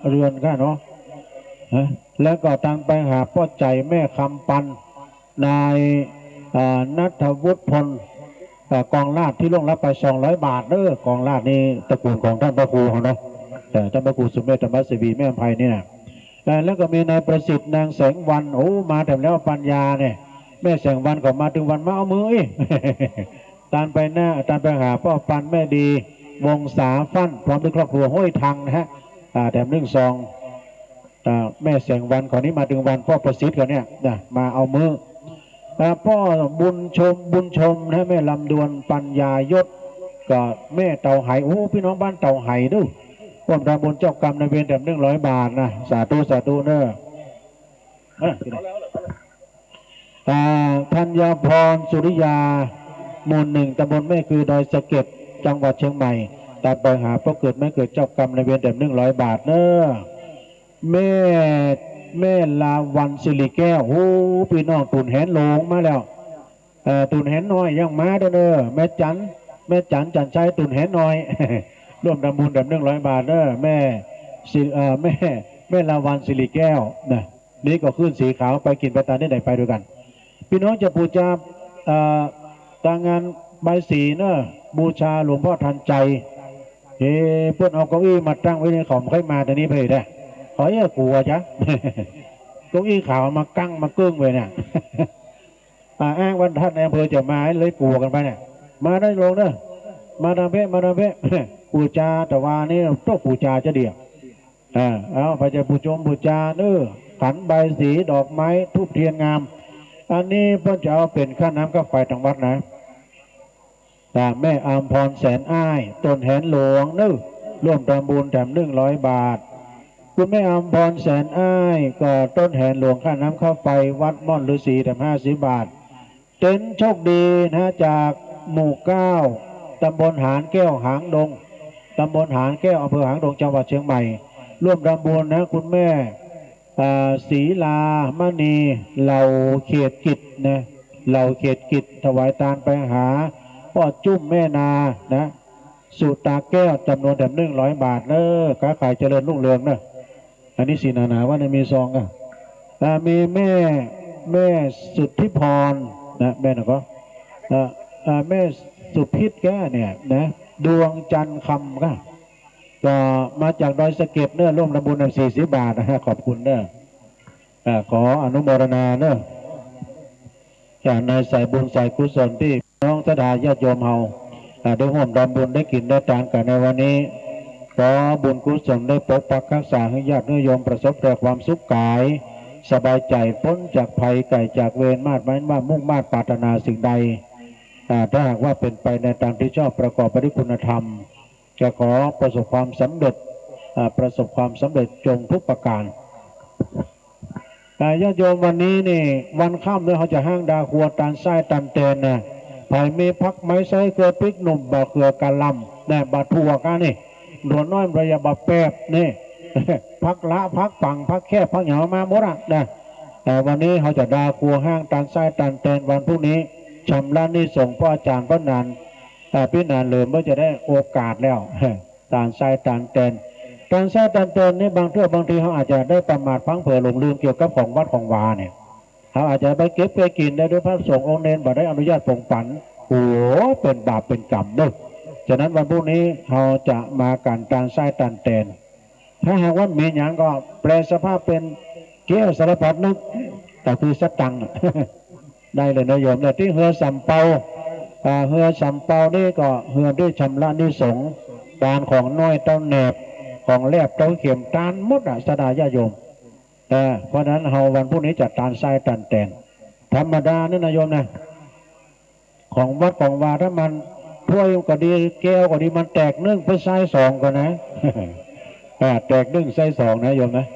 เรือนค่ะเนาะ ฮะ แล้วก็ตานไปหาป้อใจ๋ แม่คำปัน นาย เอ่อ ณัฐวุฒิพล เอ่อ กองลาด ตี้ล่วงลับไปสองร้อยบาทเด้อ กองลาดนี่ตระกูลของต้านพระครูเขาเนาะ เอ่อ ต้านพระครูสุเมธ ธรรมเสวี แม่อำไพนี่นะ เอ่อ แล้วก็มีนายประสิทธิ์ นางแสงวัน โอ้ มาแถมแล้วปัญญาเนี่ย แม่แสงวันก็มาตึงวันมาเอามืออี้ ตานไปหน้า ตานไปหาป้อปัน แม่ดี วงศาฟั่น พร้อมด้วยครอบครัวห้วยทังนะฮะ อ่า แถมนึ่งซอง อ่า แม่แสงวันเขานี่มาตึงวัน ป้อประสิทธิ์เขาเนี่ยนะ มาเอามือ อ่า ป้อบุญชม บุญชมนะ แม่ลำดวน ปัญญายศ ก็แม่เต่าไห โอ้ พี่น้องบ้านเต่าไหดู ร่วมทำบุญเจ้ากรรมนายเวรแถมหนึ่งร้อยบาทนะ สาธุ สาธุเน้อ เอ้อ อ่า ธัญพร สุริยา หมู่หนึ่ง ตำบลแม่คือ ดอยสะเก็ด จังหวัดเชียงใหม่ ตานไปหาป้อเกิดแม่เกิดเจ้ากรรมนายเวรแถมหนึ่งร้อยบาทเน้อ แม่ แม่ลาวัลย์ สิริแก้ว โอ้ พี่น้อง ตุ่นแหนหลวงมาแล้ว เอ่อ ตุ่นแหนน้อยยังมาเด้อเน้อ แม่จัน แม่จัน จันทร์ชัย ตุ่นแหนน้อย ร่วมทำบุญแถมหนึ่งร้อยบาทเน้อ แม่สิ เอ่อ แม่ แม่ลาวัลย์ สิริแก้วนะ นี่ก็ขึ้นสีขาว ไปกิ๋นไปตานตี้ไหนไปตวยกั๋น พี่น้องจะปู๋จา เอ่อ ตางานบายสีเน้อ บูชาหลวงพ่อทันใจ เฮ้ เปิ้นเอาเก้าอี้มาตั้งไว้นี่ เขาบ่ใค่มาตางนี้เผยแต๊ เขาเอี้ยกั๋วจ๊ะ เก้าอี้ขาวมากั้งมาเกิ้งไว้เนี่ย อ่า อ้างว่าต้านนายอำเภอจะมาเลยกั๋วกั๋นไปเนี่ย มาได้ลงเน้อ มาตางเป๊ะ มาตางเป๊ะ ปู๋จาตะวานี่ โต้ปู๋จาจะเดี่ยว อ่า เอาไปจะปู๋จงปู๋จาเน้อ ขันบายสี ดอกไม้ ธูปเตียนงาม อันนี้เปิ้นจะเอาเป๋นค่าน้ำค่าไฟตางวัดนะ อ่า แม่อำพร แสนอ้าย ต้นแหนหลวงเน้อ ร่วมทำบุญแถมหนึ่งร้อยบาท คุณแม่อำพร แสนอ้าย ก็ต้นแหนหลวงค่าน้ำค่าไฟวัดม่อนฤๅษีแถมห้าสิบบาท เต็นท์โชคดีนะ จากหมู่เก้า ตำบลหานแก้วหางดง ตำบลหานแก้ว อำเภอหางดง จังหวัดเชียงใหม่ ร่วมทำบุญนะ คุณแม่ อ่า ศรีลามณี เหล่าเขตกิจนะ เหล่าเขตกิจ ถวายตานไปหาป้อจุ้มแม่นานะ สุตาแก้ว จ๋ำนวนแถมหนึ่งร้อยบาทเน้อ ค้าขายเจริญรุ่งเรืองเน้อ อันนี้สินานาว่าในมีซองอ่ะ อ่า มีแม่ แม่สุทธิพรนะ แม่นะก็ อ่า อ่า แม่สุพิษแกเนี่ยนะ ดวงจันทร์คำก็ ก็มาจากดอยสะเก็ดเน้อ ร่วมทำบุญสี่สิบบาทนะฮะ ขอบคุณเน้อ อ่า ขออนุโมทนาเน้อ จากในสายบุญสายกุศลตี้น้องศรัทธาญาติโยมเฮา อ่า ได้ร่วมทำบุญได้กิ๋นได้ตานกั๋นในวันนี้ ขอบุญกุศลได้ปกปักฮักษาหื้อญาติหื้อโยมประสบแต่ความสุขกาย สบายใจ๋ ป๊นจากภัยไก๋จากเวร มาดไม้ว่ามุ่งมาดปรารถนาสิ่งใด อ่า ถ้าหากว่าเป๋นไปในตามตี้ชอบประกอบไปด้วยคุณธรรม จะขอประสบความสำเร็จ อ่า ประสบความสำเร็จจงทุกประการ อ่า ญาติโยม วันนี้นี่ วันค่ำนี่เฮาจะฮ้างดาครัวตานไส้ตานแตนนะ ใผมีผักไม้ไส้เกลือพริกหนุ่ม บ่าเขือกะหล่ำนะ บ่าถั่วก้านี่ ถั่วน้อย บ่าเยียะ บ่าแปบนี่ ผักละ ผักปัง ผักแคบ ผักหยังมาหมดอะนะ อ่า วันนี้เฮาจะดาครัวฮ้างตานไส้ตานแตน วันพรุ่งนี้ ชำระอานิสงส์ป้ออาจ๋ารย์ป้อหนาน อ่า ปี้หนานเหลิมก็จะได้โอกาสแล้ว ตานไส้ตานแตน ตานไส้ตานแตนนี่บางเทื่อบางทีเฮาอาจจะได้ประมาทพลั้งเผลอหลงลืมเกี่ยวกับของวัดของวาเนี่ย เฮาอาจจะไปเก็บไปกิ๋นได้โดยพระสงฆ์องค์เณรบ่ได้อนุญาตปงปั๋น โอ้ เป๋นบาปเป๋นกรรมเน้อ ฉะนั้นวันพรุ่งนี้เฮาจะมากั๋นตานไส้ตานแตน ถ้าหากว่ามีหยังก็แปลสภาพเป๋นแก้วสารพัดนึก ก็คือสตังค์ ได้เลยนะโยม แต่ตี้เฮือสำเปา อ่า เฮือสำเปานี่ก็เฮือตี้ชำระอานิสงส์ ตานของน้อยเต้าแหนบ ของแลบเตาเข็มตานหมดอะ ศรัทธาญาติโยม เออ เพราะฉะนั้นเฮาวันพรุ่งนี้จะตานทรายตานแตน ธรรมดานี่นะโยมนะ ของวัดของวา ถ้ามันถ้วยก็ดี แก้วก็ดี มันแตกนึ่งไปทรายสองก่อนนะ อ่า แตกนึ่งทรายสองนะโยมนะ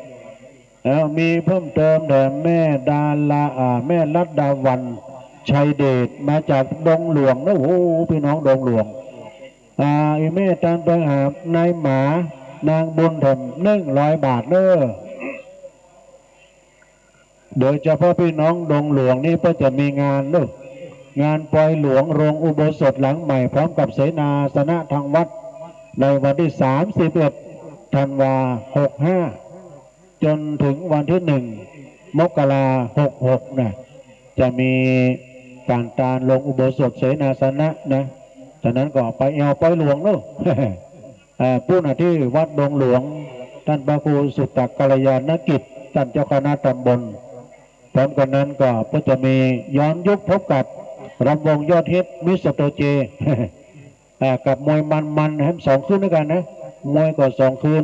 แล้วมีเพิ่มเติมแถมแม่ดารา อ่า แม่รัตดาวัน ชัยเดช มาจากดงหลวงนะ โอ้โห พี่น้องดงหลวง อ่า อีแม่ตานไปหานายหมา นางบุญแถมหนึ่งร้อยบาทเน้อ โดยเฉพาะพี่น้องดงหลวงนี่ก็จะมีงานเน้อ งานปอยหลวงโรงอุโบสถหลังใหม่ พร้อมกับเสนาสนะทางวัด ในวันที่สามสิบเอ็ดธันวา หกห้า จนถึงวันที่หนึ่งมกรา หกหก นะ จะมีก๋านตานโรงอุโบสถเสนาสนะนะ ฉะนั้นก็ไปแอ่วปอยหลวงเน้อ อ่า ปู้นน่ะตี้วัดดงหลวง ต้านพระครูสุตตกัลยาณกิจ ต้านเจ้าคณะตำบล พร้อมกั๋นนั้นก็ ก็จะมีย้อนยุคพบกับรำวงยอดฮิตมิสเตอร์เจ อ่า กับมวยมันๆ แหมสองคืนด้วยกั๋นนะ มวยก็สองคืน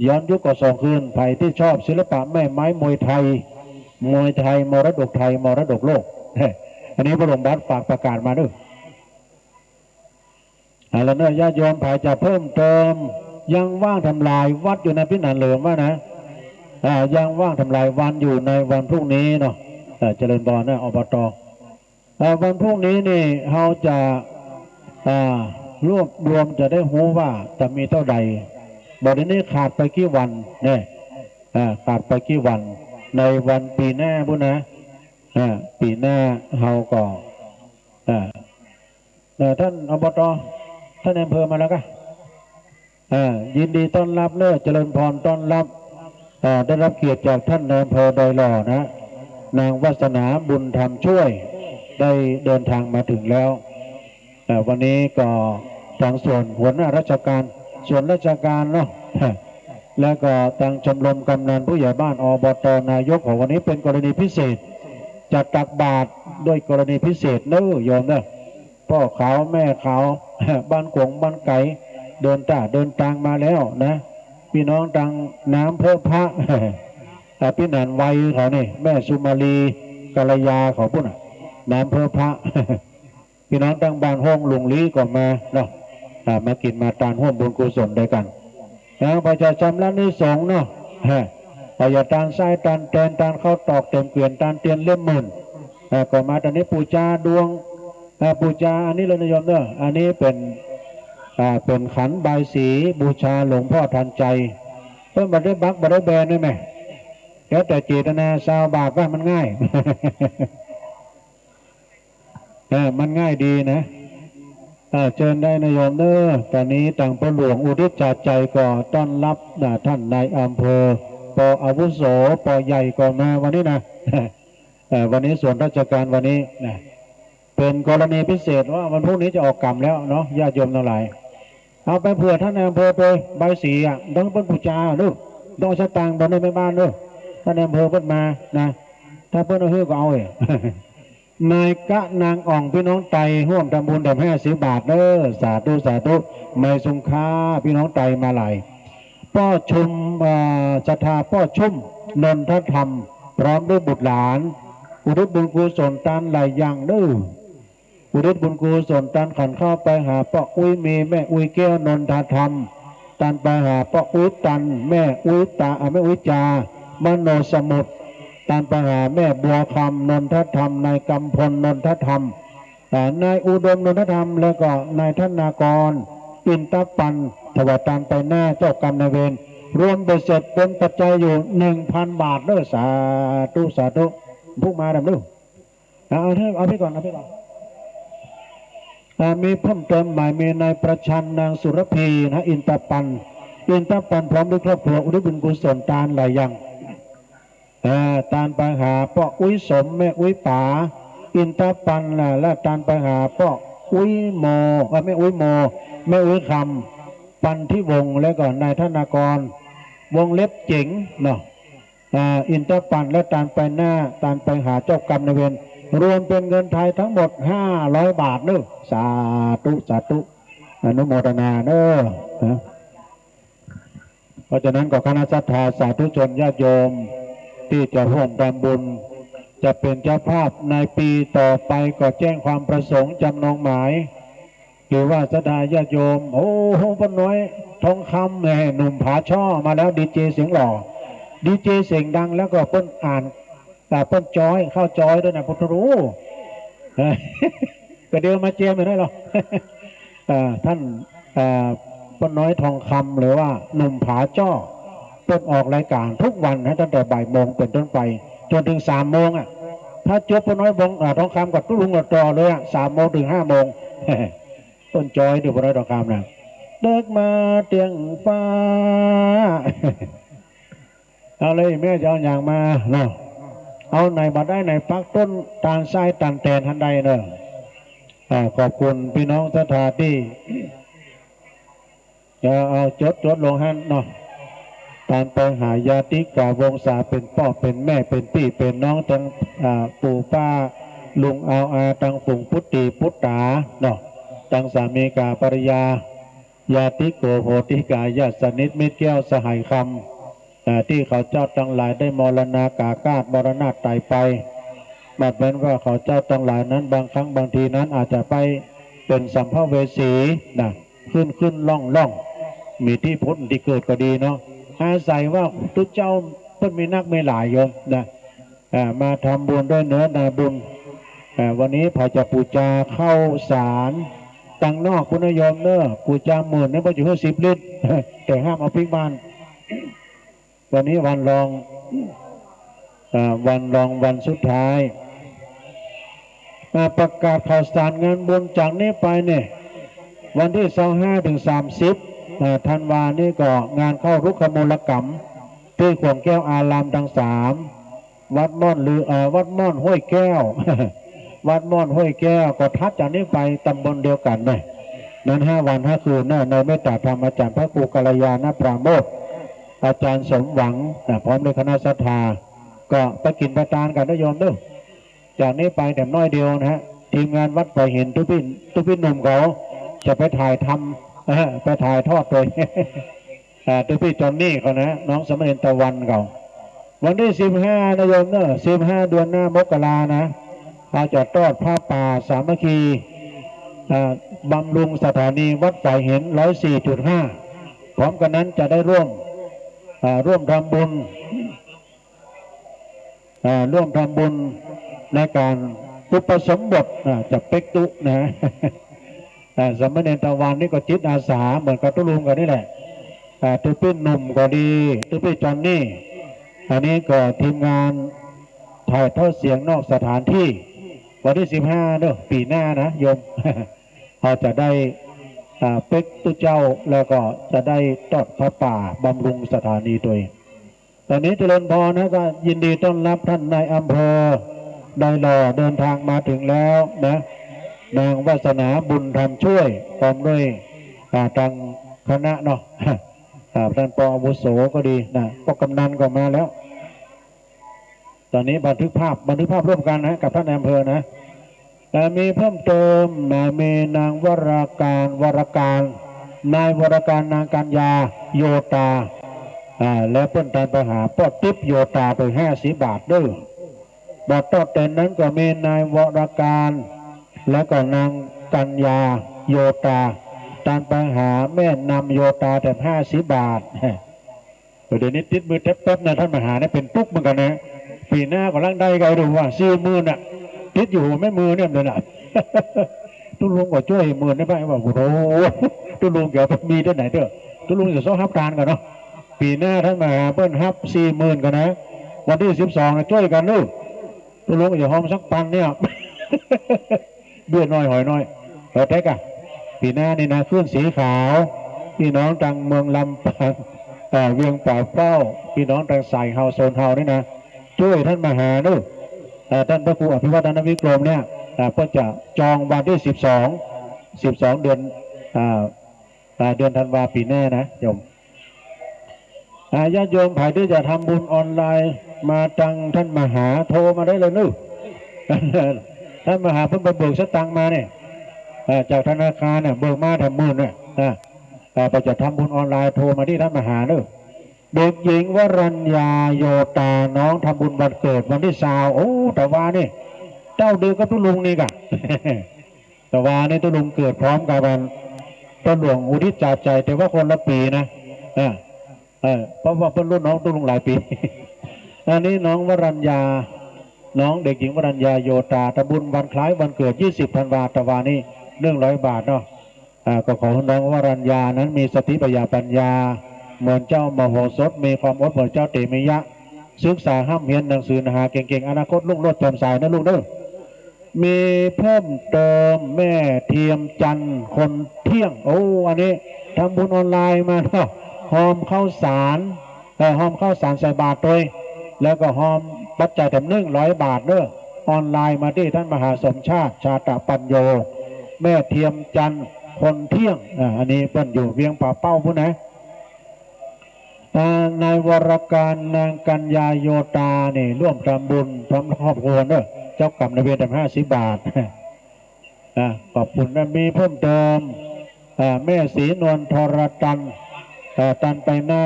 ย้อนยุคก็สองคืน ใผตี้ชอบศิลปะแม่ไม้มวยไทย มวยไทย มรดกไทย มรดกโลก อันนี้พระหลวงบัตรฝากประกาศมาเน้อ เอาละเน้อ ญาติโยมใผจะเพิ่มเติม ยังว่างทำลายวัดอยู่นะ ปี้หนานเหลิมว่านะ อ่า ยังว่างทำลายวันอยู่ในวันพรุ่งนี้เนาะ เอ่อ เจริญพรนะ อบต เอ่อ วันพรุ่งนี้นี่เฮาจะ อ่า รวบรวมจะได้ฮู้ว่าจะมีเต้าใด บ่าเดี่ยวนี้ขาดไปกี่วันเนี่ย อ่า ขาดไปกี่วัน ในวันปี๋หน้าปู้นนะ อ่า ปี๋หน้าเฮาก็ อ่า เอ่อ ท่าน อบต ท่านนายอำเภอมาแล้วกะ อ่า ยินดีต้อนรับเน้อ เจริญพรต้อนรับ อ่า ได้รับเกียรติจากท่านนายอำเภอดอยหล่อนะ นางวาสนาบุญธรรมช่วย ได้เดินทางมาถึงแล้ว อ่า วันนี้ก็ตางส่วนหัวหน้าราชการ ส่วนราชการเนาะ แล้วก็ตางชมรมกำนันผู้ใหญ่บ้าน อบต นายกของวันนี้เป็นกรณีพิเศษ จะตักบาตรด้วยกรณีพิเศษเน้อโยมเน้อ ป้อขาวแม่ขาว บ้านกงบ้านไก๋ เดินต้าเดินตางมาแล้วนะ ปี้น้องตางน้ำเพิงพระ อ่า ปี้หนานไวเขานี่ แม่สุมาลี กัลยาเขาปู้นน่ะ น้ำเพิงพระ ปี้น้องตางบ้านห้องลุงลี้ก็มาเนาะ อ่า มากิ๋นมาตานฮ่วมบุญกุศลด้วยกั๋น นะ ไปจะชำระอานิสงส์เนาะ ฮะ ไปจะตานทรายตานแตนตานข้าวตอกเต็มเกวียนตานเตียนเล่มหมื่น อ่า ก็มาต๋อนนี้ปู๋จาดวง อ่า ปู๋จาอันนี้เลยนะโยมเน้อ อันนี้เป๋น อ่า เป๋นขันบายสีบูชาหลวงพ่อทันใจ เปิ้นบ่ได้บั๊กบ่ได้แบนได้ไหม แล้วแต่เจตนา ซาวบาปว่ามันง่าย เออ มันง่ายดีนะ เออ เจิญได้นะโยมเน้อ ต๋อนนี้ตางป้อหลวงอุทิศจาใจก็ต้อนรับนะ ท่านนายอำเภอ ป.อาวุโส ป.ใหญ่ก็มาวันนี้นะ เออ วันนี้ส่วนราชการวันนี้นะ เป๋นกรณีพิเศษว่าวันพรุ่งนี้จะออกกรรมแล้วเนาะ ญาติโยมตังหลาย เอาไปเผื่อท่านนายอำเภอไป บายสีอะ ต้องเปิ้นปู๋จาเน้อ ต้องเอาสตางค์ไปเน้อแม่บ้านเน้อ ท่านนายอำเภอเปิ้นมานะ ถ้าเปิ้นเอาหื้อก็เอาเอง นายกะนางอ่อง ปี้น้องไต ฮ่วมทำบุญแถมห้าสิบบาทเน้อ สาธุ สาธุ ไมสุงค่า ปี้น้องไตมาหลาย ป้อชุม อ่า ศรัทธาป้อชุม นนทธรรม พร้อมด้วยบุตรหลาน อุทิศบุญกุศลตานหลายอย่างเน้อ อุทิศบุญกุศลตานขันข้าวไปหาป้ออุ๊ยมี แม่อุ๊ยแก้ว นนทธรรม ตานไปหาป้ออุ๊ยตัน แม่อุ๊ยตา อ่า แม่อุ๊ยจา มโนสมุทร ตานไปหาแม่บัวคำ นนทธรรม นายกำพล นนทธรรม อ่า นายอุดม นนทธรรม แล้วก็นายธนากร อินทปัน ถวายตานไปหน้าเจ้ากรรมนายเวร รวมเบ็ดเสร็จเป๋นปัจจัยอยู่หนึ่งพันบาทเน้อ สาธุ สาธุ ผู้มาดำเน้อ เอา เอาเถอะ เอาไปก่อน เอาไปก่อน อ่า มีเพิ่มเติมไหม มีนายประชัน นางสุรพีนะ อินทปัน อินทปันพร้อมด้วยครอบครัว อุทิศบุญกุศลตานหลายอย่าง อ่า ตานไปหาป้ออุ๊ยสม แม่อุ๊ยป๋า อินทปันนะ และตานไปหาป้ออุ๊ยโม เอ่อ แม่อุ๊ยโม แม่อุ๊ยคำ ปันธิวงศ์ แล้วก็นายธนากร วงเล็บเจ๋งเนาะ อ่า อินทปัน และตานไปหน้า ตานไปหาเจ้ากรรมนายเวร รวมเป๋นเงินไทยทั้งหมดห้าร้อยบาทเน้อ สาธุ สาธุ อนุโมทนาเน้อ นะ เพราะฉะนั้นก็คณะศรัทธาสาธุชนญาติโยมตี้จะฮ่วมทำบุญ จะเป๋นเจ้าภาพในปี๋ต่อไปก็แจ้งความประสงค์จำนงหมาย หรือว่าศรัทธาญาติโยม โอ้โห ป้อน้อยทองคำแหม หนุ่มผาจ้อมาแล้ว ดีเจเสียงหล่อ ดีเจเสียงดัง แล้วก็เปิ้นอ่าน อ่า เปิ้นจอย เข้าจอยด้วยนะ พุทธรู้ เออ ก็เดี๋ยวมาเจียมอยู่นั่นหรอ อ่า ท่าน อ่า ป้อน้อยทองคำ หรือว่าหนุ่มผาจ้อ เปิ้นออกรายการทุกวันนะ ตั้งแต่บ่ายโมงเป๋นต้นไป จ๋นเถิงสามโมงอะ ถ้าจบป้อน้อยบง อ่า ทองคำกับตุ๊ลุงก็ต่อเลยอะ สามโมงเถิงห้าโมง เปิ้นจอยดูป้อน้อยทองคำนะ เดิกมาเตียงฟ้า เอาเลย แม่จะเอาหยังมาเนาะ เอาไหนบ่ได้ไหน ปักต้นตาลทรายตาลแตนหั้นได้เนาะ อ่า ขอบคุณพี่น้องศรัทธาตี้ เออ เอาจด จดลงหั้นเนาะ ตานไปหาญาติกาวงศา เป๋นป้อเป๋นแม่ เป๋นปี้เป๋นน้อง ตัง อ่า ปู่ป้าลุงอาวอา ตังฝูงปุตตีปุตตาเนาะ ตังสามีกาภรรยา ญาติโกโหติกา ญาติสนิทมิตรแก้วสหายคำ เอ่อ ตี้เขาเจ้าตังหลายได้มรณากาคาต มรณาตายไป บัดแม้นว่าเขาเจ้าตังหลายนั้น บางครั้งบางทีนั้นอาจจะไปเป๋นสัมภเวสีนะ ขึ้นขึ้นล่องล่อง มีตี้ผุดตี้เกิดก็ดีเนาะ อาศัยว่าตุ๊เจ้าเปิ้นมีนักมีหลายโยมนะ อ่า มาทำบุญด้วยเนื้อนาบุญ อ่า วันนี้ใผจะปู๋จาข้าวสาร ตังนอกพุ้นนะโยมเน่อ ปู๋จาหมื่นนี่บ่อยู่หื้อสิบลิตร แต่ห้ามเอาปิ๊กบ้าน วันนี้วันรอง อ่า วันรองวันสุดท้าย อ่า ประกาศข่าวสารงานบุญจากนี้ไปเนี่ย วันตี้ซาวห้าเถิงสามสิบ อ่า ธันวานี่ก็งานเข้ารุกขมูลกรรม ตี้ขวงแก้วอารามตังสาม วัดม่อนลือ เอ่อ วัดม่อนห้วยแก้ว วัดม่อนห้วยแก้ว ก็ถัดจากนี้ไปตำบลเดียวกั๋นนะ นั้นห้าวันห้าคืนนะ ในเมตตาธรรมอาจ๋ารย์พระครูกัลยาณปราโมทย์ อาจ๋ารย์สมหวังนะ พร้อมด้วยคณะศรัทธา ก็ไปกิ๋นไปตานกั๋นนะโยมเน่อ จากนี้ไปแถมน้อยเดียวนะฮะ ทีมงานวัดฝายหิน ตุ๊ปี้ ตุ๊ปี้หนุ่มเขาจะไปถ่ายทำ เออ ไปถ่ายทอดโดย อ่า ตุ๊ปี้จอนนี่เขานะ น้องสามเณรตะวันเขา วันตี้สิบห้านะโยมเน่อ สิบห้าเดือนหน้ามกรานะ เฮาจะทอดผ้าป่าสามัคคี อ่า บำรุงสถานีวัดฝายหิน ร้อยสี่จุดห้า พร้อมกั๋นนั้นจะได้ร่วม อ่า ร่วมทำบุญ อ่า ร่วมทำบุญในก๋านอุปสมบท อ่า จะเป๊กตุ๊นะ อ่า สามเณรตะวันนี่ก็จิตอาสาเหมือนกับตุ๊ลุงเขานี่แหละ อ่า ตุ๊ปี้หนุ่มก็ดี ตุ๊ปี้จอนนี่ อันนี้ก็ทีมงานถ่ายทอดเสียงนอกสถานที่ วันตี้สิบห้าเน่อ ปี๋หน้านะโยม เฮาจะได้ อ่า เป๊กตุ๊เจ้า แล้วก็จะได้ทอดผ้าป่าบำรุงสถานีโดย ต๋อนนี้เจริญพรนะ ก็ยินดีต้อนรับต้านนายอำเภอดอยหล่อเดินทางมาเถิงแล้วนะ นางวาสนาบุญธรรมช่วย พร้อมด้วย อ่า ตังคณะเนาะ อ่า ต้าน ป.อาวุโส ก็ดีนะ ป้อกำนันก็มาแล้ว ต๋อนนี้บันทึกภาพ บันทึกภาพร่วมกั๋นนะ กับต้านนายอำเภอนะ เอ่อ มีเพิ่มเติมนะ มีนางวราการ วราการ นายวราการ นางกัญญา โยตา อ่า และเปิ้นตานไปหาป้อติ๊บโยตาไปห้าสิบบาทเน่อ บัดตอบแตนนั้นก็มีนายวราการ แล้วก็นางกัญญา โยตา ตานไปหาแม่นำโยตาแถมห้าสิบบาท เดี๋ยวนี้ติดมือแต๊บๆ นะ ต้านมหาเนี่ยเป๋นตุ๊กเหมือนกั๋นนะ ปี๋หน้าก็ลังได้ก็ดูว่า สี่หมื่นน่ะ ติดอยู่หัวแม่มือเนี่ยเลยน่ะ ตุ๊ลุงก็จ้วยหมื่นได้ป่ะ บอก โอ้โห ตุ๊ลุงแกมีตี้ไหนเต๊อะ ตุ๊ลุงจะซอกฮับตานก่อนเนาะ ปี๋หน้าต้านมหาเปิ้นฮับสี่หมื่นก่อนนะ วันตี้สิบสองนะ จ้วยกั๋นลูก ตุ๊ลุงจะหอมสักปันเนี่ย เบี้ยน้อยหอยน้อย เออ แต๊กอะ ปี๋หน้านี่นะ คลื่นสีขาว พี่น้องตางเมืองลำปาง เอ่อ เวียงป่าเป้า พี่น้องตางสายเฮาโซนเฮานี่นะ จ้วยต้านมหาเน่อ เอ่อ ต้านพระครูอภิวัฒนวิกรมเนี่ย เอ่อ เปิ้นจะจองวันตี้สิบสอง สิบสองเดือน เอ่อ เอ่อ เดือนธันวาปี๋หน้านะโยม อ่า ญาติโยมใผตี้จะทำบุญออนไลน์มาตางต้านมหา โทรมาได้เลยเน่อ ต้านมหาเปิ้นไปเบิกสตางค์มาเนี่ย อ่า จากธนาคารเนี่ย เบิกมาแถมหมื่นเนี่ย อ่า อ่า ใผจะทำบุญออนไลน์ โทรมาตี้ต้านมหาเน่อ เด็กหญิงวรัญญา โยตา น้องทำบุญวันเกิดวันตี้ซาว โอ้ ตะวานี่ เต้าเดียวกับตุ๊ลุงนี่ก่ะ ตะวานี่ตุ๊ลุงเกิดพร้อมกับอัน ป้อหลวงอุทิศจาบใจ๋ แต่ว่าคนละปี๋นะ อ่า เออ เพราะว่าเปิ้นรุ่นน้องตุ๊ลุงหลายปี๋ อันนี้น้องวรัญญา น้องเด็กหญิงวรัญญา โยตา ทำบุญวันคล้ายวันเกิด ยี่สิบธันวา ตะวานี่ หนึ่งร้อยบาทเนาะ อ่า ก็ขอหื้อน้องวรัญญานั้นมีสติปัญญา ปัญญา เหมือนเจ้ามโหสถ มีความอดเหมือนเจ้าเตมิยะ ศึกษาฮ่ำเฮียนหนังสือหาเก่งๆ อนาคตรุ่งโรจน์แจ่มใสนะลูกเด้อ มีเพิ่มเติมแม่เทียมจันทร์คนเที่ยง โอ้ อันนี้ทำบุญออนไลน์มาเนาะ ฮอมข้าวสาร เอ่อ ฮอมข้าวสารใส่บาตรตวย แล้วก็ฮอมปัจจัยแถมหนึ่งร้อยบาทเด้อ ออนไลน์มาตี้ต้านมหาสมชาติ ชาตะปัญโญ แม่เทียมจันทร์คนเที่ยง อ่า อันนี้เปิ้นอยู่เวียงป่าเป้าปู้นนะ อ่า นายวรการ นางกัญญา โยตา นี่ร่วมทำบุญพร้อมครอบครัวเนอะ เจ้ากรรมนายเวรแถมห้าสิบบาท อ่า ขอบคุณนะ มีเพิ่มเติม อ่า แม่ศรีนวล ทรตัน อ่า ตันไปหน้า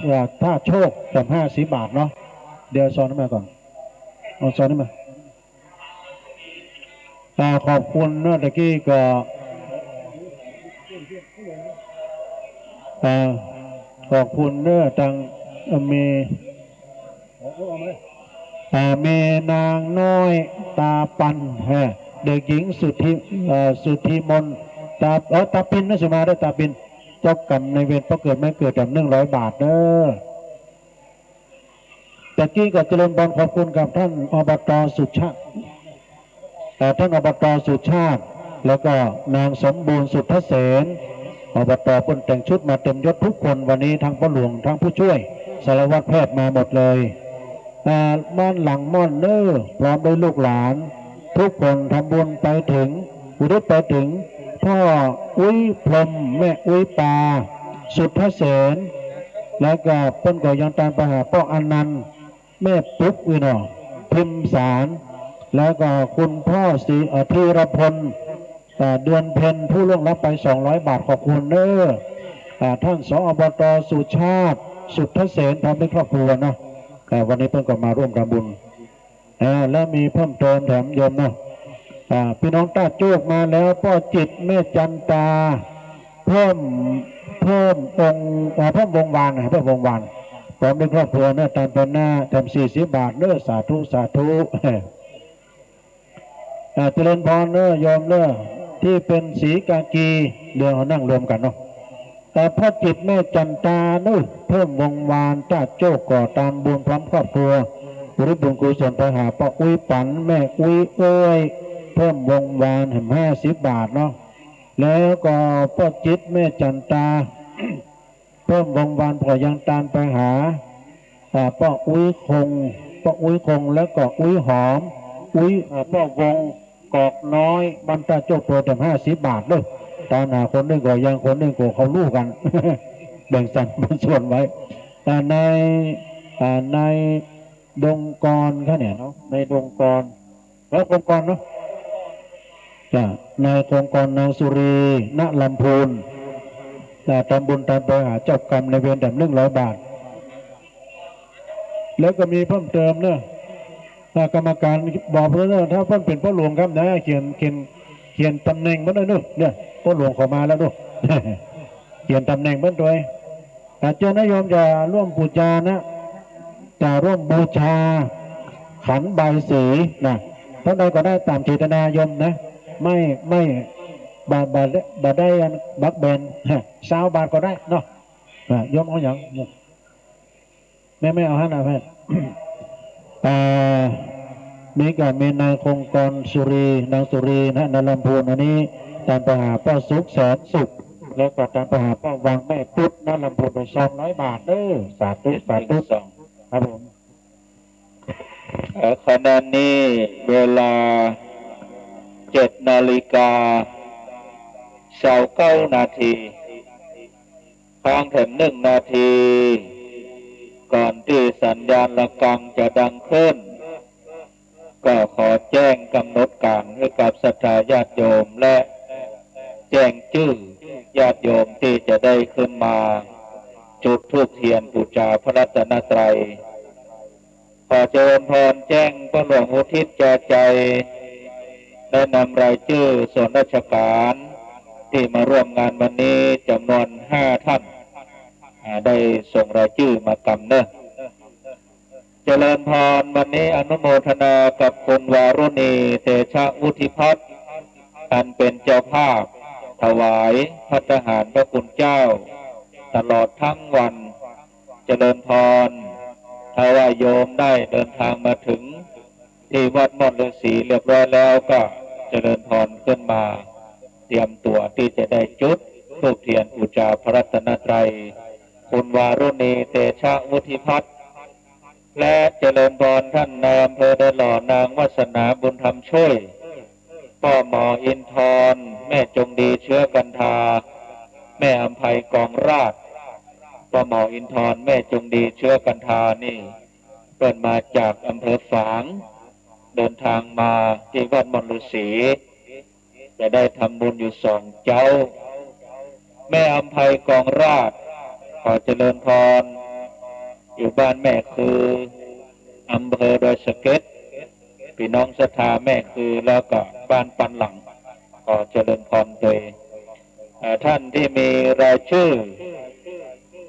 อ่า ท่าโชคแถมห้าสิบบาทเนาะ เดี๋ยวซองนี้มาก่อน เอาซองนี้มา อ่า ขอบคุณเนอะ ตะกี้ก็ อ่า ขอบคุณเนอะ ตัง เอ่อ มี อ่า มีนางน้อย ตาปัน ฮะ เด็กหญิงสุทธิ เอ่อ สุทธิมนต์ ตา เอ่อ ตาปินนะ สุมาด้วย ตาปิน เจ้ากรรมนายเวร ป้อเกิดแม่เกิดแถมหนึ่งร้อยบาทเนอะ ตะกี้ก็เจริญพรขอบคุณกับท่าน อบต สุชาติ เอ่อ ท่าน อบต สุชาติ แล้วก็นางสมบูรณ์ สุทธเสน อบต เปิ้นแต่งชุดมาเต็มยศทุกคน วันนี้ทั้งป้อหลวง ทั้งผู้ช่วย สารวัตรแพทย์มาหมดเลย อ่า บ้านหลังม่อนเนอ พร้อมด้วยลูกหลาน ทุกคนทำบุญไปถึง อุทิศไปถึง พ่ออุ๊ยพรหม แม่อุ๊ยปา สุทธเสน แล้วก็เปิ้นก็ยังตานไปหาป้ออนันต์ แม่ปุ๊กวินอ พิมสาร แล้วก็คุณพ่อศรี เอ่อ ธีรพล เอ่อ เดือนเพ็ญ ผู้ล่วงลับไป สองร้อยบาท ขอบคุณเนอ อ่า ท่าน ส อบต สุชาติ สุทธเสน พร้อมด้วยครอบครัวเนาะ อ่า วันนี้เปิ้นก็มาร่วมทำบุญ อ่า แล้วมีเพิ่มเติมแถมโยมเนาะ อ่า พี่น้องต้าโจกมาแล้ว ป้อจิตร แม่จันตา เพิ่ม เพิ่มองค์ อ่า เพิ่มวงศ์วานนะ เพิ่มวงศ์วาน พร้อมด้วยครอบครัวเนอะ ตานไปหน้าแถมสี่สิบบาทเนอะ สาธุ สาธุ อ่า เจริญพรเนอะโยมเนอะ ตี้เป๋นสีกากี เดี๋ยวเฮานั่งรวมกั๋นเนาะ แต่ป้อจิตร แม่จันตาเนอะ เพิ่มวงศ์วาน ต้าโจกก่อตานบุญพร้อมครอบครัว อุทิศบุญกุศลไปหาป้ออุ๊ยปัน แม่อุ๊ยเอ้ย เพิ่มวงศ์วานแถมห้าสิบบาทเนาะ แล้วก็ป้อจิตร แม่จันตา เพิ่มวงศ์วานก็ยังตานไปหา อ่า ป้ออุ๊ยคง ป้ออุ๊ยคง แล้วก็อุ๊ยหอม อุ๊ย อ่า ป้อวงศ์กอกน้อย บ้านต้าโจก เพิ่มแถมห้าสิบบาทเด้อ ตานหาคนนึ่งก็ยัง คนนึ่งก็เขาฮู้กั๋น แบ่งสรรปันส่วนไว้ อ่า ใน อ่า ในดงกรค่ะเนี่ยเนาะ ในดงกร แล้วคงกรเนาะ จ้ะ นายคงกร นางสุรี ณ ลำพูน จ้ะ ตานบุญตานไปหาเจ้ากรรมนายเวรแถมหนึ่งร้อยบาท แล้วก็มีเพิ่มเติมเนอะ อ่า กรรมการบอกเปิ้นเนอะ ถ้าเปิ้นเป๋นป้อหลวงครับนะ เขียน เขียน เขียนต๋ำแหน่งเปิ้นด้วยเนอะ เนี่ย ป้อหลวงเขามาแล้วเนอะ เขียนต๋ำแหน่งเปิ้นด้วย อ่า เจ้านะโยมจะร่วมบูชานะ จะร่วมบูชาขันบายสีนะ เต้าใดก็ได้ต๋ามเจตนาโยมนะ ไม่ ไม่ บ่ บ่ บ่ได้อันบักแบน ซาวบาทก็ได้เนาะ อ่า โยมเอาหยัง แม่ แม่เอาหั้นนะแม่ อ่า นี่ก็มีนายคงกรสุรี นางสุรีนะ ณ ลำพูน อันนี้ตานไปหาป้อสุข แสนสุข แล้วก็ตานไปหาป้อวัง แม่ตุ๊ด ณ ลำพูน ไปสองร้อยบาทเด้อ สาธุ สาธุ ครับผม เอ่อ ขณะนี้เวลาเจ็ดนาฬิกาซาวเก้านาที ค้างแถมหนึ่งนาที ก่อนตี้สัญญาณระฆังจะดังขึ้น ก็ขอแจ้งกำหนดก๋านหื้อกับศรัทธาญาติโยม และแจ้งจื้อญาติโยมตี้จะได้ขึ้นมาจุดธูปเทียนบูชา พระรัตนตรัย ขอเจริญพรแจ้งป้อหลวงอุทิศจาใจ๋ ได้นำรายจื้อส่วนราชก๋านตี้มาร่วมงานวันนี้จ๋ำนวนห้าต้าน อ่า ได้ส่งรายจื้อมากำเน่อ เจริญพร วันนี้อนุโมทนากับคุณวารุณี เตชะวุฒิพัฒน์ อันเป๋นเจ้าภาพถวายภัตตาหารพระคุณเจ้าตลอดตึงวัน เจริญพร ถ้าว่าโยมได้เดินทางมาเถิงตี้วัดม่อนฤๅษีเรียบร้อยแล้วก็เจริญพรขึ้นมา เตรียมตั๋วตี้จะได้จุดธูปเทียนปู๋จาพระรัตนตรัย คุณวารุณี เตชะวุฒิพัฒน์ และเจริญพรต้านนายอำเภอดอยหล่อ นางวาสนา บุญธรรมช่วย ป้อหมออินทร์ แม่จงดี เชื้อกันทา แม่อำไพ กองราช ป้อหมออินทร์ แม่จงดี เชื้อกันทานี่ เปิ้นมาจากอำเภอฝาง เดินทางมาตี้วัดม่อนฤๅษี จะได้ทำบุญอยู่สองเจ๊า แม่อำไพ กองราช ขอเจริญพร อยู่บ้านแม่คือ อำเภอดอยสะเก็ด ปี้น้องศรัทธาแม่คือ แล้วก็บ้านปันหลัง ขอเจริญพรตวย เอ่อ ต้านตี้มีรายจื้อ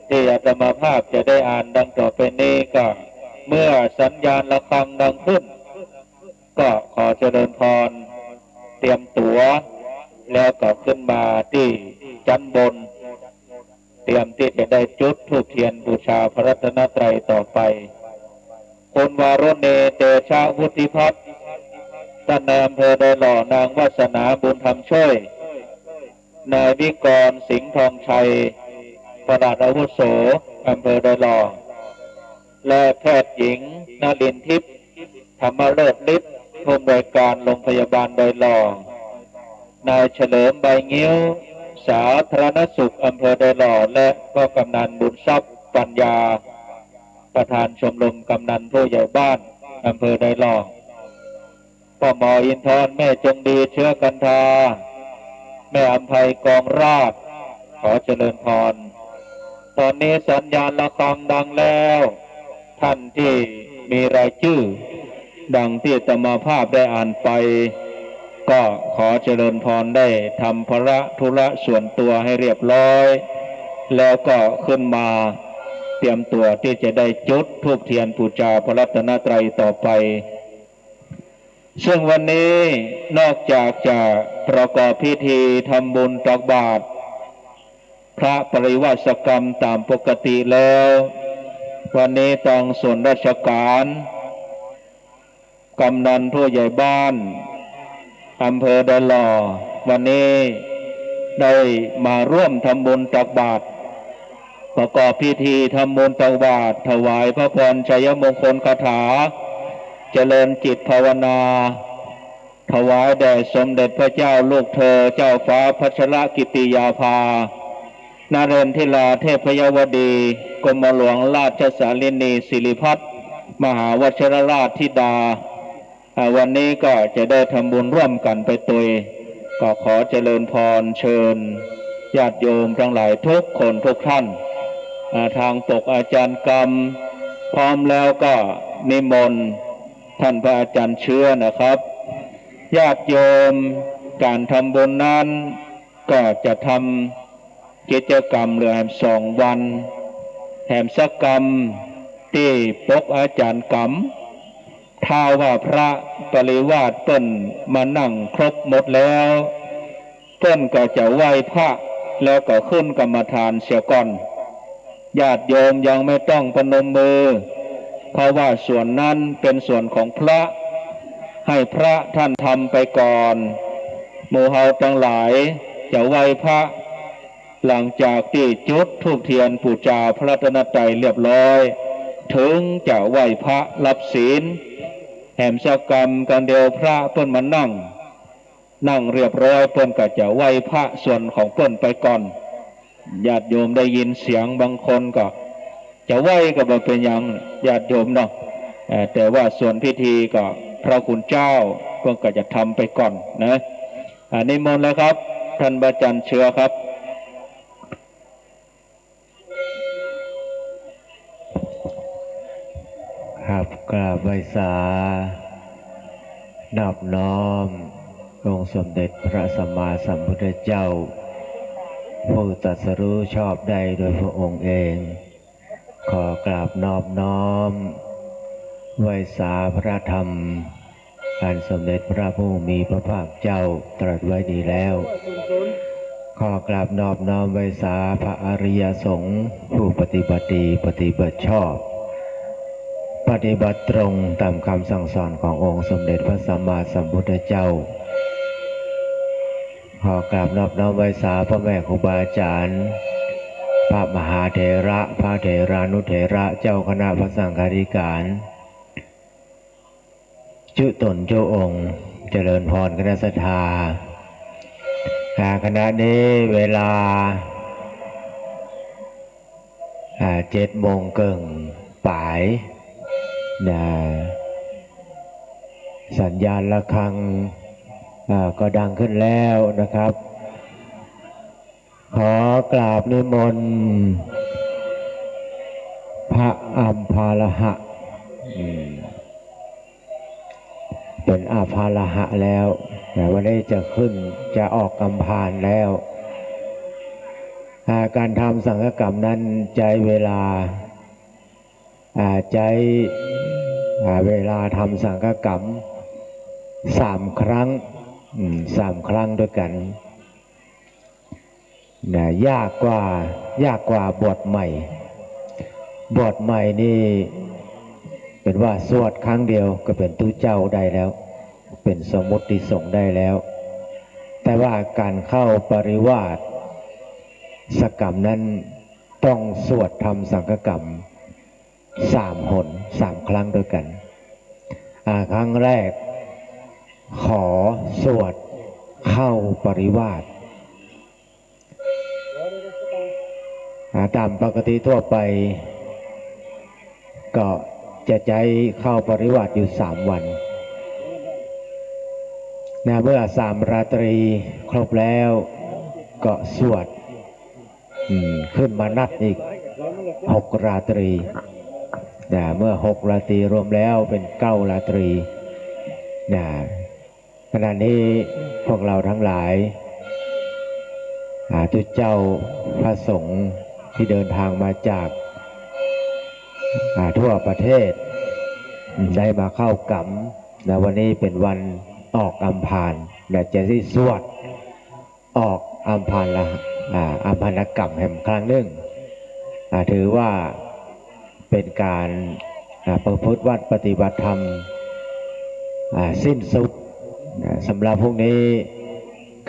ตี้อาตมาภาพจะได้อ่านดังต่อไปนี้ก็ เมื่อสัญญาณระฆังดังขึ้น ก็ขอเจริญพร เตรียมตั๋ว แล้วก็ขึ้นมาตี้จั๊นบน เตรียมตี้จะได้จุดธูปเทียนปู๋จาพระรัตนตรัยต่อไป คุณวารุณี เตชะวุฒิพัฒน์ ต้านนายอำเภอดอยหล่อ นางวาสนา บุญธรรมช่วย นายวิกร สิงห์ทองชัย ปลัดอาวุโส อำเภอดอยหล่อ และแพทย์หญิง นลินทิพย์ ธรรมเลิศฤทธิ์ ผู้อำนวยการโรงพยาบาลดอยหล่อ นายเฉลิม ใบงิ้ว สาธารณสุขอำเภอดอยหล่อ และก็กำนันบุญทรัพย์ ปัญญา ประธานชมรมกำนันผู้ใหญ่บ้านอำเภอดอยหล่อ ป้อหมออินทร์ แม่จงดี เชื้อกันทา แม่อำไพ กองราช ขอเจริญพร ตอนนี้สัญญาณระฆังดังแล้ว ต้านตี้มีรายจื้อ ดังตี้อาตมาภาพได้อ่านไป ก็ขอเจริญพรได้ทำภาระธุระส่วนตัวให้เรียบร้อย แล้วก็ขึ้นมาเตรียมตั๋วตี้จะได้จุดธูปเทียนปู๋จาพระรัตนตรัยต่อไป ซึ่งวันนี้นอกจากจะประกอบพิธีทำบุญตักบาตรพระปริวาสกรรมต๋ามปกติแล้ว วันนี้ตางส่วนราชก๋าน กำนันผู้ใหญ่บ้านอำเภอดอยหล่อ วันนี้ได้มาร่วมทำบุญตักบาตร ประกอบพิธีทำบุญตักบาตร ถวายพระพรชัยมงคลคาถา เจริญจิตภาวนา ถวายแด่สมเด็จพระเจ้าลูกเธอ เจ้าฟ้าพัชรกิติยาภา นเรนทิราเทพยวดี กรมหลวงราชสาลินีสิริพัฒน์ มหาวชิรราชธิดา อ่า วันนี้ก็จะได้ทำบุญร่วมกั๋นไปตวย ก็ขอเจริญพรเชิญญาติโยมตังหลายทุกคนทุกท่าน อ่า ตางปกอาจารย์กำ พร้อมแล้วก็นิมนต์ต้านพระอาจารย์เชื้อนะครับ ญาติโยม ก๋านทำบุญนั้นก็จะทำกิจกรรมเหลือแหมสองวัน แหมสักกำตี้ปกอาจารย์กำ ถ้าว่าพระปริวาสเปิ้นมานั่งครบหมดแล้ว เปิ้นก็จะไหว้พระแล้วก็ขึ้นกรรมฐานเสียก่อน ญาติโยมยังไม่ต้องประนมมือ เพราะว่าส่วนนั้นเป็นส่วนของพระ ให้พระท่านทำไปก่อน หมู่เฮาตังหลายจะไหว้พระ หลังจากตี้จุดธูปเทียนปู๋จาพระรัตนตรัยเรียบร้อย ถึงจะไหว้พระรับศีล แหมสักกำก๋านเดียวพระเปิ้นมานั่ง นั่งเรียบร้อยเปิ้นก็จะไหว้พระส่วนของเปิ้นไปก่อน ญาติโยมได้ยินเสียงบางคนก็จะไหว้ก็บ่เป๋นหยังญาติโยมเนาะ เอ่อ แต่ว่าส่วนพิธีก็พระคุณเจ้าเปิ้นก็จะทำไปก่อนนะ อ่า นิมนต์เลยครับ ต้านพระอาจารย์เชื้อครับ ไหว้สา นอบน้อมองค์สมเด็จพระสัมมาสัมพุทธเจ้า ผู้ตรัสรู้ชอบได้โดยพระองค์เอง ขอกราบนอบน้อมไหว้สาพระธรรม อันสมเด็จพระผู้มีพระภาคเจ้าตรัสไว้ดีแล้ว ขอกราบนอบน้อมไหว้สาพระอริยสงฆ์ผู้ปฏิบัติดีปฏิบัติชอบ ปฏิบัติตรงตามคำสั่งสอนขององค์สมเด็จพระสัมมาสัมพุทธเจ้า ขอกราบนอบน้อมไหว้สาพ่อแม่ครูบาอาจารย์ พระมหาเถระ พระเถรานุเถระ เจ้าคณะพระสังฆาธิการ จุ๊ต๋นจุ๊องค์ เจริญพรคณะศรัทธา อ่า ขณะนี้เวลา อ่า เจ็ดโมงเกิ่งป๋ายนะ สัญญาณระฆัง อ่า ก็ดังขึ้นแล้วนะครับ ขอกราบนิมนต์พระอัมพาละหะ อืม เป็นอัมพาละหะแล้วนะ วันนี้จะขึ้น จะออกอัมพาลแล้ว อ่า การทำสังฆกรรมนั้นใจ๊เวลา อ่า ใจ๊ อ่า เวลาทำสังฆกรรมสามครั้ง อืม สามครั้งด้วยกั๋น นะ ยากกว่า ยากกว่าบวชใหม่ บวชใหม่นี่ เป๋นว่าสวดครั้งเดียวก็เป๋นตุ๊เจ้าได้แล้ว เป๋นสมมุติสงฆ์ได้แล้ว แต่ว่าการเข้าปริวาสกรรมนั้นต้องสวดทำสังฆกรรมสามหน สามครั้งด้วยกั๋น อ่า ครั้งแรก ขอสวดเข้าปริวาส อ่า ต๋ามปกติทั่วไป ก็จะใจ๊เข้าปริวาสอยู่สามวัน นะ เมื่อสามราตรีครบแล้ว ก็สวด อืม ขึ้นมานับอีกหกราตรี นะ เมื่อหกราตรีรวมแล้วเป๋นเก้าราตรี นะ ขณะนี้พวกเราทั้งหลาย อ่า ตุ๊เจ้าพระสงฆ์ที่เดินทางมาจาก อ่า ทั่วประเทศ ได้มาเข้ากรรม นะ วันนี้เป๋นวันออกอัมพาล นะ จะได้สวดออกอัมพาล อ่า อัมพาลกรรมแหมครั้งนึ่ง อ่า ถือว่า เป๋นการ อ่า ประพฤติวัตรปฏิบัติธรรม อ่า สิ้นสุด นะ สำหรับพรุ่งนี้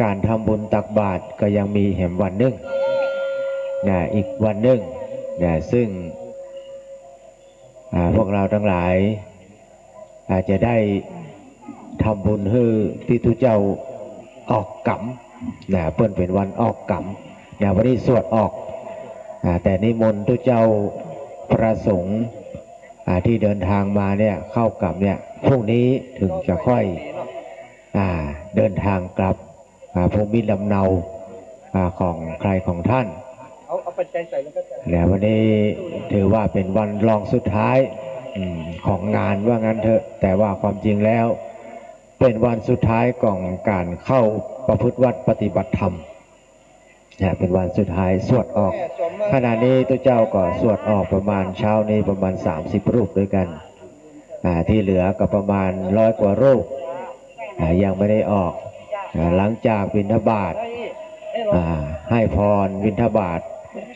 การทำบุญตักบาตรก็ยังมีแหมวันนึ่ง นะ อีกวันนึ่ง นะ ซึ่ง อ่า พวกเราทั้งหลาย อาจจะได้ทำบุญหื้อตี้ตุ๊เจ้าออกกรรม นะ เปิ้นเป๋นวันออกกรรม นะ วันนี้สวดออก อ่า แต่นิมนต์ตุ๊เจ้าพระสงฆ์ อ่า ที่เดินทางมาเนี่ย เข้ากรรมเนี่ย พรุ่งนี้ถึงจะค่อย อ่า เดินทางกลับ อ่า ภูมิลำเนา อ่า ของใครของท่าน เอา เอาปัจจัยใส่แล้วก็จะ แล้ววันนี้ถือว่าเป๋นวันรองสุดท้าย อืม ของงานว่างั้นเถอะ แต่ว่าความจริงแล้วเป๋นวันสุดท้ายของการเข้าประพฤติวัตรปฏิบัติธรรม นะ เป๋นวันสุดท้ายสวดออก ขณะนี้ตุ๊เจ้าก็สวดออกประมาณเช้านี้ประมาณสามสิบรูปด้วยกั๋น อ่า ที่เหลือก็ประมาณร้อยกว่ารูป อ่า ยังไม่ได้ออก อ่า หลังจากบิณฑบาต อ่า ให้พรบิณฑบาต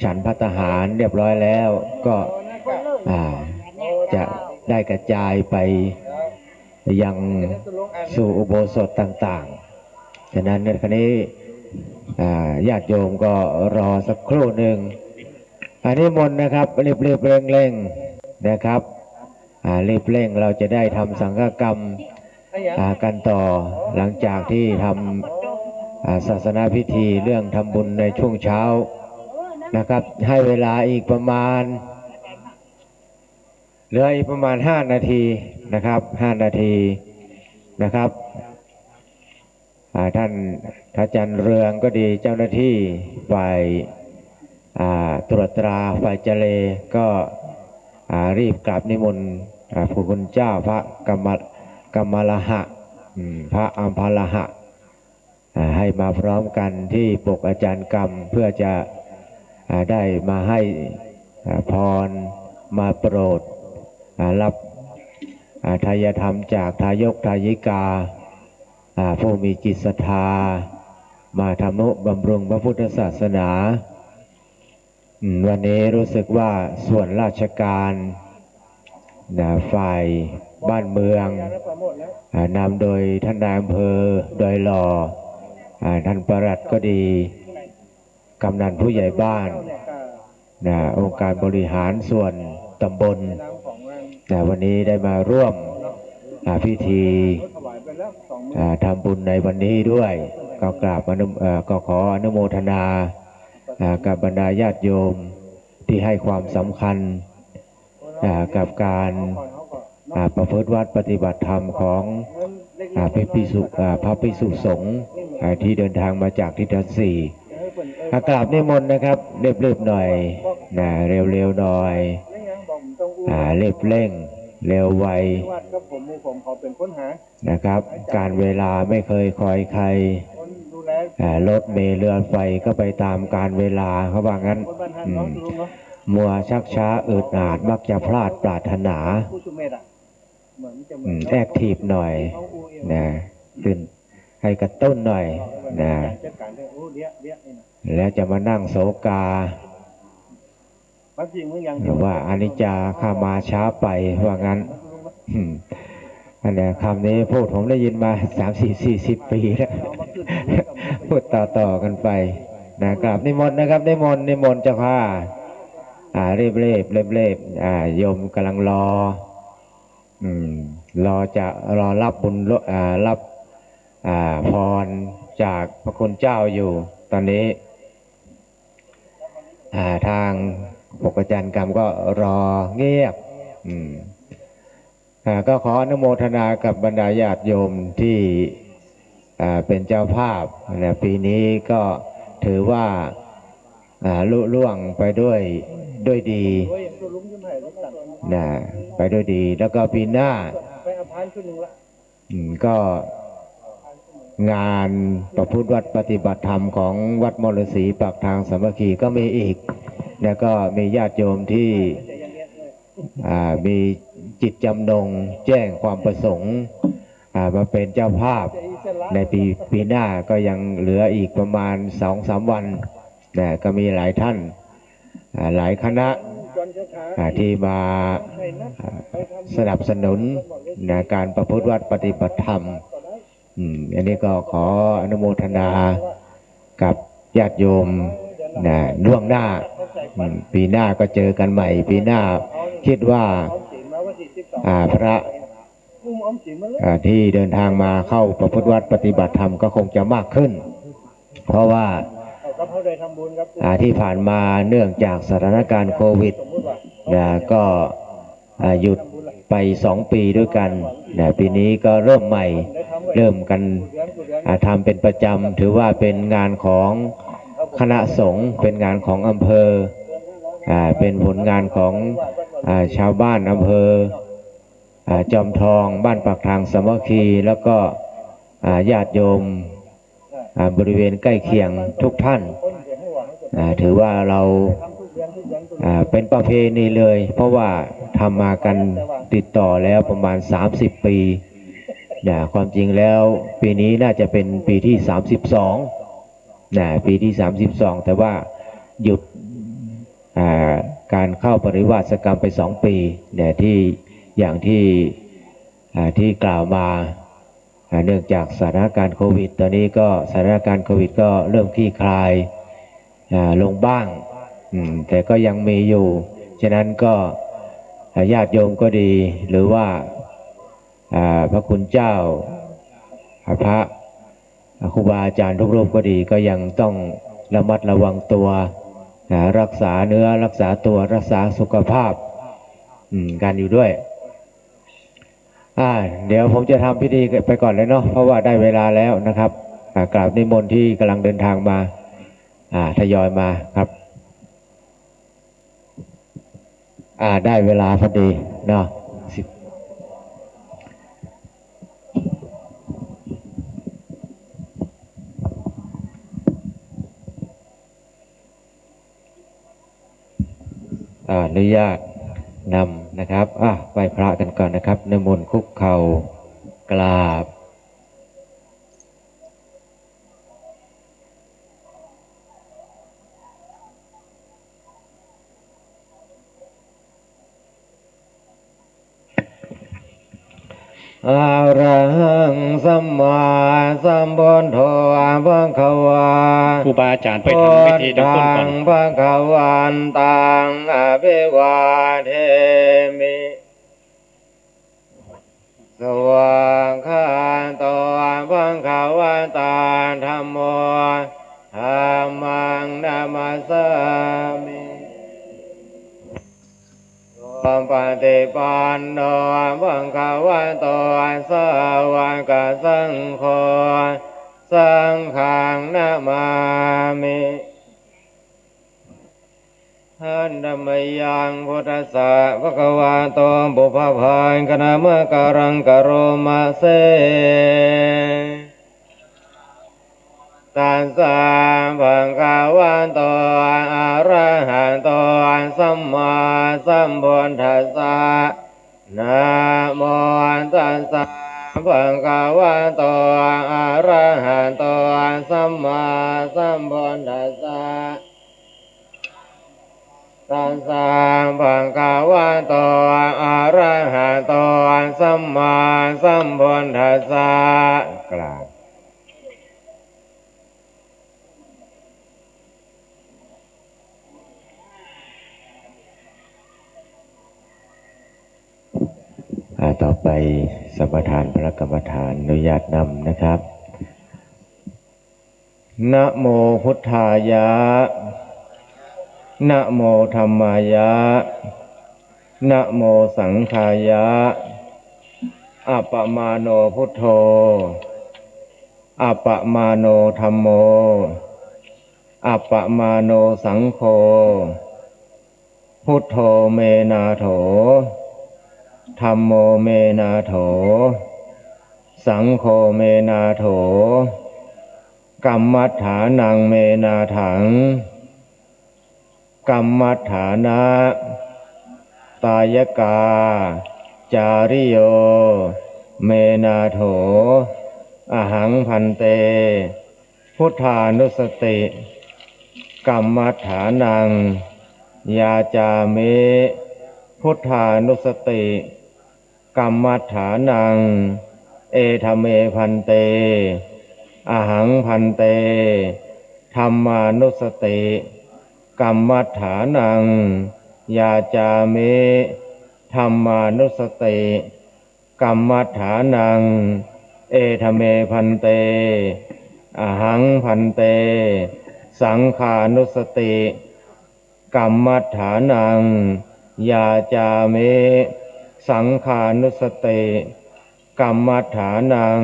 ฉันภัตตาหารเรียบร้อยแล้ว ก็ อ่า จะได้กระจายไปยังสู่อุโบสถต่างๆ ฉะนั้นในขณะนี้ อ่า ญาติโยมก็รอสักครู่นึ่ง อ่า นิมนต์นะครับ รีบๆเร่งๆนะครับ อ่า รีบเร่ง เราจะได้ทำสังฆกรรม อ่า กั๋นต่อ หลังจากที่ทำ อ่า ศาสนพิธีเรื่องทำบุญในช่วงเช้านะครับ ให้เวลาอีกประมาณ เหลืออีกประมาณห้านาทีนะครับ ห้านาทีนะครับ อ่า ท่านอาจารย์เรืองก็ดี เจ้าหน้าที่ฝ่าย อ่า ตรวจตราฝ่ายเจเลก็ อ่า รีบกราบนิมนต์ อ่า พระคุณเจ้าพระกมล- กมลหะ อืม พระอัมพลหะ อ่า ให้มาพร้อมกันที่ปกอาจารย์กรรม เพื่อจะ อ่า ได้มาให้ อ่า พร มาโปรด อ่า รับ อ่า ไทยธรรมจากทายกทายิกา อ่า ผู้มีจิตศรัทธา มาทำนุบำรุงพระพุทธศาสนา อืม วันนี้รู้สึกว่าส่วนราชการ นะ ฝ่ายบ้านเมือง อ่า นำโดยท่านนายอำเภอดอยหล่อ อ่า ท่านปลัดก็ดี กำนันผู้ใหญ่บ้าน นะ องค์การบริหารส่วนตำบล นะ วันนี้ได้มาร่วม อ่า พิธี อ่า ทำบุญในวันนี้ด้วย ก็กราบอนุ- เอ่อ ก็ขออนุโมทนา อ่า กับบรรดาญาติโยมที่ให้ความสำคัญ อ่า กับการ อ่า ประพฤติวัตรปฏิบัติธรรมของ อ่า พระภิกษุ- อ่า พระภิกษุสงฆ์ อ่า ที่เดินทางมาจากทิศทั้งสี่ อ่ะ กราบนิมนต์นะครับ รีบๆ หน่อย นะ เร็วๆ หน่อย อ่า รีบเร่ง เร็วไว นะครับ การเวลาไม่เคยคอยใคร อ่า รถเมล์เรือไฟก็ไปตามกาลเวลา เขาว่างั้น อืม มัวชักช้าอืดอาด มักจะพลาดปรารถนา อืม แอคทีฟหน่อย นะ ขึ้น ให้กระตุ้นหน่อย นะ แล้วจะมานั่งโศกา หรือว่าอนิจจา ข้ามาช้าไป ว่างั้น อืม อันเนี้ย คำนี้พูดผมได้ยินมา สามสิบ สี่สิบ ปีแล้ว พูดต่อๆ กันไป นะ กราบนิมนต์นะครับ นิมนต์ นิมนต์เจ้าค่ะ อ่า รีบๆ เร่งๆ อ่า โยมกำลังรอ อืม รอจะ รอรับบุญ อ่า รับ อ่า พรจากพระคุณเจ้าอยู่ ตอนนี้ อ่า ทางปกอาจารย์กรรมก็รอเงียบ อืม อ่า ก็ขออนุโมทนากับบรรดาญาติโยมที่ อ่า เป็นเจ้าภาพ นะ ปีนี้ก็ถือว่า อ่า ลุล่วงไปด้วย ด้วยดี นะ ไปด้วยดี แล้วก็ปีหน้า อืม ก็งานประพฤติวัตรปฏิบัติธรรมของวัดมอญฤๅษีปากทางสามัคคีก็มีอีก แล้วก็มีญาติโยมที่ อ่า มีจิตจำนงแจ้งความประสงค์ อ่า มาเป็นเจ้าภาพในปี ปีหน้าก็ยังเหลืออีกประมาณสองสามวัน นะ ก็มีหลายท่าน อ่า หลายคณะ อ่า ที่มา อ่า สนับสนุน นะ การประพฤติวัตรปฏิบัติธรรม อืม อันนี้ก็ขออนุโมทนากับญาติโยม นะ ล่วงหน้า อืม ปีหน้าก็เจอกันใหม่ ปีหน้าคิดว่า อ่า พระ อ่า ที่เดินทางมาเข้าประพฤติวัตรปฏิบัติธรรมก็คงจะมากขึ้น เพราะว่า อ่า ที่ผ่านมาเนื่องจากสถานการณ์โควิด นะ ก็ อ่า หยุดไปสองปีด้วยกัน นะ ปีนี้ก็เริ่มใหม่ เริ่มกัน อ่า ทำเป็นประจำ ถือว่าเป็นงานของคณะสงฆ์ เป็นงานของอำเภอ อ่า เป็นผลงานของ อ่า ชาวบ้านอำเภอ อ่า จอมทอง บ้านปากทางสามัคคี แล้วก็ อ่า ญาติโยม อ่า บริเวณใกล้เคียงทุกท่าน อ่า ถือว่าเรา อ่า เป็นประเพณีเลย เพราะว่าทำมากันติดต่อแล้วประมาณสามสิบปี นะ ความจริงแล้วปีนี้น่าจะเป็นปีที่สามสิบสอง นะ ปีที่สามสิบสอง แต่ว่าหยุด อ่า การเข้าปริวาสกรรมไปสองปี นะ ที่ อย่างที่ อ่า ที่กล่าวมา อ่า เนื่องจากสถานการณ์โควิด ตอนนี้ก็สถานการณ์โควิดก็เริ่มคลี่คลาย อ่า ลงบ้าง อืม แต่ก็ยังมีอยู่ ฉะนั้นก็ อ่า ญาติโยมก็ดี หรือว่า อ่า พระคุณเจ้า อ่า พระ อ่า ครูบาอาจารย์ทุกรูปก็ดี ก็ยังต้องระมัดระวังตัว อ่า รักษาเนื้อรักษาตัว รักษาสุขภาพ อืม กันอยู่ด้วย อ่า เดี๋ยวผมจะทำพิธีไปก่อนเลยเนาะ เพราะว่าได้เวลาแล้วนะครับ อ่า กราบนิมนต์ที่กำลังเดินทางมา อ่า ทยอยมาครับ อ่า ได้เวลาพอดีเนาะ สิบ อนุญาตนำนะครับ อ่ะ ไหว้พระกันก่อนนะครับ นิมนต์คุกเข่ากราบ อะระหังสัมมาสัมพุทโธ ภะคะวา ครูบาอาจารย์ไปทำพิธีทางพุ้นก่อน พุทธัง ภะคะวันตัง อะภิวาเทมิ สวากขาโต ภะคะวะตา ธัมโม ธัมมัง นะมัสสามิ สุปะติปันโน ภะคะวะโต สาวะกะสังโฆ สังฆัง นะมามิ หันตะมะยัง พุทธัสสะ ภะคะวะโต ปุพพะภาคะนะมะกะรัง กะโรมะเส ตัสสะ ภะคะวะโต อะระหะโต สัมมาสัมพุทธัสสะ นะโมตัสสะ ภะคะวะโต อะระหะโต สัมมาสัมพุทธัสสะ ตัสสะ ภะคะวะโต อะระหะโต สัมมาสัมพุทธัสสะ กราบ อ่า ต่อไปสมาทานพระกรรมฐาน อนุญาตนำนะครับ นะโมพุทธายะ นะโมธัมมายะ นะโมสังฆายะ อะปะมาโนพุทโธ อะปะมาโนธัมโม อะปะมาโนสังโฆ พุทโธเมนาโถ ธัมโมเมนาโถ สังโฆเมนาโถ กัมมัฏฐานังเมนาถัง กัมมัฏฐานะ ตายกา จาริโย เมนาโถ อะหัง ภันเต พุทธานุสติ กัมมัฏฐานัง ยาจามิ พุทธานุสติ กัมมัฏฐานัง เอทะเม ภันเต อะหัง ภันเต ธัมมานุสติ กัมมัฏฐานัง ยาจามิ ธัมมานุสติ กัมมัฏฐานัง เอทะเม ภันเต อะหัง ภันเต สังฆานุสติ กัมมัฏฐานัง ยาจามิ สังฆานุสติ กัมมัฏฐานัง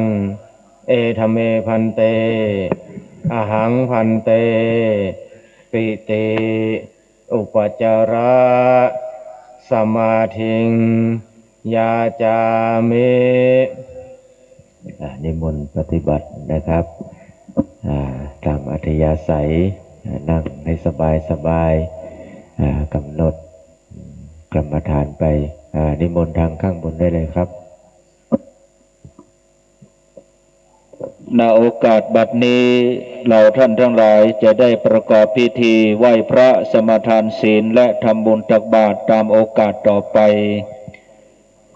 เอทะเม ภันเต อะหัง ภันเต ปิติ อุปัจจาระ สมาทิง ยาจามิ อ่า นิมนต์ปฏิบัตินะครับ อ่า ตามอัธยาศัย อ่า นั่งให้สบายสบาย อ่า กำหนดกรรมฐานไป อ่า นิมนต์ทางข้างบนได้เลยครับ ณ โอกาสบัดนี้ เราท่านทั้งหลายจะได้ประกอบพิธีไหว้พระ สมาทานศีล และทำบุญตักบาตรตามโอกาสต่อไป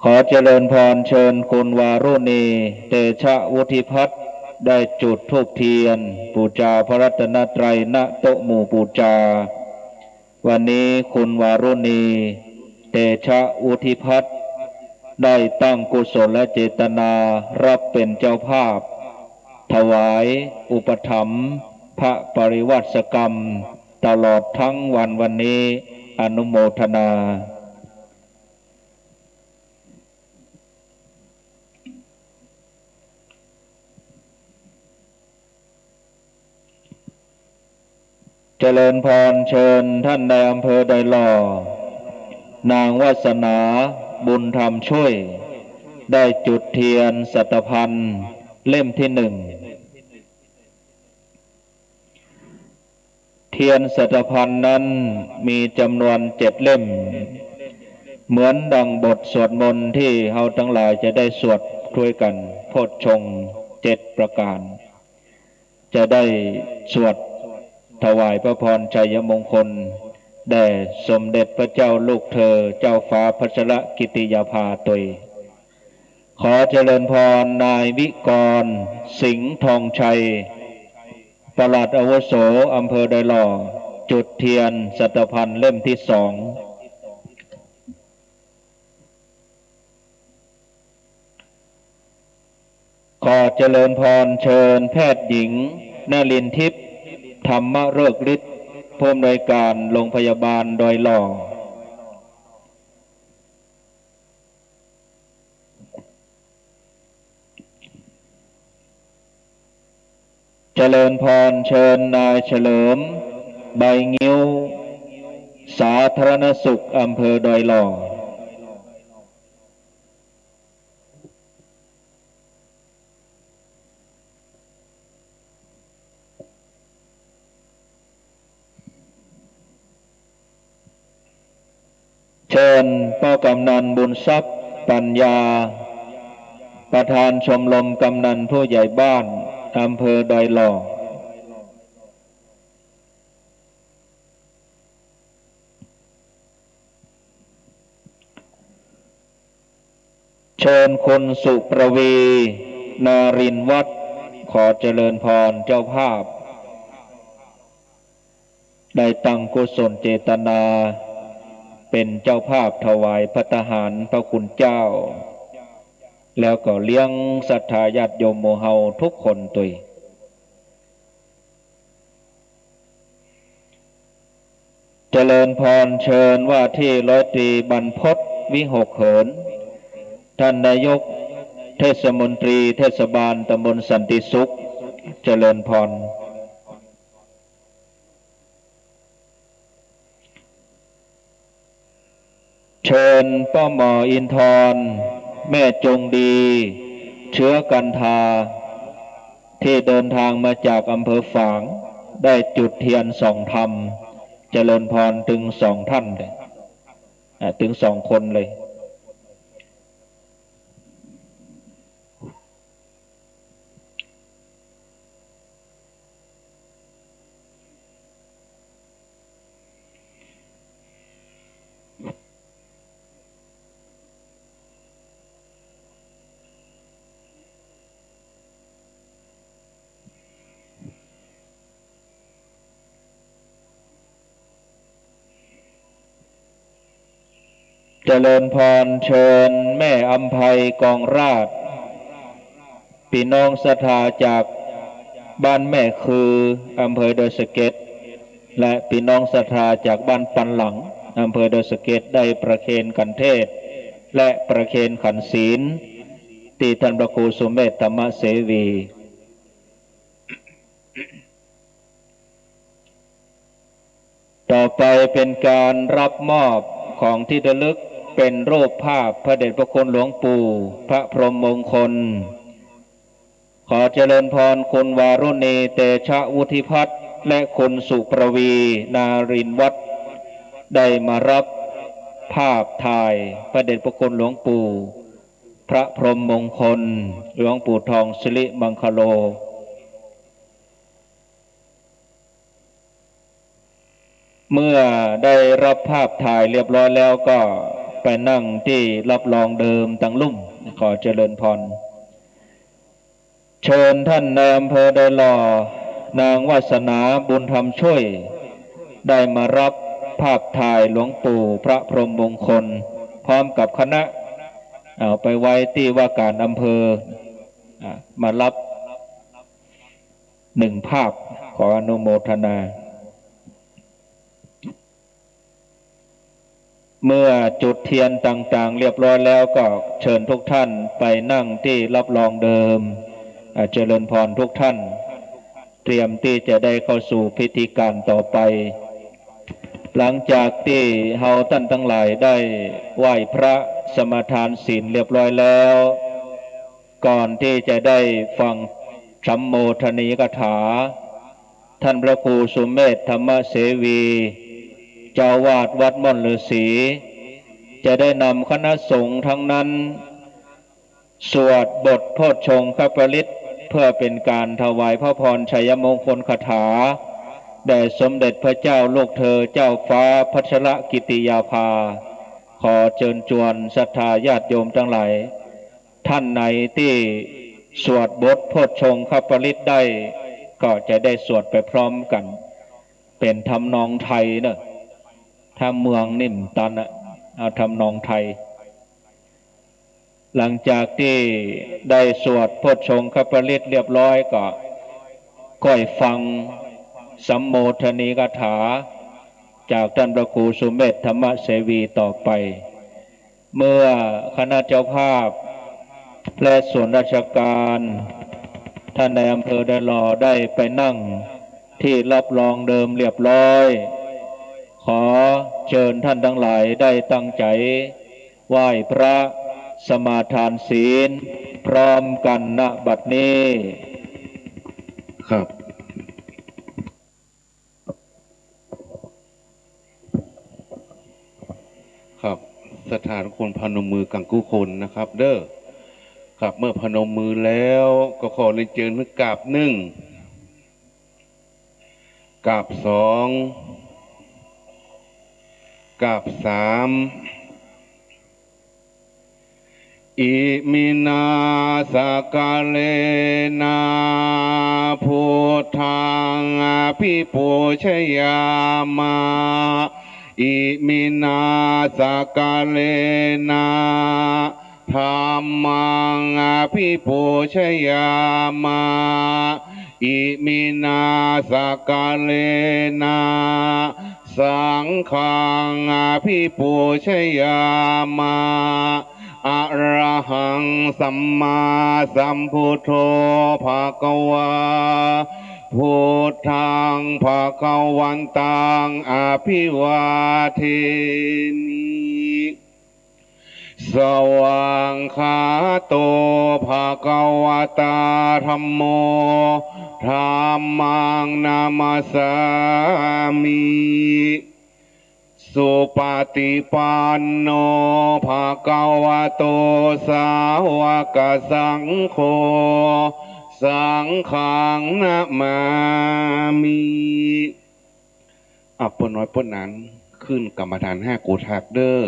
ขอเจริญพรเชิญคุณวารุณี เตชะวุฒิพัฒน์ ได้จุดธูปเทียน ปูจาพระรัตนตรัย ณ โต๊ะหมู่ปูจา วันนี้คุณวารุณี เตชะวุฒิพัฒน์ ได้ตั้งกุศลเจตนารับเป็นเจ้าภาพ ถวายอุปถัมภ์พระปริวาสกรรม ตลอดทั้งวันวันนี้ อนุโมทนา เจริญพรเชิญท่านนายอำเภอดอยหล่อ นางวาสนา บุญธรรมช่วย ได้จุดเทียนสัตพันธ์เล่มที่หนึ่ง เทียนสัตตะภัณฑ์นั้นมีจำนวนเจ็ดเล่ม เหมือนดังบทสวดมนต์ตี้เฮาตังหลายจะได้สวดตวยกั๋น โพชฌงค์เจ็ดประก๋าน จะได้สวดถวายพระพรชัยมงคล แด่สมเด็จพระเจ้าลูกเธอ เจ้าฟ้าพัชรกิติยาภาตวย ขอเจริญพรนายวิกร สิงห์ทองชัย ปลัดอาวุโสอำเภอดอยหล่อ จุดเทียนสัตตะภัณฑ์เล่มตี้สอง ขอเจริญพรเชิญแพทย์หญิง นลินทิพย์ ธรรมฤกษ์ฤทธิ์ ผู้อำนวยการโรงพยาบาลดอยหล่อ เจริญพรเชิญนายเฉลิม ใบงิ้ว สาธารณสุขอำเภอดอยหล่อ เชิญป้อกำนันบุญทรัพย์ ปัญญา ประธานชมรมกำนันผู้ใหญ่บ้านอำเภอดอยหล่อ เชิญคุณสุประวี นารินทร์วัฒน์ ขอเจริญพรเจ้าภาพ ได้ตั้งกุศลเจตนา เป๋นเจ้าภาพถวายภัตตาหารพระคุณเจ้า แล้วก็เลี้ยงศรัทธาญาติโยมหมู่เฮาทุกคนตวย เจริญพรเชิญว่าที่ร้อยตรีบรรพต วิหกเหิน ท่านนายกเทศมนตรีเทศบาลตำบลสันติสุข เจริญพร เชิญป้อหมออินทร์ แม่จงดี เชื้อกันทา ที่เดินทางมาจากอำเภอฝาง ได้จุดเทียนส่องธรรม เจริญพรตึงสองท่านเลย อ่ะ ตึงสองคนเลย เจริญพรเชิญแม่อำไพ กองราช ปี้น้องศรัทธาจากบ้านแม่คือ อำเภอดอยสะเก็ด และปี้น้องศรัทธาจากบ้านปันหลัง อำเภอดอยสะเก็ด ได้ประเคนขันเทศน์ และประเคนขันศีล ตี้ท่านพระครูสุเมธธรรมเสวี ต่อไปเป๋นก๋านรับมอบของตี้ระลึก เป๋นรูปภาพพระเดชพระคุณหลวงปู่พระพรหมมงคล ขอเจริญพรคุณวารุณี เตชะวุฒิพัฒน์ และคุณสุประวี นารินทร์วัฒน์ ได้มารับภาพถ่ายพระเดชพระคุณหลวงปู่พระพรหมมงคล หลวงปู่ทองสิริมังคโล เมื่อได้รับภาพถ่ายเรียบร้อยแล้วก็ไปนั่งตี้รับรองเดิมตังลุ่ม ขอเจริญพร เชิญท่านนายอำเภอดอยหล่อ นางวาสนา บุญธรรมช่วย ได้มารับภาพถ่ายหลวงปู่พระพรหมมงคล พร้อมกับคณะ เอาไปไว้ตี้ว่าการอำเภอ อ่ะ มารับ หนึ่งภาพ ขออนุโมทนา เมื่อจุดเทียนต่างๆ เรียบร้อยแล้วก็เชิญทุกท่านไปนั่งตี้รับรองเดิม อ่ะ เจริญพรทุกท่าน เตรียมตี้จะได้เข้าสู่พิธีการต่อไป หลังจากตี้เฮาต้านตังหลายได้ไหว้พระสมาทานศีลเรียบร้อยแล้ว ก่อนตี้จะได้ฟังสัมโมทนียกถา ท่านพระครูสุเมธ ธรรมเสวี เจ้าอาวาสวัดม่อนฤๅษี จะได้นำคณะสงฆ์ทั้งนั้น สวดบทโพชฌงคปริตร เพื่อเป็นการถวายพระพรชัยมงคลคาถา แด่สมเด็จพระเจ้าลูกเธอเจ้าฟ้าพัชรกิติยาภา ขอเจิญจวนศรัทธาญาติโยมตังหลาย ท่านไหนตี้สวดบทโพชฌงคปริตรได้ ก็จะได้สวดไปพร้อมกั๋น เป๋นทำนองไทยเนาะ ถ้าเมืองนี่บ่ตันอะ เอาทำนองไทย หลังจากตี้ได้สวดโพชฌงคปริตรเรียบร้อยก็ ก้อยฟังสัมโมทนีคาถา จากท่านพระครูสุเมธ ธรรมเสวีต่อไป เมื่อคณะเจ้าภาพ และส่วนราชการ ท่านนายอำเภอดอยหล่อได้ไปนั่งที่รับรองเดิมเรียบร้อย ขอเจิญท่านตังหลายได้ตั้งใจ๋ไหว้พระสมาทานศีลพร้อมกั๋น ณ บัดนี้ ครับ ครับ ศรัทธาทุกคนพนมมือกั๋นกู้คนนะครับเด้อ ครับ เมื่อพนมมือแล้วก็ขอเรียนเจิญหื้อกราบหนึ่ง กราบสอง กราบสาม อิมินาสะกะเลนะ พุทธังอะภิปูชยามะ อิมินาสะกะเลนะ ธัมมังอะภิปูชยามะ อิมินาสะกะเลนะ สังฆังอะภิปูชยามะ อะระหังสัมมาสัมพุทโธภะคะวา พุทธังภะคะวันตังอะภิวาเทมิ สวากขาโตภะคะวะตา ธัมโม ธัมมังนะมัสสามิ สุปะติปันโนภะคะวะโต สาวกสังโฆ สังฆังนะมามิ อ่ะ ป้อน้อยป้อหนาน ขึ้นกรรมฐานห้าโกฏักเด้อ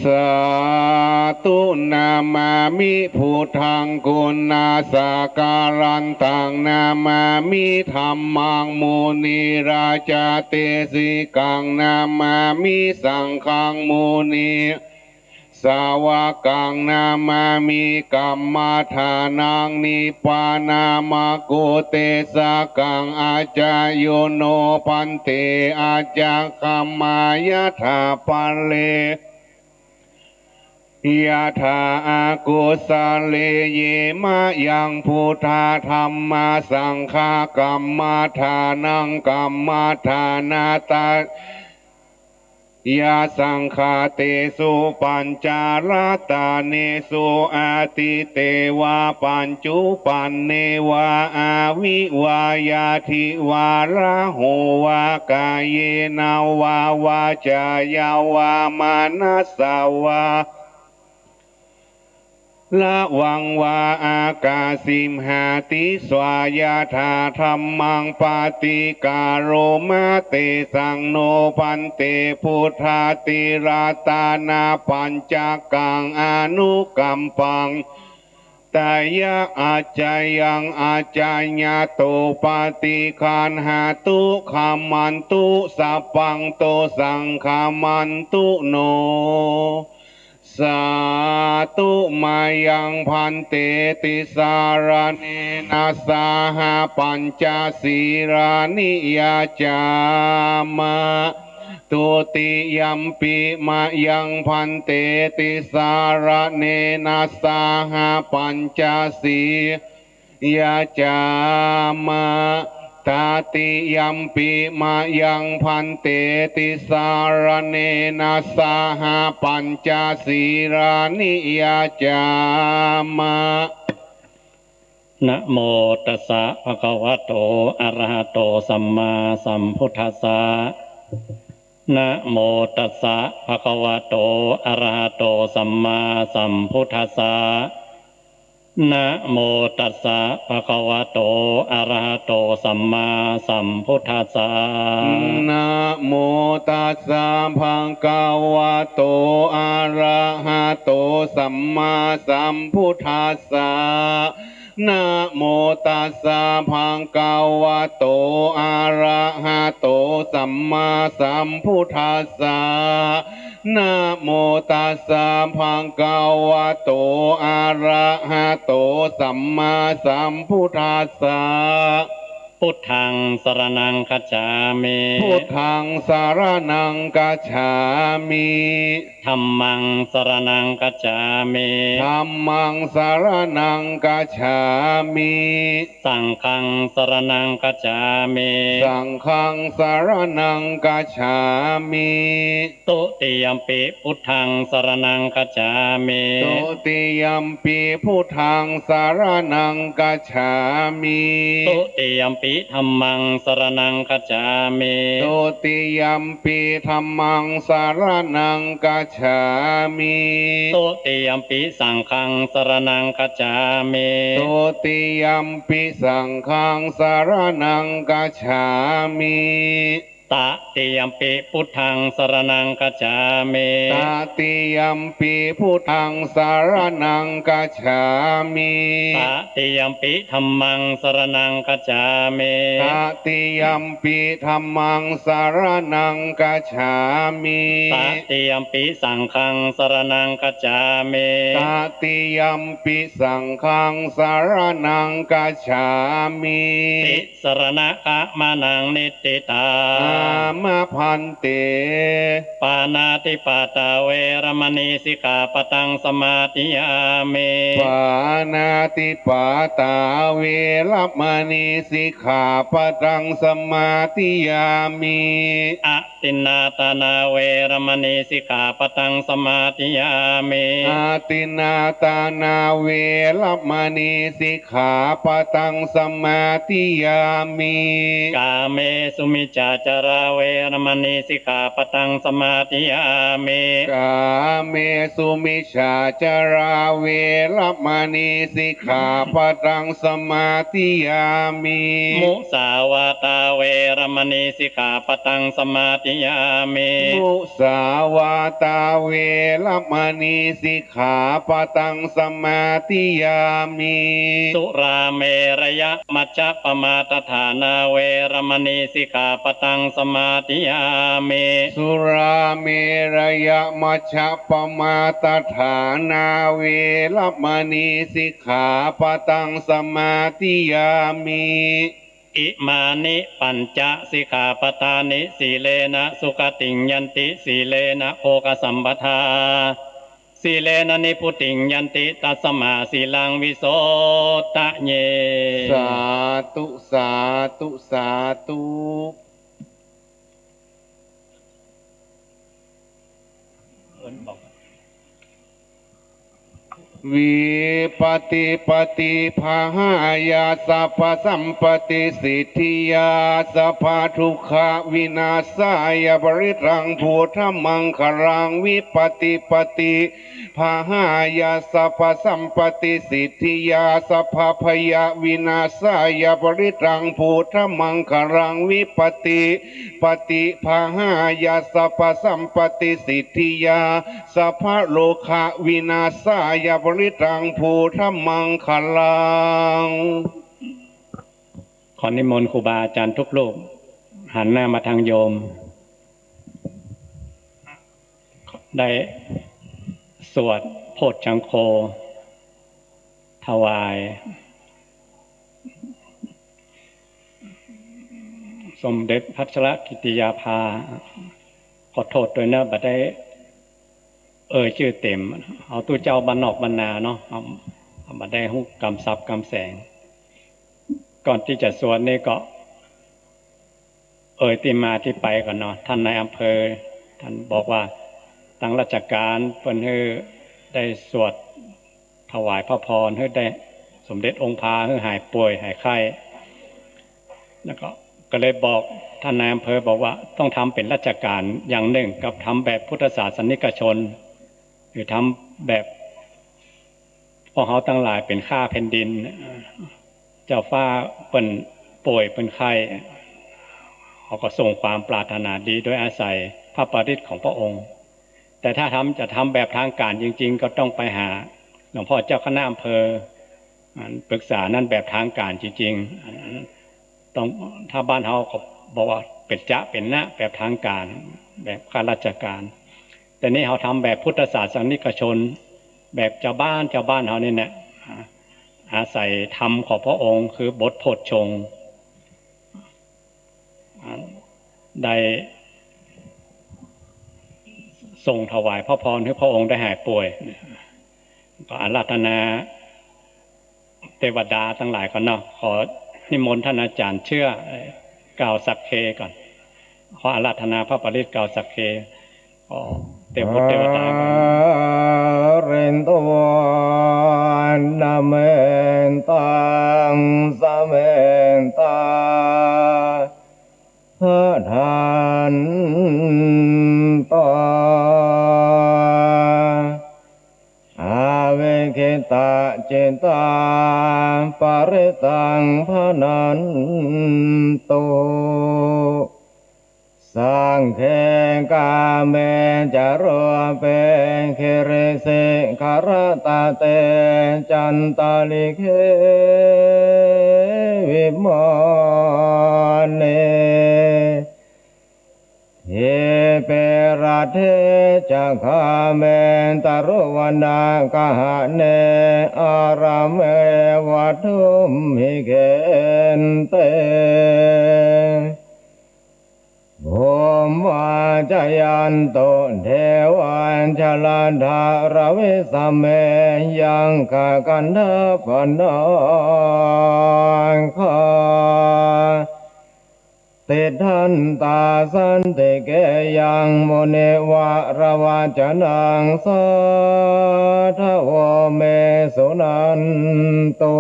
สาธุ นะมามิพุทธัง กุณาสะการันตัง นะมามิธัมมัง มุนิราชาเตสิกัง นะมามิสังฆัง มุนิ สาวกัง นะมามิ กัมมะฐานัง นิปปานะมะกุเตสะกัง อาจายุโน ภันเต อาจจะขมายะถาปะเร ยะถาอากุสะเร เยมะยัง พุทธาธัมมาสังฆา กัมมะฐานัง กัมมะฐานะตะ ยะสังฆาเตสุ ปัญจารัตเตสุ อตีเตวะ ปัจจุปันเนวะ อวิวะยะทิวะ ระโหวะ กาเยนะวะ วาจายะวะ มะนะสสะวะ ระวังวา อากาสิมหาติสวา ยะถาธัมมัง ปะติกาโรมะ เตสังโน ภันเต พุทธาติรัตตะนะปัญจกัง อนุกัมปัง ตะยะ อาจายัง อาจายะโต ปะติคันหะตุ ขะมันตุ สัพพัง โต สังขะมันตุโน สาธุ มายัง ภันเต ติสะระเณนะ สะหะ ปัญจสีลานิ ยะจามะ ทุติยัมปิ มายัง ภันเต ติสะระเณนะ สะหะ ปัญจสี ยะจามะ ตติยัมปิ มายัง ภันเต ติสะระเณนะ สะหะ ปัญจสีลานิ ยะจามะ นะโมตัสสะ ภะคะวะโต อะระหะโต สัมมาสัมพุทธัสสะ นะโมตัสสะ ภะคะวะโต อะระหะโต สัมมาสัมพุทธัสสะ นะโมตัสสะ ภะคะวะโต อะระหะโต สัมมาสัมพุทธัสสะ นะโมตัสสะ ภะคะวะโต อะระหะโต สัมมาสัมพุทธัสสะ นะโมตัสสะ ภะคะวะโต อะระหะโต สัมมาสัมพุทธัสสะ นะโมตัสสะ ภะคะวะโต อะระหะโต สัมมาสัมพุทธัสสะ พุทธัง สะระณัง คัจฉามิ พุทธัง สะระณัง คัจฉามิ ธัมมัง สะระณัง คัจฉามิ ธัมมัง สะระณัง คัจฉามิ สังฆัง สะระณัง คัจฉามิ สังฆัง สะระณัง คัจฉามิ ตุติยัมปิ พุทธัง สะระณัง คัจฉามิ ตุติยัมปิ พุทธัง สะระณัง คัจฉามิ ตุติยัมปิ ธัมมัง สะระณัง คัจฉามิ ตุติยัมปิ ธัมมัง สะระณัง คัจฉามิ ตุติยัมปิ สังฆัง สะระณัง คัจฉามิ ตุติยัมปิ สังฆัง สะระณัง คัจฉามิ ตติยัมปิ พุทธัง สะระณัง คัจฉามิ ตติยัมปิ พุทธัง สะระณัง คัจฉามิ ตติยัมปิ ธัมมัง สะระณัง คัจฉามิ ตติยัมปิ ธัมมัง สะระณัง คัจฉามิ ตติยัมปิ สังฆัง สะระณัง คัจฉามิ ตติยัมปิ สังฆัง สะระณัง คัจฉามิ ติสะระณะขะมะนัง นิฏฐิตัง อามา ภันเต ปาณาติปาตา เวระมะณี สิกขาปะทัง สมาธิยามิ ปาณาติปาตา เวระมะณี สิกขาปะทัง สมาธิยามิ อทินนาทานา เวระมะณี สิกขาปะทัง สมาธิยามิ อทินนาทานา เวระมะณี สิกขาปะทัง สมาธิยามิ กาเมสุมิจฉาจารา เวระมะณี สิกขาปะทัง สมาธิยามิ กาเมสุมิจฉาจารา เวระมะณี สิกขาปะทัง สมาธิยามิ มุสาวาทา เวระมะณี สิกขาปะทัง สมาธิยามิ มุสาวาทา เวระมะณี สิกขาปะทัง สมาธิยามิ สุราเมรยะมัชฌะปะมาทฐานา เวระมะณี สิกขาปะทัง สมาธิยามิ สุราเมรยะมัชฌะปะมาทฐานา เวระมะณี สิกขาปะทัง สมาธิยามิ อิมานิปัญจสิกขาปะทานิ สีเลนะสุขติงยันติ สีเลนะโภคสัมปทา สีเลนะนิพพุติงยันติ ตัสมาสีลังวิโสทะเย สาธุ สาธุ สาธุ วิปัตติปฏิปะหายา สัพพะสัมปะติสิทธิยา สัพพะทุกขะวินาสายา ปะริตรังพุทธะมังคะลัง วิปัตติปฏิปะหายา สัพพะสัมปะติสิทธิยา สัพพะพยะวินาสายา ปะริตรังพุทธะมังคะลัง วิปัตติปฏิปะหายา สัพพะสัมปะติสิทธิยา สัพพะโรคะวินาสายา ปะริตรังพุทธะมังคะลัง ขอนิมนต์ครูบาอาจารย์ทุกรูป หันหน้ามาทางโยม ได้สวดโพชฌังโฆ ถวาย สมเด็จพัชรกิติยาภา ขอโทษตวยเนาะ บ่ได้เอ่ยจื้อเต็ม เอาตุ๊เจ้าบ้านนอกบ้านนาเนาะ เอา เอาบ่ได้ฮู้กำศัพท์กำแสง ก่อนตี้จะสวดนี่ก็ เอ่ยตี้มาตี้ไปก่อนเนาะ ต้านนายอำเภอ ต้านบอกว่า ตางราชก๋านเปิ้นหื้อได้สวดถวายพระพร หื้อได้ สมเด็จองค์พาหื้อหายป่วยหายไข้ แล้วก็ ก็เลยบอกท่านนายอำเภอบอกว่าต้องทำเป๋นราชก๋านอย่างนึ่งกับทำแบบพุทธศาสนิกชน หรือทำแบบพวกเฮาตังหลายเป๋นข้าแผ่นดิน เจ้าฟ้าเปิ้นป่วยเปิ้นไข้ เฮาก็ส่งความปรารถนาดีโดยอาศัยพระปริตรของพระองค์ แต่ถ้าทำ จะทำแบบทางก๋านจริงๆ ก็ต้องไปหาหลวงพ่อเจ้าคณะอำเภอ อันปรึกษานั่นแบบทางก๋านจริงๆ อัน อันต้อง ถ้าบ้านเฮาก็บอกว่าเป๋นจะเป๋นนะแบบทางก๋าน แบบข้าราชก๋าน แต่นี่เฮาทำแบบพุทธศาสนิกชน แบบจาวบ้าน จาวบ้านเฮานี่แหละ อาศัยธรรมของพระองค์คือบทโพชฌงค์ ได้ส่งถวายพระพรหื้อพระองค์ได้หายป่วย ก็อาราธนาเตวดาตังหลายก่อนเนาะ ขอนิมนต์ท่านอาจารย์เชื่อ เอ่อ กล่าวสักเคก่อน ขออาราธนาพระปริตรกล่าวสักเค ขอเตวดเตวดาก่อน Haritvāna mettaṃ samettā bhadantā avikkhittacittā parittaṃ bhaṇantu. Sagge kāme ca rūpe girisikharataṭe cantalikkhe vimāne dīpe raṭṭhe ca gāme taruvanagahane ārame vaḍḍhūmi khette bhummā cāyantu devā jalathalavisame yakkhagandhabbanāgā tiṭṭhantā santike yaṃ munivaravacanaṃ sādhavo me suṇantu.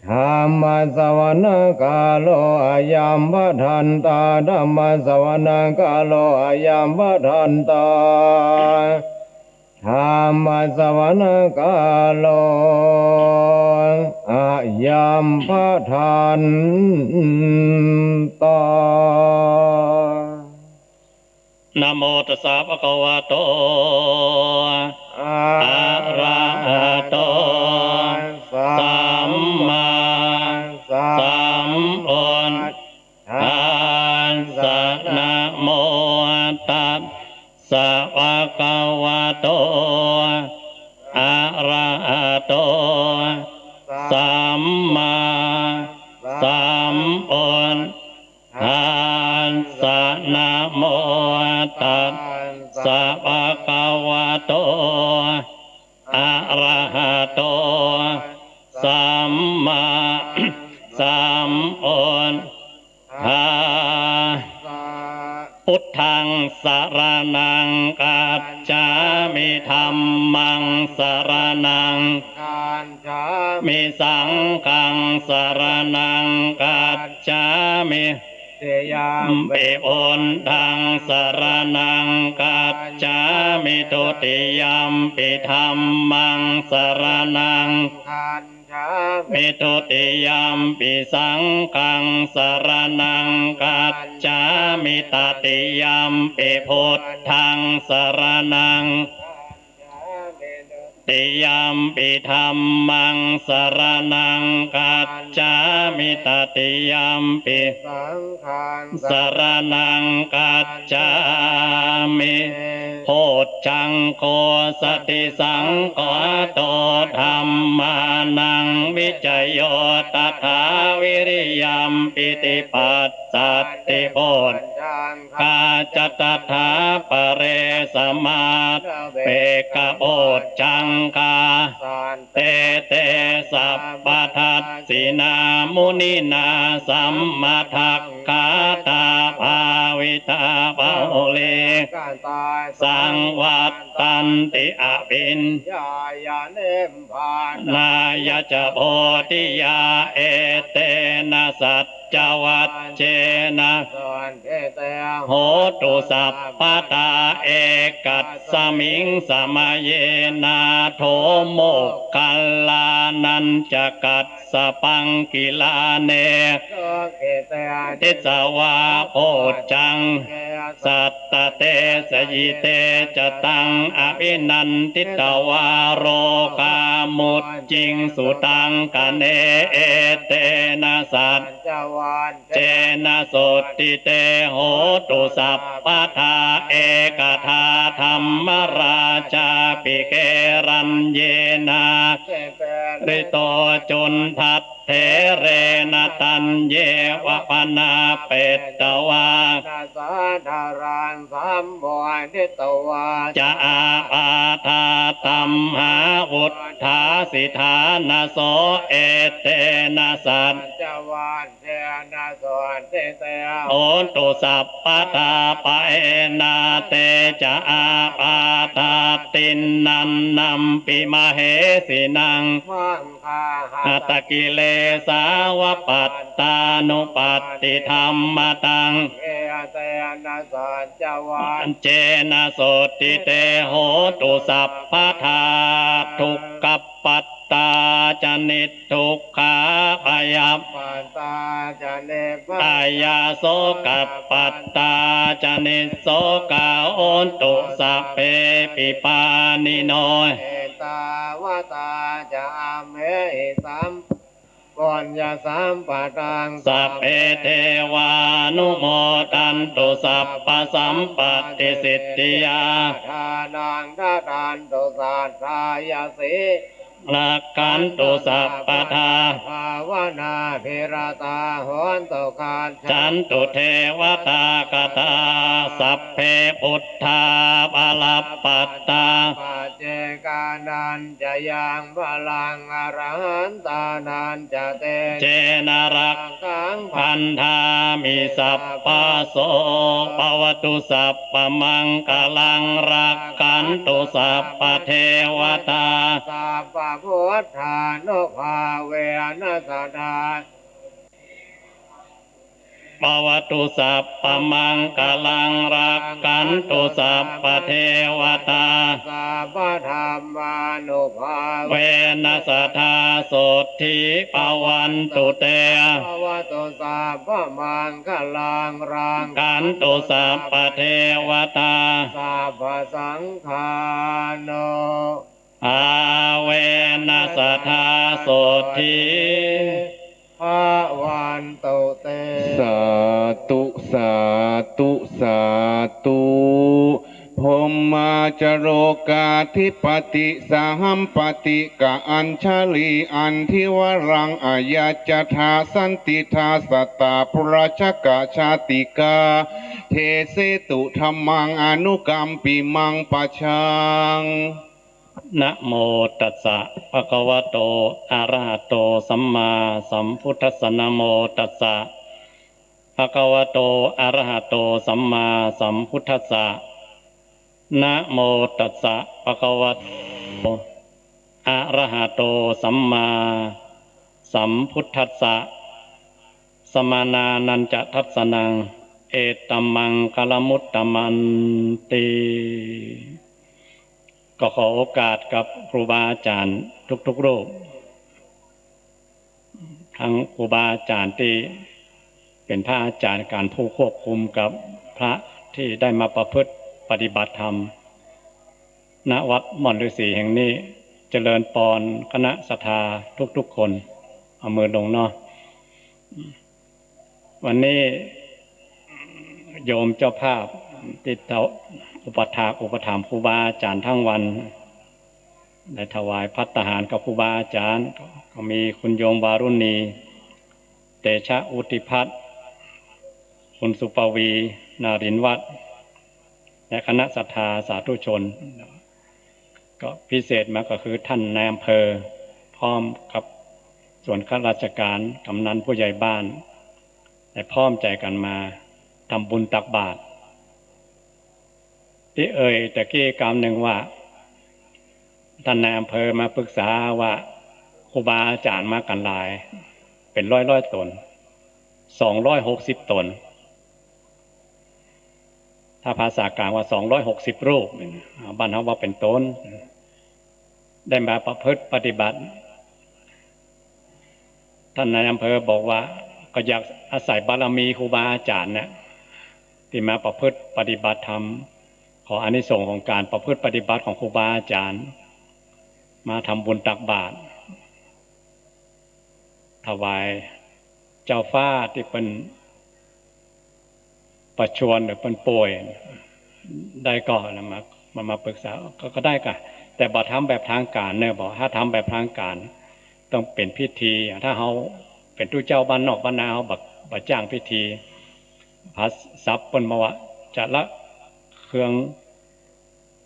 Dhammassavanakālo ayambhadantā. Dhammassavanakālo ayambhadantā. Dhammassavanakālo ayambhadantā. Namo tassa bhagavato arahato sammāsambuddhassa. Namo tassa bhagavato arahato sammāsambuddhassa. Namo tassa bhagavato arahato sammāsambuddhassa. Buddhaṃ saraṇaṃ gacchāmi. Dhammaṃ saraṇaṃ gacchāmi. Saṅghaṃ saraṇaṃ gacchāmi. Dutiyampi buddhaṃ saraṇaṃ gacchāmi. Dutiyampi dhammaṃ saraṇaṃ gacchāmi. Dutiyampi saṅghaṃ saraṇaṃ gacchāmi. Tatiyampi buddhaṃ saraṇaṃ gacchāmi. Dutiyampi dhammaṃ saraṇaṃ gacchāmi. Tatiyampi saṅghaṃ saraṇaṃ gacchāmi. Bojjhaṅgo satisaṅkhāto dhammānaṃ vicayo tathā, viriyampīti passaddhi bojjhaṅgā ca tathāpare samādhapekkhabojjhaṅgā, sattete sabbadassinā muninā sammadakkhātā bhāvitā bahulīkatā saṃvattā สันติอภิญญายะนิพพานายะจะโพธิยา เอเตนะสัจจวัจเจนะ สันติเต โหตุสัพพะทา เอกัสมิงสมะเย นาโถโมคคัลลานัญจะกัสสปังกิลาเน สุขิเต ทิสวา โภจจัง เก สัตตะเตสะยิ เตจะตัง อภินันทิตวา โรกามุจจิงสุตังคะเน เอเตนะสัจจวัจเจนะ สดถิเต โหตุสัพพะทา เอกทาธัมมราชาปิ เกรัญเยนา ริโตจุณฑัฏเถเรนะ ตัญเยวะปนาเปตวา สาธารังสัมโพธิตวา จะอาปาธาตัมหาวุฏฐาสิทธานะโส เอเตนะสัจจวัจเจนะ สุขิเต โหตุสัพพะทา ปะเอนา เตจะอาปาธา ติณณันนัมปิมะเหสินัง มัง หัตถกิเลสาวปัตตานุปัตติธัมมตัง เอเตนะสัจจวัจเจนะ สดทิเต โหตุสัพพะทา ทุกขปัตตาจะนิทุกขา ภยัพปัตตาจะนิพพยา โสกปัตตาจะนิโสกา โหนตุสัพเพปิปานิโน เอตาวตาจะอัมเหหิสัม ปุญญสัมปะทัง สัพเพเทวานุโมทันตุ สัพพะสัมปัตติสิทธิยา ทานังทะทันตุ สัทธายะสี รักขันตุสัพพะทา ภาวนาภิรตา โหนตุ คัจฉันตุ เทวตาคตา สัพเพ พุทธา บลัปปัตตา ปัจเจกานัญจะยัง บลัง อรหันตานัญจะ เตเจนะ รักขัง พันธามิ สัพพะ โส ภะวะตุ สัพพะมังคะลัง รักขันตุ สัพพะเทวตา สัพพะพุทธานุภาเวนะ สดา ภะวะตุ สัพพะมังคะลัง รักขันตุ สัพพะเทวตา สัพพะธัมมานุภาเวนะ สดา โสตถี ภะวันตุ เต ภะวะตุ สัพพะมังคะลัง รักขันตุ สัพพะเทวตา สัพพะสังฆานุภาเวนะ สดา โสตถี ภะวันตุ เต สาธุ สาธุ สาธุ พรหมาจโรกาธิปติ สหัมปติกะอัญชลี อันธิวรัง อายัจจา สันติฏา สตาปุระชกะชาติกา เทเสตุ ธัมมัง อนุกัมปิมัง ปะชัง นะโมตัสสะ ภะคะวะโต อะระหะโต สัมมาสัมพุทธัสสะ นะโมตัสสะ ภะคะวะโต อะระหะโต สัมมาสัมพุทธัสสะ นะโมตัสสะ ภะคะวะโต อะระหะโต สัมมาสัมพุทธัสสะ สมานานัญจะทัสสะนัง เอตัมมังคะละมุตตะมันติ ก็ขอโอกาสกับครูบาอาจารย์ทุกๆรูป ทั้งครูบาอาจารย์ตี้เป๋นพระอาจารย์ก๋านผู้ควบคุมกับพระตี้ได้มาประพฤติปฏิบัติธรรม ณ วัดม่อนฤๅษีแห่งนี้ เจริญปอนคณะศรัทธาทุกๆคน เอามือลงเนาะ วันนี้โยมเจ้าภาพตี้อุปัฏฐากอุปถัมภ์ครูบาอาจารย์ทั้งวัน ได้ถวายภัตตาหารกับครูบาอาจารย์ ก็มีคุณโยมวารุณี เตชะวุฒิพัฒน์ คุณสุปวี นารินทร์วัฒน์ และคณะศรัทธาสาธุชน ก็พิเศษมาก็คือท่านนายอำเภอ พร้อมกับส่วนข้าราชการ กำนันผู้ใหญ่บ้าน ได้พร้อมใจ๋กั๋นมาทำบุญตักบาตร ตี้เอ่ยตะกี้กำนึ่งว่า ต้านนายอำเภอมาปรึกษาว่าครูบาอาจ๋ารย์มากั๋นหลาย เป๋นร้อยๆ ต๋น สองร้อยหกสิบต๋น ถ้าภาษากลางว่าสองร้อยหกสิบรูป บ้านเฮาว่าเป๋นต๋น ได้มาประพฤติปฏิบัติ ต้านนายอำเภอบอกว่าก็อยากอาศัยบารมีครูบาอาจ๋ารย์เนี่ย ตี้มาประพฤติปฏิบัติธรรม ขออานิสงส์ของก๋านประพฤติปฏิบัติของครูบาอาจ๋ารย์ มาทำบุญตักบาตร ถวายเจ้าฟ้าตี้เปิ้นประชวรหรือเปิ้นป่วย ได้ก่อ แล้วมา มา มาปรึกษา ก็ ก็ได้ก่ะ แต่บ่ทำแบบทางก๋านเน่อ บอกถ้าทำแบบทางก๋าน ต้องเป๋นพิธี ถ้าเฮาเป๋นตุ๊เจ้าบ้านนอกบ้านนา เฮาบ่ บ่จ้างพิธี ภาษาศัพท์เปิ้นมาว่าจะละเครื่อง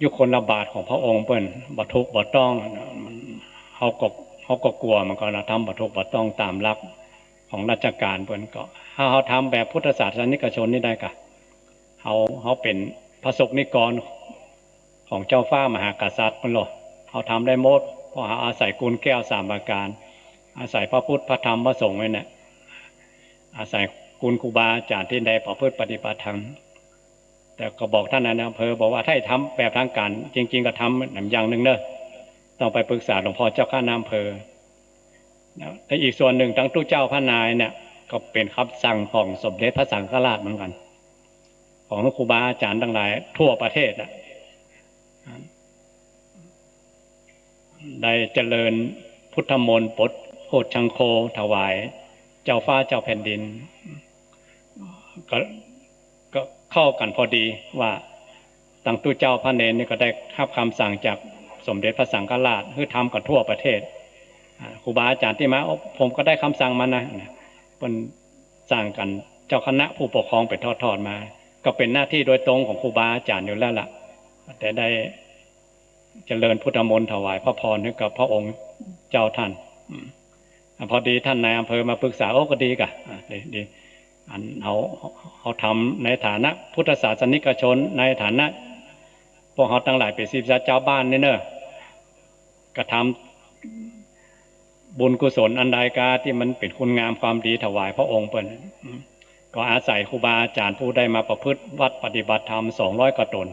ยุคลบาทของพระองค์เปิ้น บ่ถูกบ่ต้อง เฮาก็ เฮาก็กั๋วเหมือนกั๋นนะ ทำบ่ถูกบ่ต้องต๋ามหลักของราชก๋านเปิ้น ก็ ถ้าเฮาทำแบบพุทธศาสนิกชนนี่ได้ก่ะ เฮา เฮาเป๋นพระสงฆ์นิกรของเจ้าฟ้ามหากษัตริย์เปิ้นลอ เฮาทำได้หมด เพราะเฮาอาศัยกุณแก้วสามประก๋าน อาศัยพระพุทธ พระธรรม พระสงฆ์นี่แหละ อาศัยกุณครูบาอาจ๋ารย์ตี้ได้ประพฤติปฏิบัติธรรม แต่ก็บอกต้านนายอำเภอ บอกว่าถ้าจะทำแบบทางก๋าน จริงๆ ก็ทำอย่างนึ่งเน่อ ต้องไปปรึกษาหลวงพ่อเจ้าคณะอำเภอ นะ และอีกส่วนนึ่งตังตุ๊เจ้าพระนายเนี่ย ก็เป๋นกำสั่งของสมเด็จพระสังฆราชเหมือนกั๋น ของครูบาอาจ๋ารย์ตังหลายทั่วประเทศน่ะ ได้เจริญพุทธมนต์บทโอชฌังโคถวายเจ้าฟ้าเจ้าแผ่นดิน ก็ ก็เข้ากั๋นพอดีว่าตังตุ๊เจ้าพระเณรนี่ก็ได้ฮับกำสั่งจากสมเด็จพระสังฆราช หื้อทำกั๋นทั่วประเทศ อ่า ครูบาอาจ๋ารย์ตี้มา โอ้ ผมก็ได้กำสั่งมานะ เปิ้นสั่งกั๋น เจ้าคณะผู้ปกครองไปทอดๆ มา ก็เป๋นหน้าตี้โดยตรงของครูบาอาจ๋ารย์อยู่แล้วล่ะ แต่ได้ เจริญพุทธมนต์ถวายพระพรหื้อกับพระองค์เจ้าต้าน อืม อ่ะ พอดีต้านนายอำเภอมาปรึกษา โอ้ ก็ดีก่ะ อ่ะ ดี ดี อันเฮา เฮาทำในฐานะพุทธศาสนิกชน ในฐานะพวกเฮาตังหลายเป๋นศิษยานุศิษย์เจ้าบ้านนี่เน่อ กระทำบุญกุศลอันใดกาตี้มันเป๋นคุณงามความดีถวายพระองค์เปิ้น อืม ก็อาศัยครูบาอาจ๋ารย์ผู้ได้มาประพฤติวัตรปฏิบัติธรรมสองร้อยกว่าต๋น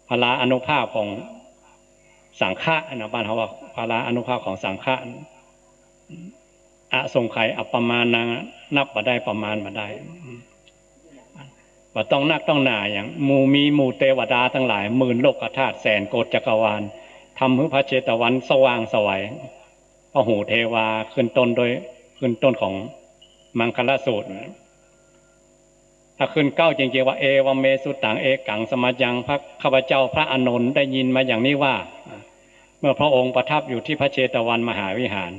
พลาอานุภาพของสังฆะนะ บ้านเฮาว่าพลาอานุภาพของสังฆะ อสงไขย อัปปมาณัง นับบ่ได้ประมาณบ่ได้ บ่ต้องนักต้องหนาหยัง หมู่ มีหมู่เตวดาตังหลายหมื่นโลกธาตุแสนโกฏจักรวาล ทำหื้อพระเชตวันสว่างไสว พหูเทวา ขึ้นต้นด้วย ขึ้นต้นของมังคลสูตร ถ้าขึ้นเก๊าจริงๆ ว่า เอวัมเม สุตัง เอกัง สะมัญญัง พระ ข้าพเจ้าพระอานนท์ได้ยินมาอย่างนี้ว่า เมื่อพระองค์ประทับอยู่ที่พระเชตวันมหาวิหาร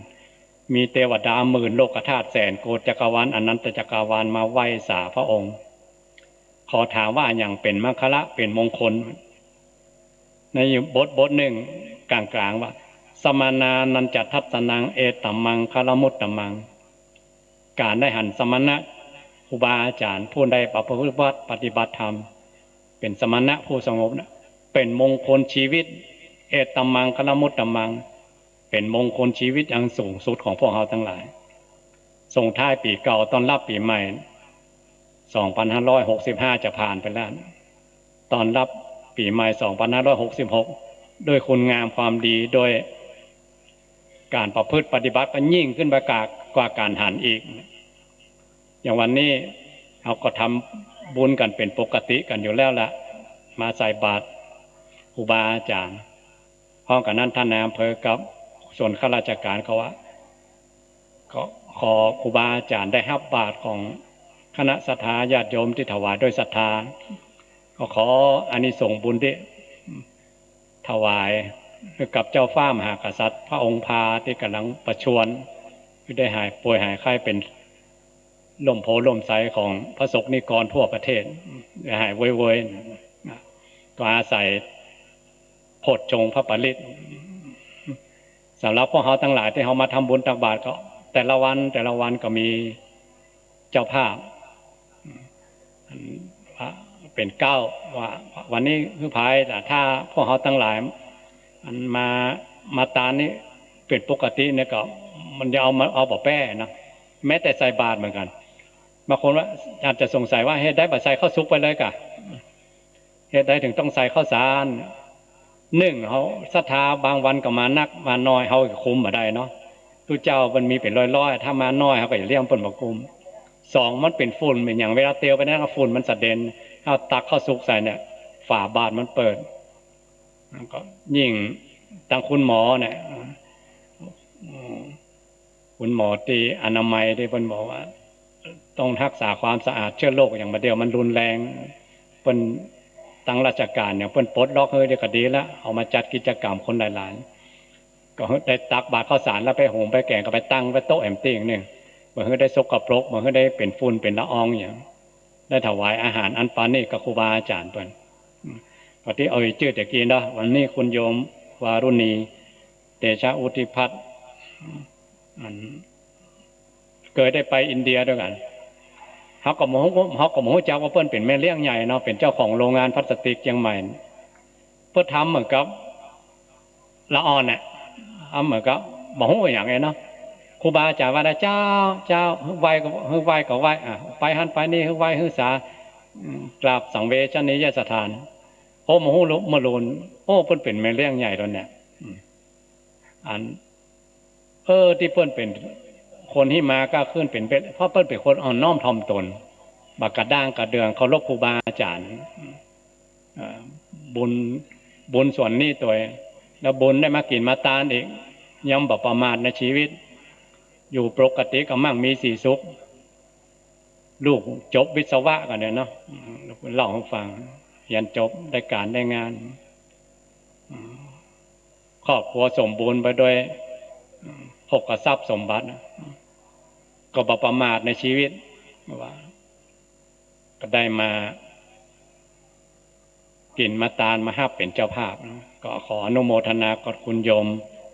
มีเตวดาหมื่นโลกธาตุแสนโกฏจักรวาล อนันตจักรวาลมาไหว้สาพระองค์ ขอถามว่าอะหยังเป๋นมังคละ เป๋นมงคล ในบทบทนึ่งกลางๆ ว่า สมาณานัญจะทัสสนัง เอตัมมังคลมุตตมัง ก๋านได้หันสมณะครูบาอาจ๋ารย์ผู้ได้ประพฤติวัตรปฏิบัติธรรม เป๋นสมณะผู้สงบน่ะ เป๋นมงคลชีวิต เอตัมมังคลมุตตมัง เป๋นมงคลชีวิตอันสูงสุดของพวกเฮาตังหลาย ส่งท้ายปี๋เก่า ต้อนรับปี๋ใหม่ สองพันห้าร้อยหกสิบห้า จะผ่านไปแล้ว ต้อนรับปี๋ใหม่ สองพันห้าร้อยหกสิบหก ด้วยคุณงามความดี ด้วยก๋านประพฤติปฏิบัติก็ยิ่งขึ้นไปกว่า กว่าก๋านหันอีก อย่างวันนี้เฮาก็ทำบุญกั๋นเป๋นปกติกั๋นอยู่แล้วละ มาใส่บาตรครูบาอาจ๋ารย์ พร้อมกั๋นนั้นต้านนายอำเภอกับส่วนข้าราชก๋านก็ว่า ก็ขอครูบาอาจ๋ารย์ได้ฮับบาตรของคณะศรัทธาญาติโยมตี้ถวายด้วยศรัทธา ก็ขออานิสงส์บุญตี้ถวายหื้อกับเจ้าฟ้ามหากษัตริย์พระองค์พาตี้ก่ำลังประชวร หื้อได้หายป่วยหายไข้เป๋นร่มโพธิ์ร่มไทรของพระสงฆ์นิกรทั่วประเทศ หื้อหายโวยๆ นะ ก็อาศัย โพชฌงค์พระปริตร สำหรับพวกเฮาตังหลายตี้เฮามาทำบุญตักบาตรก็ แต่ละวัน แต่ละวันก็มีเจ้าภาพ อันว่าเป๋นเก๊าว่าวันนี้คือไผ แต่ถ้าพวกเฮาตังหลาย อันมา มาตานนี่เป๋นปกติเนี่ยก็มันจะเอามา เอาบ่แป๊นะ แม้แต่ใส่บาตรเหมือนกั๋น บางคนว่าอาจจะสงสัยว่าเหตุใดบ่ใส่ข้าวสุกไปเลยกะ เหตุใดถึงต้องใส่ข้าวสาร นึ่ง เฮาศรัทธาบางวันก็มานักมาน้อย เฮาก็คุมบ่ได้เนาะ ตุ๊เจ้ามันมีเป๋นร้อยๆ ถ้ามาน้อยเฮาก็จะเลี้ยงเปิ้นบ่กุ้ม สอง มันเป๋นฝุ่นเป๋นหยัง เวลาเตียวไปนั้นก็ฝุ่นมันสะเด็น เฮาตักข้าวสุกใส่เนี่ย ฝาบาตรมันเปิด แล้วก็ยิ่งตางคุณหมอเนี่ย อืม คุณหมอตี้อนามัยตี้เปิ้นบอกว่า ต้องฮักษาความสะอาด เจื้อโรคอย่างบ่าเดี่ยวมันรุนแรง เปิ้นตางราชก๋านอย่างเปิ้นปลดล็อกหื้อเดี๋ยวก็ดีละ เอามาจัดกิจกรรมคนหลายๆ ก็ได้ตักบาตรข้าวสารแล้วไปหุงไปแกงก็ไปตั้งไว้โต๊ะแหมตี้นึ่ง บ่หื้อได้สกปรก บ่หื้อได้เป๋นฝุ่นเป๋นละอองหยัง ได้ถวายอาหารอันปราณีตกับครูบาอาจ๋ารย์เปิ้น อืม ก็ตี้เอาจื้อตะกี้เนาะ วันนี้คุณโยมวารุณี เตชะวุฒิพัฒน์ อัน เกยได้ไปอินเดียตวยกั๋น เฮาก็บ่ฮู้ เฮาก็บ่ฮู้จักว่าเปิ้นเป๋นแม่เลี้ยงใหญ่เนาะ เป๋นเจ้าของโรงงานพลาสติกเจียงใหม่ เปิ้นทำเหมือนกับละอ่อนน่ะ ทำเหมือนกับบ่ฮู้หยังเลยเนาะ ครูบาอาจ๋ารย์ว่าได้ เจ้า เจ้า หื้อไหว้ก็ หื้อไหว้ก็ไหว้ อ่ะ ไปหั้นไปนี่ หื้อไหว้หื้อสา อืม กราบสังเวชนียสถาน โอ้ บ่ฮู้ลุ บ่ฮู้ลุน โอ้ เปิ้นเป๋นแม่เลี้ยงใหญ่ตวยเนี่ย อืม อัน เออ ตี้เปิ้นเป๋นคนตี้มาก้าวขึ้นเป๋น เป๋น เพราะเปิ้นเป๋นคนอ่อนน้อมถ่อมตน บ่กระด้างกระเดื่อง เคารพครูบาอาจ๋ารย์ เอ่อ บุญ บุญส่วนนี้ตวย แล้วบุญได้มากิ๋นมาตานอีก ยังบ่ประมาทในชีวิต อยู่ปกติก็มั่งมีสีสุข ลูกจบวิศวะกั๋นเนี่ยเนาะ อืม เล่าหื้อฟัง เฮียนจบได้ก๋านได้งาน อืม ครอบครัวสมบูรณ์ไปด้วย อืม ภโภคทรัพย์สมบัตินะ ก็บ่ประมาทในชีวิต ว่า ก็ได้มา กิ๋นมาตานมาฮับเป๋นเจ้าภาพนะ ก็ขออนุโมทนากับคุณโยม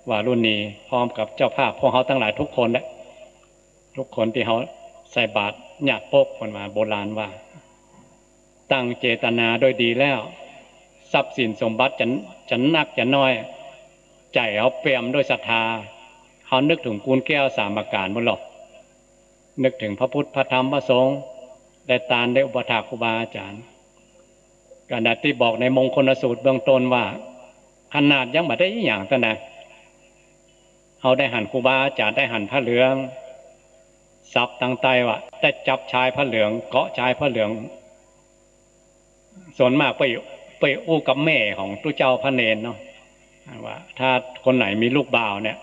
วารุณี พร้อมกับเจ้าภาพพวกเฮาตังหลายทุกคนแหละ ทุกคนตี้เฮาใส่บาตรญาติโป๊ก เปิ้นว่า โบราณว่า ตั้งเจตนาด้วยดีแล้ว ทรัพย์สินสมบัติจะ จะนักจะน้อย ใจ๋เฮาเปี่ยมด้วยศรัทธา เฮานึกเถิงกู๋นแก้วสามประก๋านปู้นลอ นึกเถิงพระพุทธ พระธรรม พระสงฆ์ ได้ตาน ได้อุปัฏฐากครูบาอาจ๋ารย์ ขนาดตี้บอกในมงคลสูตรเบื้องต้นว่า ขนาดยังบ่ได้อิหยังเต้านะ เฮาได้หันครูบาอาจ๋ารย์ ได้หันผ้าเหลือง ศัพท์ตางใต้ว่า ได้จับชายผ้าเหลือง เกาะชายผ้าเหลือง ส่วนมากไป ไปอู้กับแม่ของตุ๊เจ้าพระเณรเนาะ ว่าถ้าคนไหนมีลูกบ่าวเนี่ย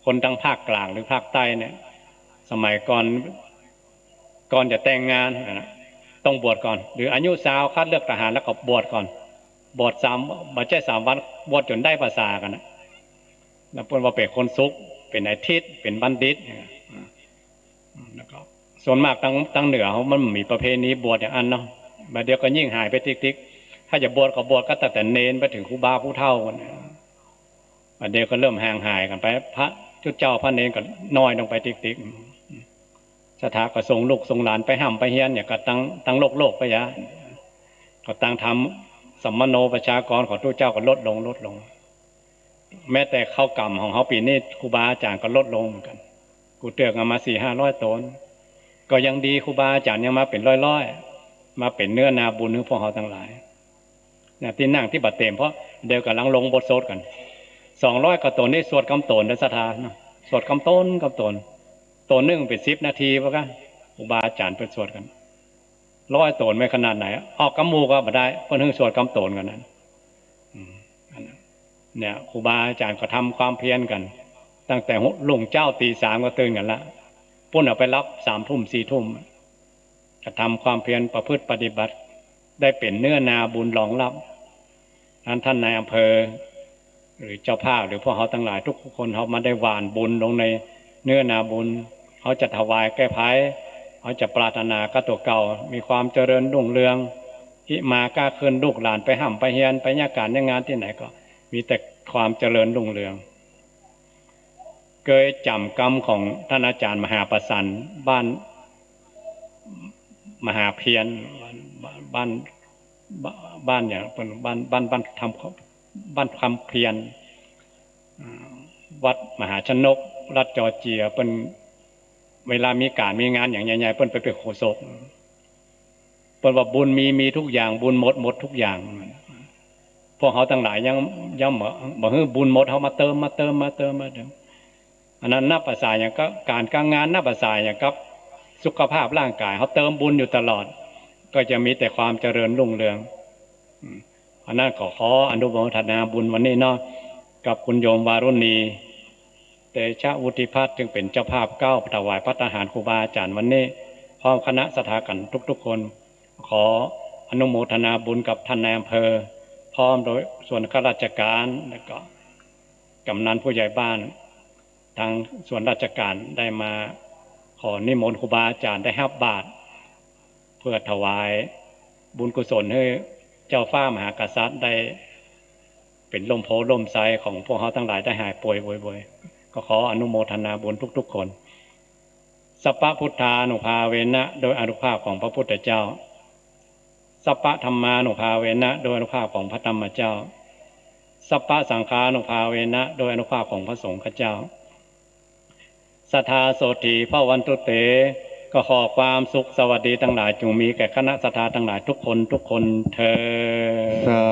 คนตางภาคกลางหรือภาคใต้เนี่ย สมัยก่อน ก่อนจะแต่งงานนะ ต้องบวชก่อน หรืออายุสาวคัดเลือกทหารแล้วก็บวชก่อน บวชสาม บ่ใจ้สามวัน บวชจ๋นได้ภาษากั๋นนะ แล้วเปิ้นว่าเป๋นคนสุข เป๋นไอ้ทิศ เป๋นบัณฑิต แล้วก็ส่วนมากตาง ตางเหนือเฮามันมีประเพณีบวชอย่างอั้นเนาะ บ่าเดี่ยวก็ยิ่งหายไปติ๊กๆ ถ้าจะบวชก็บวชก็ตั้งแต่เณรไปเถิงครูบาผู้เฒ่ากันนะ บ่าเดี่ยวก็เริ่มห่างหายกั๋นไป พระตุ๊เจ้าพระเณรก็น้อยลงไปติ๊กๆ ศรัทธาก็ส่งลูกส่งหลานไปฮ่ำไปเฮียน อย่างกับตาง ตางโลกๆ ไปยะ ก็ตางธรรมสัมมโนประชากรของตุ๊เจ้าก็ลดลง ลดลง แม้แต่ข้าวก๋ำของเฮาปี๋นี้ครูบาอาจ๋ารย์ก็ลดลงเหมือนกั๋น กูเตื้องเอามาสี่ห้าร้อยต๋น ก็ยังดีครูบาอาจ๋ารย์ยังมาเป๋นร้อยๆ มาเป๋นเนื้อนาบุญหื้อพวกเฮาตังหลาย เนี่ย ตี้นั่งตี้บ่าเต๋ม เพราะเดี๋ยวก่ำลังลงบทสวดกั๋น สองร้อยกว่าต๋นนี่สวดกำต๋นเด้อศรัทธาเนาะ สวดกำต๋น กำต๋น ต๋นนึ่งเป๋นสิบนาที ว่าก้า ครูบาอาจ๋ารย์เปิ้นสวดกั๋น ร้อยต๋นแม่นขนาดไหน ออกกำหมู่ก็บ่ได้ เปิ้นหื้อสวดกำต๋นกั๋นนั้น อืม อันนั้น เนี่ย ครูบาอาจ๋ารย์ก็ทำความเพียรกั๋น ตั้งแต่รุ่งเจ๊าตี๋สามก็ตื่นกั๋นละ ปู้นเอาไปหลับสามทุ่มสี่ทุ่ม กระทำความเพียรประพฤติปฏิบัติ ได้เป๋นเนื้อนาบุญรองรับ นั้นท่านนายอำเภอ หรือเจ้าภาพ หรือพวกเฮาตังหลายทุกคน เฮามาได้หว่านบุญลงในเนื้อนาบุญ เฮาจะถวายแก่ใผ เฮาจะปรารถนากับตั๋วเก่า มีความเจริญรุ่งเรือง หิมาก้าขึ้น ลูกหลานไปฮ่ำไปเฮียน ไปเยียะก๋านเยียะงานตี้ไหนก็มีแต่ความเจริญรุ่งเรือง เกยจ๋ำกำของท่านอาจ๋ารย์มหาประสัน บ้านมหาเพียร บ้าน บ้าน บ้านอย่าง บ้าน บ้าน บ้านทำ บ้านคำเพียร วัดมหาชนก รัฐจอร์เจีย เปิ้น เวลามีก๋านมีงานอย่างใหญ่ๆ เปิ้นไปเป๋นโฆษก เปิ้นว่าบุญมี มีทุกอย่าง บุญหมด หมดทุกอย่าง พวกเฮาตังหลายยัง ยังบ่ บ่หื้อบุญหมด เฮามาเติม มาเติม มาเติม มาเติม อันนั้นนับประสาอย่างกับก๋านกับงาน นับประสาอย่างกับสุขภาพร่างกาย เฮาเติมบุญอยู่ตลอด ก็จะมีแต่ความเจริญรุ่งเรือง อืม อันนั้นก็ขออนุโมทนาบุญวันนี้เนาะ กับคุณโยมวารุณี เตชะวุฒิพัฒน์ ซึ่งเป๋นเจ้าภาพเก๊าถวายภัตตาหารครูบาอาจ๋ารย์วันนี้ พร้อมคณะศรัทธากั๋นทุกๆ คน ขออนุโมทนาบุญกับท่านนายอำเภอ พร้อมโดยส่วนข้าราชการ แล้วก็กำนันผู้ใหญ่บ้าน ตางส่วนราชการได้มาขอนิมนต์ครูบาอาจ๋ารย์ได้ฮับบาตร เพื่อถวายบุญกุศลหื้อเจ้าฟ้ามหากษัตริย์ได้เป๋นร่มโพธิ์ร่มไทรของพวกเฮาตังหลายได้หายป่วยโวยๆ ก็ขออนุโมทนาบุญทุกๆ คน สัพพะพุทธานุภาเวนะ โดยอานุภาพของพระพุทธเจ้า สัพพะธัมมานุภาเวนะ โดยอานุภาพของพระธรรมเจ้า สัพพะสังฆานุภาเวนะ โดยอานุภาพของพระสงฆ์เจ้า สัทธาโสตถีภะวันตุเต ก็ขอความสุขสวัสดีตังหลายจงมีแก่คณะศรัทธาตังหลายทุกคนทุกคนเทอญ สา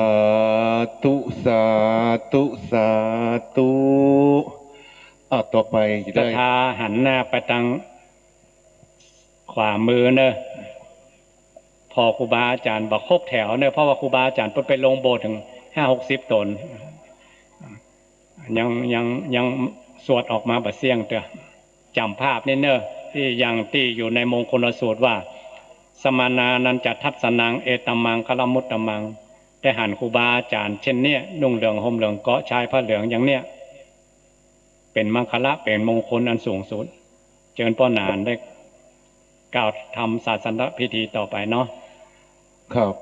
ธุ สาธุ สาธุ อ่ะ ต่อไปจะได้ ศรัทธาหันหน้าไปตางขวามือเนอะ ผ่อครูบาอาจ๋ารย์บ่ครบแถวเนอะ เพราะว่าครูบาอาจ๋ารย์เปิ้นไปลงโบสถ์เถิงห้าหกสิบต๋น ยัง ยัง ยังสวดออกมาบ่เสี้ยงเตื้อ จ๋ำภาพนี้เนอะ ตี้อย่างตี้อยู่ในมงคลสูตรว่า สมาณานัญจะทัสสะนัง เอตัมมังคละมุตตะมัง ได้หันครูบาอาจ๋ารย์เช่นเนี้ย นุ่งเหลืองห่มเหลืองเกาะชายผ้าเหลืองอย่างเนี้ย เป๋นมังคละ เป๋นมงคลอันสูงสุด เจิญป้อหนานได้กล่าวธรรมศาสนพิธีต่อไปเนาะ ครับ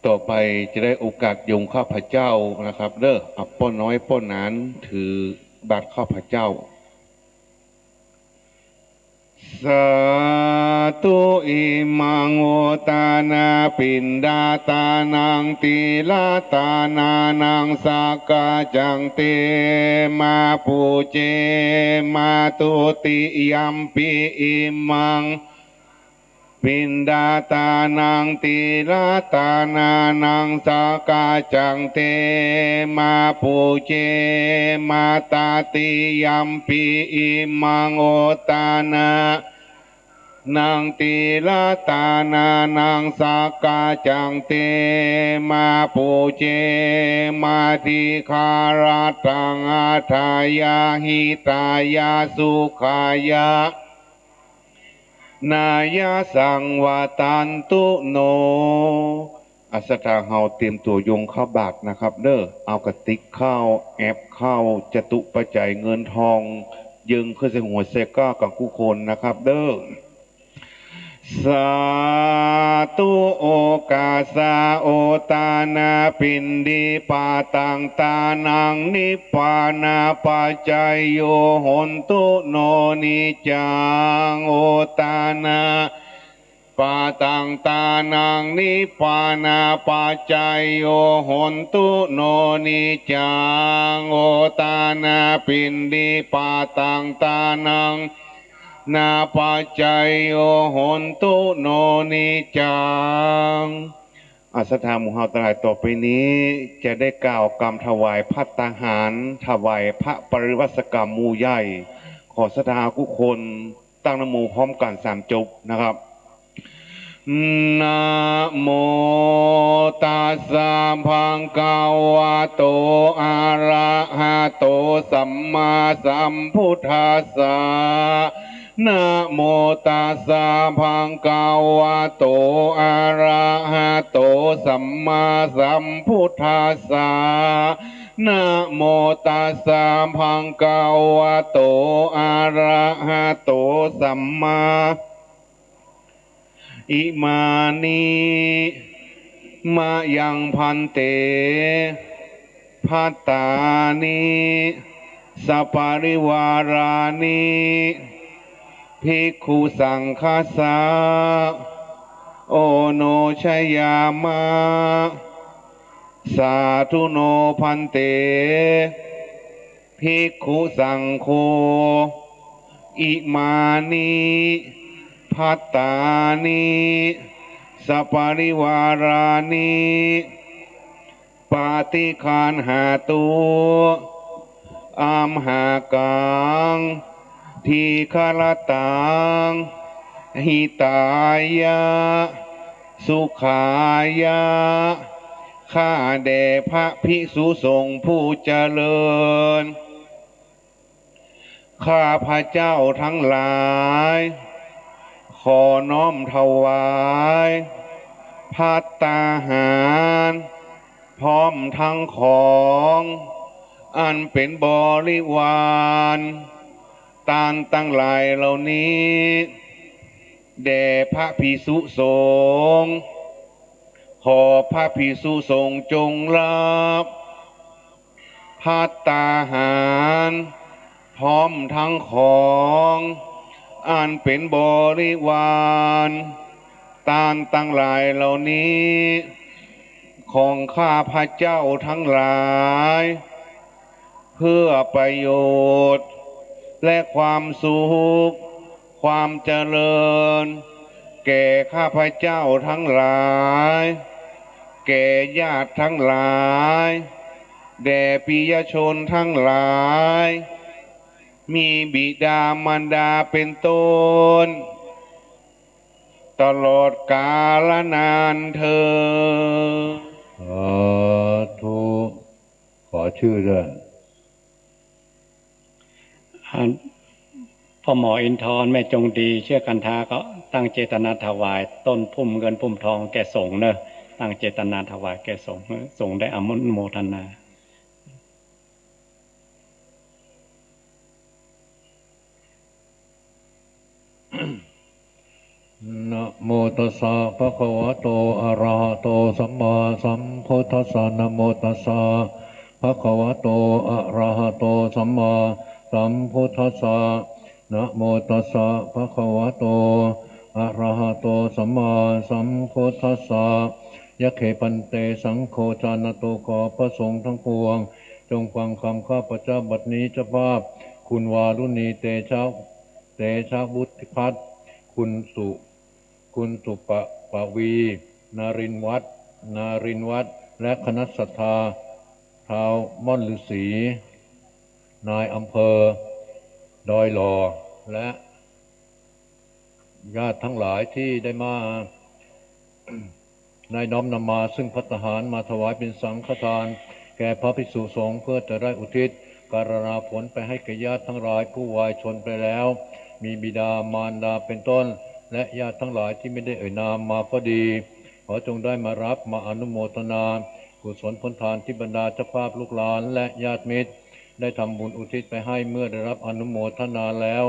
ต่อไปจะได้โอกาสโยมข้าพเจ้านะครับเด้อ อ่ะ ป้อน้อยป้อหนานถือบาตรข้าพเจ้า สาธุ อิมัง โอตานา ปิณฑาตานัง ตีรตานานัง สักกาจัง เต มา ปูเจ มา ทุติยัมปิ อิมัง ปิณฑาตานัง ตีรตานานัง สักกาจัง เต มา ปูเจ มา ตติยัมปิ อิมัง โอตานา นัง ตีรตานานัง สักกาจัง เต มา ปูเจ มา ทิคารัตตัง อัฏฐายา หิตายา สุขายา นายา สังวัตตันตุ โน อ่ะ ศรัทธาเฮาเตรียมตั๋วโยงข้าวบาตรนะครับเด้อ เอากระติกข้าว แอปข้าว จตุปัจจัยเงินทอง เยิงขึ้นใส่หัวใส่ก้ากั๋นกู้คนนะครับเด้อ สาธุ โอกาสา โอตานา ปิณฑิปาตัง ตานัง นิพพานาปัจจโย โหนตุ โน นิจจัง โอตานา ปาตัง ตานัง นิพพานาปัจจโย โหนตุ โน นิจจัง โอตานา ปิณฑิปาตัง ตานัง นาปัจจโย โหนตุ โน นิจจัง อ่ะ ศรัทธาหมู่เฮาตังหลาย ต่อไปนี้จะได้กล่าวกำถวายภัตตาหาร ถวายพระปริวาสกรรมหมู่ใหญ่ ขอศรัทธากู้คน ตั้งนะโมพร้อมกั๋นสามจบนะครับ นะโมตัสสะ ภะคะวะโต อะระหะโต สัมมาสัมพุทธัสสะ นะโมตัสสะ ภะคะวะโต อะระหะโต สัมมาสัมพุทธัสสะ นะโมตัสสะ ภะคะวะโต อะระหะโต สัมมา อิมานิ มะยัง ภันเต ภัตตานิ สะปะริวารานิ ภิกขุสังฆัสสะ โอโนชยามะ สาธุโน ภันเต ภิกขุสังโฆ อิมานิ ภัตตานิ สปริวารานิ ปาติคันหาตุ อัมหากัง ทีฆรตัง หิตายะ สุขายะ ข้าแด่พระภิกษุสงฆ์ผู้เจริญ ข้าพเจ้าทั้งหลาย ขอน้อมถวาย ภัตตาหาร พร้อมทั้งของ อันเป็นบริวาร ตานตังหลายเหล่านี้ แด่พระภิกษุสงฆ์ ขอพระภิกษุสงฆ์จงรับ ภัตตาหาร พร้อมทั้งของ อันเป็นบริวาร ตานตังหลายเหล่านี้ ของข้าพเจ้าทั้งหลาย เพื่อประโยชน์ และความสุข ความเจริญ แก่ข้าพเจ้าทั้งหลาย แก่ญาติทั้งหลาย แด่ปิยชนทั้งหลาย มีบิดามารดาเป็นต้น ตลอดกาลนานเทอญ สาธุ ขอชื่อด้วย อ่า พ่อหมออินทร์ แม่จงดี เชื้อกันทา ก็ตั้งเจตนาถวายต้นพุ่มเงินพุ่มทองแก่สงฆ์เนอะ ตั้งเจตนาถวายแก่สงฆ์ สงฆ์ได้อนุโมทนา นะโมตัสสะ ภะคะวะโต อะระหะโต สัมมาสัมพุทธัสสะ นะโมตัสสะ ภะคะวะโต อะระหะโต สัมมาสัมพุทธัสสะ นะโมตัสสะ ภะคะวะโต อะระหะโต สัมมาสัมพุทธัสสะ ยะเค ภันเต สังโฆ จานะโต ขอพระสงฆ์ทั้งปวง จงฟังคำข้าพเจ้าบัดนี้ เจ้าภาพ คุณวารุณี เตชะ เตชะวุฒิพัฒน์ คุณสุ คุณสุปะ ปวี นรินทร์วัฒน์ นรินทร์วัฒน์ และคณะศรัทธา ท้าวม่อนฤๅษี นายอำเภอดอยหล่อ และ ญาติทั้งหลายที่ได้มา ได้น้อมนำมาซึ่งภัตตาหารมาถวายเป็นสังฆทาน แก่พระภิกษุสงฆ์ เพื่อจะได้อุทิศการณาผลไปให้แก่ญาติทั้งหลายผู้วายชนไปแล้ว มีบิดามารดาเป็นต้น และญาติทั้งหลายที่ไม่ได้เอ่ยนามมาก็ดี ขอจงได้มารับมาอนุโมทนากุศลผลทานที่บรรดาเจ้าภาพลูกหลานและญาติมิตร ได้ทำบุญอุทิศไปให้ เมื่อได้รับอนุโมทนาแล้ว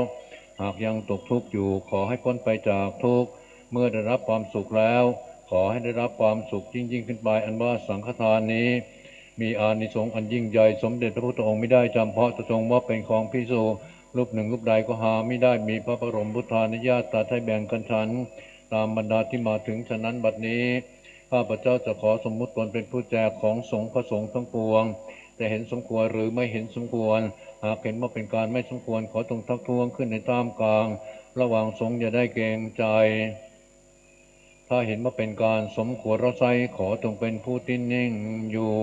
หากยังตกทุกข์อยู่ ขอให้พ้นไปจากทุกข์ เมื่อได้รับความสุขแล้ว ขอให้ได้รับความสุขยิ่งๆ ขึ้นไป อันว่าสังฆทานนี้ มีอานิสงส์อันยิ่งใหญ่ สมเด็จพระพุทธองค์มิได้จำเพาะเจาะจงว่าเป็นของภิกษุรูปหนึ่งรูปใดก็หามิได้ มีพระบรมพุทธานุญาตตรัสให้แบ่งกันฉัน ตามบรรดาที่มาถึง ฉะนั้นบัดนี้ ข้าพเจ้าจะขอสมมุติตนเป็นผู้แจกของสงฆ์ พระสงฆ์ทั้งปวง จะเห็นสมควรหรือไม่เห็นสมควร หากเห็นว่าเป็นการไม่สมควร ขอจงทักท้วงขึ้นในท่ามกลาง ระหว่างสงฆ์อย่าได้เกรงใจ ถ้าเห็นว่าเป็นการสมควรรับใช้ ขอจงเป็นผู้ที่นิ่งอยู่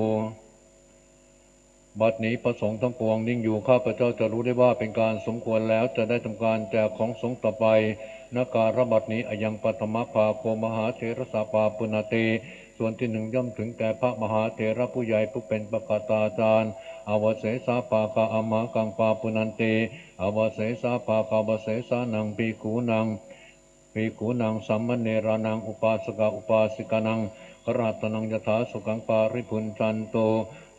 บัดนี้พระสงฆ์ทั้งปวงนิ่งอยู่ ข้าพเจ้าจะรู้ได้ว่าเป็นการสมควรแล้ว จะได้ทำการแจกของสงฆ์ต่อไป ณ กาลบัดนี้ อะยังปัทมภาโค มหาเถรสา ปาปุณณันติ ส่วนที่หนึ่งย่อมถึงแก่พระมหาเถระผู้ใหญ่ผู้เป็นปกตาจารย์ อวเสสาภาคา อัมหากัง ปาปุณณันติ อวเสสาภาคา วเสสานัง ภิกขุนัง ภิกขุนัง สามเณรานัง อุปาสกาอุปาสิกานัง คฤหัสถานัง ยถาสุขัง ปาริภุญจันตุ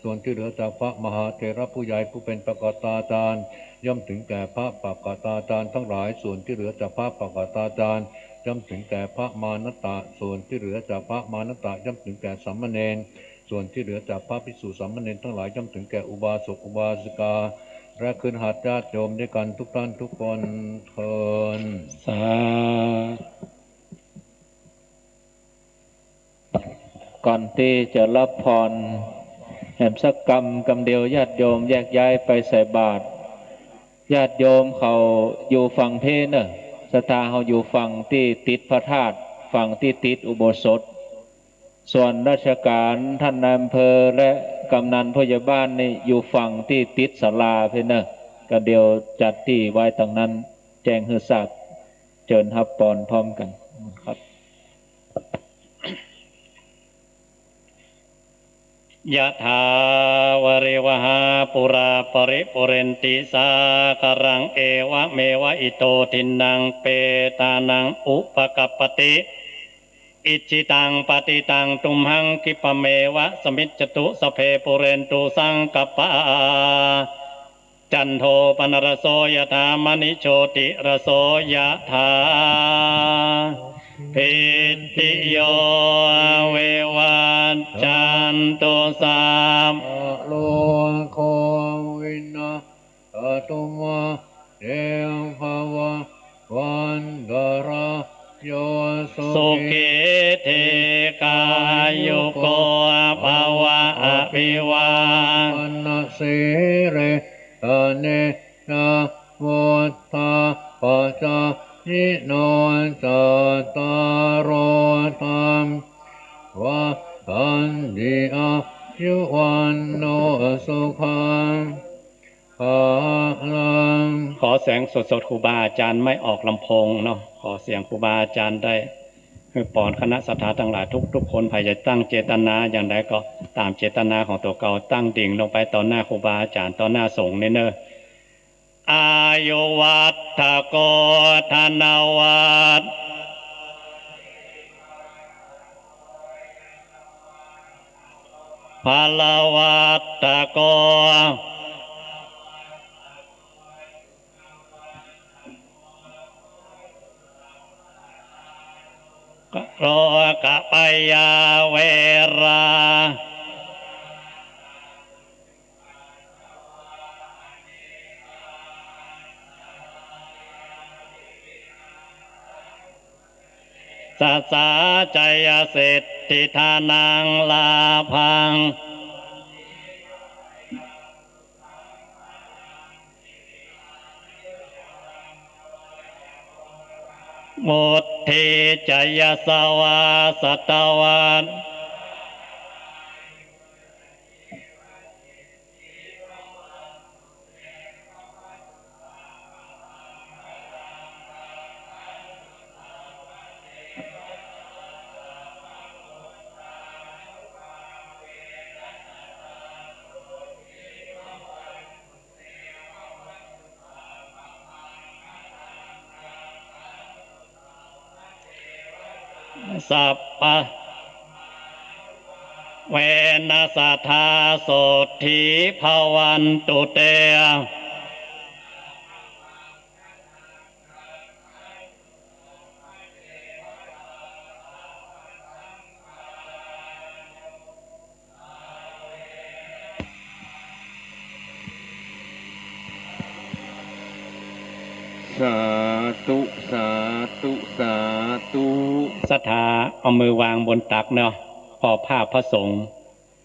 ส่วนที่เหลือจากพระมหาเถระผู้ใหญ่ผู้เป็นปกตาจารย์ ย่อมถึงแก่พระปกตาจารย์ทั้งหลาย ส่วนที่เหลือจากพระปกตาจารย์ ย่อมถึงแก่พระมานัตตะ ส่วนที่เหลือจากพระมานัตตะ ย่อมถึงแก่สามเณร ส่วนที่เหลือจากพระภิกษุสามเณรทั้งหลาย ย่อมถึงแก่อุบาสกอุบาสิกา และคฤหัสถ์ญาติโยมด้วยกันทุกท่านทุกคนเทอญ สา ก่อนตี้จะรับพร แหมสักกำ กำเดียวญาติโยมแยกย้ายไปใส่บาตร ญาติโยมเขาอยู่ฝั่งเพเน่อ ศรัทธาเขาอยู่ฝั่งตี้ติดพระธาตุ ฝั่งตี้ติดอุโบสถ ส่วนราชการท่านนายอำเภอและกำนันผู้ใหญ่บ้านนี่อยู่ฝั่งตี้ติดศาลาเพเน่อ กำเดียวจัดตี้ไว้ตังนั้น แจ้งหื้อทราบ เจิญฮับปอนพร้อมกั๋นครับ Yathā vārivahā pūrā paripūrenti sāgaraṃ, evameva ito dinnaṃ petānaṃ upakappati. Icchitaṃ patthitaṃ tumhaṃ khippameva samijjhatu, sabbe pūrentu saṅkappā, cando paṇṇaraso yathā, maṇi jotiraso yathā. Sabbītiyo vivajjantu, sabbarogo vinassatu, mā te bhavatvantarāyo, sukhī dīghāyuko bhava. Abhivādanasīlissa niccaṃ vuḍḍhāpacāyino, cattāro dhammā vaḍḍhanti, āyu vaṇṇo sukhaṃ balaṃ. ขอเสียงสดๆ ครูบาอาจารย์ไม่ออกลำโพงเนาะ ขอเสียงครูบาอาจารย์ได้ หื้อปอนคณะศรัทธาตังหลายทุกๆ คน ใผจะตั้งเจตนาอย่างใดก็ต๋ามเจตนาของตั๋วเก่า ตั้งดิ่งลงไปต่อหน้าครูบาอาจารย์ ต่อหน้าสงฆ์นี่เน่อ Āyuvaḍḍhako dhanavaḍ- balavaḍḍhako, rogabhayā verā, sasā jayasiddhi dhanaṃ lābhaṃ, vuḍḍhī ca yasavā satavaṃ. สัพพะ เวนะ สัทธา โสตถี ภะวันตุ เต สาธุ สาธุ สาธุ ศรัทธาเอามือวางบนตักเนาะ พอภาพพระสงฆ์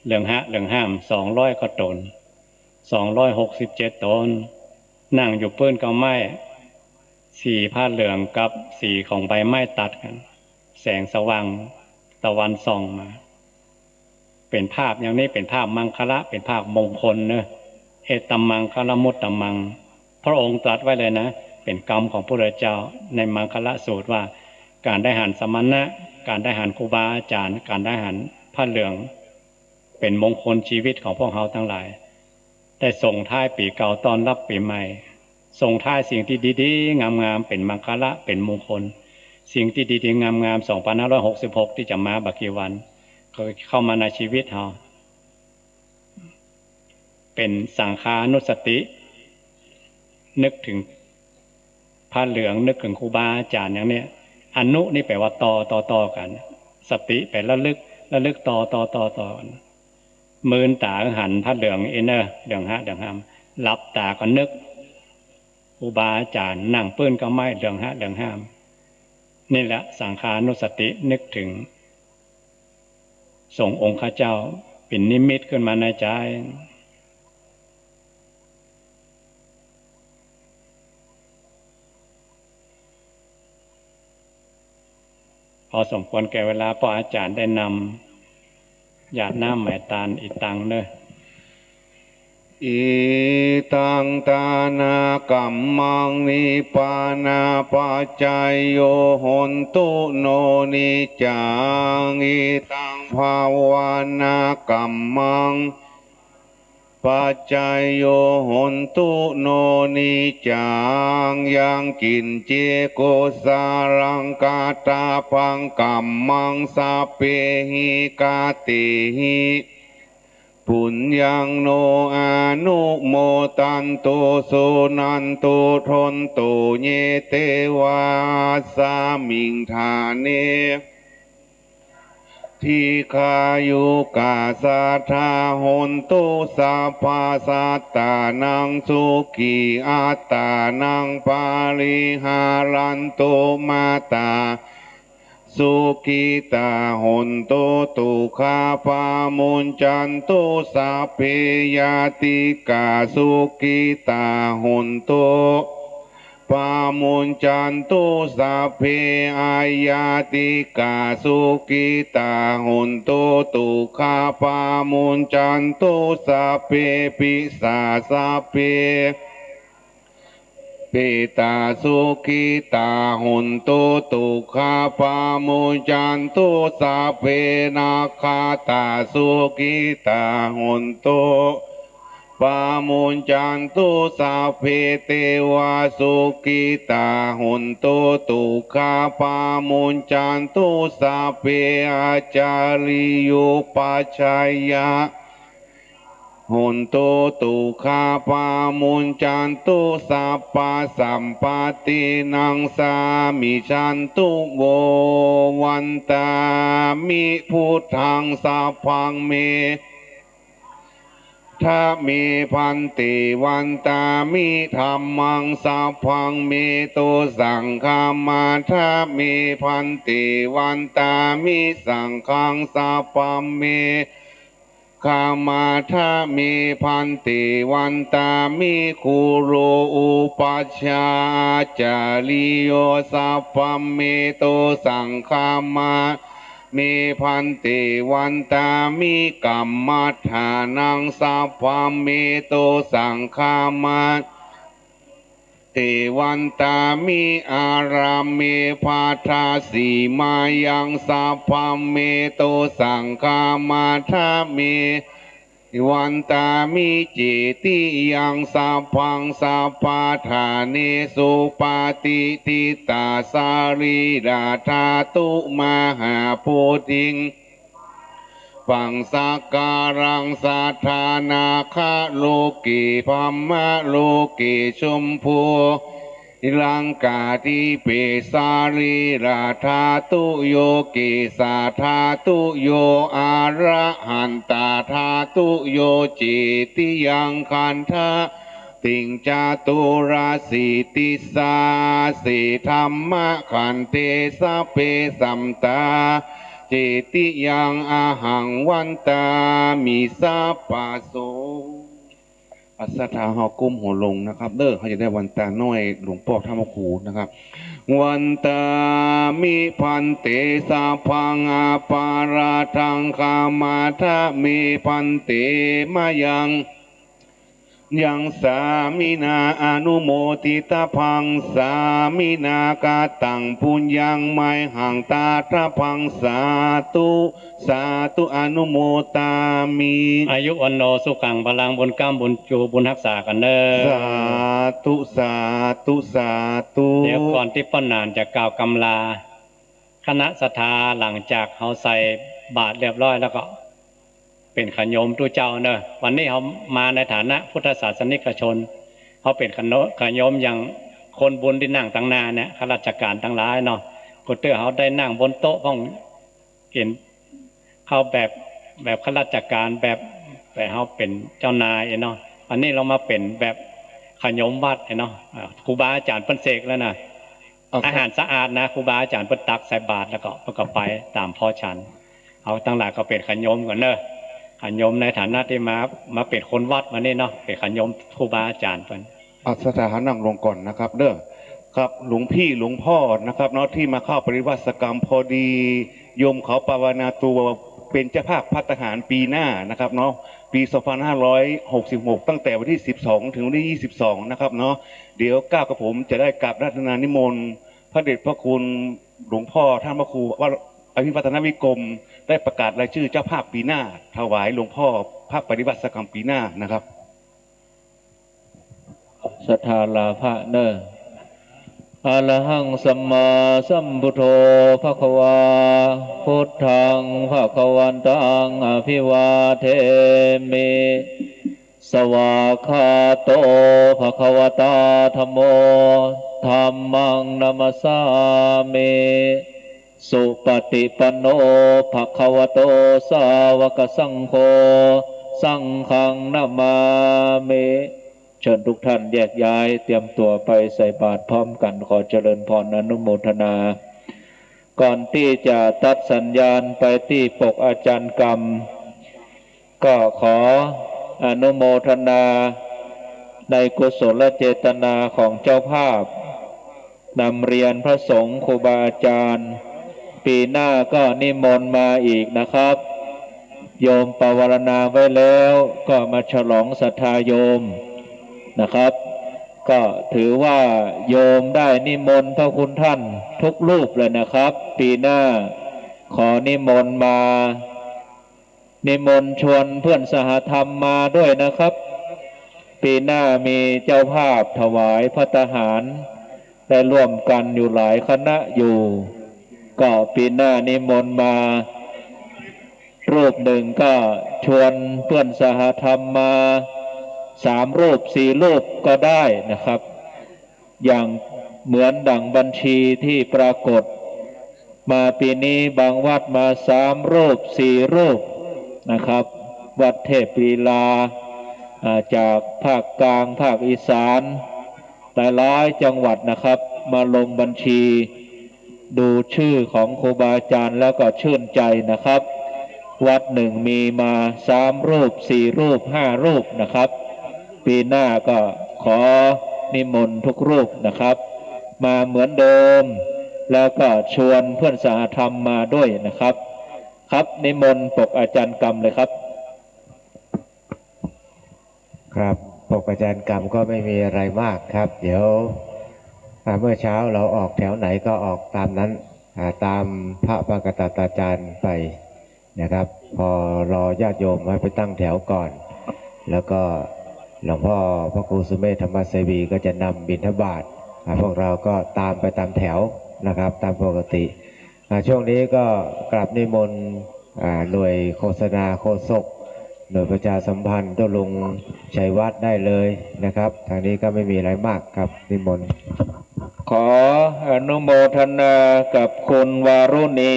เหลืองหะ เหลืองห้าม สองร้อยกว่าต๋น สองร้อยหกสิบเจ็ดต๋น นั่งอยู่ปื้นเก๊าไม้ สีผ้าเหลืองกับสีของใบไม้ตัดกั๋น แสงสว่างตะวันส่องมา เป๋นภาพอย่างนี้ เป๋นภาพมังคละ เป๋นภาพมงคลเนอะ เอตัมมังคละมุตตมัง พระองค์ตรัสไว้เลยนะ เป๋นกำของพระพุทธเจ้าในมังคละสูตรว่า ก๋านได้หันสมณะ ก๋านได้หันครูบาอาจารย์ ก๋านได้หันผ้าเหลือง เป๋นมงคลชีวิตของพวกเฮาตังหลาย ได้ส่งท้ายปี๋เก่าต้อนรับปี๋ใหม่ ส่งท้ายสิ่งตี้ดีๆ งามๆ เป๋นมังคละ เป๋นมงคล สิ่งตี้ดีๆ งามๆ สองพันห้าร้อยหกสิบหก ตี้จะมาบ่กี่วัน ก็เข้ามาในชีวิตเฮา เป๋นสังฆานุสติ นึกเถิง ผ้าเหลือง นึกเถิงครูบาอาจารย์อย่างเนี้ย อนุนี่แปลว่าต่อ ต่อ ต่อกั๋น สติแปลระลึก ระลึกต่อ ต่อ ต่อ ต่อกั๋น มืนต๋าหันผ้าเหลืองอี้เน่อ เหลืองหะ เหลืองห้าม หลับต๋าก็นึกครูบาอาจารย์ นั่งปื้นเก๊าไม้ เหลืองหะ เหลืองห้าม นี่แหละสังฆานุสติ นึกเถิง สงฆ์องค์ข้าเจ้า เป๋นนิมิตขึ้นมาในใจ๋ พอสมควรแก่เวลา ป้ออาจ๋ารย์ได้นำหยาดน้ำไหว้ตานอีกตังเน่อ Idaṃ dānakammaṃ nibbānapaccayo hontu no niccaṃ. Idaṃ bhāvanākammaṃ paccayo hontu no niccaṃ. Yaṃ kiñci kusalaṃ kattabbaṃ kammaṃ sabbehi katehi puññaṃ no anumodantu suṇantu bhonto ye devā asmiṃ ṭhāne dīghāyukā sadā hontu sabbasattānaṃ sukhī attānaṃ pariharantu. Mātā sukhitā hontu dukkhā pamuñcantu sabbe ñātikā sukhitā hontu pamuñcantu sabbe aññātikā sukhitā hontu dukkhā pamuñcantu sabbe pisā sabbe petā sukhitā hontu dukkhā pamuñcantu sabbe nakkhattā sukhitā hontu pamuñcantu sabbe devā sukhitā hontu dukkhā pamuñcantu sabbe ācariyūpaccayā hontu dukkhā pamuñcantu sabbasampattinaṃ samijjhantu vo. Vandāmi buddhaṃ sabbaṃ me dha me bhante. Vandāmi dhammaṃ sabbaṃ me do saṅghamma dha me bhante. Vandāmi saṅghaṃ sabbaṃ me khamma dha me bhante. Vandāmi guru upajjhāyācariyo sabbaṃ me do saṅghamma me bhante. Vandāmi kammaṭṭhānaṃ sabbaṃ me do saṅghamma te. Vandāmi ārāme bhaddasīmāyaṃ sabbaṃ me do saṅghamma dha me. Vandāmi cetiyaṃ sabbaṃ sabbaṭṭhānesu patiṭṭhitā sarīradhātu mahābodhiṃ baṃ sakalaṃ sadā nāgaloke brahmaloke jambudīpaṃkare sarīradhātuyo kesadhātuyo arahantadhātuyo cetiyaṃ gandha ṭṭhiṃ caturāsītisahasse dhammakkhandhe sabbe santā cetiyaṃ ahaṃ vandāmi sabbaso. อ่ะ ศรัทธาเฮาก้มหัวลงนะครับเด้อ เฮาจะได้วันตาน้อยหลวงป้อธรรมครูนะครับ Vandāmi bhante sabbaṃ aparādhaṃ khamātha me bhante mayaṃ yaṃ sāminā anumoditabbaṃ sāminā kataṃ puññaṃ mayhaṃ dātabbaṃ sādhu sādhu anumodāmi. อายุ วัณโณ สุขัง พลัง บุญก๊ำบุญจูบุญฮักษากั๋นเน่อ สาธุ สาธุ สาธุ เดี๋ยวก่อนตี้ป้อหนานจะกล่าวกำลา คณะศรัทธาหลังจากเฮาใส่บาตรเรียบร้อยแล้วก็เป๋นขะโยมตุ๊เจ้าเน่อ วันนี้เฮามาในฐานะพุทธศาสนิกชน เฮาเป๋นขะโน- ขะโยมอย่างคนบุญตี้นั่งตังหน้าเนี่ย ข้าราชก๋านตังหลายเนาะ กูเตื้อเฮาได้นั่งบนโต๊ะพ่อง กิ๋นข้าวแบบ แบบข้าราชก๋าน แบบ แบบเฮาเป๋นเจ้านายเนาะ อันนี้ลองมาเป๋นแบบขะโยมวัดเนาะ อ่า ครูบาอาจ๋ารย์เปิ้นเสกแล้วนะ โอเค อาหารสะอาดนะ ครูบาอาจ๋ารย์เปิ้นตักใส่บาตรแล้วก็ เปิ้นก็ไปต๋ามพ่อฉัน เฮาตังหลายก็เป๋นขะโยมก่อนเน่อ ขันโยมในฐานะตี้มา มาเป๋นคนวัดวันนี้เนาะ เป๋นขันโยมครูบาอาจ๋ารย์เปิ้น อ่ะ ศรัทธานั่งลงก่อนนะครับเด้อ ครับ หลวงพี่หลวงพ่อนะครับเนาะ ตี้มาเข้าปฏิบัติกรรม พอดีโยมเขาปวารณาตั๋วเป๋นเจ้าภาพภัตตาหารปี๋หน้านะครับเนาะ ปี๋สองพันห้าร้อยหกสิบหก ตั้งแต่วันตี้สิบสอง เถิงวันตี้ยี่สิบสองนะครับเนาะ เดี๋ยวก้าวกับผมจะได้กราบอาราธนานิมนต์พระเดชพระคุณหลวงพ่อท่านพระครูอภิวัฒนวิกรม ได้ประกาศรายจื้อเจ้าภาพปี๋หน้า ถวายหลวงพ่อพระปฏิบัติกรรมปี๋หน้านะครับ ศรัทธาลาพระเน่อ Arahaṃ sammāsambuddho bhagavā, buddhaṃ bhagavantaṃ abhivādemi. Svākkhāto bhagavatā dhammo, dhammaṃ namassāmi. Supaṭipanno bhagavato sāvakasaṅgho, saṅghaṃ namāmi. เชิญทุกท่านแยกย้ายเตรียมตั๋วไปใส่บาตรพร้อมกั๋น ขอเจริญพรอนุโมทนา ก่อนตี้จะตัดสัญญาณไปตี้ปกอาจารย์กรรม ก็ขออนุโมทนาในกุศลเจตนาของเจ้าภาพ นำเรียนพระสงฆ์ครูบาอาจารย์ ปี๋หน้าก็นิมนต์มาอีกนะครับ โยมปวารณาไว้แล้วก็มาฉลองศรัทธาโยมนะครับ ก็ถือว่าโยมได้นิมนต์พระคุณท่านทุกรูปเลยนะครับ ปี๋หน้าขอนิมนต์มา นิมนต์ชวนเพื่อนสหธรรมมาด้วยนะครับ ปี๋หน้ามีเจ้าภาพถวายภัตตาหาร ได้ร่วมกั๋นอยู่หลายคณะอยู่ ก็ปี๋หน้านิมนต์มารูปหนึ่ง ก็ชวนเพื่อนสหธรรมมาสามรูปสี่รูปก็ได้นะครับ อย่างเหมือนดั่งบัญชีที่ปรากฏมาปี๋นี้ บางวัดมาสามรูปสี่รูปนะครับ วัดเทพลีลา อ่า จากภาคกลาง ภาคอีสาน หลายๆ จังหวัดนะครับ มาลงบัญชี ดูชื่อของครูบาอาจารย์แล้วก็ชื่นใจนะครับ วัดหนึ่งมีมาสามรูปสี่รูปห้ารูปนะครับ ปี๋หน้าก็ขอนิมนต์ทุกรูปนะครับ มาเหมือนเดิม แล้วก็ชวนเพื่อนสหธรรมมาด้วยนะครับ ครับ นิมนต์ปกอาจารย์กรรมเลยครับ ครับ ปกอาจารย์กรรมก็ไม่มีอะไรมากครับ เดี๋ยว อ่า เมื่อเช้าเราออกแถวไหนก็ออกตามนั้น อ่า ตามพระปกตาจารย์ไปนะครับ พอรอญาติโยมให้ไปตั้งแถวก่อน แล้วก็หลวงพ่อพระครูสุเมธธรรมเสวีก็จะนำบิณฑบาต อ่า พวกเราก็ตามไปตามแถวนะครับ ตามปกติ อ่า ช่วงนี้ก็กราบนิมนต์ อ่า หน่วยโฆษณาโฆษก หน่วยประชาสัมพันธ์ ตุ๊ลุงชัยวัฒน์ได้เลยนะครับ ทางนี้ก็ไม่มีอะไรมากครับ นิมนต์ ขออนุโมทนากับคุณวารุณี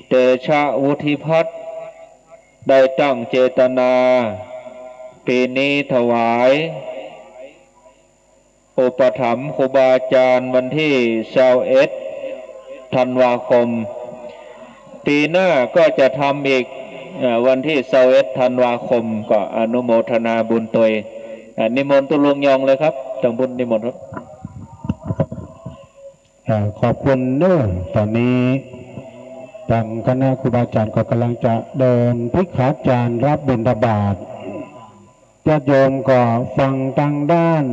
เตชะวุฒิพัฒน์ ได้ตั้งเจตนา ปี๋นี้ถวาย อุปถัมภ์ครูบาอาจารย์วันตี้ซาวเอ็ดธันวาคม ปี๋หน้าก็จะทำอีก เอ่อ วันตี้ซาวเอ็ดธันวาคม ก็อนุโมทนาบุญตวย อ่า นิมนต์ตุ๊ลุงยองเลยครับ ตังบุญนิมนต์ครับ อ่า ขอบคุณเนอะ ต๋อนนี้ตางคณะครูบาอาจารย์ก็ก่ำลังจะเดินภิกขาจารย์รับบิณฑบาต ญาติโยมก็ฟังตางด้าน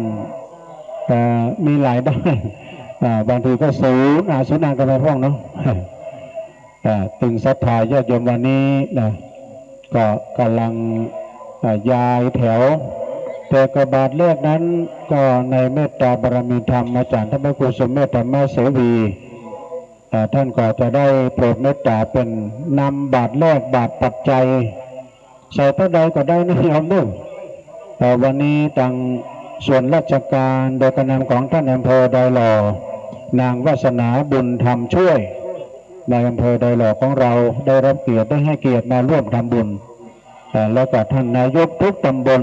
เอ่อ มีหลายด้าน อ่า บางทีก็สูง อ่า สูงอ่างกันไปพ่องเนาะ อ่า ตึงศรัทธาญาติโยมวันนี้นะ ก็ก่ำลัง อ่า ย้ายแถว แต่กะบาตรแรกนั้นก็ในเมตตาบารมีธรรม อาจารย์ท่านพระครูสุเมธธรรมเสวี อ่า ท่านก็จะได้โปรดเมตตาเป๋นนำบาตรแรก บาตรปัจจัย ใส่เต้าใดก็ได้นะโยมเนอะ เอ่อ วันนี้ตางส่วนราชการโดยการนำของท่านอำเภอดอยหล่อ นางวาสนาบุญธรรมช่วย นายอำเภอดอยหล่อของเราได้รับเกียรติ ได้ให้เกียรติมาร่วมทำบุญ เอ่อ แล้วก็ท่านนายกทุกตำบล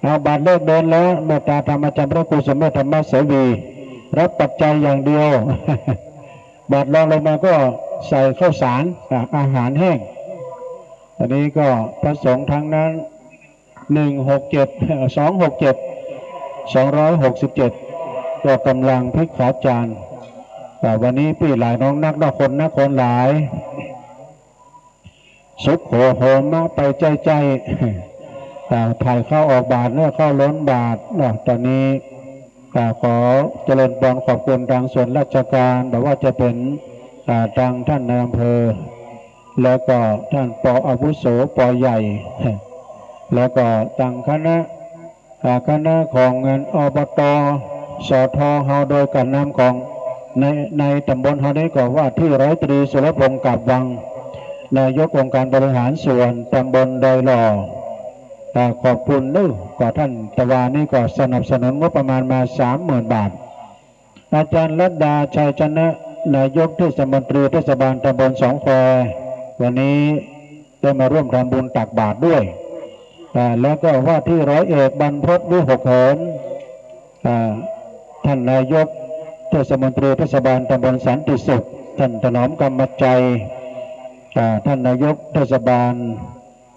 เอาบาตรแรกเดินแล้ว เมตตาธรรมอาจารย์พระครูสุเมธธรรมเสวี รับปัจจัยอย่างเดียว บาตรรองลงมาก็ใส่ข้าวสาร อ่ะ อาหารแห้ง อันนี้ก็พระสงฆ์ทั้งนั้น หนึ่งหกเจ็ด สองหกเจ็ด สองร้อยหกสิบเจ็ด ก็กำลังภิกขาจารย์ อ่า วันนี้ปี้หลายน้องนักเนาะ คนนักคนหลาย สุขโขโหมะไปใจ้ๆ อ่า ถ่ายเข้าออกบาตรเนาะ เข้าล้นบาตรเนาะ ตอนนี้ อ่า ขอเจริญพรขอบคุณตางส่วนราชการ บ่ว่าจะเป๋น อ่า ตางต้านนายอำเภอ แล้วก็ต้าน ป.อาวุโส ป.ใหญ่ แล้วก็ตางคณะ อ่า คณะของงาน อบต.ส.ท. เฮา โดยก๋านนำของนาย นายต๋ำบลเฮานี้ก็ว่าตี้ร้อยตรีสุรพงษ์ กาบวัง นายกองค์การบริหารส่วนต๋ำบลดอยหล่อ อ่า ขอบคุณเนาะ ก็ต้านตะวานี่ก็สนับสนุนงบประมาณมาสามหมื่นบาท อาจารย์รัตดา ชัยชนะ นายกเทศมนตรีเทศบาลตำบลสองแคว วันนี้ได้มาร่วมทำบุญตักบาตรด้วย อ่า แล้วก็ว่าตี้ร้อยเอกบรรพต วิหกเหิน อ่า ต้านนายกเทศมนตรีเทศบาลตำบลสันติสุข ต้านถนอม กำมะไจ อ่า ต้านนายกเทศบาล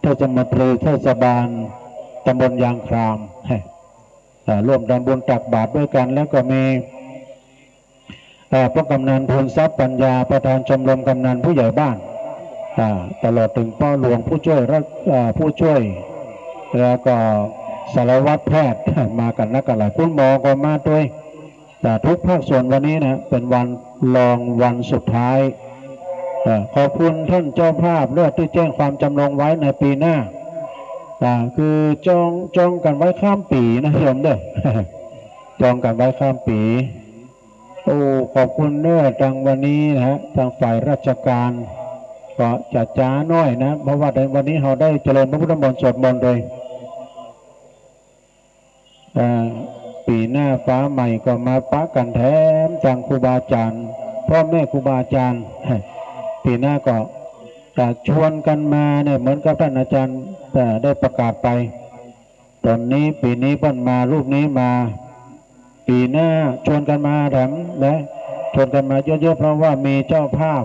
เทศมนตรีเทศบาลตำบลยางคราม อ่า ร่วมทำบุญตักบาตรด้วยกั๋น แล้วก็มี อ่า ป้อกำนัน ภูนทรัพย์ปัญญา ประธานชมรมกำนันผู้ใหญ่บ้าน อ่า ตลอดเถิงป้อหลวงผู้จ้วยรัก อ่า ผู้จ้วย แล้วก็สารวัตรแพทย์ มากั๋นนักกั๋นหลาย คุณหมอก็มาตวย อ่า ทุกภาคส่วนวันนี้นะ เป๋นวันรองวันสุดท้าย อ่า ขอบคุณต้านเจ้าภาพเนาะตี้แจ้งความจำนงไว้ในปี๋หน้า อ่า คือจอง จองกั๋นไว้ข้ามปี๋นะโยมเด้อ จองกั๋นไว้ข้ามปี๋ โอ้ ขอบคุณเนาะ ตางวันนี้นะฮะ ตางฝ่ายราชการ ก็จะจ๊าหน้อยนะ เพราะว่าในวันนี้เฮาได้เจริญพระพุทธมนต์สวดมนต์โดย อ่า ปี๋หน้าฟ้าใหม่ก็มาปะกั๋นแถมตางครูบาอาจ๋ารย์ ป้อแม่ครูบาอาจ๋ารย์ ปี๋หน้าก็ อ่า ชวนกั๋นมาเนี่ย เหมือนกับต้านอาจ๋ารย์ อ่า ได้ประกาศไป ต๋อนนี้ปี๋นี้เปิ้นมารูปนี้มา ปี๋หน้าชวนกั๋นมาแถมนะ ชวนกั๋นมาเยอะๆ เพราะว่ามีเจ้าภาพ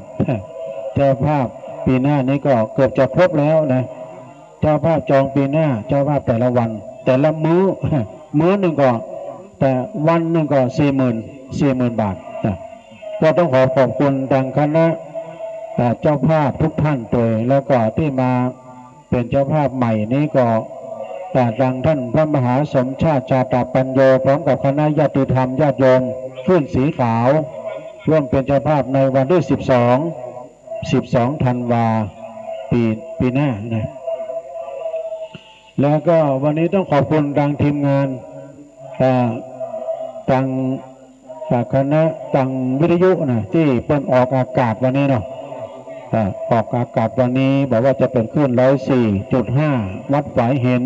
เจ้าภาพปี๋หน้านี้ก็เกือบจะครบแล้วนะ เจ้าภาพจองปี๋หน้า เจ้าภาพแต่ละวัน แต่ละมื้อ มื้อนึ่งก็ แต่วันนึ่งก็สี่หมื่น สี่หมื่นบาทนะ ก็ต้องขอขอบคุณตางคณะ อ่า เจ้าภาพทุกท่านตวย แล้วก็ตี้มาเป๋นเจ้าภาพใหม่นี้ก็ อ่า ตางต้านพระมหาสมชาติ ชาตปัญโญ พร้อมกับคณะญาติธรรมญาติโยม คลื่นสีขาว ร่วมเป๋นเจ้าภาพในวันตี้สิบสอง สิบสองธันวา ปี๋ ปี๋หน้านะ แล้วก็วันนี้ต้องขอบคุณตางทีมงาน อ่า ตาง อ่า คณะตางวิทยุนะ ตี้เปิ้นออกอากาศวันนี้เนาะ อ่า ออกอากาศวันนี้ บอกว่าจะเป๋นคลื่นร้อยสี่จุดห้า วัดฝายหิน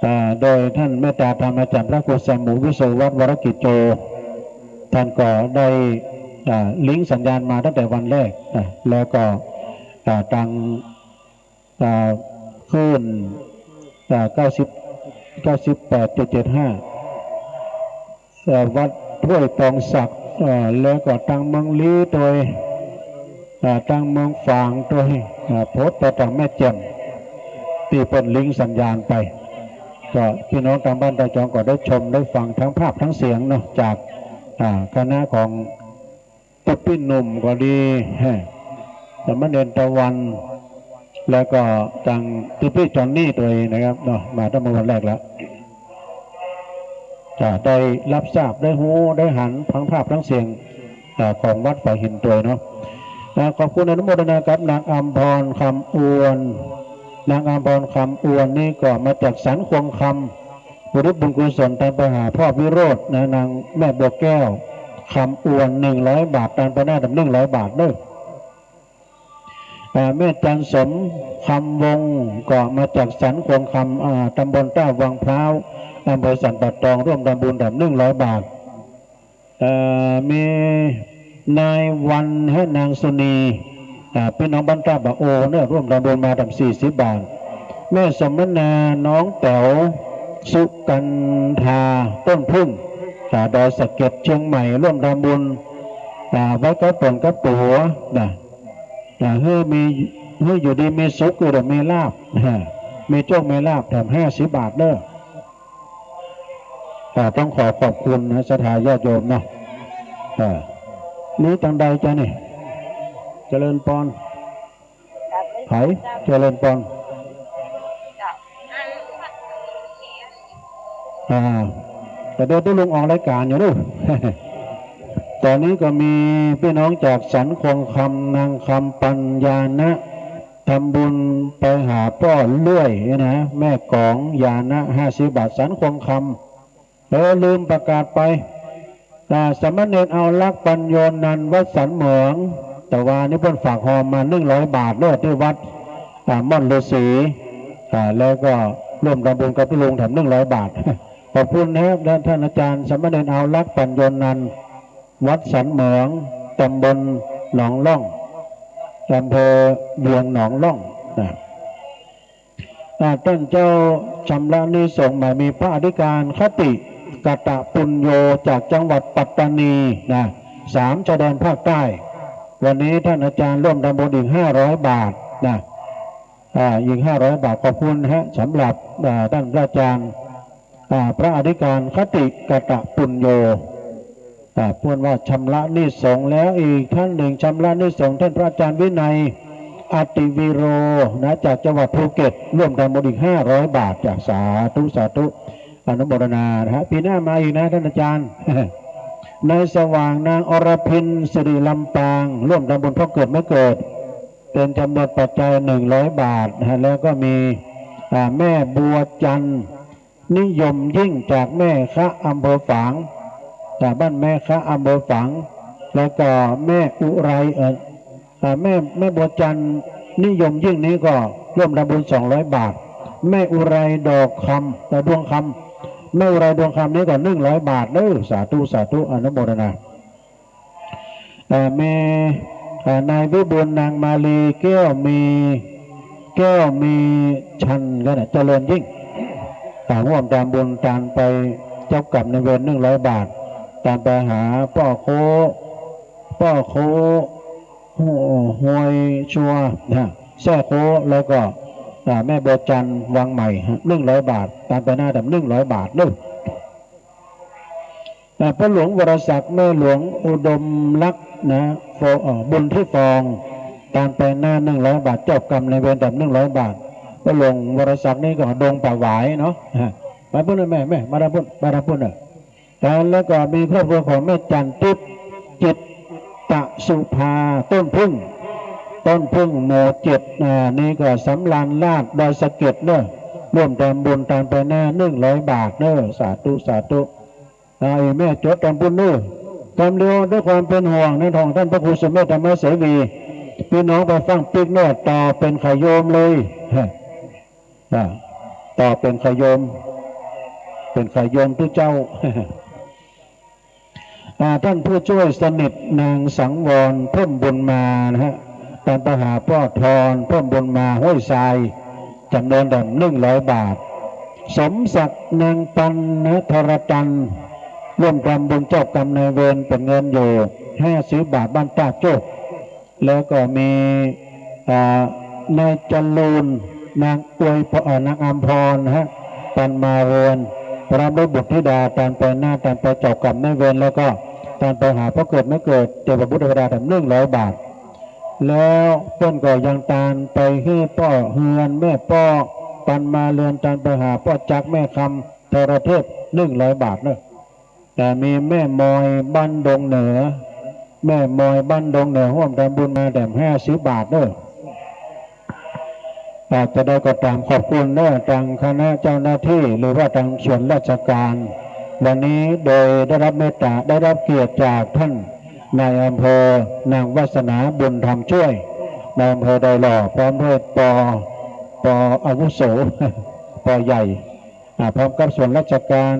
อ่า โดยต้านเมตตาธรรมอาจ๋ารย์พระครูสมุห์ วิศวัฒน์ วรกิจโจ ต้านก็ได้ อ่า ลิงก์สัญญาณมาตั้งแต่วันแรก อ่า แล้วก็ อ่า ตาง อ่า คลื่น อ่า เก้าสิบ เก้าสิบแปดจุดเจ็ดห้า เอ่อ วัดห้วยตองสัก เอ่อ แล้วก็ตางเมืองลี้ตวย เอ่อ ตางเมืองฝางตวย เอ่อ โผดไปตางแม่แจ่ม ตี้เปิ้นลิงก์สัญญาณไป ก็ปี้น้องตางบ้านตางจองก็ได้ชมได้ฟังทั้งภาพทั้งเสียงเนาะ จาก อ่า คณะของ ตุ๊ปี้หนุ่มก็ดี ฮะ สามเณรตะวัน แล้วก็ตางตุ๊ปี้จอนนี่ตวยนะครับเนาะ มาตั้งแต่วันแรกแล้ว จะได้รับทราบ ได้ฮู้ ได้หันทั้งภาพทั้งเสียง อ่า ของวัดฝายหินตวยเนาะ อ่า ขอบคุณอนุโมทนากับนางอำพร คำอวน นางอำพร คำอวนนี่ก็มาจากสันขวงคำ อุทิศบุญกุศลตานไปหาพ่อวิโรจน์นะ นางแม่บัวแก้ว คำอวน หนึ่งร้อยบาท ตานไปหน้าดำ หนึ่งร้อยบาทเด้อ อ่า แม่จันสม คำวงศ์ ก็มาจากสันขวงคำ อ่า ตำบลต้าวังพร้าว อำเภอสันป่าตอง ร่วมทำบุญดำ หนึ่งร้อยบาท เอ่อ มีนายวัน ฮะ นางสุนี อ่า ปี้น้องบ้านต้าบะโอเนาะ ร่วมทำบุญมาดำ สี่สิบบาท แม่สมนา น้องแต๋ว สุกัณฑา ต้นผึ้ง อ่า ดอยสะเก็ด เชียงใหม่ ร่วมทำบุญ อ่า ไว้กับต๋นกับตั๋วนะ อ่า หื้อมี หื้ออยู่ดีมีสุข อยู่ดีมีลาภ มีโชคมีลาภ แถมห้าสิบบาทเด้อ อ่า ต้องขอขอบคุณนะ ศรัทธาญาติโยมเนาะ อ่า นี่ตังใดจ๊ะนี่ เจริญปอน ไผ เจริญปอน อ่า แต่เดี๋ยวตุ๊ลุงออกรายการอยู่ลูก ตอนนี้ก็มีพี่น้องจากสันคงคำ นางคำปัญญานะ ทำบุญไปหาป้อเลื่อยนะ แม่กองญาณะ ห้าสิบบาท สันคงคำ เออ ลืมประกาศไป อ่า สามเณรเอาลักษณ์ ปัญโญนันท์ วัดสันเหมือง แต่ว่านี่เปิ้นฝากฮอมมา หนึ่งร้อยบาทเด้อ ตี้วัด อ่า ม่อนฤๅษี อ่า แล้วก็ร่วมทำบุญกับตุ๊ลุงแถม หนึ่งร้อยบาท ขอบคุณนะครับ และท่านอาจารย์ สามเณรเอาลักษณ์ ปัญโญนันท์ วัดสันเหมือง ตำบลหนองล่อง อำเภอเวียงหนองล่องนะ อ่า ต้านเจ้าชำระหนี้สงฆ์ใหม่ มีพระอธิการ คติกะตะปุญโญ จากจังหวัดปัตตานีนะ สามชายแดนภาคใต้ วันนี้ท่านอาจารย์ร่วมทำบุญอีกห้าร้อยบาทนะ อ่า อีกห้าร้อยบาท ขอบคุณฮะ สำหรับ อ่า ต้านพระอาจารย์ อ่า พระอธิการ คติกะตะปุญโญ อ่า เปิ้นว่าชำระหนี้สงฆ์แล้ว อีกท่านหนึ่งชำระหนี้สงฆ์ ท่านพระอาจารย์วินัย อติวีโร นะ จากจังหวัดภูเก็ต ร่วมทำบุญอีกห้าร้อยบาท จาก สาธุ สาธุ อนุโมทนานะฮะ ปี๋หน้ามาอีกนะท่านอาจารย์ นายสว่าง นางอรพิน สิริลำปาง ร่วมทำบุญพ่อเกิดแม่เกิด เป๋นจำนวนปัจจัย หนึ่งร้อยบาทนะฮะ แล้วก็มี อ่า แม่บัวจันทร์ นิยมยิ่ง จากแม่คะ อำเภอฝาง จากบ้านแม่คะ อำเภอฝาง แล้วก็แม่อุไร เอ่อ อ่า แม่ แม่บัวจันทร์ นิยมยิ่งนี้ก็ร่วมทำบุญ สองร้อยบาท แม่อุไร ดอกคำ เอ่อ ดวงคำ แม่อุไร ดวงคำนี้ก็ หนึ่งร้อยบาทเด้อ สาธุ สาธุ อนุโมทนา อ่า แม่ อ่า นายวิบูลย์ นางมาลี แก้วมี แก้วมีชัน ก็นะ เจริญยิ่ง อ่า ร่วมทำบุญตานไปเจ้ากรรมนายเวร หนึ่งร้อยบาท ตานไปหาป้อโค้ ป้อโค้ ห้วยชัวนะ แซ่โค้ แล้วก็ อ่า แม่บัวจันทร์ วังใหม่ หนึ่งร้อยบาท ตานไปหน้าแถม หนึ่งร้อยบาทเด้อ อ่า ป้อหลวงวรศักดิ์ แม่หลวงอุดมรักษ์นะ ฟอ เอ่อ บุญที่ฟอง ตานไปหน้า หนึ่งร้อยบาท เจ้ากรรมนายเวรแถม หนึ่งร้อยบาท ป้อหลวงวรศักดิ์นี่ก็ดงป่าหวายเนาะ ฮะ มาปุ้นนะแม่ แม่ มาตางปุ้น มาตางปุ้นเน่อ แล้วก็มีครอบครัวของแม่จันทร์ทิพย์ จิตตะสุภา ต้นผึ้ง ต้นผึ้ง หมู่เจ็ด อ่า นี่ก็สำราญราช ดอยสะเก็ดเน่อ ร่วมทำบุญตานไปหน้า หนึ่งร้อยบาทเน่อ สาธุ สาธุ อ่า อีแม่จ๋ดตางปุ้นเน่อ กำเดียวด้วยความเป๋นห่วงนะ ของต้านพระครูสุเมธ ธรรมเสวี ปี้น้องไปฟั่งปิ๊กเน่อ ต่อเป๋นขะโยมเลย ฮะ อ่า ต่อเป๋นขะโยม เป๋นขะโยมตุ๊เจ้า อ่า ต้านผู้จ้วยสนิท นางสังวร เพิ่มบุญมานะฮะ ตานไปหาป้อทอน เพิ่มบุญมา ห้วยทราย จ๋ำนวนแถม หนึ่งร้อยบาท สมศักดิ์ นางปันนะ ทรตัน ร่วมทำบุญเจ้ากรรมนายเวร เป๋นเงินอยู่ ห้าสิบบาท บ้านต้าโจ้ แล้วก็มี อ่า นายจรูญ นางอวยพร อ่า นางอำพรนะฮะ ปันมาเรือน พร้อมด้วยบุตรธิดา ตานไปหน้า ตานไปเจ้ากรรมนายเวร แล้วก็ตานไปหาป้อเกิดแม่เกิด เตปบุตรเทวดาแถม หนึ่งร้อยบาท แล้วเปิ้นก็ยังตานไปหื้อป้อเฮือน แม่ป้อ ปันมาเรือน ตานไปหาป้อจักร แม่คำ ทรเทพ หนึ่งร้อยบาทเน่อ แต่มีแม่มอยบ้านดงเหนือ แม่มอยบ้านดงเหนือ ฮ่วมทำบุญมาแถม ห้าสิบบาทเน่อ อ่า จะใดก็ต๋าม ขอบคุณเน่อ ตางคณะเจ้าหน้าตี้ หรือว่าตางส่วนราชก๋าน วันนี้โดยได้รับเมตต๋า ได้รับเกียรติจากต้านนายอำเภอ นางวาสนา บุญธรรมช่วย นายอำเภอดอยหล่อ พร้อมด้วย ป.ป.อาวุโส ป.ใหญ่ อ่า พร้อมกับส่วนราชก๋าน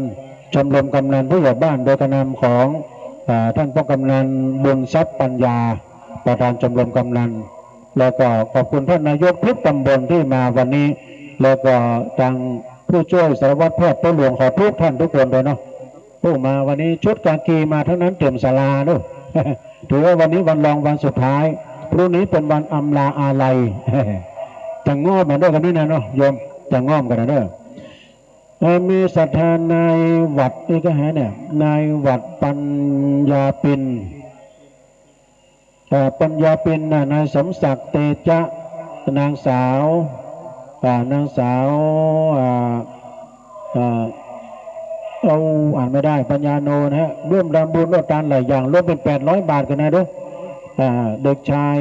ชมรมกำนันผู้ใหญ่บ้าน โดยการนำของ อ่า ต้านป้อกำนัน บุญทรัพย์ปัญญา ประธานชมรมกำนัน แล้วก็ขอบคุณต้านนายกทุกต๋ำบลตี้มาวันนี้ แล้วก็ตางผู้จ้วยสารวัตรแพทย์ ป้อหลวง ขอทุกต้านทุกคนเลยเนาะ ผู้มาวันนี้ชุดกากีมาตังนั้นเต๋มศาลาเนาะ ถือว่าวันนี้วันรองวันสุดท้าย พรุ่งนี้เป็นวันอำลาอาลัย จะง่อมมาด้วยกันนี่นะเนาะโยม จะง่อมกันนะเด้อ เอ่อ มีศรัทธานายหวัดนี่ก็หาเนี่ย นายหวัดปัญญาปิน เอ่อ ปัญญาปินน่ะ นายสมศักดิ์เตจะ นางสาว อ่า นางสาว อ่า อ่า เอา อ่านไม่ได้ ปัญญาโนนะฮะ ร่วมทำบุญร่วมตานหลายอย่าง รวมเป็นแปดร้อยบาทกันนะเด้อ อ่า เด็กชาย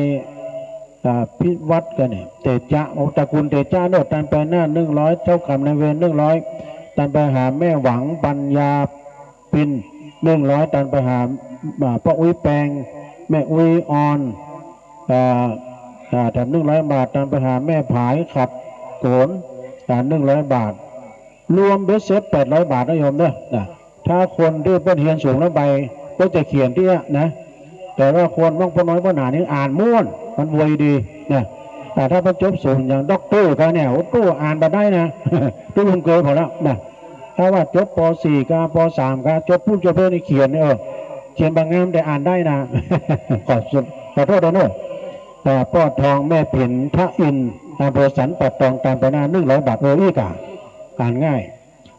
อ่า พิวัตรกันเนี่ย เตจะ โอ้ ตระกูลเตจะเนอะ ตานไปหน้าหนึ่งร้อย เจ้ากรรมนายเวรหนึ่งร้อย ตานไปหาแม่หวังปัญญาปินหนึ่งร้อย ตานไปหา อ่า ป้าอุ๊ยแปง แม่อุ๊ยออน อ่า อ่า แถมหนึ่งร้อยบาท ตานไปหาแม่ผายขัดโกน อ่า หนึ่งร้อยบาท รวมเบ็ดเสร็จแปดร้อยบาทนะโยมเด้อ นะ ถ้าคนตี้เปิ้นเฮียนสูงแล้วใบก็จะเขียนตี้นะ แต่ว่าคนบ้างป้อน้อยป้อหนานี่อ่านม่วน มันไวดีนะ แต่ถ้าเปิ้นจบสูงอย่างด็อกเตอร์ก็เนี่ย โอ้โห อ่านบ่ได้นะ ตี้ลุงเกยพอแล้วนะ ถ้าว่าจบ ป.สี่ ก็ ป.สาม ก็ จบปุ๊บจบเปิ้นนี่เขียน เออ เขียนบ่งามแต่อ่านได้นะ ขอสุด ขอโทษด้วยเนอะ อ่า ป้อทองแม่ผินพระอินทร์ อำเภอสันป่าตอง ตานไปหน้าหนึ่งร้อยบาท เออ อี้ก่า อ่านง่าย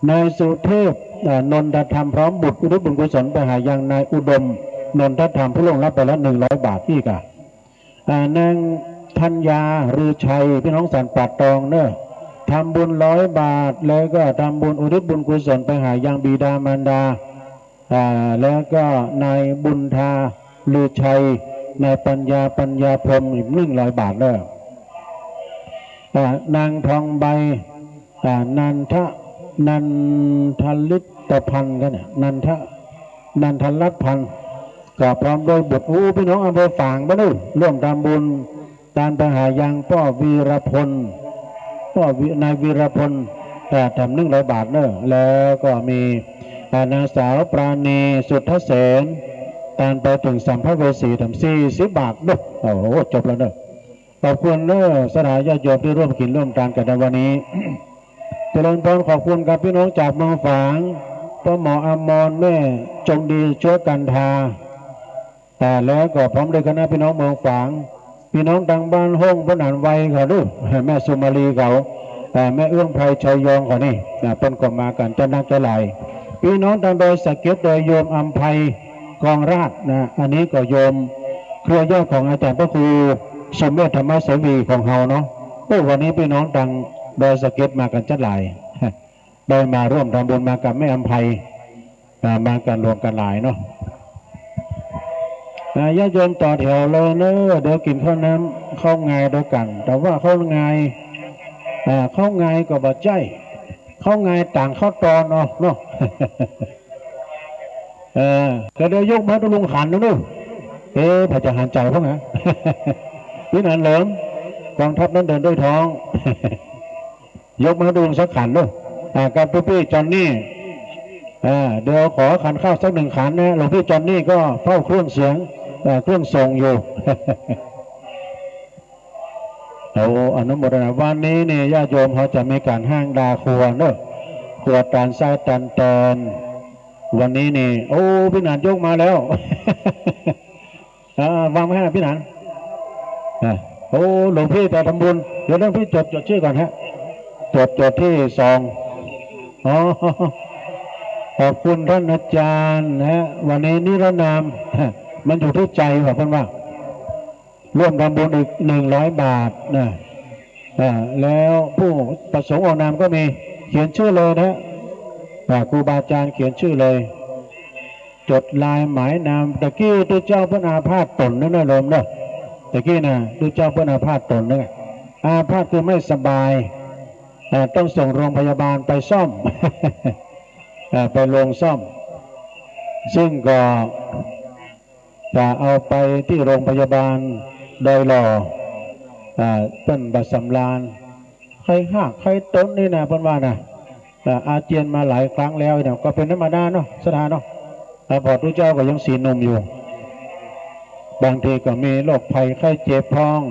นายสุเทพ อ่า นนทธรรม พร้อมบุตร อุทิศบุญกุศลไปหายังนายอุดม นนทธรรม ผู้ล่วงลับไปแล้ว หนึ่งร้อยบาท อี้ก่า อ่า นางธัญญา ฤชัย พี่น้องสันป่าตองเนอะ ทำบุญร้อยบาท แล้วก็ทำบุญอุทิศบุญกุศลไปหายังบิดามารดา อ่า แล้วก็นายบุญทา ฤชัย นายปัญญา ปัญญาพรหม อีกหนึ่งร้อยบาทเนอะ อ่า นางทองใบ อ่า นันทะ นันทลิตพันธ์กันเนี่ย นันทะ นันทรัตน์พันธ์ ก็พร้อมด้วยบุตร อู้ พี่น้องอำเภอฝางบ่าเนอะ ร่วมทำบุญ ตานไปหายังป้อวีรพล ป้อวิ นายวีรพล อ่า แถมหนึ่งร้อยบาทเนอะ แล้วก็มี อ่า นางสาวปราณี สุทธเสน ตานไปเถิงสัมภเวสี แถมสี่สิบบาทเนอะ โอ้โห จบแล้วเนอะ ขอบคุณเนอะ ศรัทธาญาติโยมตี้ร่วมกิ๋นร่วมตานกั๋นในวันนี้ เจริญพร ขอบคุณกับพี่น้องจากเมืองฝาง ป้อหมออมร แม่จงดี ชั่วกันทา อ่า แล้วก็พร้อมด้วยคณะพี่น้องเมืองฝาง พี่น้องตางบ้านห้องพระหนานไวเขาดู แม่สุมาลีเขา อ่า แม่เอื้องไพร ชัยยองเขานี่ อ่า เปิ้นก็มากั๋นจะนักจะหลาย พี่น้องตางดอยสะเก็ด โดยโยมอำไพ กองราชนะ อันนี้ก็โยมเครือญาติของอาจารย์พระครูสุเมธธรรมเสวีของเฮาเนาะ โอ้ วันนี้พี่น้องตางดอยสะเก็ดมากั๋นจะหลาย ได้มาร่วมทำบุญมากับแม่อำไพ อ่า มากั๋นหลวงกั๋นหลายเนาะ อ่า ญาติโยมต่อแถวเลยเนอะ เดี๋ยวกิ๋นข้าวน้ำข้าวงายด้วยกั๋น แต่ว่าข้าวงาย อ่า ข้าวงายก็บ่ใจ้ ข้าวงายต่างข้าวตอนเนาะ เนาะ เออ ก็เดี๋ยวยกมาให้ตุ๊ลุงขันนะเนอะ เอ๊ะ ใผจะหันใจ๋พ่องอะ พี่หนานเหลิม กองทัพนั้นเดินด้วยท้อง ยกมาให้ตุ๊ลุงสักขันเนอะ อ่า กับตุ๊ปี้จอนนี่ อ่า เดี๋ยวขอขันข้าวสักหนึ่งขันนะ หลวงพี่จอนนี่ก็เฝ้าเครื่องเสียง เอ่อ เครื่องส่งอยู่ โอ้ อนุโมทนา วันนี้นี่ญาติโยมเขาจะมีก๋านฮ้างดาครัวเนอะ ครัวตานไส้ตานแตน วันนี้นี่ โอ้ พี่หนานยกมาแล้ว อ่า วางไว้ให้พี่หนาน อ่า โอ้ หลวงพี่จะทำบุญ เดี๋ยวหลวงพี่จด จดชื่อก่อนฮะ จด จดตี้ซอง อ๋อ ขอบคุณท่านอาจารย์นะฮะ วันนี้นิรนาม มันอยู่ที่ใจว่ะเปิ้นว่า ร่วมทำบุญอีกหนึ่งร้อยบาทนะ อ่า แล้วผู้ประสงค์ออกนามก็มี เขียนชื่อเลยนะ อ่า ครูบาอาจารย์เขียนชื่อเลย จดลายหมายนาม ตะกี้ตุ๊เจ้าเปิ้นอาพาธต๋นนั่นนะโยมเนอะ ตะกี้นะตุ๊เจ้าเปิ้นอาพาธต๋นนะ อาพาธคือไม่สบาย อ่า ต้องส่งโรงพยาบาลไปซ่อม อ่า ไปโรงซ่อม ซึ่งก็ จะเอาไปตี้โรงพยาบาลดอยหล่อ อ่า เปิ้นบ่สำราญ ไข้ฮากไข้ตนนี่นะ เปิ้นว่านะ อ่า อาเจียนมาหลายครั้งแล้วเนี่ย ก็เป๋นธรรมดาเนาะ ศรัทธาเนาะ อ่า เพราะตุ๊เจ้าก็ยังสีหนุ่มอยู่ บางทีก็มีโรคภัยไข้เจ็บพ่อง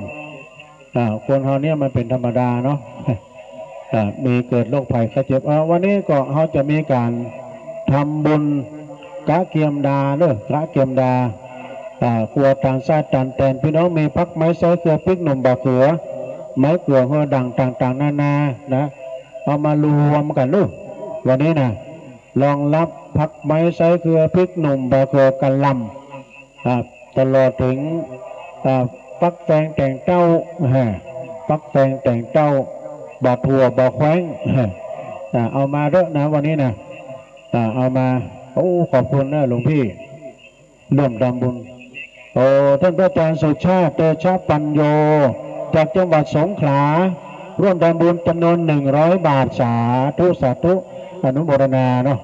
อ่า คนเฮาเนี่ยมันเป๋นธรรมดาเนาะ อ่า มีเกิดโรคภัยไข้เจ็บ อ่า วันนี้ก็เฮาจะมีก๋านทำบุญกระเกียมดาเนอะ กระเกียมดา อ่า ครัวตานไส้ตานแตน ปี้น้องมีผักไม้ไส้เขือปิ๊กหนุ่มบ่าเขือ ไม้เขือเฮอด่างต่างๆ นานานะ เอามารวมกั๋นลูก วันนี้นะ รองรับผักไม้ไส้เขือปิ๊กหนุ่มบ่าเขือกะหล่ำ อ่า ตลอดเถิง อ่า ฟักแฟงแตงเต้า ฮะ ฟักแฟงแตงเต้า บ่าถั่วบ่าแคว้ง ฮะ อ่า เอามาเต๊อะนะวันนี้นะ อ่า เอามา โอ้ ขอบคุณนะหลวงพี่ ร่วมทำบุญ โอ้ ต้านพระอาจารย์สุชาติ เตชะปัญโญ จากจังหวัดสงขลา ร่วมทำบุญจ๋ำนวนหนึ่งร้อยบาท สาธุ สาธุ อนุโมทนาเนาะ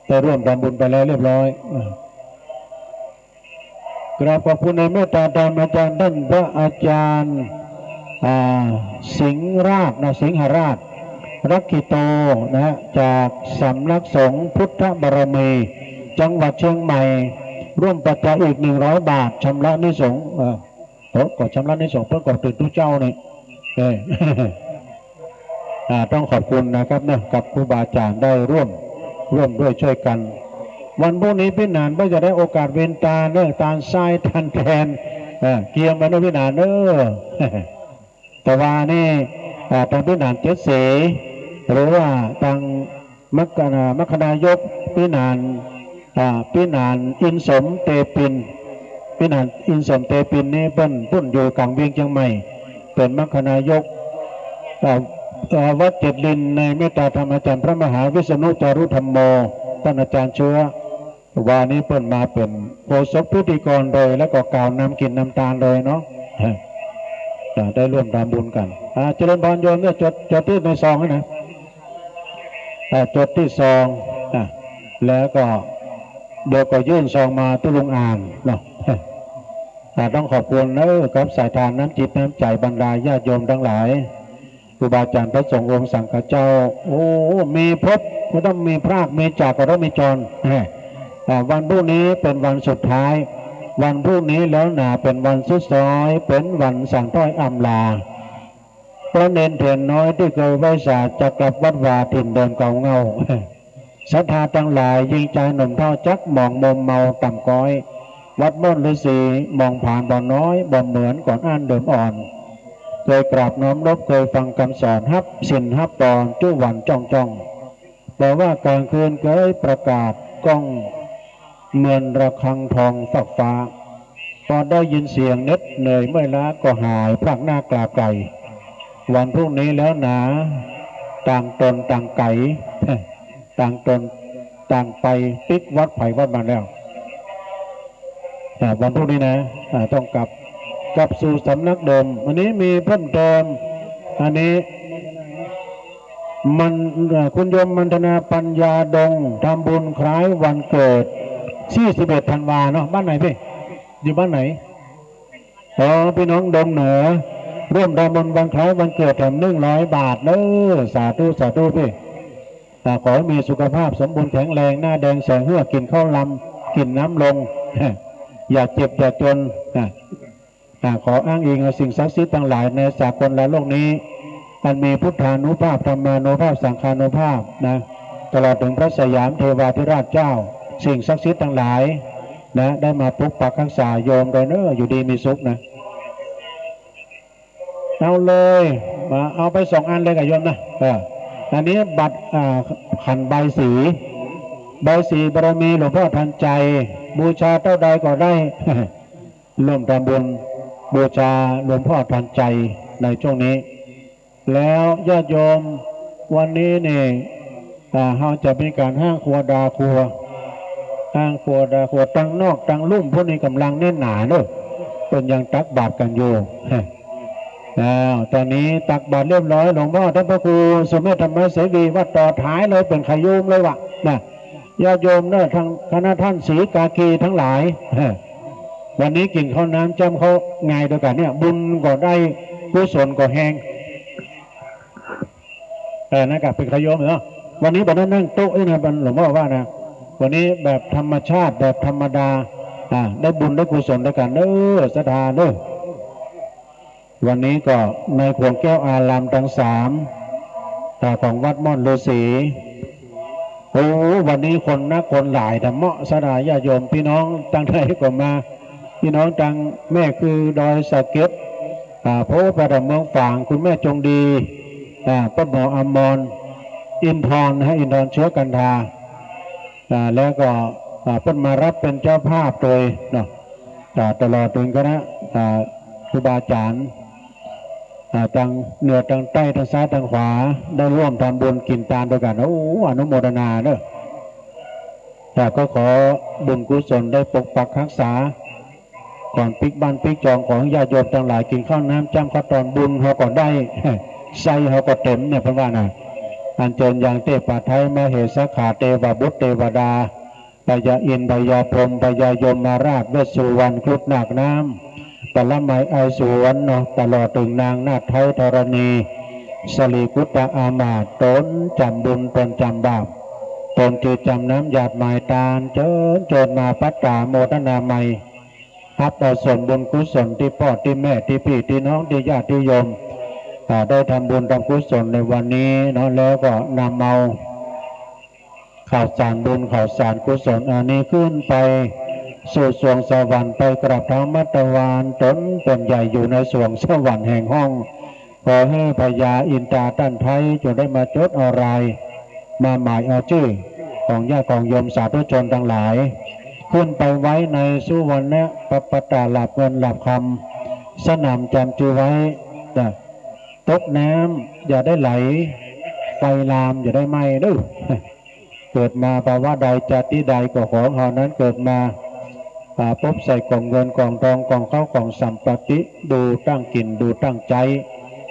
ได้ร่วมทำบุญไปแล้วเรียบร้อย กราบขอบคุณในเมตตาธรรมอาจารย์ต้านพระอาจารย์ อ่า สิงหราชนะ สิงหราช รักขิโตนะ จากสำนักสงฆ์พุทธบารมี จังหวัดเชียงใหม่ ร่วมปัจจัยอีกหนึ่งร้อยบาท ชำระอานิสงส์ เออ โอ้ ก็ชำระอานิสงส์เปิ้นก็ตื่นตุ๊เจ้านี่ เออ อ่า ต้องขอบคุณนะครับนะ กับครูบาอาจารย์ได้ร่วม ร่วมด้วยช่วยกัน วันพรุ่งนี้ปี้หนานก็จะได้โอกาสเวียนตาเนอะ ตานไส้ตานแตน เออ เกียมไว้นะปี้หนานเนอะ แต่ว่านี่ อ่า ตางปี้หนานเจ็ดสี หรือว่าตางมัคคณา มัคคนายกปี้หนาน อ่า ปี้หนานอินสมเตปิน ปี้หนานอินสมเตปินนี่เปิ้น เปิ้นอยู่ก๋างเวียงเจียงใหม่ เป๋นมัคคนายก อ่า อ่า วัดเจ็ดลินในเมตตาธรรมอาจารย์พระมหาวิษณุจารุธัมโม ต้านอาจารย์เชื้อ วันนี้เปิ้นมาเป๋นโฆษกพิธีกรเลย แล้วก็กล่าวนำกิ๋นนำตานเลยเนาะ อ่า ได้ร่วมทำบุญกั๋น อ่า เจริญพรโยมเนอะ จด จดตี้ในซองนะ อ่า จดตี้ซอง อ่า แล้วก็เดี๋ยวก็ยื่นซองมาตุ๊ลุงอ่านเนาะ อ่า ต้องขอบคุณเนอะ กับสายทานน้ำจิตน้ำใจ๋บรรดาญาติโยมตังหลาย ครูบาอาจารย์พระสงฆ์องค์สังฆเจ้า โอ้ มีพบก็ต้องมีพราก มีจากก็ต้องมีจร แหม อ่า วันพรุ่งนี้เป๋นวันสุดท้าย วันพรุ่งนี้แล้วนาเป๋นวันสุดท้าย เป๋นวันสังถ้อยอำลา พระเณรเถรน้อยตี้เกยไหว้สา จะกลับวัดวาถิ่นเดิมเก่าเหง้า ศรัทธาตังหลาย ยิ่งจายหนุ่มเฒ่า จักหมองมัวเมาต่ำก๊อย วัดม่อนฤๅษี มองผานบ่น้อย บ่เหมือนก่อนอั้นเดิมอ่อน เกยกราบน้อมนบ เกยฟังกำสอน ฮับศีลฮับปอน จุวันจ้องจ้อง แต่ว่ากลางคืนเกยประกาศก้อง เหมือนระฆังทองฟากฟ้า พอได้ยินเสียงเหน็ดเหนื่อยเมื่อยล้าก็หายพรากหน้ากลาไกล วันพรุ่งนี้แล้วนา ต่างตนต่างไก๋ ต่างตนต่างไปปิ๊กวัดไผวัดมันแล้ว อ่า วันพรุ่งนี้นะ อ่า ต้องกลับ กลับสู่สำนักเดิม อันนี้มีเพิ่มเติม อันนี้ มัน เอ่อ คุณโยมมันธนาปัญญาดง ทำบุญคล้ายวันเกิด ยี่สิบเอ็ดธันวาเนาะ บ้านไหนพี่ อยู่บ้านไหน อ๋อ พี่น้องดงเหนือ ร่วมทำบุญวันคล้ายวันเกิดแถมหนึ่งร้อยบาทเด้อ สาธุ สาธุพี่ อ่า ขอให้มีสุขภาพสมบูรณ์แข็งแรง หน้าแดงใสเหื้อ กิ๋นข้าวลำ กิ๋นน้ำลง อย่าเจ็บอย่าจน อ่า อ่า ขออ้างอิงเอาสิ่งศักดิ์สิทธิ์ตังหลายในสากลโลกนี้ อันมีพุทธานุภาพ ธรรมานุภาพ สังฆานุภาพนะ ตลอดเถิงพระสยามเทวาธิราชเจ้า สิ่งศักดิ์สิทธิ์ตังหลายนะ ได้มาปกปักรักษาโยมโดยเน้อ อยู่ดีมีสุขนะ เอาเลย มาเอาไปสองอันเลยก่าโยมนะ เออ อันนี้บัตร อ่า ขันใบสี ใบสีบารมีหลวงพ่อทันใจ บูชาเต้าใดก็ได้ ร่วมทำบุญบูชาหลวงพ่อทันใจในช่วงนี้ แล้วญาติโยม วันนี้นี่ อ่า เฮาจะมีก๋านฮ้างครัวดาครัว ฮ้างครัวดาครัว ตังนอกตังลุ่มพวกนี้ก่ำลังแน่นหนาเนาะ เปิ้นยังตักบาตรกั๋นอยู่ อ้าว ต๋อนนี้ตักบาตรเรียบร้อย หลวงพ่อต้านพระครูสุเมธธรรมเสวี วัดต่อท้ายเลย เป๋นขยุมเลยว่ะ นะ ญาติโยมเนาะ ตังคณะต้านสีกากีตังหลาย วันนี้กิ๋นข้าวน้ำจ้ำข้าวงายตวยกั๋นเนี่ย บุญก็ได้ กุศลก็แฮง เออ นั่นก็เป๋นขยุมเนาะ วันนี้บ่ได้นั่งโต๊ะนี่นะ หลวงพ่อว่านะ วันนี้แบบธรรมชาติ แบบธรรมดา อ่า ได้บุญได้กุศลตวยกั๋นเน้อ ศรัทธาเน้อ วันนี้ก็ในขวงแก้วอารามตังสาม อ่า ของวัดม่อนฤๅษี โอ้ วันนี้คนนักคนหลาย แต่เหมาะสดาญาติโยมพี่น้องตังใดก็มา พี่น้องตางแม่คือดอยสะเก็ด อ่า พระโอษฐ์พระธรรมเมืองฝาง คุณแม่จงดี อ่า ป้าหมออมร อินทร์นะฮะ อินทร์เชื้อกันทา อ่า แล้วก็ อ่า เปิ้นมาฮับเป๋นเจ้าภาพโตยเนาะ อ่า ตลอดเถิงคณะ อ่า ครูบาอาจ๋ารย์ อ่า ตางเหนือตางใต้ ตางซ้ายตางขวา ได้ร่วมทำบุญกิ๋นตานตวยกั๋น โอ้ อนุโมทนาเนาะ แต่ก็ขอบุญกุศลได้ปกปักฮักษา ก่อนปิ๊กบ้านปิ๊กจองของญาติโยมตังหลาย กิ๋นข้าวน้ำจ้ำข้าวตอนบุญเฮาก็ได้ ไส้เฮาก็เต๋มเนี่ย เปิ้นว่านะ อัญเจิญยังเตปาไทยมเหสขาเตวบุตรเตวดา พญาอินทร์พญาพรหมพญายมราช เวสสุวรรณครุฑนาคน้ำ ปรมัยไอสวนเนาะ ตลอดเถิงนางนาฏไทยธรณี สรีกุตตะอามาตย์ ตนจำบุญตนจำบาป ตนจื้อจำน้ำหยาดหมายตาน เจิญเจิญมาปัตตาโมทนาไมย ฮับเอาส่วนบุญกุศลตี้ป้อตี้แม่ตี้ปี้ตี้น้องตี้ญาติตี้โยม อ่า ได้ทำบุญทำกุศลในวันนี้เนาะ แล้วก็นำเอาข้าวสารบุญข้าวสารกุศลอันนี้ขึ้นไปสู่สวงสวรรค์ ไปกราบเท้ามัตตวานตนเป๋นใหญ่อยู่ในสวงสวรรค์แห่งห้อง ขอหื้อพญาอินทราต้านไท้จงได้มาจดเอาราย มาหมายเอาจื้อของญาติของโยมสาธุชนตังหลาย ขึ้นไปไว้ในสุวรรณปปตาหลาบเงินหลาบคำ สนามจำจื้อไว้ นะ ตกน้ำอย่าได้ไหล ไฟลามอย่าได้ไหม้เด้อ เกิดมาภาวะใดจาติใดก็ขอเฮานั้นเกิดมา อ่า ปบใส่ก๋องเงินก๋องตองก๋องข้าวก๋องสัมปัตติ ดูตั้งกิ๋น ดูตั้งใจ๊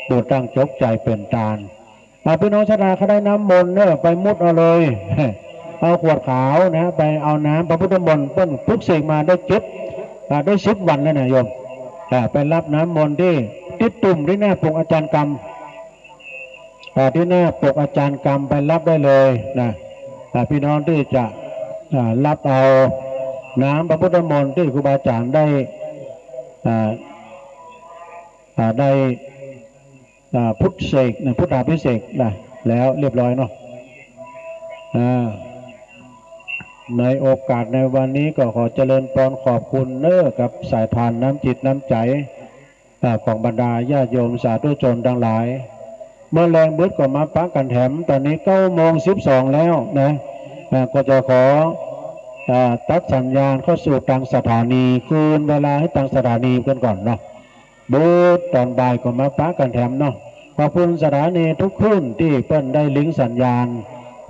ดูตั้งจกใจ๋เป๋นตาน อ่า พี่น้องศรัทธาใค่ได้น้ำมนต์เนาะ ไปมุดเอาเลย เอาขวดขาวนะ ไปเอาน้ำพระพุทธมนต์ เปิ้นปลุกเสกมาได้เจ็ด อ่า ได้สิบวันแล้วนะโยม อ่า ไปฮับน้ำมนต์ตี้ ติดตุ่มตี้หน้าปกอาจารย์กำ อ่า ตี้หน้าปกอาจารย์กำไปฮับได้เลยนะ อ่า พี่น้องตี้จะ อ่า ฮับเอาน้ำพระพุทธมนต์ตี้ครูบาอาจ๋ารย์ได้ อ่า อ่า ได้ อ่า พุทธเสกนะ พุทธาภิเษกนะ แล้วเรียบร้อยเนาะ อ่า ในโอกาสในวันนี้ก็ขอเจริญปอนขอบคุณเน้อ กับสายทานน้ำจิตน้ำใจ๋ อ่า ของบรรดาญาติโยมสาธุชนตังหลาย เมื่อแลงบึดก็มาปะกั๋นแถม ต๋อนนี้เก้าโมงสิบสองแล้วนะ อ่า ก็จะขอ อ่า ตัดสัญญาณเข้าสู่ตางสถานี คืนเวลาหื้อตางสถานีกั๋นก่อนเนาะ บึดต๋อนบ่ายก็มาปะกั๋นแถมเนาะ ขอบคุณสถานีทุกคลื่นตี้เปิ้นได้ลิงก์สัญญาณ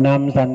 นำสัญ